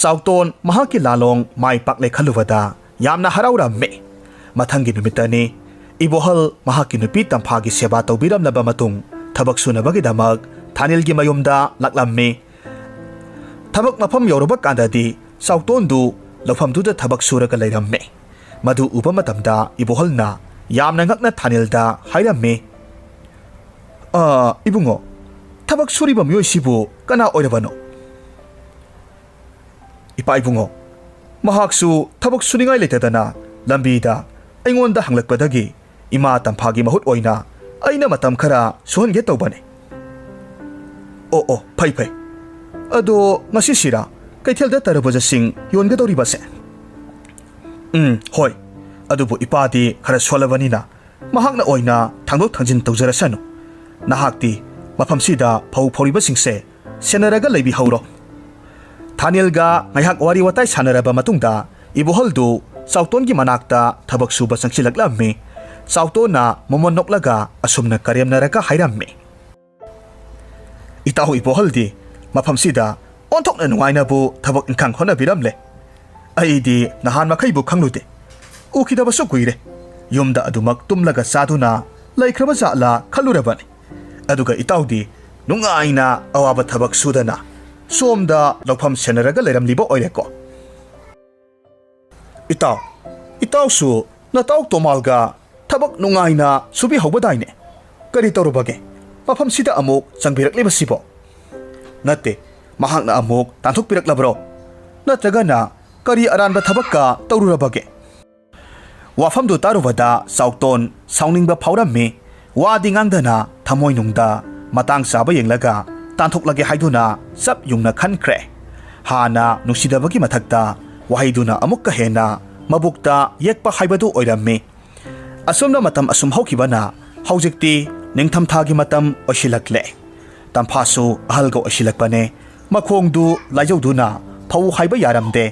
ꯆꯥꯎꯇꯣꯟ ꯃꯍꯥꯛꯀꯤ ꯂꯥꯂꯣꯡ ꯃꯥꯏ ꯄꯥꯛꯂꯦ ꯈꯜꯂꯨꯕꯗ ꯌꯥꯝꯅ ꯍꯔꯥꯎꯔꯝꯃꯤ꯫ ꯃꯊꯪꯒꯤ ꯅꯨꯃꯤꯠꯇꯅꯤ ꯏꯕꯣꯍꯜ ꯃꯍꯥꯛꯀꯤ ꯅꯨꯄꯤ ꯇꯝꯐꯥꯒꯤ ꯁꯦꯕꯥ ꯇꯧꯕꯤꯔꯝꯂꯕ ꯃꯇꯨꯡ ꯊꯕꯛ ꯁꯨꯅꯕꯒꯤꯗꯃꯛ ꯊꯥꯅꯤꯜꯒꯤ ꯃꯌꯨꯝꯗ ꯂꯥꯛꯂꯝꯃꯤ꯫ ꯊꯕꯛ ꯃꯐꯝ ꯌꯧꯔꯕ ꯀꯥꯟꯗꯗꯤ ꯆꯥꯎꯇꯣꯟꯗꯨ ꯂꯧꯐꯝꯗꯨꯗ ꯊꯕꯛ ꯁꯨꯔꯒ ꯂꯩꯔꯝꯃꯤ꯫ ꯃꯗꯨ ꯎꯕ ꯃꯇꯝꯗ ꯏꯕꯣꯍꯜꯅ ꯌꯥꯝꯅ ꯉꯛꯅ ꯊꯥꯅꯤꯜꯗ ꯍꯥꯏꯔꯝꯃꯤ, "ꯑ, ꯏꯕꯨꯡꯉꯣ, ꯊꯕꯛ ꯁꯨꯔꯤꯕ ꯃꯤꯑꯣꯏꯁꯤꯕꯨ ꯀꯅꯥ ꯑꯣꯏꯔꯕꯅꯣ?" "ꯏꯄꯥ ꯏꯕꯨꯡꯉꯣ, ꯃꯍꯥꯛꯁꯨ ꯊꯕꯛ ꯁꯨꯅꯤꯡꯉꯥꯏ ꯂꯩꯇꯗꯅ ꯂꯝꯕꯤꯗ ꯑꯩꯉꯣꯟꯗ ꯍꯪꯂꯛꯄꯗꯒꯤ ꯏꯃꯥ ꯇꯝꯐꯥꯒꯤ ꯃꯍꯨꯠ ꯑꯣꯏꯅ ꯑꯩꯅ ꯃꯇꯝ ꯈꯔ ꯁꯨꯍꯟꯒꯦ ꯇꯧꯕꯅꯤ꯫" "ꯑꯣ, ꯑꯣ, ꯐꯩ, ꯐꯩ꯫ ꯑꯗꯣ ꯉꯁꯤꯁꯤꯔꯥ ꯀꯩꯊꯦꯜꯗ ꯇꯔꯕꯨꯖꯁꯤꯡ ꯌꯣꯟꯒꯗꯧꯔꯤꯕꯁꯦ?" "ꯎꯝ, ꯍꯣꯏ꯫ ꯑꯗꯨꯕꯨ ꯏꯄꯥꯗꯤ ꯈꯔ ꯁꯣꯜꯂꯕꯅꯤꯅ ꯃꯍꯥꯛꯅ ꯑꯣꯏꯅ ꯊꯥꯡꯗꯣꯛ ꯊꯥꯡꯖꯤꯟ ꯇꯧꯖꯔꯁꯅꯨ꯫ ꯅꯍꯥꯛꯇꯤ ꯃꯐꯝꯁꯤꯗ ꯐꯧ ꯐꯧꯔꯤꯕꯁꯤꯡꯁꯦ ꯁꯦꯟꯅꯔꯒ ꯂꯩꯕꯤꯍꯧꯔꯣ꯫" ꯊꯥꯅꯤꯜꯒ ꯉꯥꯏꯍꯥꯛ ꯋꯥꯔꯤ ꯋꯥꯇꯥꯏ ꯁꯥꯟꯅꯔꯕ ꯃꯇꯨꯡꯗ ꯏꯕꯣꯍꯜꯗꯨ ꯆꯥꯎꯇꯣꯟꯒꯤ ꯃꯅꯥꯛꯇ ꯊꯕꯛ ꯁꯨꯕ ꯆꯪꯁꯤꯜꯂꯛꯂꯝꯃꯤ꯫ ꯆꯥꯎꯇꯣꯟꯅ ꯃꯃꯣꯟ ꯅꯣꯛꯂꯒ ꯑꯁꯨꯝꯅ ꯀꯔꯦꯝꯅꯔꯒ ꯍꯥꯏꯔꯝꯃꯤ, "ꯏꯇꯥꯎ ꯏꯕꯣꯍꯜꯗꯤ ꯃꯐꯝꯁꯤꯗ ꯑꯣꯟꯊꯣꯛꯅ ꯅꯨꯡꯉꯥꯏꯅꯕꯨ ꯊꯕꯛ ꯏꯪꯈꯥꯡ ꯍꯣꯠꯅꯕꯤꯔꯝꯂꯦ꯫ ꯑꯩꯗꯤ ꯅꯍꯥꯟ ꯃꯈꯩꯕꯨ ꯈꯪꯂꯨꯗꯦ꯫ ꯎꯈꯤꯗꯕꯁꯨ ꯀꯨꯏꯔꯦ꯫ ꯌꯨꯝꯗ ꯑꯗꯨꯃꯛ ꯇꯨꯝꯂꯒ ꯆꯥꯗꯨꯅ ꯂꯩꯈ꯭ꯔꯕ ꯖꯥꯠꯂꯥ ꯈꯜꯂꯨꯔꯕꯅꯤ꯫ ꯑꯗꯨꯒ ꯏꯇꯥꯎꯗꯤ ꯅꯨꯡꯉꯥꯏꯅ ꯑꯋꯥꯕ ꯊꯕꯛ ꯁꯨꯗꯅ ꯁꯣꯝꯗ ꯂꯧꯐꯝ ꯁꯦꯟꯅꯔꯒ ꯂꯩꯔꯝꯂꯤꯕ ꯑꯣꯏꯔꯦꯀꯣ?" "ꯏꯇꯥꯎ, ꯏꯇꯥꯎꯁꯨ ꯅꯇꯥꯎ ꯇꯣꯃꯥꯜꯒ ꯊꯕꯛ ꯅꯨꯡꯉꯥꯏꯅ ꯁꯨꯕꯤꯍꯧꯕꯗꯥꯏꯅꯦ? ꯀꯔꯤ ꯇꯧꯔꯨꯕꯒꯦ ꯃꯐꯝꯁꯤꯗ ꯑꯃꯨꯛ ꯆꯪꯕꯤꯔꯛꯂꯤꯕꯁꯤꯕꯣ? ꯅꯠꯇꯦ, ꯃꯍꯥꯛꯅ ꯑꯃꯨꯛ ꯇꯥꯟꯊꯣꯛꯄꯤꯔꯛꯂꯕ꯭ꯔꯣ? ꯅꯠꯇ꯭ꯔꯒꯅ ꯀꯔꯤ ꯑꯔꯥꯟꯕ ꯊꯕꯛꯀ ꯇꯧꯔꯨꯔꯕꯒꯦ?" ꯋꯥꯐꯝꯗꯨ ꯇꯥꯔꯨꯕꯗ ꯆꯥꯎꯇꯣꯟ ꯁꯥꯎꯅꯤꯡꯕ ꯐꯥꯎꯔꯝꯃꯤ꯫ ꯋꯥꯗꯤ ꯉꯥꯡꯗꯅ ꯊꯃꯣꯏꯅꯨꯡꯗ ꯃꯇꯥꯡ ꯆꯥꯕ ꯌꯦꯡꯂꯒ ꯇꯥꯟꯊꯣꯛꯂꯒꯦ ꯍꯥꯏꯗꯨꯅ ꯆꯞ ꯌꯨꯡꯅ ꯈꯟꯈ꯭ꯔꯦ꯫ ꯍꯥꯟꯅ ꯅꯨꯡꯁꯤꯗꯕꯒꯤ ꯃꯊꯛꯇ ꯋꯥꯍꯩꯗꯨꯅ ꯑꯃꯨꯛꯀ ꯍꯦꯟꯅ ꯃꯕꯨꯛꯇ ꯌꯦꯛꯄ ꯍꯥꯏꯕꯗꯨ ꯑꯣꯏꯔꯝꯃꯤ꯫ ꯑꯁꯨꯝꯅ ꯃꯇꯝ ꯑꯁꯨꯝ ꯍꯧꯈꯤꯕꯅ ꯍꯧꯖꯤꯛꯇꯤ ꯅꯤꯡꯊꯝꯊꯥꯒꯤ ꯃꯇꯝ ꯑꯣꯏꯁꯤꯜꯂꯛꯂꯦ꯫ ꯇꯝꯐꯥꯁꯨ ꯑꯍꯜꯒ ꯑꯣꯏꯁꯤꯜꯂꯛꯄꯅꯦ꯫ ꯃꯈꯣꯡꯗꯨ ꯂꯥꯏꯖꯧꯗꯨꯅ ꯐꯧ ꯍꯥꯏꯕ ꯌꯥꯔꯝꯗꯦ꯫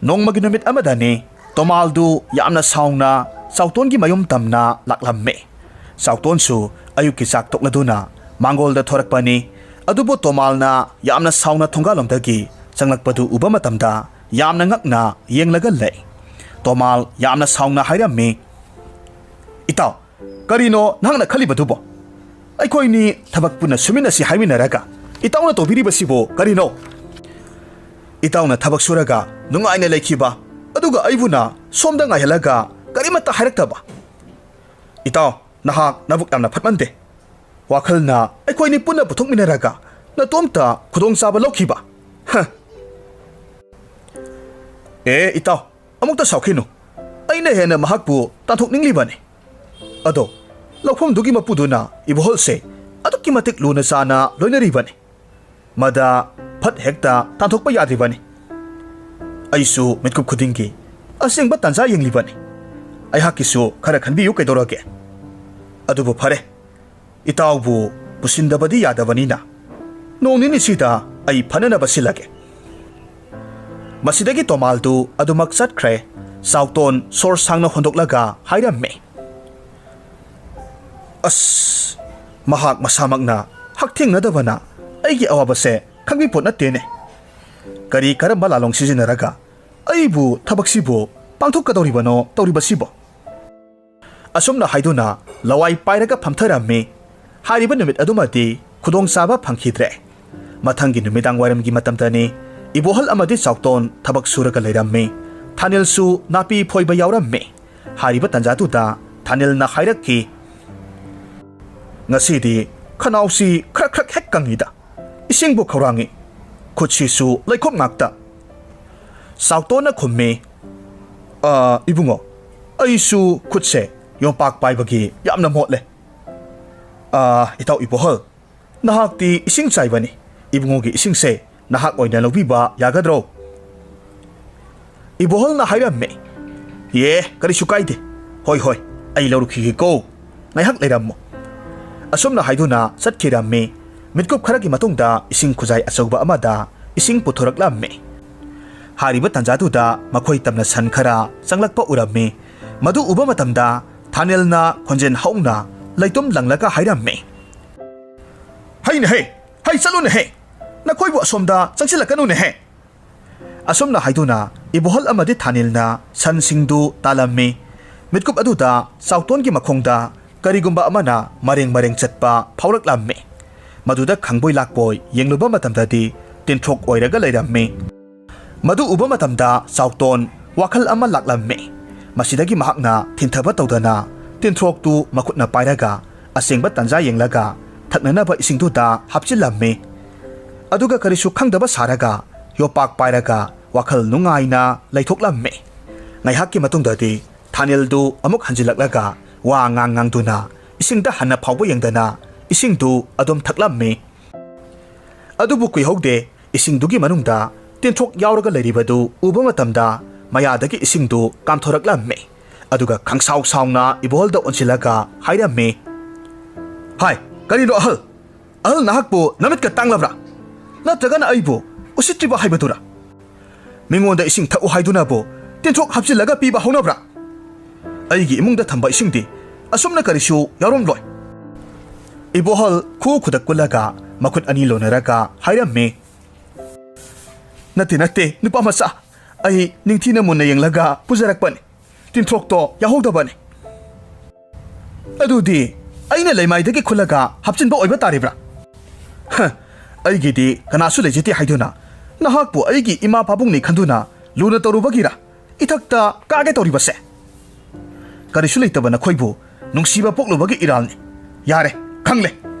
ꯅꯣꯡꯃꯒꯤ ꯅꯨꯃꯤꯠ ꯑꯃꯗꯅꯤ, ꯇꯣꯃꯥꯜꯗꯨ ꯌꯥꯝꯅ ꯁꯥꯎꯅ ꯆꯥꯎꯇꯣꯟꯒꯤ ꯃꯌꯨꯝ ꯇꯝꯅ ꯂꯥꯛꯂꯝꯃꯤ꯫ ꯆꯥꯎꯇꯣꯟꯁꯨ ꯑꯌꯨꯛꯀꯤ ꯆꯥꯛ ꯇꯣꯛꯂꯗꯨꯅ ꯃꯥꯡꯒꯣꯜꯗ ꯊꯣꯔꯛꯄꯅꯤ꯫ ꯑꯗꯨꯕꯨ ꯇꯣꯃꯥꯜꯅ ꯌꯥꯝꯅ ꯁꯥꯎꯅ ꯊꯣꯡꯒꯥꯜꯂꯣꯝꯗꯒꯤ ꯆꯪꯂꯛꯄꯗꯨ ꯎꯕ ꯃꯇꯝꯗ ꯌꯥꯝꯅ ꯉꯛꯅ ꯌꯦꯡꯂꯒ ꯂꯩ꯫ ꯇꯣꯃꯥꯜ ꯌꯥꯝꯅ ꯁꯥꯎꯅ ꯍꯥꯏꯔꯝꯃꯤ, "ꯏꯇꯥꯎ, ꯀꯔꯤꯅꯣ ꯅꯍꯥꯛꯅ ꯈꯜꯂꯤꯕꯗꯨꯕꯣ? ꯑꯩꯈꯣꯏꯅꯤ ꯊꯕꯛ ꯄꯨꯟꯅ ꯁꯨꯃꯤꯟꯅꯁꯤ ꯍꯥꯏꯃꯤꯟꯅꯔꯒ ꯏꯇꯥꯎꯅ ꯇꯧꯕꯤꯔꯤꯕꯁꯤꯕꯨ ꯀꯔꯤꯅꯣ?" ꯏꯇꯥꯎꯅ ꯊꯕꯛ ꯁꯨꯔꯒ ꯅꯨꯡꯉꯥꯏꯅ ꯂꯩꯈꯤꯕ, ꯑꯗꯨꯒ ꯑꯩꯕꯨꯅ ꯁꯣꯝꯗ ꯉꯥꯏꯍꯜꯂꯒ ꯀꯔꯤꯃꯠꯇ ꯍꯥꯏꯔꯛꯇꯕ꯫ ꯏꯇꯥꯎ, ꯅꯍꯥꯛ ꯅꯕꯨꯛ ꯌꯥꯝꯅ ꯐꯠꯃꯟꯗꯦ꯫ ꯋꯥꯈꯜꯅ ꯑꯩꯈꯣꯏꯅꯤ ꯄꯨꯟꯅ ꯄꯨꯊꯣꯛꯃꯤꯟꯅꯔꯒ ꯅꯇꯣꯝꯇ ꯈꯨꯗꯣꯡꯆꯥꯕ ꯂꯧꯈꯤꯕ꯫ ꯍ꯫ ꯑꯦ, ꯏꯇꯥꯎ, ꯑꯃꯨꯛꯇ ꯁꯥꯎꯈꯤꯅꯨ꯫ ꯑꯩꯅ ꯍꯦꯟꯅ ꯃꯍꯥꯛꯄꯨ ꯇꯥꯟꯊꯣꯛꯅꯤꯡꯂꯤꯕꯅꯤ꯫ ꯑꯗꯣ, ꯂꯧꯐꯝꯗꯨꯒꯤ ꯃꯄꯨꯗꯨꯅ ꯏꯕꯣꯍꯜꯁꯦ ꯑꯗꯨꯛꯀꯤ ꯃꯇꯤꯛ ꯂꯨꯅ ꯆꯥꯅ ꯂꯣꯏꯅꯔꯤꯕꯅꯤ꯫ ꯃꯗ ꯐꯠ ꯍꯦꯛꯇ ꯇꯥꯟꯊꯣꯛꯄ ꯌꯥꯗ꯭ꯔꯤꯕꯅꯤ꯫ ꯑꯩꯁꯨ ꯃꯤꯠꯀꯨꯞ ꯈꯨꯗꯤꯡꯒꯤ ꯑꯁꯦꯡꯕ ꯇꯥꯟꯖꯥ ꯌꯦꯡꯂꯤꯕꯅꯤ꯫ ꯑꯩꯍꯥꯛꯀꯤꯁꯨ ꯈꯔ ꯈꯟꯕꯤꯌꯨ ꯀꯩꯗꯧꯔꯒꯦ? ꯑꯗꯨꯕꯨ ꯐꯔꯦ, ꯏꯇꯥꯎꯕꯨ ꯄꯨꯁꯤꯟꯗꯕꯗꯤ ꯌꯥꯗꯕꯅꯤꯅ, ꯅꯣꯡ ꯅꯤꯅꯤꯁꯤꯗ ꯑꯩ ꯐꯅꯅꯕ ꯁꯤꯜꯂꯒꯦ꯫ ꯃꯁꯤꯗꯒꯤ ꯇꯣꯃꯥꯜꯗꯨ ꯑꯗꯨꯃꯛ ꯆꯠꯈ꯭ꯔꯦ꯫ ꯆꯥꯎꯇꯣꯟ ꯁꯣꯔ ꯁꯥꯡꯅ ꯍꯣꯟꯗꯣꯛꯂꯒ ꯍꯥꯏꯔꯝꯃꯤ, "ꯑꯁ, ꯃꯍꯥꯛ ꯃꯁꯥꯃꯛꯅ ꯍꯛꯊꯦꯡꯅꯗꯕꯅ ꯑꯩꯒꯤ ꯑꯋꯥꯕꯁꯦ ꯈꯪꯕꯤꯄꯣꯠ ꯅꯠꯇꯦꯅꯦ꯫ ꯀꯔꯤ ꯀꯔꯝꯕ ꯂꯥꯂꯣꯡ ꯁꯤꯖꯤꯟꯅꯔꯒ ꯑꯩꯕꯨ ꯊꯕꯛꯁꯤꯕꯨ ꯄꯥꯡꯊꯣꯛꯀꯗꯧꯔꯤꯕꯅꯣ ꯇꯧꯔꯤꯕꯁꯤꯕꯣ?" ꯑꯁꯨꯝꯅ ꯍꯥꯏꯗꯨꯅ ꯂꯋꯥꯏ ꯄꯥꯏꯔꯒ ꯐꯝꯊꯔꯝꯃꯤ꯫ ꯍꯥꯏꯔꯤꯕ ꯅꯨꯃꯤꯠ ꯑꯗꯨꯃꯗꯤ ꯈꯨꯗꯣꯡꯆꯥꯕ ꯐꯪꯈꯤꯗ꯭ꯔꯦ꯫ ꯃꯊꯪꯒꯤ ꯅꯨꯃꯤꯗꯥꯡ ꯋꯥꯏꯔꯝꯒꯤ ꯃꯇꯝꯗꯅꯤ꯫ ꯏꯕꯣꯍꯜ ꯑꯃꯗꯤ ꯆꯥꯎꯇꯣꯟ ꯊꯕꯛ ꯁꯨꯔꯒ ꯂꯩꯔꯝꯃꯤ꯫ ꯊꯥꯅꯤꯜꯁꯨ ꯅꯥꯄꯤ ꯐꯣꯏꯕ ꯌꯥꯎꯔꯝꯃꯤ꯫ ꯍꯥꯏꯔꯤꯕ ꯇꯥꯟꯖꯥꯗꯨꯗ ꯊꯥꯅꯤꯜꯅ ꯍꯥꯏꯔꯛꯈꯤ, "ꯉꯁꯤꯗꯤ ꯈꯅꯥꯎꯁꯤ ꯈ꯭ꯔꯛ ꯈ꯭ꯔꯛ ꯍꯦꯛ ꯀꯪꯉꯤꯗ꯫ ꯏꯁꯤꯡꯕꯨ ꯈꯧꯔꯥꯡꯉꯤ꯫ ꯈꯨꯠꯁꯤꯁꯨ ꯂꯩꯈꯣꯝ ꯉꯥꯛꯇ꯫" ꯆꯥꯎꯇꯣꯟꯅ ꯈꯨꯝꯃꯤ, "ꯑ, ꯏꯕꯨꯡꯉꯣ, ꯑꯩꯁꯨ ꯈꯨꯠꯁꯦ ꯌꯣꯝꯄꯥꯛ ꯄꯥꯏꯕꯒꯤ ꯌꯥꯝꯅ ꯃꯣꯠꯂꯦ꯫ ꯑ, ꯏꯇꯥꯎ ꯏꯕꯣꯍꯜ, ꯅꯍꯥꯛꯇꯤ ꯏꯁꯤꯡ ꯆꯥꯏꯕꯅꯤ꯫ ꯏꯕꯨꯡꯉꯣꯒꯤ ꯏꯁꯤꯡꯁꯦ ꯅꯍꯥꯛ ꯑꯣꯏꯅ ꯂꯧꯕꯤꯕ ꯌꯥꯒꯗ꯭ꯔꯣ?" ꯏꯕꯣꯍꯜꯅ ꯍꯥꯏꯔꯝꯃꯤ, "ꯑꯦ, ꯀꯔꯤꯁꯨ ꯀꯥꯏꯗꯦ꯫ ꯍꯣꯏ, ꯍꯣꯏ, ꯑꯩ ꯂꯧꯔꯨꯈꯤꯒꯦꯀꯣ꯫ ꯉꯥꯏꯍꯥꯛ ꯂꯩꯔꯝꯃꯨ꯫" ꯑꯁꯨꯝꯅ ꯍꯥꯏꯗꯨꯅ ꯆꯠꯈꯤꯔꯝꯃꯤ꯫ ꯃꯤꯠꯀꯨꯞ ꯈꯔꯒꯤ ꯃꯇꯨꯡꯗ ꯏꯁꯤꯡ ꯈꯨꯖꯥꯏ ꯑꯆꯧꯕ ꯑꯃꯗ ꯏꯁꯤꯡ ꯄꯨꯊꯣꯔꯛꯂꯝꯃꯤ꯫ ꯍꯥꯏꯔꯤꯕ ꯇꯥꯟꯖꯥꯗꯨꯗ ꯃꯈꯣꯏ ꯇꯝꯅ ꯁꯟ ꯈꯔ ꯆꯪꯂꯛꯄ ꯎꯔꯝꯃꯤ꯫ ꯃꯗꯨ ꯎꯕ ꯃꯇꯝꯗ ꯊꯥꯅꯦꯜꯅ ꯈꯣꯟꯖꯦꯜ ꯍꯧꯅ ꯂꯩꯇꯨꯝ ꯂꯪꯂꯒ ꯍꯥꯏꯔꯝꯃꯤ, "ꯍꯩꯅꯦꯍꯦ, ꯍꯩ ꯆꯠꯂꯨꯅꯦꯍꯦ, ꯅꯈꯣꯏꯕꯨ ꯑꯁꯣꯝꯗ ꯆꯪꯁꯤꯜꯂꯛꯀꯅꯨꯅꯦꯍꯦ꯫" ꯑꯁꯨꯝꯅ ꯍꯥꯏꯗꯨꯅ ꯏꯕꯣꯍꯜ ꯑꯃꯗꯤ ꯊꯥꯅꯤꯜꯅ ꯁꯟꯁꯤꯡꯗꯨ ꯇꯥꯜꯂꯝꯃꯤ꯫ ꯃꯤꯠꯀꯨꯞ ꯑꯗꯨꯗ ꯆꯥꯎꯇꯣꯟꯒꯤ ꯃꯈꯣꯡꯗ ꯀꯔꯤꯒꯨꯝꯕ ꯑꯃꯅ ꯃꯔꯦꯡ ꯃꯔꯦꯡ ꯆꯠꯄ ꯐꯥꯎꯔꯛꯂꯝꯃꯤ꯫ ꯃꯗꯨꯗ ꯈꯪꯕꯣꯏ ꯂꯥꯛꯄꯣꯏ ꯌꯦꯡꯂꯨꯕ ꯃꯇꯝꯗꯗꯤ ꯇꯤꯟꯊ꯭ꯔꯣꯛ ꯑꯣꯏꯔꯒ ꯂꯩꯔꯝꯃꯤ꯫ ꯃꯗꯨ ꯎꯕ ꯃꯇꯝꯗ ꯆꯥꯎꯇꯣꯟ ꯋꯥꯈꯜ ꯑꯃ ꯂꯥꯛꯂꯝꯃꯤ꯫ ꯃꯁꯤꯗꯒꯤ ꯃꯍꯥꯛꯅ ꯊꯤꯟꯊꯕ ꯇꯧꯗꯅ ꯇꯤꯟꯊ꯭ꯔꯣꯛꯇꯨ ꯃꯈꯨꯠꯅ ꯄꯥꯏꯔꯒ ꯑꯁꯦꯡꯕ ꯇꯥꯟꯖꯥ ꯌꯦꯡꯂꯒ ꯊꯛꯅꯅꯕ ꯏꯁꯤꯡꯗꯨꯗ ꯍꯥꯞꯆꯤꯜꯂꯝꯃꯤ꯫ ꯑꯗꯨꯒ ꯀꯔꯤꯁꯨ ꯈꯪꯗꯕ ꯁꯥꯔꯒ ꯌꯣꯄꯥꯛ ꯄꯥꯏꯔꯒ ꯋꯥꯈꯜ ꯅꯨꯡꯉꯥꯏꯅ ꯂꯩꯊꯣꯛꯂꯝꯃꯤ꯫ ꯉꯥꯏꯍꯥꯛꯀꯤ ꯃꯇꯨꯡꯗꯗꯤ ꯊꯥꯅꯦꯜꯗꯨ ꯑꯃꯨꯛ ꯍꯟꯖꯤꯜꯂꯛꯂꯒ ꯋꯥ ꯉꯥꯡ ꯉꯥꯡꯗꯨꯅ ꯏꯁꯤꯡꯗ ꯍꯟꯅ ꯐꯥꯎꯕ ꯌꯦꯡꯗꯅ ꯏꯁꯤꯡꯗꯨ ꯑꯗꯨꯝ ꯊꯛꯂꯝꯃꯤ꯫ ꯑꯗꯨꯕꯨ ꯀꯨꯏꯍꯧꯗꯦ, ꯏꯁꯤꯡꯗꯨꯒꯤ ꯃꯅꯨꯡꯗ ꯇꯤꯟꯊ꯭ꯔꯣꯛ ꯌꯥꯎꯔꯒ ꯂꯩꯔꯤꯕꯗꯨ ꯎꯕ ꯃꯇꯝꯗ ꯃꯌꯥꯗꯒꯤ ꯏꯁꯤꯡꯗꯨ ꯀꯥꯝꯊꯣꯔꯛꯂꯝꯃꯤ꯫ ꯑꯗꯨꯒ ꯈꯪꯁꯥꯎ ꯁꯥꯎꯅ ꯏꯕꯣꯍꯜꯗ ꯑꯣꯟꯁꯤꯜꯂꯒ ꯍꯥꯏꯔꯝꯃꯤ, "ꯍꯥꯏ, ꯀꯔꯤꯅꯣ ꯑꯍꯜ? ꯑꯍꯜ ꯅꯍꯥꯛꯄꯨ ꯅꯃꯤꯠꯀ ꯇꯥꯡꯂꯕ꯭ꯔꯥ? ꯅꯠꯇ꯭ꯔꯒꯅ ꯑꯩꯕꯨ ꯎꯁꯤꯠꯇ꯭ꯔꯤꯕ ꯍꯥꯏꯕꯗꯨꯔꯥ? ꯃꯤꯉꯣꯟꯗ ꯏꯁꯤꯡ ꯊꯛꯎ ꯍꯥꯏꯗꯨꯅꯕꯨ ꯇꯤꯟꯊ꯭ꯔꯣꯛ ꯍꯥꯞꯆꯤꯜꯂꯒ ꯄꯤꯕ ꯍꯧꯅꯕ꯭ꯔꯥ? ꯑꯩꯒꯤ ꯏꯃꯨꯡꯗ ꯊꯝꯕ ꯏꯁꯤꯡꯗꯤ ꯑꯁꯨꯝꯅ ꯀꯔꯤꯁꯨ ꯌꯥꯎꯔꯝꯂꯣꯏ꯫" ꯏꯕꯣꯍꯜ ꯈꯨ ꯈꯨꯗꯛ ꯀꯨꯜꯂꯒ ꯃꯈꯨꯠ ꯑꯅꯤ ꯂꯣꯟꯅꯔꯒ ꯍꯥꯏꯔꯝꯃꯤ, "ꯅꯠꯇꯦ, ꯅꯠꯇꯦ, ꯅꯨꯄꯥ ꯃꯆꯥ, ꯑꯩ ꯅꯤꯡꯊꯤꯅ ꯃꯨꯟꯅ ꯌꯦꯡꯂꯒ ꯄꯨꯖꯔꯛꯄꯅꯤ꯫ ꯇꯤꯟꯊ꯭ꯔꯣꯛꯇꯣ ꯌꯥꯍꯧꯗꯕꯅꯤ꯫" "ꯑꯗꯨꯗꯤ ꯑꯩꯅ ꯂꯩꯃꯥꯏꯗꯒꯤ ꯈꯨꯜꯂꯒ ꯍꯥꯞꯆꯤꯟꯕ ꯑꯣꯏꯕ ꯇꯥꯔꯤꯕ꯭ꯔꯥ?" "ꯍ, ꯑꯩꯒꯤꯗꯤ ꯀꯅꯥꯁꯨ ꯂꯩꯖꯗꯦ ꯍꯥꯏꯗꯨꯅ ꯅꯍꯥꯛꯄꯨ ꯑꯩꯒꯤ ꯏꯃꯥ ꯄꯥꯕꯨꯡꯅꯤ ꯈꯟꯗꯨꯅ ꯂꯨꯅ ꯇꯧꯔꯨꯕꯒꯤꯔꯥ ꯏꯊꯛꯇ ꯀꯥꯒꯦ ꯇꯧꯔꯤꯕꯁꯦ? ꯀꯔꯤꯁꯨ ꯂꯩꯇꯕ ꯅꯈꯣꯏꯕꯨ ꯅꯨꯡꯁꯤꯕ ꯄꯣꯛꯂꯨꯕꯒꯤ ꯏꯔꯥꯜꯅꯤ꯫ ꯌꯥꯔꯦ, ꯈꯪꯂꯦ꯫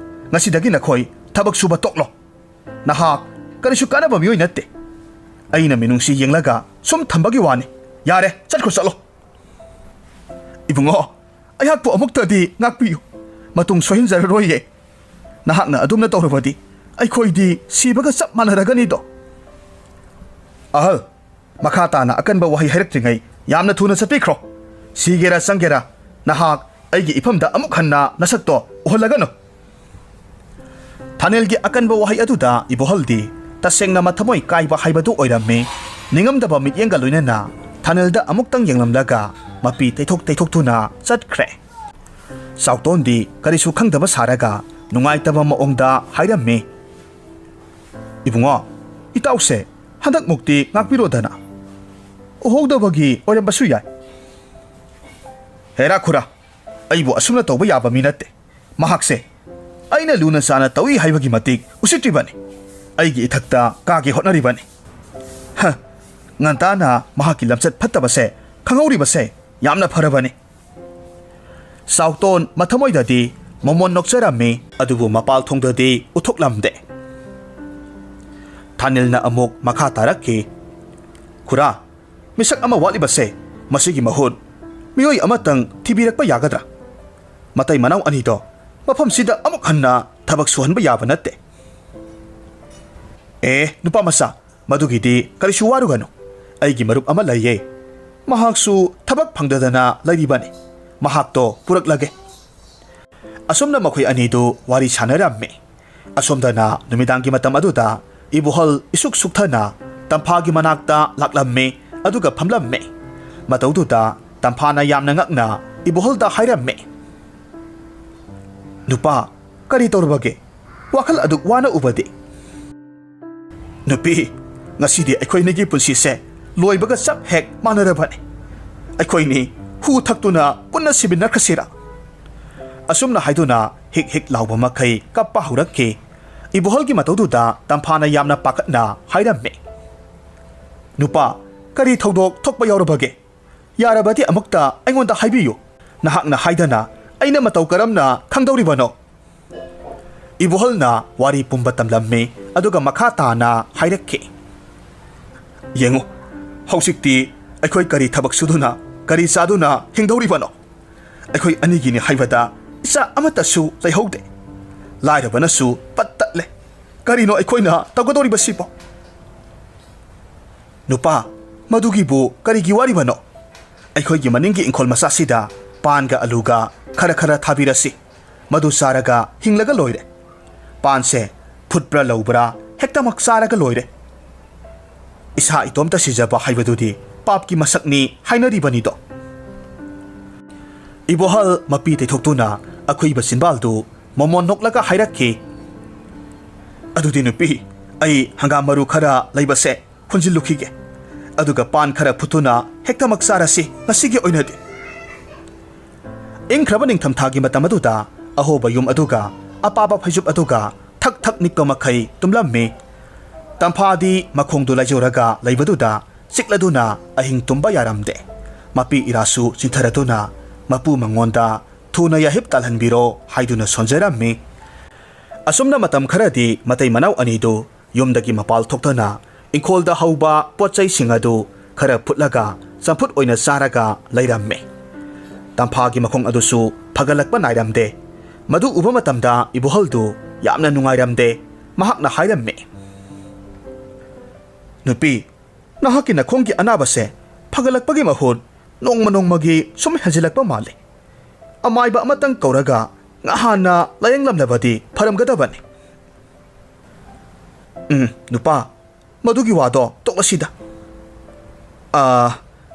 ꯉꯁꯤꯗꯒꯤ ꯅꯈꯣꯏ ꯊꯕꯛ ꯁꯨꯕ ꯇꯣꯛꯂꯣ꯫ ꯅꯍꯥꯛ ꯀꯔꯤꯁꯨ ꯀꯥꯟꯅꯕ ꯃꯤꯑꯣꯏ ꯅꯠꯇꯦ꯫ ꯑꯩꯅ ꯃꯤꯅꯨꯡꯁꯤ ꯌꯦꯡꯂꯒ ꯁꯨꯝ ꯊꯝꯕꯒꯤ ꯋꯥꯅꯤ꯫ ꯌꯥꯔꯦ, ꯆꯠꯈ꯭ꯔꯣ, ꯆꯠꯂꯣ꯫" "ꯏꯕꯨꯡꯉꯣ, ꯑꯩꯍꯥꯛꯄꯨ ꯑꯃꯨꯛꯇꯗꯤ ꯉꯥꯛꯄꯤꯌꯨ꯫ ꯃꯇꯨꯡ ꯁꯣꯏꯍꯟꯖꯔꯔꯣꯏꯌꯦ꯫ ꯅꯍꯥꯛꯅ ꯑꯗꯨꯝꯅ ꯇꯧꯔꯕꯗꯤ ꯑꯩꯈꯣꯏꯗꯤ ꯁꯤꯕꯒ ꯆꯞ ꯃꯥꯟꯅꯔꯒꯅꯤꯗꯣ꯫" "ꯑꯍꯜ, ꯃꯈꯥ ꯇꯥꯅ ꯑꯀꯟꯕ ꯋꯥꯍꯩ ꯍꯥꯏꯔꯛꯇ꯭ꯔꯤꯉꯩ ꯌꯥꯝꯅ ꯊꯨꯅ ꯆꯠꯄꯤꯈ꯭ꯔꯣ꯫ ꯁꯤꯒꯦꯔꯥ ꯆꯪꯒꯦꯔꯥ, ꯅꯍꯥꯛ ꯑꯩꯒꯤ ꯏꯐꯝꯗ ꯑꯃꯨꯛ ꯍꯟꯅ ꯅꯁꯛꯇꯣ ꯎꯍꯜꯂꯒꯅꯨ꯫" ꯊꯥꯅꯦꯜꯒꯤ ꯑꯀꯟꯕ ꯋꯥꯍꯩ ꯑꯗꯨꯗ ꯏꯕꯣꯍꯜꯗꯤ ꯇꯁꯦꯡꯅ ꯃꯊꯃꯣꯏ ꯀꯥꯏꯕ ꯍꯥꯏꯕꯗꯨ ꯑꯣꯏꯔꯝꯃꯤ꯫ ꯅꯤꯡꯉꯝꯗꯕ ꯃꯤꯠꯌꯦꯡꯒ ꯂꯣꯏꯅꯅ ꯊꯥꯅꯦꯜꯗ ꯑꯃꯨꯛꯇꯪ ꯌꯦꯡꯂꯝꯂꯒ ꯃꯄꯤ ꯇꯩꯊꯣꯛ ꯇꯩꯊꯣꯛꯇꯨꯅ ꯆꯠꯈ꯭ꯔꯦ꯫ ꯆꯥꯎꯇꯣꯟꯗꯤ ꯀꯔꯤꯁꯨ ꯈꯪꯗꯕ ꯁꯥꯔꯒ ꯅꯨꯡꯉꯥꯏꯇꯕ ꯃꯑꯣꯡꯗ ꯍꯥꯏꯔꯝꯃꯤ, "ꯏꯕꯨꯡꯉꯣ, ꯏꯇꯥꯎꯁꯦ ꯍꯟꯗꯛꯃꯨꯛꯇꯤ ꯉꯥꯛꯄꯤꯔꯣꯗꯅ꯫ ꯎꯍꯧꯗꯕꯒꯤ ꯑꯣꯏꯔꯝꯕꯁꯨ ꯌꯥꯏ꯫" "ꯍꯦꯔꯥ ꯈꯨꯔꯥ, ꯑꯩꯕꯨ ꯑꯁꯨꯝꯅ ꯇꯧꯕ ꯌꯥꯕ ꯃꯤ ꯅꯠꯇꯦ꯫ ꯃꯍꯥꯛꯁꯦ ꯑꯩꯅ ꯂꯨꯅ ꯆꯥꯅ ꯇꯧꯏ ꯍꯥꯏꯕꯒꯤ ꯃꯇꯤꯛ ꯎꯁꯤꯠꯇ꯭ꯔꯤꯕꯅꯤ꯫ ꯑꯩꯒꯤ ꯏꯊꯛꯇ ꯀꯥꯒꯦ ꯍꯣꯠꯅꯔꯤꯕꯅꯤ꯫ ꯍ, ꯉꯟꯇꯥꯅ ꯃꯍꯥꯛꯀꯤ ꯂꯝꯆꯠ ꯐꯠꯇꯕꯁꯦ ꯈꯪꯍꯧꯔꯤꯕꯁꯦ ꯌꯥꯝꯅ ꯐꯔꯕꯅꯤ꯫ ꯆꯥꯎꯇꯣꯟ ꯃꯊꯃꯣꯏꯗꯗꯤ ꯃꯣꯃꯣꯟ ꯅꯣꯛꯆꯔꯝꯃꯤ, ꯑꯗꯨꯕꯨ ꯃꯄꯥꯜ ꯊꯣꯡꯗꯗꯤ ꯎꯠꯊꯣꯛꯂꯝꯗꯦ꯫ ꯊꯥꯅꯤꯜꯅ ꯑꯃꯨꯛ ꯃꯈꯥ ꯇꯥꯔꯛꯈꯤ, "ꯈꯨꯔꯥ, ꯃꯤꯁꯛ ꯑꯃ ꯋꯥꯠꯂꯤꯕꯁꯦ, ꯃꯁꯤꯒꯤ ꯃꯍꯨꯠ ꯃꯤꯑꯣꯏ ꯑꯃꯇꯪ ꯊꯤꯕꯤꯔꯛꯄ ꯌꯥꯒꯗ꯭ꯔꯥ? ꯃꯇꯩ ꯃꯅꯥꯎ ꯑꯅꯤꯗꯣ ꯃꯐꯝꯁꯤꯗ ꯑꯃꯨꯛ ꯍꯟꯅ ꯊꯕꯛ ꯁꯨꯍꯟꯕ ꯌꯥꯕ ꯅꯠꯇꯦ꯫" "ꯑꯦ, ꯅꯨꯄꯥ ꯃꯆꯥ, ꯃꯗꯨꯒꯤꯗꯤ ꯀꯔꯤꯁꯨ ꯋꯥꯔꯨꯒꯅꯨ꯫ ꯑꯩꯒꯤ ꯃꯔꯨꯞ ꯑꯃ ꯂꯩꯌꯦ꯫ ꯃꯍꯥꯛꯁꯨ ꯊꯕꯛ ꯐꯪꯗꯗꯅ ꯂꯩꯔꯤꯕꯅꯤ꯫ ꯃꯍꯥꯛꯇꯣ ꯄꯨꯔꯛꯂꯒꯦ꯫" ꯑꯁꯨꯝꯅ ꯃꯈꯣꯏ ꯑꯅꯤꯗꯨ ꯋꯥꯔꯤ ꯁꯥꯟꯅꯔꯝꯃꯤ꯫ ꯑꯁꯣꯝꯗꯅ ꯅꯨꯃꯤꯗꯥꯡꯒꯤ ꯃꯇꯝ ꯑꯗꯨꯗ ꯏꯕꯣꯍꯜ ꯏꯁꯨꯛ ꯁꯨꯛꯊꯅ ꯇꯝꯐꯥꯒꯤ ꯃꯅꯥꯛꯇ ꯂꯥꯛꯂꯝꯃꯤ, ꯑꯗꯨꯒ ꯐꯝꯂꯝꯃꯤ꯫ ꯃꯇꯧꯗꯨꯗ ꯇꯝꯐꯥꯅ ꯌꯥꯝꯅ ꯉꯛꯅ ꯏꯕꯣꯍꯜꯗ ꯍꯥꯏꯔꯝꯃꯤ, "ꯅꯨꯄꯥ, ꯀꯔꯤ ꯇꯧꯔꯕꯒꯦ? ꯋꯥꯈꯜ ꯑꯗꯨꯛ ꯋꯥꯅ ꯎꯕꯗꯤ?" "ꯅꯨꯄꯤ, ꯉꯁꯤꯗꯤ ꯑꯩꯈꯣꯏ ꯑꯅꯤꯒꯤ ꯄꯨꯟꯁꯤꯁꯦ ꯂꯣꯏꯕꯒ ꯆꯞ ꯍꯦꯛ ꯃꯥꯟꯅꯔꯕꯅꯤ꯫ ꯑꯩꯈꯣꯏꯅꯤ ꯍꯨ ꯊꯛꯇꯨꯅ ꯄꯨꯟꯅ ꯁꯤꯃꯤꯟꯅꯈ꯭ꯔꯁꯤꯔꯥ?" ꯑꯁꯨꯝꯅ ꯍꯥꯏꯗꯨꯅ ꯍꯤꯛ ꯍꯤꯛ ꯂꯥꯎꯕ ꯃꯈꯩ ꯀꯞꯄ ꯍꯧꯔꯛꯈꯤ꯫ ꯏꯕꯣꯍꯜꯒꯤ ꯃꯇꯧꯗꯨꯗ ꯇꯝꯐꯥꯅ ꯌꯥꯝꯅ ꯄꯥꯈꯠꯅ ꯍꯥꯏꯔꯝꯃꯤ, "ꯅꯨꯄꯥ, ꯀꯔꯤ ꯊꯧꯗꯣꯛ ꯊꯣꯛꯄ ꯌꯥꯎꯔꯕꯒꯦ? ꯌꯥꯔꯕꯗꯤ ꯑꯃꯨꯛꯇ ꯑꯩꯉꯣꯟꯗ ꯍꯥꯏꯕꯤꯌꯨ꯫ ꯅꯍꯥꯛꯅ ꯍꯥꯏꯗꯅ ꯑꯩꯅ ꯃꯇꯧ ꯀꯔꯝꯅ ꯈꯪꯗꯧꯔꯤꯕꯅꯣ?" ꯏꯕꯣꯍꯜꯅ ꯋꯥꯔꯤ ꯄꯨꯝꯕ ꯇꯝꯂꯝꯃꯤ, ꯑꯗꯨꯒ ꯃꯈꯥ ꯇꯥꯅ ꯍꯥꯏꯔꯛꯈꯤ, "ꯌꯦꯡꯉꯨ, ꯍꯧꯖꯤꯛꯇꯤ ꯑꯩꯈꯣꯏ ꯀꯔꯤ ꯊꯕꯛ ꯁꯨꯗꯨꯅ, ꯀꯔꯤ ꯆꯥꯗꯨꯅ ꯍꯤꯡꯗꯧꯔꯤꯕꯅꯣ? ꯑꯩꯈꯣꯏ ꯑꯅꯤꯒꯤꯅꯤ ꯍꯥꯏꯕꯗ ꯏꯆꯥ ꯑꯃꯠꯇꯁꯨ ꯂꯩꯍꯧꯗꯦ꯫ ꯂꯥꯏꯔꯕꯅꯁꯨ ꯄꯠ ꯇꯠꯂꯦ꯫ ꯀꯔꯤꯅꯣ ꯑꯩꯈꯣꯏꯅ ꯇꯧꯒꯗꯧꯔꯤꯕꯁꯤꯕꯣ?" "ꯅꯨꯄꯥ, ꯃꯗꯨꯒꯤꯕꯨ ꯀꯔꯤꯒꯤ ꯋꯥꯔꯤꯕꯅꯣ? ꯑꯩꯈꯣꯏꯒꯤ ꯃꯅꯤꯡꯒꯤ ꯏꯪꯈꯣꯜ ꯃꯆꯥꯁꯤꯗ ꯄꯥꯟꯒ ꯑꯂꯨꯒ ꯈꯔ ꯈꯔ ꯊꯥꯕꯤꯔꯁꯤ꯫ ꯃꯗꯨ ꯆꯥꯔꯒ ꯍꯤꯡꯂꯒ ꯂꯣꯏꯔꯦ꯫ ꯄꯥꯟꯁꯦ ꯐꯨꯠꯄ꯭ꯔꯥ ꯂꯧꯕ꯭ꯔꯥ ꯍꯦꯛꯇꯃꯛ ꯆꯥꯔꯒ ꯂꯣꯏꯔꯦ꯫ ꯏꯁꯥ ꯏꯇꯣꯝꯇ ꯁꯤꯖꯕ ꯍꯥꯏꯕꯗꯨꯗꯤ ꯄꯥꯞꯀꯤ ꯃꯁꯛꯅꯤ ꯍꯥꯏꯅꯔꯤꯕꯅꯤꯗꯣ꯫" ꯏꯕꯣꯍꯜ ꯃꯄꯤ ꯇꯩꯊꯣꯛꯇꯨꯅ ꯑꯈꯨꯏꯕ ꯆꯤꯟꯕꯥꯜꯗꯨ ꯃꯣꯃꯣꯟ ꯅꯣꯛꯂꯒ ꯍꯥꯏꯔꯛꯈꯤ, "ꯑꯗꯨꯗꯤ ꯅꯨꯄꯤ, ꯑꯩ ꯍꯪꯒꯥꯝ ꯃꯔꯨ ꯈꯔ ꯂꯩꯕꯁꯦ ꯍꯨꯟꯖꯤꯜꯂꯨꯈꯤꯒꯦ꯫ ꯑꯗꯨꯒ ꯄꯥꯟ ꯈꯔ ꯐꯨꯠꯇꯨꯅ ꯍꯦꯛꯇꯃꯛ ꯆꯥꯔꯁꯤ ꯉꯁꯤꯒꯤ ꯑꯣꯏꯅꯗꯤ꯫" ꯏꯪꯈ꯭ꯔꯕ ꯅꯤꯡꯊꯝꯊꯥꯒꯤ ꯃꯇꯝ ꯑꯗꯨꯗ ꯑꯍꯣꯕ ꯌꯨꯝ ꯑꯗꯨꯒ ꯑꯄꯥꯕ ꯐꯩꯖꯨꯞ ꯑꯗꯨꯒ ꯊꯛ ꯊꯛ ꯅꯤꯛꯄ ꯃꯈꯩ ꯇꯨꯝꯂꯝꯃꯤ꯫ ꯇꯝꯐꯥꯗꯤ ꯃꯈꯣꯡꯗꯨ ꯂꯥꯏꯖꯧꯔꯒ ꯂꯩꯕꯗꯨꯗ ꯆꯤꯛꯂꯗꯨꯅ ꯑꯍꯤꯡ ꯇꯨꯝꯕ ꯌꯥꯔꯝꯗꯦ꯫ ꯃꯄꯤ ꯏꯔꯥꯁꯨ ꯆꯤꯡꯊꯔꯗꯨꯅ ꯃꯄꯨ ꯃꯉꯣꯟꯗ ꯊꯨꯅ ꯌꯥꯍꯤꯞ ꯇꯥꯜꯍꯟꯕꯤꯔꯣ ꯍꯥꯏꯗꯨꯅ ꯁꯣꯟꯖꯔꯝꯃꯤ꯫ ꯑꯁꯨꯝꯅ ꯃꯇꯝ ꯈꯔꯗꯤ ꯃꯇꯩ ꯃꯅꯥꯎ ꯑꯅꯤꯗꯨ ꯌꯨꯝꯗꯒꯤ ꯃꯄꯥꯜ ꯊꯣꯛꯇꯅ ꯏꯪꯈꯣꯜꯗ ꯍꯧꯕ ꯄꯣꯠ ꯆꯩꯁꯤꯡ ꯑꯗꯨ ꯈꯔ ꯐꯨꯠꯂꯒ ꯆꯝꯐꯨꯠ ꯑꯣꯏꯅ ꯆꯥꯔꯒ ꯂꯩꯔꯝꯃꯤ꯫ ꯇꯝꯐꯥꯒꯤ ꯃꯈꯣꯡ ꯑꯗꯨꯁꯨ ꯐꯒꯠꯂꯛꯄ ꯅꯥꯏꯔꯝꯗꯦ꯫ ꯃꯗꯨ ꯎꯕ ꯃꯇꯝꯗ ꯏꯕꯣꯍꯜꯗꯨ ꯌꯥꯝꯅ ꯅꯨꯡꯉꯥꯏꯔꯝꯗꯦ꯫ ꯃꯍꯥꯛꯅ ꯍꯥꯏꯔꯝꯃꯤ, "ꯅꯨꯄꯤ, ꯅꯍꯥꯛꯀꯤ ꯅꯈꯣꯡꯒꯤ ꯑꯅꯥꯕꯁꯦ ꯐꯒꯠꯂꯛꯄꯒꯤ ꯃꯍꯨꯠ ꯅꯣꯡꯃ ꯅꯣꯡꯃꯒꯤ ꯁꯨꯝ ꯍꯦꯟꯖꯤꯜꯂꯛꯄ ꯃꯥꯜꯂꯤ꯫ ꯑꯃꯥꯏꯕ ꯑꯃꯇꯪ ꯀꯧꯔꯒ ꯉꯍꯥꯟꯅ ꯂꯥꯌꯦꯡꯂꯝꯂꯕꯗꯤ ꯐꯔꯝꯒꯗꯕꯅꯤ꯫" "ꯎꯝ, ꯅꯨꯄꯥ, ꯃꯗꯨꯒꯤ ꯋꯥꯗꯣ ꯇꯣꯛꯂꯁꯤꯗ꯫ ꯑꯥ,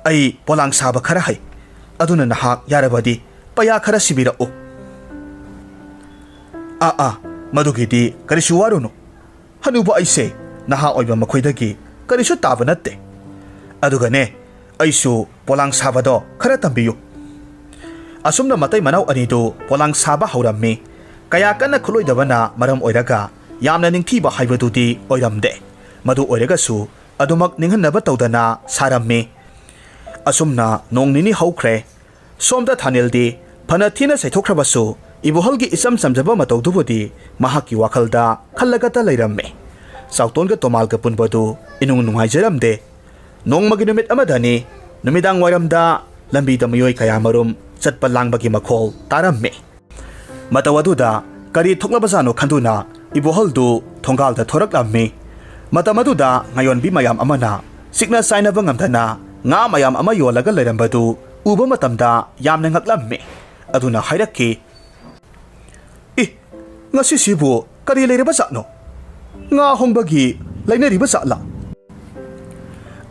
ꯑꯩ ꯄꯣꯂꯥꯡ ꯁꯥꯕ ꯈꯔ ꯍꯩ꯫ ꯑꯗꯨꯅ ꯅꯍꯥꯛ ꯌꯥꯔꯕꯗꯤ ꯄꯩꯌꯥ ꯈꯔ ꯁꯤꯕꯤꯔꯛꯎ꯫" "ꯑꯥ, ꯑꯥ, ꯃꯗꯨꯒꯤꯗꯤ ꯀꯔꯤꯁꯨ ꯋꯥꯔꯨꯅꯨ꯫ ꯍꯅꯨꯕ ꯑꯩꯁꯦ ꯅꯍꯥ ꯑꯣꯏꯕ ꯃꯈꯣꯏꯗꯒꯤ ꯀꯔꯤꯁꯨ ꯇꯥꯕ ꯅꯠꯇꯦ꯫ ꯑꯗꯨꯒꯅꯦ, ꯑꯩꯁꯨ ꯄꯣꯂꯥꯡ ꯁꯥꯕꯗꯣ ꯈꯔ ꯇꯝꯕꯤꯌꯨ꯫" ꯑꯁꯨꯝꯅ ꯃꯇꯩ ꯃꯅꯥꯎ ꯑꯅꯤꯗꯨ ꯄꯣꯂꯥꯡ ꯁꯥꯕ ꯍꯧꯔꯝꯃꯤ꯫ ꯀꯌꯥ ꯀꯟꯅ ꯈꯨꯠꯂꯣꯏꯗꯕꯅ ꯃꯔꯝ ꯑꯣꯏꯔꯒ ꯌꯥꯝꯅ ꯅꯤꯡꯊꯤꯕ ꯍꯥꯏꯕꯗꯨꯗꯤ ꯑꯣꯏꯔꯝꯗꯦ꯫ ꯃꯗꯨ ꯑꯣꯏꯔꯒꯁꯨ ꯑꯗꯨꯃꯛ ꯅꯤꯡꯍꯟꯅꯕ ꯇꯧꯗꯅ ꯁꯥꯔꯝꯃꯤ꯫ ꯑꯁꯨꯝꯅ ꯅꯣꯡ ꯅꯤꯅꯤ ꯍꯧꯈ꯭ꯔꯦ꯫ ꯁꯣꯝꯗ ꯊꯥꯅꯤꯜꯗꯤ ꯐꯅ ꯊꯤꯅ ꯁꯩꯊꯣꯛꯈ꯭ꯔꯕꯁꯨ, ꯏꯕꯣꯍꯜꯒꯤ ꯏꯆꯝ ꯆꯝꯖꯕ ꯃꯇꯧꯗꯨꯕꯨꯗꯤ ꯃꯍꯥꯛꯀꯤ ꯋꯥꯈꯜꯗ ꯈꯜꯂꯒꯇ ꯂꯩꯔꯝꯃꯤ꯫ ꯆꯥꯎꯇꯣꯟꯒ ꯇꯣꯃꯥꯜꯒ ꯄꯨꯟꯕꯗꯨ ꯏꯅꯨꯡ ꯅꯨꯡꯉꯥꯏꯖꯔꯝꯗꯦ꯫ ꯅꯣꯡꯃꯒꯤ ꯅꯨꯃꯤꯠ ꯑꯃꯗꯅꯤ, ꯅꯨꯃꯤꯗꯥꯡ ꯋꯥꯏꯔꯝꯗ ꯂꯝꯕꯤꯗ ꯃꯤꯑꯣꯏ ꯀꯌꯥꯃꯔꯨꯝ ꯆꯠꯄ ꯂꯥꯡꯕꯒꯤ ꯃꯈꯣꯜ ꯇꯥꯔꯝꯃꯤ꯫ ꯃꯇꯧ ꯑꯗꯨꯗ ꯀꯔꯤ ꯊꯣꯛꯂꯕꯖꯥꯠꯅꯣ ꯈꯟꯗꯨꯅ ꯏꯕꯣꯍꯜꯗꯨ ꯊꯣꯡꯒꯥꯜꯗ ꯊꯣꯔꯛꯂꯝꯃꯤ꯫ ꯃꯇꯝ ꯑꯗꯨꯗ ꯉꯥꯌꯣꯟꯕꯤ ꯃꯌꯥꯝ ꯑꯃꯅ ꯆꯤꯛꯅ ꯆꯥꯏꯅꯕ ꯉꯝꯗꯅ ꯉꯥ ꯃꯌꯥꯝ ꯑꯃ ꯌꯣꯜꯂꯒ ꯂꯩꯔꯝꯕꯗꯨ ꯎꯕ ꯃꯇꯝꯗ ꯌꯥꯝꯅ ꯉꯛꯂꯝꯃꯤ꯫ ꯑꯗꯨꯅ ꯍꯥꯏꯔꯛꯈꯤ, "ꯏ, ꯉꯁꯤꯁꯤꯕꯨ ꯀꯔꯤ ꯂꯩꯔꯕ ꯖꯥꯠꯅꯣ? ꯉꯥ ꯍꯣꯡꯕꯒꯤ ꯂꯩꯅꯔꯤꯕ ꯖꯥꯠꯂꯥ?"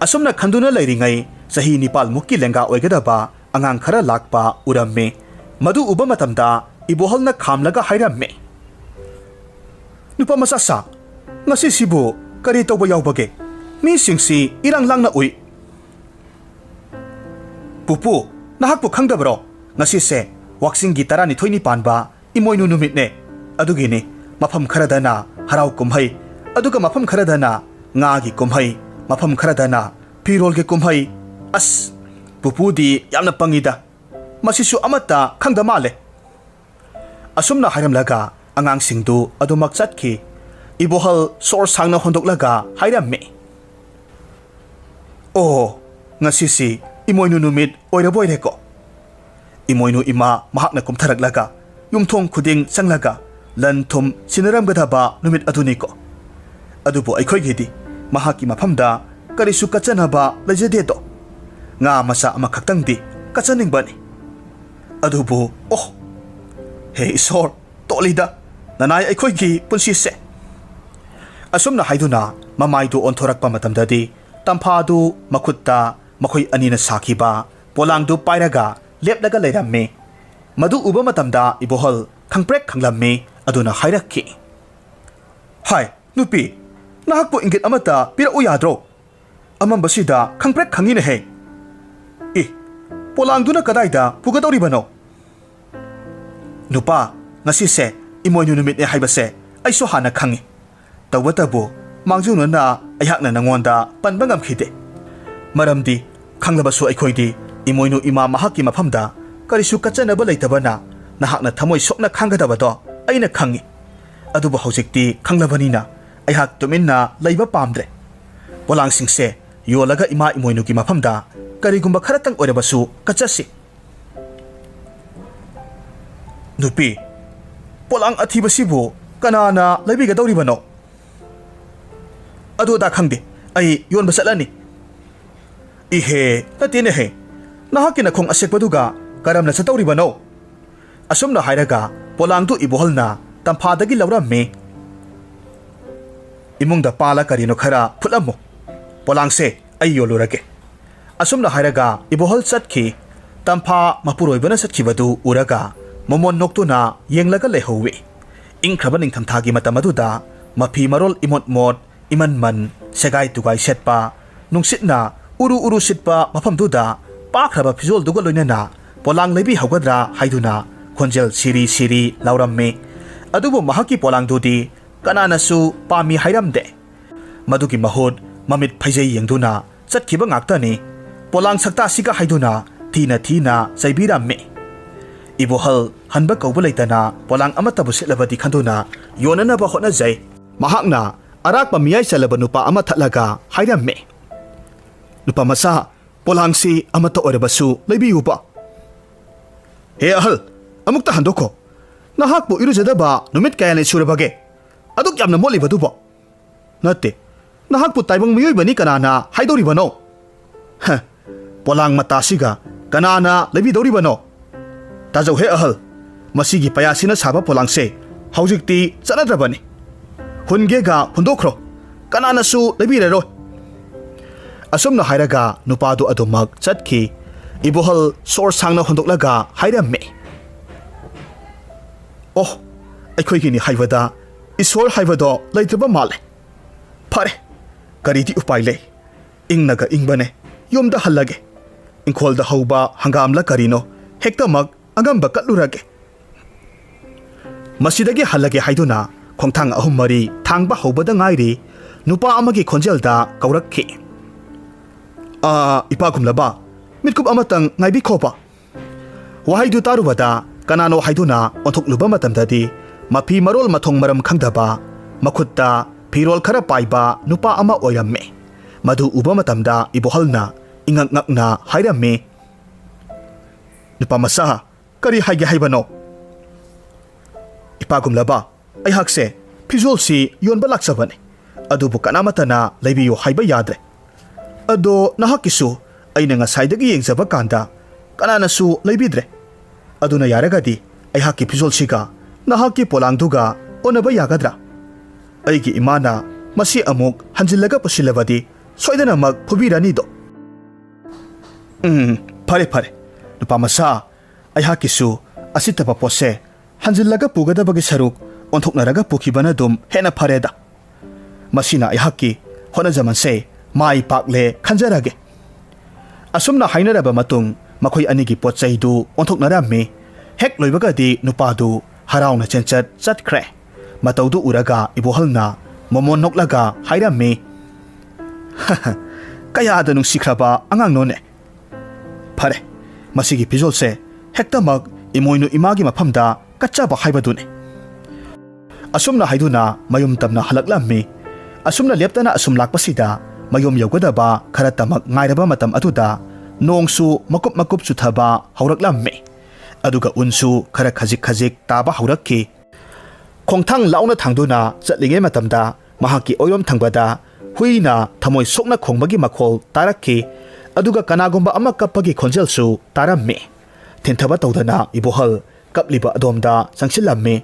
ꯑꯁꯨꯝꯅ ꯈꯟꯗꯨꯅ ꯂꯩꯔꯤꯉꯩ, ꯆꯍꯤ ꯅꯤꯄꯥꯜꯃꯨꯛꯀꯤ ꯂꯦꯡꯒꯥ ꯑꯣꯏꯒꯗꯕ ꯑꯉꯥꯡ ꯈꯔ ꯂꯥꯛꯄ ꯎꯔꯝꯃꯤ꯫ ꯃꯗꯨ ꯎꯕ ꯃꯇꯝꯗ ꯏꯕꯣꯍꯜꯅ ꯈꯥꯝꯂꯒ ꯍꯥꯏꯔꯝꯃꯤ, "ꯅꯨꯄꯥ ꯃꯆꯥ ꯁꯥ, ꯉꯁꯤꯁꯤꯕꯨ ꯀꯔꯤ ꯇꯧꯕ ꯌꯥꯎꯕꯒꯦ? ꯃꯤꯁꯤꯡꯁꯤ ꯏꯔꯥꯡ ꯂꯥꯡꯅ ꯎꯏ꯫" "ꯄꯨꯄꯨ, ꯅꯍꯥꯛꯄꯨ ꯈꯪꯗꯕꯔꯣ? ꯉꯁꯤꯁꯦ ꯋꯥꯛꯆꯤꯡꯒꯤ ꯇꯔꯥꯅꯤꯊꯣꯏꯅꯤ ꯄꯥꯟꯕ ꯏꯃꯣꯏꯅꯨ ꯅꯨꯃꯤꯠꯅꯦ꯫ ꯑꯗꯨꯒꯤꯅꯤ ꯃꯐꯝ ꯈꯔꯗꯅ ꯍꯔꯥꯎ ꯀꯨꯝꯍꯩ, ꯑꯗꯨꯒ ꯃꯐꯝ ꯈꯔꯗꯅ ꯉꯥꯒꯤ ꯀꯨꯝꯍꯩ, ꯃꯐꯝ ꯈꯔꯗꯅ ꯐꯤꯔꯣꯜꯒꯤ ꯀꯨꯝꯍꯩ? ꯑꯁ, ꯄꯨꯄꯨꯗꯤ ꯌꯥꯝꯅ ꯄꯪꯉꯤꯗ꯫ ꯃꯁꯤꯁꯨ ꯑꯃꯠꯇ ꯈꯪꯗ ꯃꯥꯜꯂꯦ꯫ ꯑꯁꯨꯝꯅ ꯍꯥꯏꯔꯝꯂꯒ ꯑꯉꯥꯡꯁꯤꯡꯗꯨ ꯑꯗꯨꯃꯛ ꯆꯠꯈꯤ꯫ ꯏꯕꯣꯍꯜ ꯁꯣꯔ ꯁꯥꯡꯅ ꯍꯣꯟꯗꯣꯛꯂꯒ ꯍꯥꯏꯔꯝꯃꯤ, "ꯑꯣ, ꯉꯁꯤꯁꯤ ꯏꯃꯣꯏꯅꯨ ꯅꯨꯃꯤꯠ ꯑꯣꯏꯔꯕꯣꯏꯔꯦꯀꯣ?" ꯏꯃꯣꯏꯅꯨ ꯏꯃꯥ ꯃꯍꯥꯛꯅ ꯀꯨꯝꯊꯔꯛꯂꯒ ꯌꯨꯝꯊꯣꯡ ꯈꯨꯗꯤꯡ ꯆꯪꯂꯒ ꯂꯟ ꯊꯨꯝ ꯁꯤꯟꯅꯔꯝꯒꯗꯕ ꯅꯨꯃꯤꯠ ꯑꯗꯨꯅꯤꯀꯣ꯫ ꯑꯗꯨꯕꯨ ꯑꯩꯈꯣꯏꯒꯤꯗꯤ ꯃꯍꯥꯛꯀꯤ ꯃꯐꯝꯗ ꯀꯔꯤꯁꯨ ꯀꯠꯆꯅꯕ ꯂꯩꯖꯗꯦꯗꯣ꯫ ꯉꯥ ꯃꯆꯥ ꯑꯃꯈꯛꯇꯪꯗꯤ ꯀꯠꯆꯅꯤꯡꯕꯅꯤ꯫ ꯑꯗꯨꯕꯨ, ꯑꯣ, ꯍꯦ ꯏꯁꯣꯔ, ꯇꯣꯜꯂꯤꯗ ꯅꯅꯥꯏ ꯑꯩꯈꯣꯏꯒꯤ ꯄꯨꯟꯁꯤꯁꯦ꯫ ꯑꯁꯨꯝꯅ ꯍꯥꯏꯗꯨꯅ ꯃꯃꯥꯏꯗꯨ ꯑꯣꯟꯊꯣꯔꯛꯄ ꯃꯇꯝꯗꯗꯤ ꯇꯝꯐꯥꯗꯨ ꯃꯈꯨꯠꯇ ꯃꯈꯣꯏ ꯑꯅꯤꯅ ꯁꯥꯈꯤꯕ ꯄꯣꯂꯥꯡꯗꯨ ꯄꯥꯏꯔꯒ ꯂꯦꯞꯂꯒ ꯂꯩꯔꯝꯃꯤ꯫ ꯃꯗꯨ ꯎꯕ ꯃꯇꯝꯗ ꯏꯕꯣꯍꯜ ꯈꯪꯄ꯭ꯔꯦꯛ ꯈꯪꯂꯝꯃꯤ꯫ ꯑꯗꯨꯅ ꯍꯥꯏꯔꯛꯈꯤ, "ꯍꯥꯏ, ꯅꯨꯄꯤ, ꯅꯍꯥꯛꯄꯨ ꯏꯪꯒꯤꯠ ꯑꯃꯠꯇ ꯄꯤꯔꯛꯎ ꯌꯥꯗ꯭ꯔꯣ? ꯑꯃꯝꯕꯁꯤꯗ ꯈꯪꯄ꯭ꯔꯦꯛ ꯈꯪꯉꯤꯅꯦꯍꯦ꯫ ꯏ, ꯄꯣꯂꯥꯡꯗꯨꯅ ꯀꯗꯥꯏꯗ ꯄꯨꯒꯗꯧꯔꯤꯕꯅꯣ?" "ꯅꯨꯄꯥ, ꯉꯁꯤꯁꯦ ꯏꯃꯣꯏꯅꯨ ꯅꯨꯃꯤꯠꯅꯦ ꯍꯥꯏꯕꯁꯦ ꯑꯩꯁꯨ ꯍꯥꯟꯅ ꯈꯪꯉꯤ꯫ ꯇꯧꯕꯇꯕꯨ ꯃꯥꯡꯖꯧꯅꯅ ꯑꯩꯍꯥꯛꯅ ꯅꯉꯣꯟꯗ ꯄꯟꯕ ꯉꯝꯈꯤꯗꯦ꯫ ꯃꯔꯝꯗꯤ ꯈꯪꯂꯕꯁꯨ ꯑꯩꯈꯣꯏꯗꯤ ꯏꯃꯣꯏꯅꯨ ꯏꯃꯥ ꯃꯍꯥꯛꯀꯤ ꯃꯐꯝꯗ ꯀꯔꯤꯁꯨ ꯀꯠꯆꯅꯕ ꯂꯩꯇꯕꯅ ꯅꯍꯥꯛꯅ ꯊꯃꯣꯏ ꯁꯣꯛꯅ ꯈꯥꯡꯒꯗꯕꯗꯣ ꯑꯩꯅ ꯈꯪꯉꯤ꯫ ꯑꯗꯨꯕꯨ ꯍꯧꯖꯤꯛꯇꯤ ꯈꯪꯂꯕꯅꯤꯅ ꯑꯩꯍꯥꯛ ꯇꯨꯃꯤꯟꯅ ꯂꯩꯕ ꯄꯥꯝꯗ꯭ꯔꯦ꯫ ꯄꯣꯂꯥꯡꯁꯤꯡꯁꯦ ꯌꯣꯜꯂꯒ ꯏꯃꯥ ꯏꯃꯣꯏꯅꯨꯒꯤ ꯃꯐꯝꯗ ꯀꯔꯤꯒꯨꯝꯕ ꯈꯔꯇꯪ ꯑꯣꯏꯔꯕꯁꯨ ꯀꯠꯆꯁꯤ꯫" "ꯅꯨꯄꯤ, ꯄꯣꯂꯥꯡ ꯑꯊꯤꯕꯁꯤꯕꯨ ꯀꯅꯥꯅ ꯂꯩꯕꯤꯒꯗꯧꯔꯤꯕꯅꯣ?" "ꯑꯗꯨ ꯑꯗꯥ ꯈꯪꯗꯦ, ꯑꯩ ꯌꯣꯟꯕ ꯆꯠꯂꯅꯤ꯫" "ꯏꯍꯦ, ꯅꯠꯇꯦꯅꯦꯍꯦ, ꯅꯍꯥꯛꯀꯤ ꯅꯈꯣꯡ ꯑꯁꯦꯛꯄꯗꯨꯒ ꯀꯔꯝꯅ ꯆꯠꯇꯧꯔꯤꯕꯅꯣ?" ꯑꯁꯨꯝꯅ ꯍꯥꯏꯔꯒ ꯄꯣꯂꯥꯡꯗꯨ ꯏꯕꯣꯍꯜꯅ ꯇꯝꯐꯥꯗꯒꯤ ꯂꯧꯔꯝꯃꯤ꯫ "ꯏꯃꯨꯡꯗ ꯄꯥꯜꯂ ꯀꯔꯤꯅꯣ ꯈꯔ ꯐꯨꯠꯂꯝꯃꯨ꯫ ꯄꯣꯂꯥꯡꯁꯦ ꯑꯩ ꯌꯣꯜꯂꯨꯔꯒꯦ꯫" ꯑꯁꯨꯝꯅ ꯍꯥꯏꯔꯒ ꯏꯕꯣꯍꯜ ꯆꯠꯈꯤ꯫ ꯇꯝꯐꯥ ꯃꯄꯨꯔꯣꯏꯕꯅ ꯆꯠꯈꯤꯕꯗꯨ ꯎꯔꯒ ꯃꯣꯃꯣꯟ ꯅꯣꯛꯇꯨꯅ ꯌꯦꯡꯂꯒ ꯂꯩꯍꯧꯋꯤ꯫ ꯏꯪꯈ꯭ꯔꯕ ꯅꯤꯡꯊꯝꯊꯥꯒꯤ ꯃꯇꯝ ꯑꯗꯨꯗ ꯃꯐꯤ ꯃꯔꯣꯜ ꯏꯃꯣꯠ ꯃꯣꯠ, ꯏꯃꯟ ꯃꯟ, ꯁꯦꯒꯥꯏ ꯇꯨꯒꯥꯏ ꯁꯦꯠꯄ, ꯅꯨꯡꯁꯤꯠꯅ ꯎꯔꯨ ꯎꯔꯨ ꯁꯤꯠꯄ ꯃꯐꯝꯗꯨꯗ ꯄꯥꯛꯈ꯭ꯔꯕ ꯐꯤꯖꯣꯜꯗꯨꯒ ꯂꯣꯏꯅꯅ ꯄꯣꯂꯥꯡ ꯂꯩꯕꯤ ꯍꯧꯒꯗ꯭ꯔꯥ ꯍꯥꯏꯗꯨꯅ ꯈꯣꯟꯖꯦꯜ ꯁꯤꯔꯤ ꯁꯤꯔꯤ ꯂꯥꯎꯔꯝꯃꯤ꯫ ꯑꯗꯨꯕꯨ ꯃꯍꯥꯛꯀꯤ ꯄꯣꯂꯥꯡꯗꯨꯗꯤ ꯀꯅꯥꯅꯁꯨ ꯄꯥꯝꯃꯤ ꯍꯥꯏꯔꯝꯗꯦ꯫ ꯃꯗꯨꯒꯤ ꯃꯍꯨꯠ ꯃꯃꯤꯠ ꯐꯩꯖꯩ ꯌꯦꯡꯗꯨꯅ ꯆꯠꯈꯤꯕ ꯉꯥꯛꯇꯅꯤ꯫ ꯄꯣꯂꯥꯡ ꯁꯛꯇꯥꯁꯤꯒ ꯍꯥꯏꯗꯨꯅ ꯊꯤꯅ ꯊꯤꯅ ꯆꯩꯕꯤꯔꯝꯃꯤ꯫ ꯏꯕꯣꯍꯜ ꯍꯟꯕ ꯀꯧꯕ ꯂꯩꯇꯅ ꯄꯣꯂꯥꯡ ꯑꯃꯠꯇꯕꯨ ꯁꯤꯠꯂꯕꯗꯤ ꯈꯟꯗꯨꯅ ꯌꯣꯟꯅꯅꯕ ꯍꯣꯠꯅꯖꯩ꯫ ꯃꯍꯥꯛꯅ ꯑꯔꯥꯛꯄ ꯃꯤꯌꯥꯏ ꯆꯜꯂꯕ ꯅꯨꯄꯥ ꯑꯃ ꯊꯠꯂꯒ ꯍꯥꯏꯔꯝꯃꯤ, "ꯅꯨꯄꯥ ꯃꯆꯥ, ꯄꯣꯂꯥꯡꯁꯤ ꯑꯃꯠꯇ ꯑꯣꯏꯔꯕꯁꯨ ꯂꯩꯕꯤꯌꯨꯕ꯫" "ꯍꯦ ꯑꯍꯜ, ꯑꯃꯨꯛꯇ ꯍꯟꯗꯣꯛꯈꯣ꯫ ꯅꯍꯥꯛꯄꯨ ꯏꯔꯨꯖꯗꯕ ꯅꯨꯃꯤꯠ ꯀꯌꯥꯅꯤ ꯁꯨꯔꯕꯒꯦ? ꯑꯗꯨꯛ ꯌꯥꯝꯅ ꯃꯣꯠꯂꯤꯕꯗꯨꯕꯣ?" "ꯅꯠꯇꯦ, ꯅꯍꯥꯛꯄꯨ ꯇꯥꯏꯕꯪ ꯃꯤꯑꯣꯏꯕꯅꯤ ꯀꯅꯥꯅ ꯍꯥꯏꯗꯧꯔꯤꯕꯅꯣ?" "ꯍ, ꯄꯣꯂꯥꯡ ꯃꯇꯥꯁꯤꯒ ꯀꯅꯥꯅ ꯂꯩꯕꯤꯗꯧꯔꯤꯕꯅꯣ? ꯇꯥꯖꯧꯍꯦ ꯑꯍꯜ, ꯃꯁꯤꯒꯤ ꯄꯌꯥꯁꯤꯅ ꯁꯥꯕ ꯄꯣꯂꯥꯡꯁꯦ ꯍꯧꯖꯤꯛꯇꯤ ꯆꯠꯅꯗ꯭ꯔꯕꯅꯤ꯫ ꯍꯨꯟꯒꯦꯒ ꯍꯨꯟꯗꯣꯛꯈ꯭ꯔꯣ, ꯀꯅꯥꯅꯁꯨ ꯂꯩꯕꯤꯔꯔꯣꯏ꯫" ꯑꯁꯨꯝꯅ ꯍꯥꯏꯔꯒ ꯅꯨꯄꯥꯗꯨ ꯑꯗꯨꯃꯛ ꯆꯠꯈꯤ꯫ ꯏꯕꯣꯍꯜ ꯁꯣꯔ ꯁꯥꯡꯅ ꯍꯣꯟꯗꯣꯛꯂꯒ ꯍꯥꯏꯔꯝꯃꯤ, "ꯑꯣ, ꯑꯩꯈꯣꯏꯒꯤꯅꯤ ꯍꯥꯏꯕꯗ ꯏꯁꯣꯔ ꯍꯥꯏꯕꯗꯣ ꯂꯩꯇ꯭ꯔꯕ ꯃꯥꯜꯂꯦ꯫ ꯐꯔꯦ, ꯀꯔꯤꯗꯤ ꯎꯄꯥꯏ ꯂꯩ? ꯏꯪꯅꯒ ꯏꯪꯕꯅꯦ, ꯌꯨꯝꯗ ꯍꯜꯂꯒꯦ꯫ ꯏꯪꯈꯣꯜꯗ ꯍꯧꯕ ꯍꯪꯒꯥꯝꯂ ꯀꯔꯤꯅꯣ ꯍꯦꯛꯇꯃꯛ ꯑꯉꯝꯕ ꯀꯠꯂꯨꯔꯒꯦ꯫" ꯃꯁꯤꯗꯒꯤ ꯍꯜꯂꯒꯦ ꯍꯥꯏꯗꯨꯅ ꯈꯣꯡꯊꯥꯡ ꯑꯍꯨꯝ ꯃꯔꯤ ꯊꯥꯡꯕ ꯍꯧꯕꯗ ꯉꯥꯏꯔꯤ, ꯅꯨꯄꯥ ꯑꯃꯒꯤ ꯈꯣꯟꯖꯦꯜꯗ ꯀꯧꯔꯛꯈꯤ, "ꯑꯥ, ꯏꯄꯥ ꯒꯨꯝꯂꯕ, ꯃꯤꯠꯀꯨꯞ ꯑꯃꯇꯪ ꯉꯥꯏꯕꯤꯈꯣꯕ꯫" ꯋꯥꯍꯩꯗꯨ ꯇꯥꯔꯨꯕꯗ ꯀꯅꯥꯅꯣ ꯍꯥꯏꯗꯨꯅ ꯑꯣꯟꯊꯣꯛꯂꯨꯕ ꯃꯇꯝꯗꯗꯤ ꯃꯐꯤ ꯃꯔꯣꯜ ꯃꯊꯣꯡ ꯃꯔꯝ ꯈꯪꯗꯕ, ꯃꯈꯨꯠꯇ ꯐꯤꯔꯣꯜ ꯈꯔ ꯄꯥꯏꯕ ꯅꯨꯄꯥ ꯑꯃ ꯑꯣꯏꯔꯝꯃꯤ꯫ ꯃꯗꯨ ꯎꯕ ꯃꯇꯝꯗ ꯏꯕꯣꯍꯜꯅ ꯏꯉꯛ ꯉꯛꯅ ꯍꯥꯏꯔꯝꯃꯤ, "ꯅꯨꯄꯥ ꯃꯆꯥ, ꯀꯔꯤ ꯍꯥꯏꯒꯦ ꯍꯥꯏꯕꯅꯣ?" "ꯏꯄꯥꯒꯨꯝꯂꯕ, ꯑꯩꯍꯥꯛꯁꯦ ꯐꯤꯖꯣꯜꯁꯤ ꯌꯣꯟꯕ ꯂꯥꯛꯆꯕꯅꯤ, ꯑꯗꯨꯕꯨ ꯀꯅꯥꯃꯠꯇꯅ ꯂꯩꯕꯤꯌꯨ ꯍꯥꯏꯕ ꯌꯥꯗ꯭ꯔꯦ꯫ ꯑꯗꯣ ꯅꯍꯥꯛꯀꯤꯁꯨ ꯑꯩꯅ ꯉꯁꯥꯏꯗꯒꯤ ꯌꯦꯡꯖꯕ ꯀꯥꯟꯗ ꯀꯅꯥꯅꯁꯨ ꯂꯩꯕꯤꯗ꯭ꯔꯦ꯫ ꯑꯗꯨꯅ ꯌꯥꯔꯒꯗꯤ ꯑꯩꯍꯥꯛꯀꯤ ꯐꯤꯖꯣꯜꯁꯤꯒ ꯅꯍꯥꯛꯀꯤ ꯄꯣꯂꯥꯡꯗꯨꯒ ꯑꯣꯟꯅꯕ ꯌꯥꯒꯗ꯭ꯔꯥ? ꯑꯩꯒꯤ ꯏꯃꯥꯅ ꯃꯁꯤ ꯑꯃꯨꯛ ꯍꯟꯖꯤꯜꯂꯒ ꯄꯨꯁꯤꯜꯂꯕꯗꯤ ꯁꯣꯏꯗꯅꯃꯛ ꯐꯨꯕꯤꯔꯅꯤꯗꯣ꯫" "ꯎꯝ, ꯐꯔꯦ, ꯐꯔꯦ, ꯅꯨꯄꯥ ꯃꯆꯥ, ꯑꯩꯍꯥꯛꯀꯤꯁꯨ ꯑꯁꯤꯠꯇꯕ ꯄꯣꯠꯁꯦ ꯍꯟꯖꯤꯜꯂꯒ ꯄꯨꯒꯗꯕꯒꯤ ꯁꯔꯨꯛ ꯑꯣꯟꯊꯣꯛꯅꯔꯒ ꯄꯨꯈꯤꯕꯅ ꯑꯗꯨꯝ ꯍꯦꯟꯅ ꯐꯔꯦꯗ꯫ ꯃꯁꯤꯅ ꯑꯩꯍꯥꯛꯀꯤ ꯍꯣꯠꯅꯖꯃꯟꯁꯦ ꯃꯥꯏ ꯄꯥꯛꯂꯦ ꯈꯟꯖꯔꯒꯦ꯫" ꯑꯁꯨꯝꯅ ꯍꯥꯏꯅꯔꯕ ꯃꯇꯨꯡ ꯃꯈꯣꯏ ꯑꯅꯤꯒꯤ ꯄꯣꯠ ꯆꯩꯗꯨ ꯑꯣꯟꯊꯣꯛꯅꯔꯝꯃꯤ꯫ ꯍꯦꯛ ꯂꯣꯏꯕꯒꯗꯤ ꯅꯨꯄꯥꯗꯨ ꯍꯔꯥꯎꯅ ꯆꯦꯟꯆꯠ ꯆꯠꯈ꯭ꯔꯦ꯫ ꯃꯇꯧꯗꯨ ꯎꯔꯒ ꯏꯕꯣꯍꯜꯅ ꯃꯣꯃꯣꯟ ꯅꯣꯛꯂꯒ ꯍꯥꯏꯔꯝꯃꯤ, ꯀꯌꯥꯗ ꯅꯨꯡꯁꯤꯈ꯭ꯔꯕ ꯑꯉꯥꯡꯅꯣꯅꯦ꯫ ꯐꯔꯦ, ꯃꯁꯤꯒꯤ ꯐꯤꯖꯣꯜꯁꯦ ꯍꯦꯛꯇꯃꯛ ꯏꯃꯣꯏꯅꯨ ꯏꯃꯥꯒꯤ ꯃꯐꯝꯗ ꯀꯠꯆꯕ ꯍꯥꯏꯕꯗꯨꯅꯤ꯫ ꯑꯁꯨꯝꯅ ꯍꯥꯏꯗꯨꯅ ꯃꯌꯨꯝ ꯇꯝꯅ ꯍꯜꯂꯛꯂꯝꯃꯤ꯫ ꯑꯁꯨꯝꯅ ꯂꯦꯞꯇꯅ ꯑꯁꯨꯝ ꯂꯥꯛꯄꯁꯤꯗ ꯃꯌꯨꯝ ꯌꯧꯒꯗꯕ ꯈꯔ ꯇꯃꯛ ꯉꯥꯏꯔꯕ ꯃꯇꯝ ꯑꯗꯨꯗ ꯅꯣꯡꯁꯨ ꯃꯀꯨꯞ ꯃꯀꯨꯞ ꯆꯨꯊꯕ ꯍꯧꯔꯛꯂꯝꯃꯤ꯫ ꯑꯗꯨꯒ ꯎꯟꯁꯨ ꯈꯔ ꯈꯖꯤꯛ ꯈꯖꯤꯛ ꯇꯥꯕ ꯍꯧꯔꯛꯈꯤ꯫ ꯈꯣꯡꯊꯥꯡ ꯂꯥꯎꯅ ꯊꯥꯡꯗꯨꯅ ꯆꯠꯂꯤꯉꯩ ꯃꯇꯝꯗ ꯃꯍꯥꯛꯀꯤ ꯑꯣꯏꯔꯣꯝ ꯊꯪꯕꯗ ꯍꯨꯏꯅ ꯊꯃꯣꯏ ꯁꯣꯛꯅ ꯈꯣꯡꯕꯒꯤ ꯃꯈꯣꯜ ꯇꯥꯔꯛꯈꯤ꯫ ꯑꯗꯨꯒ ꯀꯅꯥꯒꯨꯝꯕ ꯑꯃ ꯀꯞꯄꯒꯤ ꯈꯣꯟꯖꯦꯜꯁꯨ ꯇꯥꯔꯝꯃꯤ꯫ ꯊꯤꯟꯊꯕ ꯇꯧꯗꯅ ꯏꯕꯣꯍꯜ ꯀꯞꯂꯤꯕ ꯑꯗꯣꯝꯗ ꯆꯪꯁꯤꯜꯂꯝꯃꯤ꯫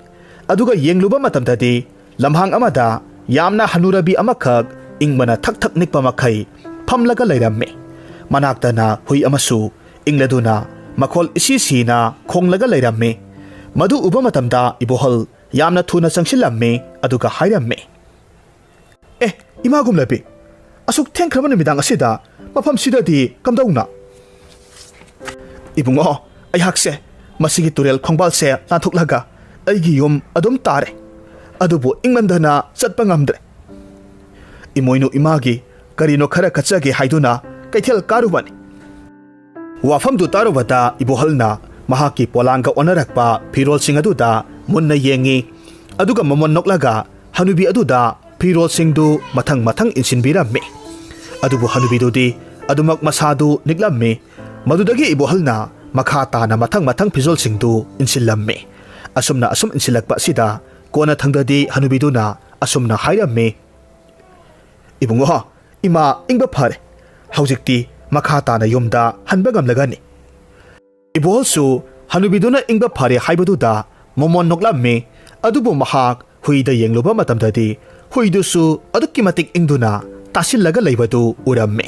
ꯑꯗꯨꯒ ꯌꯦꯡꯂꯨꯕ ꯃꯇꯝꯗꯗꯤ ꯂꯝꯍꯥꯡ ꯑꯃꯗ ꯌꯥꯝꯅ ꯍꯅꯨꯔꯕꯤ ꯑꯃꯈꯛ ꯏꯪꯕꯅ ꯊꯛ ꯊꯛ ꯅꯤꯛꯄ ꯃꯈꯩ ꯐꯝꯂꯒ ꯂꯩꯔꯝꯃꯤ꯫ ꯃꯅꯥꯛꯇꯅ ꯍꯨꯏ ꯑꯃꯁꯨ ꯏꯪꯂꯗꯨꯅ ꯃꯈꯣꯜ ꯏꯁꯤ ꯁꯤꯅ ꯈꯣꯡꯂꯒ ꯂꯩꯔꯝꯃꯤ꯫ ꯃꯗꯨ ꯎꯕ ꯃꯇꯝꯗ ꯏꯕꯣꯍꯜ ꯌꯥꯝꯅ ꯊꯨꯅ ꯆꯪꯁꯤꯜꯂꯝꯃꯤ꯫ ꯑꯗꯨꯒ ꯍꯥꯏꯔꯝꯃꯤ, "ꯑꯦ, ꯏꯃꯥ ꯒꯨꯝꯂꯕꯤ, ꯑꯁꯨꯛ ꯊꯦꯡꯈ꯭ꯔꯕ ꯅꯨꯃꯤꯗꯥꯡ ꯑꯁꯤꯗ ꯃꯐꯝꯁꯤꯗꯗꯤ ꯀꯝꯗꯧꯅ?" "ꯏꯕꯨꯡꯉꯣ, ꯑꯩꯍꯥꯛꯁꯦ ꯃꯁꯤꯒꯤ ꯇꯨꯔꯦꯜ ꯈꯣꯡꯕꯥꯜꯁꯦ ꯂꯥꯟꯊꯣꯛꯂꯒ ꯑꯩꯒꯤ ꯌꯨꯝ ꯑꯗꯨꯝ ꯇꯥꯔꯦ꯫ ꯑꯗꯨꯕꯨ ꯏꯪꯃꯟꯗꯅ ꯆꯠꯄ ꯉꯝꯗ꯭ꯔꯦ꯫ ꯏꯃꯣꯏꯅꯨ ꯏꯃꯥꯒꯤ ꯀꯔꯤꯅꯣ ꯈꯔ ꯀꯠꯆꯒꯦ ꯍꯥꯏꯗꯨꯅ ꯀꯩꯊꯦꯜ ꯀꯥꯔꯨꯕꯅꯤ꯫" ꯋꯥꯐꯝꯗꯨ ꯇꯥꯔꯨꯕꯗ ꯏꯕꯣꯍꯜꯅ ꯃꯍꯥꯛꯀꯤ ꯄꯣꯂꯥꯡꯒ ꯑꯣꯟꯅꯔꯛꯄ ꯐꯤꯔꯣꯜꯁꯤꯡ ꯑꯗꯨꯗ ꯃꯨꯟꯅ ꯌꯦꯡꯉꯤ꯫ ꯑꯗꯨꯒ ꯃꯃꯣꯟ ꯅꯣꯛꯂꯒ ꯍꯅꯨꯕꯤ ꯑꯗꯨꯗ ꯐꯤꯔꯣꯜꯁꯤꯡꯗꯨ ꯃꯊꯪ ꯃꯊꯪ ꯏꯟꯁꯤꯟꯕꯤꯔꯝꯃꯤ꯫ ꯑꯗꯨꯕꯨ ꯍꯅꯨꯕꯤꯗꯨꯗꯤ ꯑꯗꯨꯃꯛ ꯃꯁꯥꯗꯨ ꯅꯤꯛꯂꯝꯃꯤ꯫ ꯃꯗꯨꯗꯒꯤ ꯏꯕꯣꯍꯜꯅ ꯃꯈꯥ ꯇꯥꯅ ꯃꯊꯪ ꯃꯊꯪ ꯐꯤꯖꯣꯜꯁꯤꯡꯗꯨ ꯏꯟꯁꯤꯜꯂꯝꯃꯤ꯫ ꯑꯁꯨꯝꯅ ꯑꯁꯨꯝ ꯏꯟꯁꯤꯜꯂꯛꯄ ꯑꯁꯤꯗ ꯀꯣꯟꯅ ꯊꯪꯗꯗꯤ ꯍꯅꯨꯕꯤꯗꯨꯅ ꯑꯁꯨꯝꯅ ꯍꯥꯏꯔꯝꯃꯤ, "ꯏꯕꯨꯡꯉꯣ, ꯏꯃꯥ ꯏꯪꯕ ꯐꯔꯦ꯫ ꯍꯧꯖꯤꯛꯇꯤ ꯃꯈꯥ ꯇꯥꯅ ꯌꯨꯝꯗ ꯍꯟꯕ ꯉꯝꯂꯒꯅꯤ꯫" ꯏꯕꯣꯍꯜꯁꯨ ꯍꯅꯨꯕꯤꯗꯨꯅ ꯏꯪꯕ ꯐꯔꯦ ꯍꯥꯏꯕꯗꯨꯗ ꯃꯃꯣꯟ ꯅꯣꯛꯂꯝꯃꯤ꯫ ꯑꯗꯨꯕꯨ ꯃꯍꯥꯛ ꯍꯨꯏꯗ ꯌꯦꯡꯂꯨꯕ ꯃꯇꯝꯗꯗꯤ ꯍꯨꯏꯗꯨꯁꯨ ꯑꯗꯨꯛꯀꯤ ꯃꯇꯤꯛ ꯏꯪꯗꯨꯅ ꯇꯥꯁꯤꯜꯂꯒ ꯂꯩꯕꯗꯨ ꯎꯔꯝꯃꯤ꯫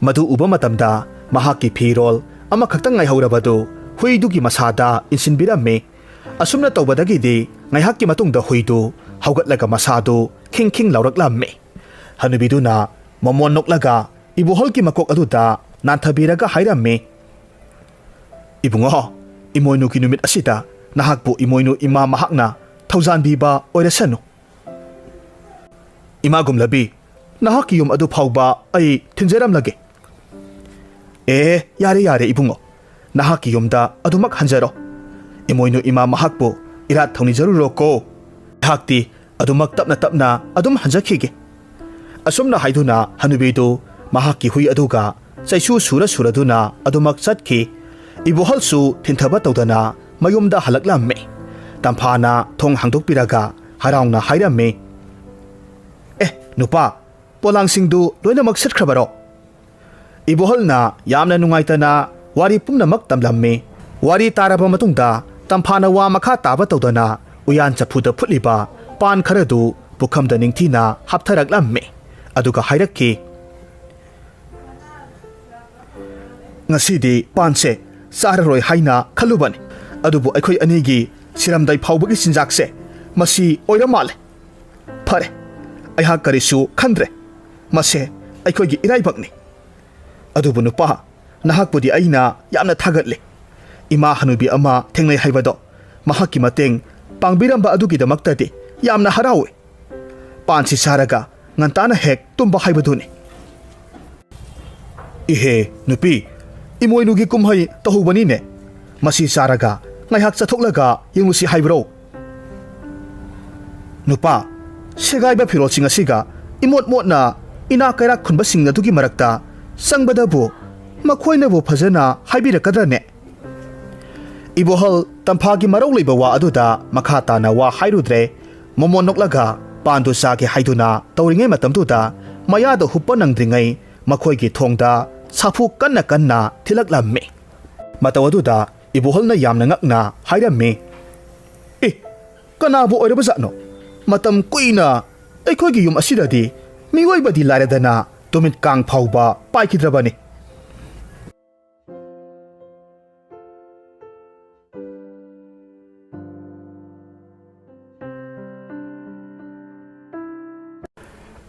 ꯃꯗꯨ ꯎꯕ ꯃꯇꯝꯗ ꯃꯍꯥꯛꯀꯤ ꯐꯤꯔꯣꯜ ꯑꯃꯈꯛꯇꯪ ꯉꯥꯏꯍꯧꯔꯕꯗꯨ ꯍꯨꯏꯗꯨꯒꯤ ꯃꯁꯥꯗ ꯏꯟꯁꯤꯟꯕꯤꯔꯝꯃꯤ꯫ ꯑꯁꯨꯝꯅ ꯇꯧꯕꯗꯒꯤꯗꯤ ꯉꯥꯏꯍꯥꯛꯀꯤ ꯃꯇꯨꯡꯗ ꯍꯨꯏꯗꯨ ꯍꯧꯒꯠꯂꯒ ꯃꯁꯥꯗꯨ ꯈꯤꯡ ꯈꯤꯡ ꯂꯥꯎꯔꯛꯂꯝꯃꯤ꯫ ꯍꯅꯨꯕꯤꯗꯨꯅ ꯃꯃꯣꯟ ꯅꯣꯛꯂꯒ ꯏꯕꯣꯍꯜꯒꯤ ꯃꯀꯣꯛ ꯑꯗꯨꯗ ꯅꯥꯟꯊꯕꯤꯔꯒ ꯍꯥꯏꯔꯝꯃꯤ, "ꯏꯕꯨꯡꯉꯣ, ꯏꯃꯣꯏꯅꯨꯒꯤ ꯅꯨꯃꯤꯠ ꯑꯁꯤꯗ ꯅꯍꯥꯛꯄꯨ ꯏꯃꯣꯏꯅꯨ ꯏꯃꯥ ꯃꯍꯥꯛꯅ ꯊꯧꯖꯥꯟꯕꯤꯕ ꯑꯣꯏꯔꯁꯅꯨ꯫" "ꯏꯃꯥ ꯒꯨꯝꯂꯕꯤ, ꯅꯍꯥꯛꯀꯤ ꯌꯨꯝ ꯑꯗꯨ ꯐꯥꯎꯕ ꯑꯩ ꯊꯤꯟꯖꯔꯝꯂꯒꯦ꯫ ꯑꯦ, ꯌꯥꯔꯦ, ꯌꯥꯔꯦ, ꯏꯕꯨꯡꯉꯣ꯫ ꯅꯍꯥꯛꯀꯤ ꯌꯨꯝꯗ ꯑꯗꯨꯃꯛ ꯍꯟꯖꯔꯣ꯫ ꯏꯃꯣꯏꯅꯨ ꯏꯃꯥ ꯃꯍꯥꯛꯄꯨ ꯏꯔꯥꯠ ꯊꯧꯅꯤꯖꯔꯨꯔꯣꯀꯣ꯫ ꯑꯩꯍꯥꯛꯇꯤ ꯑꯗꯨꯃꯛ ꯇꯞꯅ ꯇꯞꯅ ꯑꯗꯨꯝ ꯍꯟꯖꯈꯤꯒꯦ꯫ ꯑꯁꯨꯝꯅ ꯍꯥꯏꯗꯨꯅ ꯍꯅꯨꯕꯤꯗꯨ ꯃꯍꯥꯛꯀꯤ ꯍꯨꯏ ꯑꯗꯨꯒ ꯆꯩꯁꯨ ꯁꯨꯔ ꯁꯨꯔꯗꯨꯅ ꯑꯗꯨꯃꯛ ꯆꯠꯈꯤ꯫ ꯏꯕꯣꯍꯜꯁꯨ ꯊꯤꯟꯊꯕ ꯇꯧꯗꯅ ꯃꯌꯨꯝꯗ ꯍꯜꯂꯛꯂꯝꯃꯤ꯫ ꯇꯝꯐꯥꯅ ꯊꯣꯡ ꯍꯥꯡꯗꯣꯛꯄꯤꯔꯒ ꯍꯔꯥꯎꯅ ꯍꯥꯏꯔꯝꯃꯤ, "ꯑꯦ, ꯅꯨꯄꯥ, ꯄꯣꯂꯥꯡꯁꯤꯡꯗꯨ ꯂꯣꯏꯅꯃꯛ ꯁꯤꯠꯈ꯭ꯔꯕꯔꯣ?" ꯏꯕꯣꯍꯜꯅ ꯌꯥꯝꯅ ꯅꯨꯡꯉꯥꯏꯇꯅ ꯋꯥꯔꯤ ꯄꯨꯝꯅꯃꯛ ꯇꯝꯂꯝꯃꯤ꯫ ꯋꯥꯔꯤ ꯇꯥꯔꯕ ꯃꯇꯨꯡꯗ ꯇꯝꯐꯥꯅ ꯋꯥ ꯃꯈꯥ ꯇꯥꯕ ꯇꯧꯗꯅ ꯎꯌꯥꯟ ꯆꯐꯨꯗ ꯐꯨꯠꯂꯤꯕ ꯄꯥꯟ ꯈꯔꯗꯨ ꯄꯨꯈꯝꯗ ꯅꯤꯡꯊꯤꯅ ꯍꯥꯞꯊꯔꯛꯂꯝꯃꯤ꯫ ꯑꯗꯨꯒ ꯍꯥꯏꯔꯛꯈꯤ, "ꯉꯁꯤꯗꯤ ꯄꯥꯟꯁꯦ ꯆꯥꯔꯔꯣꯏ ꯍꯥꯏꯅ ꯈꯜꯂꯨꯕꯅꯤ, ꯑꯗꯨꯕꯨ ꯑꯩꯈꯣꯏ ꯑꯅꯤꯒꯤ ꯁꯤꯔꯝꯗꯥꯏ ꯐꯥꯎꯕꯒꯤ ꯆꯤꯟꯖꯥꯛꯁꯦ ꯃꯁꯤ ꯑꯣꯏꯔ ꯃꯥꯜꯂꯦ꯫ ꯐꯔꯦ, ꯑꯩꯍꯥꯛ ꯀꯔꯤꯁꯨ ꯈꯟꯗ꯭ꯔꯦ꯫ ꯃꯁꯦ ꯑꯩꯈꯣꯏꯒꯤ ꯏꯔꯥꯏꯕꯛꯅꯤ꯫ ꯑꯗꯨꯕꯨ ꯅꯨꯄꯥ, ꯅꯍꯥꯛꯄꯨꯗꯤ ꯑꯩꯅ ꯌꯥꯝꯅ ꯊꯥꯒꯠꯂꯤ꯫ ꯏꯃꯥ ꯍꯅꯨꯕꯤ ꯑꯃ ꯊꯦꯡꯅꯩ ꯍꯥꯏꯕꯗꯣ, ꯃꯍꯥꯛꯀꯤ ꯃꯇꯦꯡ ꯄꯥꯡꯕꯤꯔꯝꯕ ꯑꯗꯨꯒꯤꯗꯃꯛꯇꯗꯤ ꯌꯥꯝꯅ ꯍꯔꯥꯎꯏ꯫ ꯄꯥꯟꯁꯤ ꯆꯥꯔꯒ ꯉꯟꯇꯥꯅ ꯍꯦꯛ ꯇꯨꯝꯕ ꯍꯥꯏꯕꯗꯨꯅꯤ꯫" "ꯏꯍꯦ, ꯅꯨꯄꯤ, ꯏꯃꯣꯏꯅꯨꯒꯤ ꯀꯨꯝꯍꯩ ꯇꯧꯍꯧꯕꯅꯤꯅꯦ꯫ ꯃꯁꯤ ꯆꯥꯔꯒ ꯉꯥꯏꯍꯥꯛ ꯆꯠꯊꯣꯛꯂꯒ ꯌꯦꯡꯂꯨꯁꯤ ꯍꯥꯏꯕ꯭ꯔꯣ?" "ꯅꯨꯄꯥ, ꯁꯦꯒꯥꯏꯕ ꯐꯤꯔꯣꯜꯁꯤꯡ ꯑꯁꯤꯒ ꯏꯃꯣꯠ ꯃꯣꯠꯅ ꯏꯅꯥ ꯀꯩꯔꯥꯛ ꯈꯨꯟꯕꯁꯤꯡ ꯑꯗꯨꯒꯤ ꯃꯔꯛꯇ ꯆꯪꯕꯗꯕꯨ ꯃꯈꯣꯏꯅꯕꯨ ꯐꯖꯅ ꯍꯥꯏꯕꯤꯔꯛꯀꯗ꯭ꯔꯅꯦ?" ꯏꯕꯣꯍꯜ ꯇꯝꯐꯥꯒꯤ ꯃꯔꯧ ꯂꯩꯕ ꯋꯥ ꯑꯗꯨꯗ ꯃꯈꯥ ꯇꯥꯅ ꯋꯥ ꯍꯥꯏꯔꯨꯗ꯭ꯔꯦ꯫ ꯃꯣꯃꯣꯟ ꯅꯣꯛꯂꯒ ꯄꯥꯟꯗꯨ ꯆꯥꯒꯦ ꯍꯥꯏꯗꯨꯅ ꯇꯧꯔꯤꯉꯩ ꯃꯇꯝꯗꯨꯗ ꯃꯌꯥꯗ ꯍꯨꯞꯄ ꯅꯪꯗ꯭ꯔꯤꯉꯩ ꯃꯈꯣꯏꯒꯤ ꯊꯣꯡꯗ ꯁꯥꯐꯨ ꯀꯟꯅ ꯀꯟꯅ ꯊꯤꯜꯂꯛꯂꯝꯃꯤ꯫ ꯃꯇꯧ ꯑꯗꯨꯗ ꯏꯕꯣꯍꯜꯅ ꯌꯥꯝꯅ ꯉꯛꯅ ꯍꯥꯏꯔꯝꯃꯤ, "ꯑꯦ, ꯀꯅꯥꯕꯨ ꯑꯣꯏꯔꯕꯖꯥꯠꯅꯣ? ꯃꯇꯝ ꯀꯨꯏꯅ ꯑꯩꯈꯣꯏꯒꯤ ꯌꯨꯝ ꯑꯁꯤꯗꯗꯤ ꯃꯤꯑꯣꯏꯕꯗꯤ ꯂꯥꯏꯔꯗꯅ ꯇꯨꯃꯤꯠ ꯀꯥꯡ ꯐꯥꯎꯕ ꯄꯥꯏꯈꯤꯗ꯭ꯔꯕꯅꯤ꯫"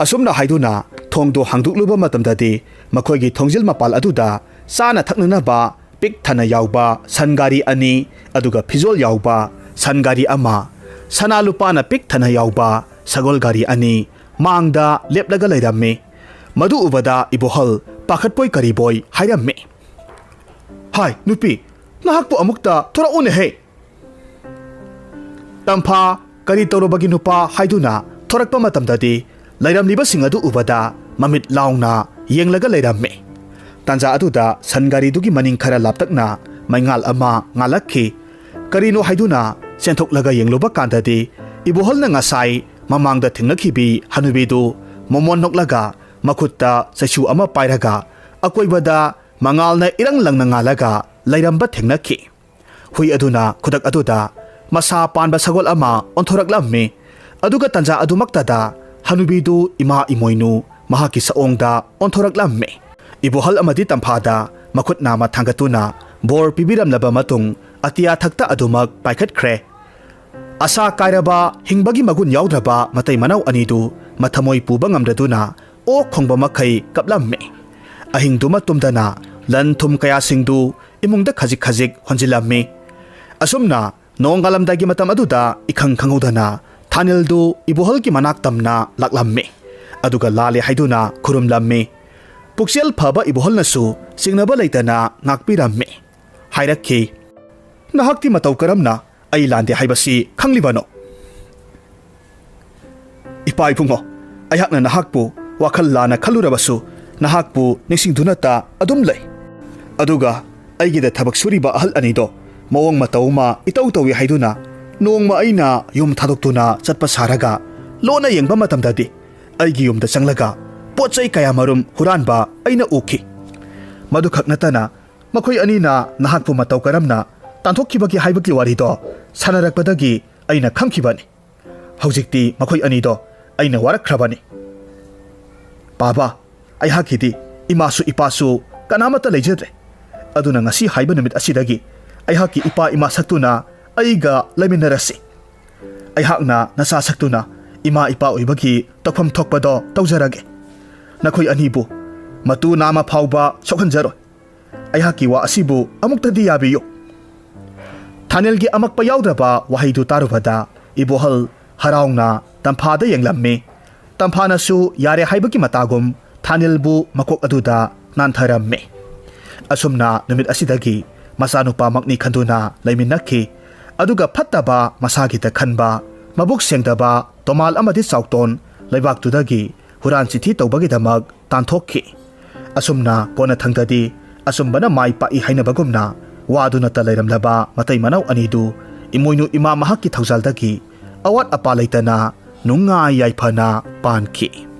ꯑꯁꯨꯝꯅ ꯍꯥꯏꯗꯨꯅ ꯊꯣꯡꯗꯨ ꯍꯥꯡꯗꯣꯛꯂꯨꯕ ꯃꯇꯝꯗꯗꯤ ꯃꯈꯣꯏꯒꯤ ꯊꯣꯡꯖꯤꯜ ꯃꯄꯥꯜ ꯑꯗꯨꯗ ꯆꯥꯅ ꯊꯛꯅꯅꯕ ꯄꯤꯛ ꯊꯟꯅ ꯌꯥꯎꯕ ꯁꯟ ꯒꯥꯔꯤ ꯑꯅꯤ, ꯑꯗꯨꯒ ꯐꯤꯖꯣꯜ ꯌꯥꯎꯕ ꯁꯟ ꯒꯥꯔꯤ ꯑꯃ, ꯁꯅꯥ ꯂꯨꯄꯥꯅ ꯄꯤꯛ ꯊꯟꯅ ꯌꯥꯎꯕ ꯁꯒꯣꯜ ꯒꯥꯔꯤ ꯑꯅꯤ, ꯃꯥꯡꯗ ꯂꯦꯞꯂꯒ ꯂꯩꯔꯝꯃꯤ꯫ ꯃꯗꯨ ꯎꯕꯗ ꯏꯕꯣꯍꯜ ꯄꯥꯈꯠꯄꯣꯏ ꯀꯔꯤꯕꯣꯏ ꯍꯥꯏꯔꯝꯃꯤ, "ꯍꯥꯏ, ꯅꯨꯄꯤ, ꯅꯍꯥꯛꯄꯨ ꯑꯃꯨꯛꯇ ꯊꯣꯔꯛꯎꯅꯦꯍꯦ!" ꯇꯝꯐꯥ ꯀꯔꯤ ꯇꯧꯔꯕꯒꯤ ꯅꯨꯄꯥ ꯍꯥꯏꯗꯨꯅ ꯊꯣꯔꯛꯄ ꯃꯇꯝꯗꯗꯤ, ꯂꯩꯔꯝꯂꯤꯕꯁꯤꯡ ꯑꯗꯨ ꯎꯕꯗ ꯃꯃꯤꯠ ꯂꯥꯎꯅ ꯌꯦꯡꯂꯒ ꯂꯩꯔꯝꯃꯤ꯫ ꯇꯥꯟꯖꯥ ꯑꯗꯨꯗ ꯁꯟ ꯒꯥꯔꯤꯗꯨꯒꯤ ꯃꯅꯤꯡ ꯈꯔ ꯂꯥꯞꯇꯛꯅ ꯃꯩꯉꯥꯜ ꯑꯃ ꯉꯥꯜꯂꯛꯈꯤ꯫ ꯀꯔꯤꯅꯣ ꯍꯥꯏꯗꯨꯅ ꯆꯦꯟꯊꯣꯛꯂꯒ ꯌꯦꯡꯂꯨꯕ ꯀꯥꯟꯗꯗꯤ, ꯏꯕꯣꯍꯜꯅ ꯉꯁꯥꯏ ꯃꯃꯥꯡꯗ ꯊꯦꯡꯅꯈꯤꯕꯤ ꯍꯅꯨꯕꯤꯗꯨ ꯃꯣꯃꯣꯟ ꯅꯣꯛꯂꯒ, ꯃꯈꯨꯠꯇ ꯆꯩꯁꯨ ꯑꯃ ꯄꯥꯏꯔꯒ, ꯑꯀꯣꯏꯕꯗ ꯃꯉꯥꯜꯅ ꯏꯔꯪ ꯂꯪꯅ ꯉꯥꯜꯂꯒ ꯂꯩꯔꯝꯕ ꯊꯦꯡꯅꯈꯤ꯫ ꯍꯨꯏ ꯑꯗꯨꯅ ꯈꯨꯗꯛ ꯑꯗꯨꯗ ꯃꯁꯥ ꯄꯥꯟꯕ ꯁꯒꯣꯜ ꯑꯃ ꯑꯣꯟꯊꯣꯔꯛꯂꯝꯃꯤ꯫ ꯑꯗꯨꯒ ꯇꯟꯖꯥ ꯑꯗꯨꯃꯛꯇꯗ ꯍꯅꯨꯕꯤꯗꯨ ꯏꯃꯥ ꯏꯃꯣꯏꯅꯨ ꯃꯍꯥꯛꯀꯤ ꯁꯑꯣꯡꯗ ꯑꯣꯟꯊꯣꯔꯛꯂꯝꯃꯤ꯫ ꯏꯕꯣꯍꯜ ꯑꯃꯗꯤ ꯇꯝꯐꯥꯗ ꯃꯈꯨꯠ ꯅꯥꯝꯃ ꯊꯥꯡꯒꯠꯇꯨꯅ ꯕꯣꯔ ꯄꯤꯕꯤꯔꯝꯂꯕ ꯃꯇꯨꯡ, ꯑꯇꯤꯌꯥ ꯊꯛꯇ ꯑꯗꯨꯃꯛ ꯄꯥꯏꯈꯠꯈ꯭ꯔꯦ꯫ ꯑꯁꯥ ꯀꯥꯏꯔꯕ, ꯍꯤꯡꯕꯒꯤ ꯃꯒꯨꯟ ꯌꯥꯎꯗ꯭ꯔꯕ ꯃꯇꯩ ꯃꯅꯥꯎ ꯑꯅꯤꯗꯨ ꯃꯊꯃꯣꯏ ꯄꯨꯕ ꯉꯝꯗꯗꯨꯅ ꯑꯣꯛ ꯈꯣꯡꯕ ꯃꯈꯩ ꯀꯞꯂꯝꯃꯤ꯫ ꯑꯍꯤꯡꯗꯨꯃ ꯇꯨꯝꯗꯅ ꯂꯟ ꯊꯨꯝ ꯀꯌꯥꯁꯤꯡꯗꯨ ꯏꯃꯨꯡꯗ ꯈꯖꯤꯛ ꯈꯖꯤꯛ ꯍꯣꯟꯖꯤꯜꯂꯝꯃꯤ꯫ ꯑꯁꯨꯝꯅ ꯅꯣꯡꯉꯥꯜꯂꯝꯗꯥꯏꯒꯤ ꯃꯇꯝ ꯑꯗꯨꯗ ꯏꯈꯪ ꯈꯪꯍꯧꯗꯅ ꯊꯥꯅꯤꯜꯗꯨ ꯏꯕꯣꯍꯜꯒꯤ ꯃꯅꯥꯛ ꯇꯝꯅ ꯂꯥꯛꯂꯝꯃꯤ꯫ ꯑꯗꯨꯒ ꯂꯥꯜꯂꯦ ꯍꯥꯏꯗꯨꯅ ꯈꯨꯔꯨꯝꯂꯝꯃꯤ꯫ ꯄꯨꯛꯆꯦꯜ ꯐꯕ ꯏꯕꯣꯍꯜꯅꯁꯨ ꯆꯤꯡꯅꯕ ꯂꯩꯇꯅ ꯉꯥꯛꯄꯤꯔꯝꯃꯤ꯫ ꯍꯥꯏꯔꯛꯈꯤ, "ꯅꯍꯥꯛꯇꯤ ꯃꯇꯧ ꯀꯔꯝꯅ ꯑꯩ ꯂꯥꯟꯗꯦ ꯍꯥꯏꯕꯁꯤ ꯈꯪꯂꯤꯕꯅꯣ?" "ꯏꯄꯥ ꯏꯕꯨꯡꯉꯣ, ꯑꯩꯍꯥꯛꯅ ꯅꯍꯥꯛꯄꯨ ꯋꯥꯈꯜ ꯂꯥꯟꯅ ꯈꯜꯂꯨꯔꯕꯁꯨ, ꯅꯍꯥꯛꯄꯨ ꯅꯤꯡꯁꯤꯡꯗꯨꯅꯇ ꯑꯗꯨꯝ ꯂꯩ꯫ ꯑꯗꯨꯒ ꯑꯩꯒꯤꯗ ꯊꯕꯛ ꯁꯨꯔꯤꯕ ꯑꯍꯜ ꯑꯅꯤꯗꯣ ꯃꯑꯣꯡ ꯃꯇꯧ ꯑꯃ ꯏꯇꯧ ꯇꯧꯏ ꯍꯥꯏꯗꯨꯅ ꯅꯣꯡꯃ ꯑꯩꯅ ꯌꯨꯝ ꯊꯥꯗꯣꯛꯇꯨꯅ ꯆꯠꯄ ꯁꯥꯔꯒ ꯂꯣꯟꯅ ꯌꯦꯡꯕ ꯃꯇꯝꯗꯗꯤ ꯑꯩꯒꯤ ꯌꯨꯝꯗ ꯆꯪꯂꯒ ꯄꯣꯠ ꯆꯩ ꯀꯌꯥꯃꯔꯨꯝ ꯍꯨꯔꯥꯟꯕ ꯑꯩꯅ ꯎꯈꯤ꯫ ꯃꯗꯨꯈꯛ ꯅꯠꯇꯅ ꯃꯈꯣꯏ ꯑꯅꯤꯅ ꯅꯍꯥꯛꯄꯨ ꯃꯇꯧ ꯀꯔꯝꯅ ꯇꯥꯟꯊꯣꯛꯈꯤꯕꯒꯦ ꯍꯥꯏꯕꯒꯤ ꯋꯥꯔꯤꯗꯣ ꯁꯥꯟꯅꯔꯛꯄꯗꯒꯤ ꯑꯩꯅ ꯈꯪꯈꯤꯕꯅꯤ꯫ ꯍꯧꯖꯤꯛꯇꯤ ꯃꯈꯣꯏ ꯑꯅꯤꯗꯣ ꯑꯩꯅ ꯋꯥꯔꯛꯈ꯭ꯔꯕꯅꯤ꯫ ꯄꯥꯕ, ꯑꯩꯍꯥꯛꯀꯤꯗꯤ ꯏꯃꯥꯁꯨ ꯏꯄꯥꯁꯨ ꯀꯅꯥꯃꯠꯇ ꯂꯩꯖꯗ꯭ꯔꯦ꯫ ꯑꯗꯨꯅ ꯉꯁꯤ ꯍꯥꯏꯕ ꯅꯨꯃꯤꯠ ꯑꯁꯤꯗꯒꯤ ꯑꯩꯍꯥꯛꯀꯤ ꯏꯄꯥ ꯏꯃꯥ ꯁꯛꯇꯨꯅ ꯑꯩꯒ ꯂꯩꯃꯤꯟꯅꯔꯁꯤ꯫ ꯑꯩꯍꯥꯛꯅ ꯅꯆꯥ ꯁꯛꯇꯨꯅ ꯏꯃꯥ ꯏꯄꯥ ꯑꯣꯏꯕꯒꯤ ꯇꯧꯐꯝ ꯊꯣꯛꯄꯗꯣ ꯇꯧꯖꯔꯒꯦ꯫ ꯅꯈꯣꯏ ꯑꯅꯤꯕꯨ ꯃꯇꯨ ꯅꯥꯝꯃ ꯐꯥꯎꯕ ꯁꯣꯛꯍꯟꯖꯔꯣꯏ꯫ ꯑꯩꯍꯥꯛꯀꯤ ꯋꯥ ꯑꯁꯤꯕꯨ ꯑꯃꯨꯛꯇꯗꯤ ꯌꯥꯕꯤꯌꯨ꯫" ꯊꯥꯅꯦꯜꯒꯤ ꯑꯃꯛꯄ ꯌꯥꯎꯗ꯭ꯔꯕ ꯋꯥꯍꯩꯗꯨ ꯇꯥꯔꯨꯕꯗ ꯏꯕꯣꯍꯜ ꯍꯔꯥꯎꯅ ꯇꯝꯐꯥꯗ ꯌꯦꯡꯂꯝꯃꯤ꯫ ꯇꯝꯐꯥꯅꯁꯨ ꯌꯥꯔꯦ ꯍꯥꯏꯕꯒꯤ ꯃꯇꯥꯒꯨꯝ ꯊꯥꯅꯤꯜꯕꯨ ꯃꯀꯣꯛ ꯑꯗꯨꯗ ꯅꯥꯟꯊꯔꯝꯃꯤ꯫ ꯑꯁꯨꯝꯅ ꯅꯨꯃꯤꯠ ꯑꯁꯤꯗꯒꯤ ꯃꯆꯥꯅꯨꯄꯥꯃꯛꯅꯤ ꯈꯟꯗꯨꯅ ꯂꯩꯃꯤꯟꯅꯈꯤ꯫ ꯑꯗꯨꯒ ꯐꯠꯇꯕ ꯃꯁꯥꯒꯤꯗ ꯈꯟꯕ, ꯃꯕꯨꯛ ꯁꯦꯡꯗꯕ ꯇꯣꯃꯥꯜ ꯑꯃꯗꯤ ꯆꯥꯎꯇꯣꯟ ꯂꯩꯕꯥꯛꯇꯨꯗꯒꯤ ꯍꯨꯔꯥꯟ ꯆꯤꯊꯤ ꯇꯧꯕꯒꯤꯗꯃꯛ ꯇꯥꯟꯊꯣꯛꯈꯤ꯫ ꯑꯁꯨꯝꯅ ꯀꯣꯟꯅꯊꯪꯗꯗꯤ ꯑꯆꯨꯝꯕꯅ ꯃꯥꯏ ꯄꯥꯛꯏ ꯍꯥꯏꯅꯕꯒꯨꯝꯅ ꯋꯥꯗꯨꯅꯇ ꯂꯩꯔꯝꯂꯕ ꯃꯇꯩ ꯃꯅꯥꯎ ꯑꯅꯤꯗꯨ ꯏꯃꯣꯏꯅꯨ ꯏꯃꯥ ꯃꯍꯥꯛꯀꯤ ꯊꯧꯖꯥꯜꯗꯒꯤ ꯑꯋꯥꯠ ꯑꯄꯥ ꯂꯩꯇꯅ ꯅꯨꯡꯉꯥꯏ ꯌꯥꯏꯐꯅ ꯄꯥꯟꯈꯤ꯫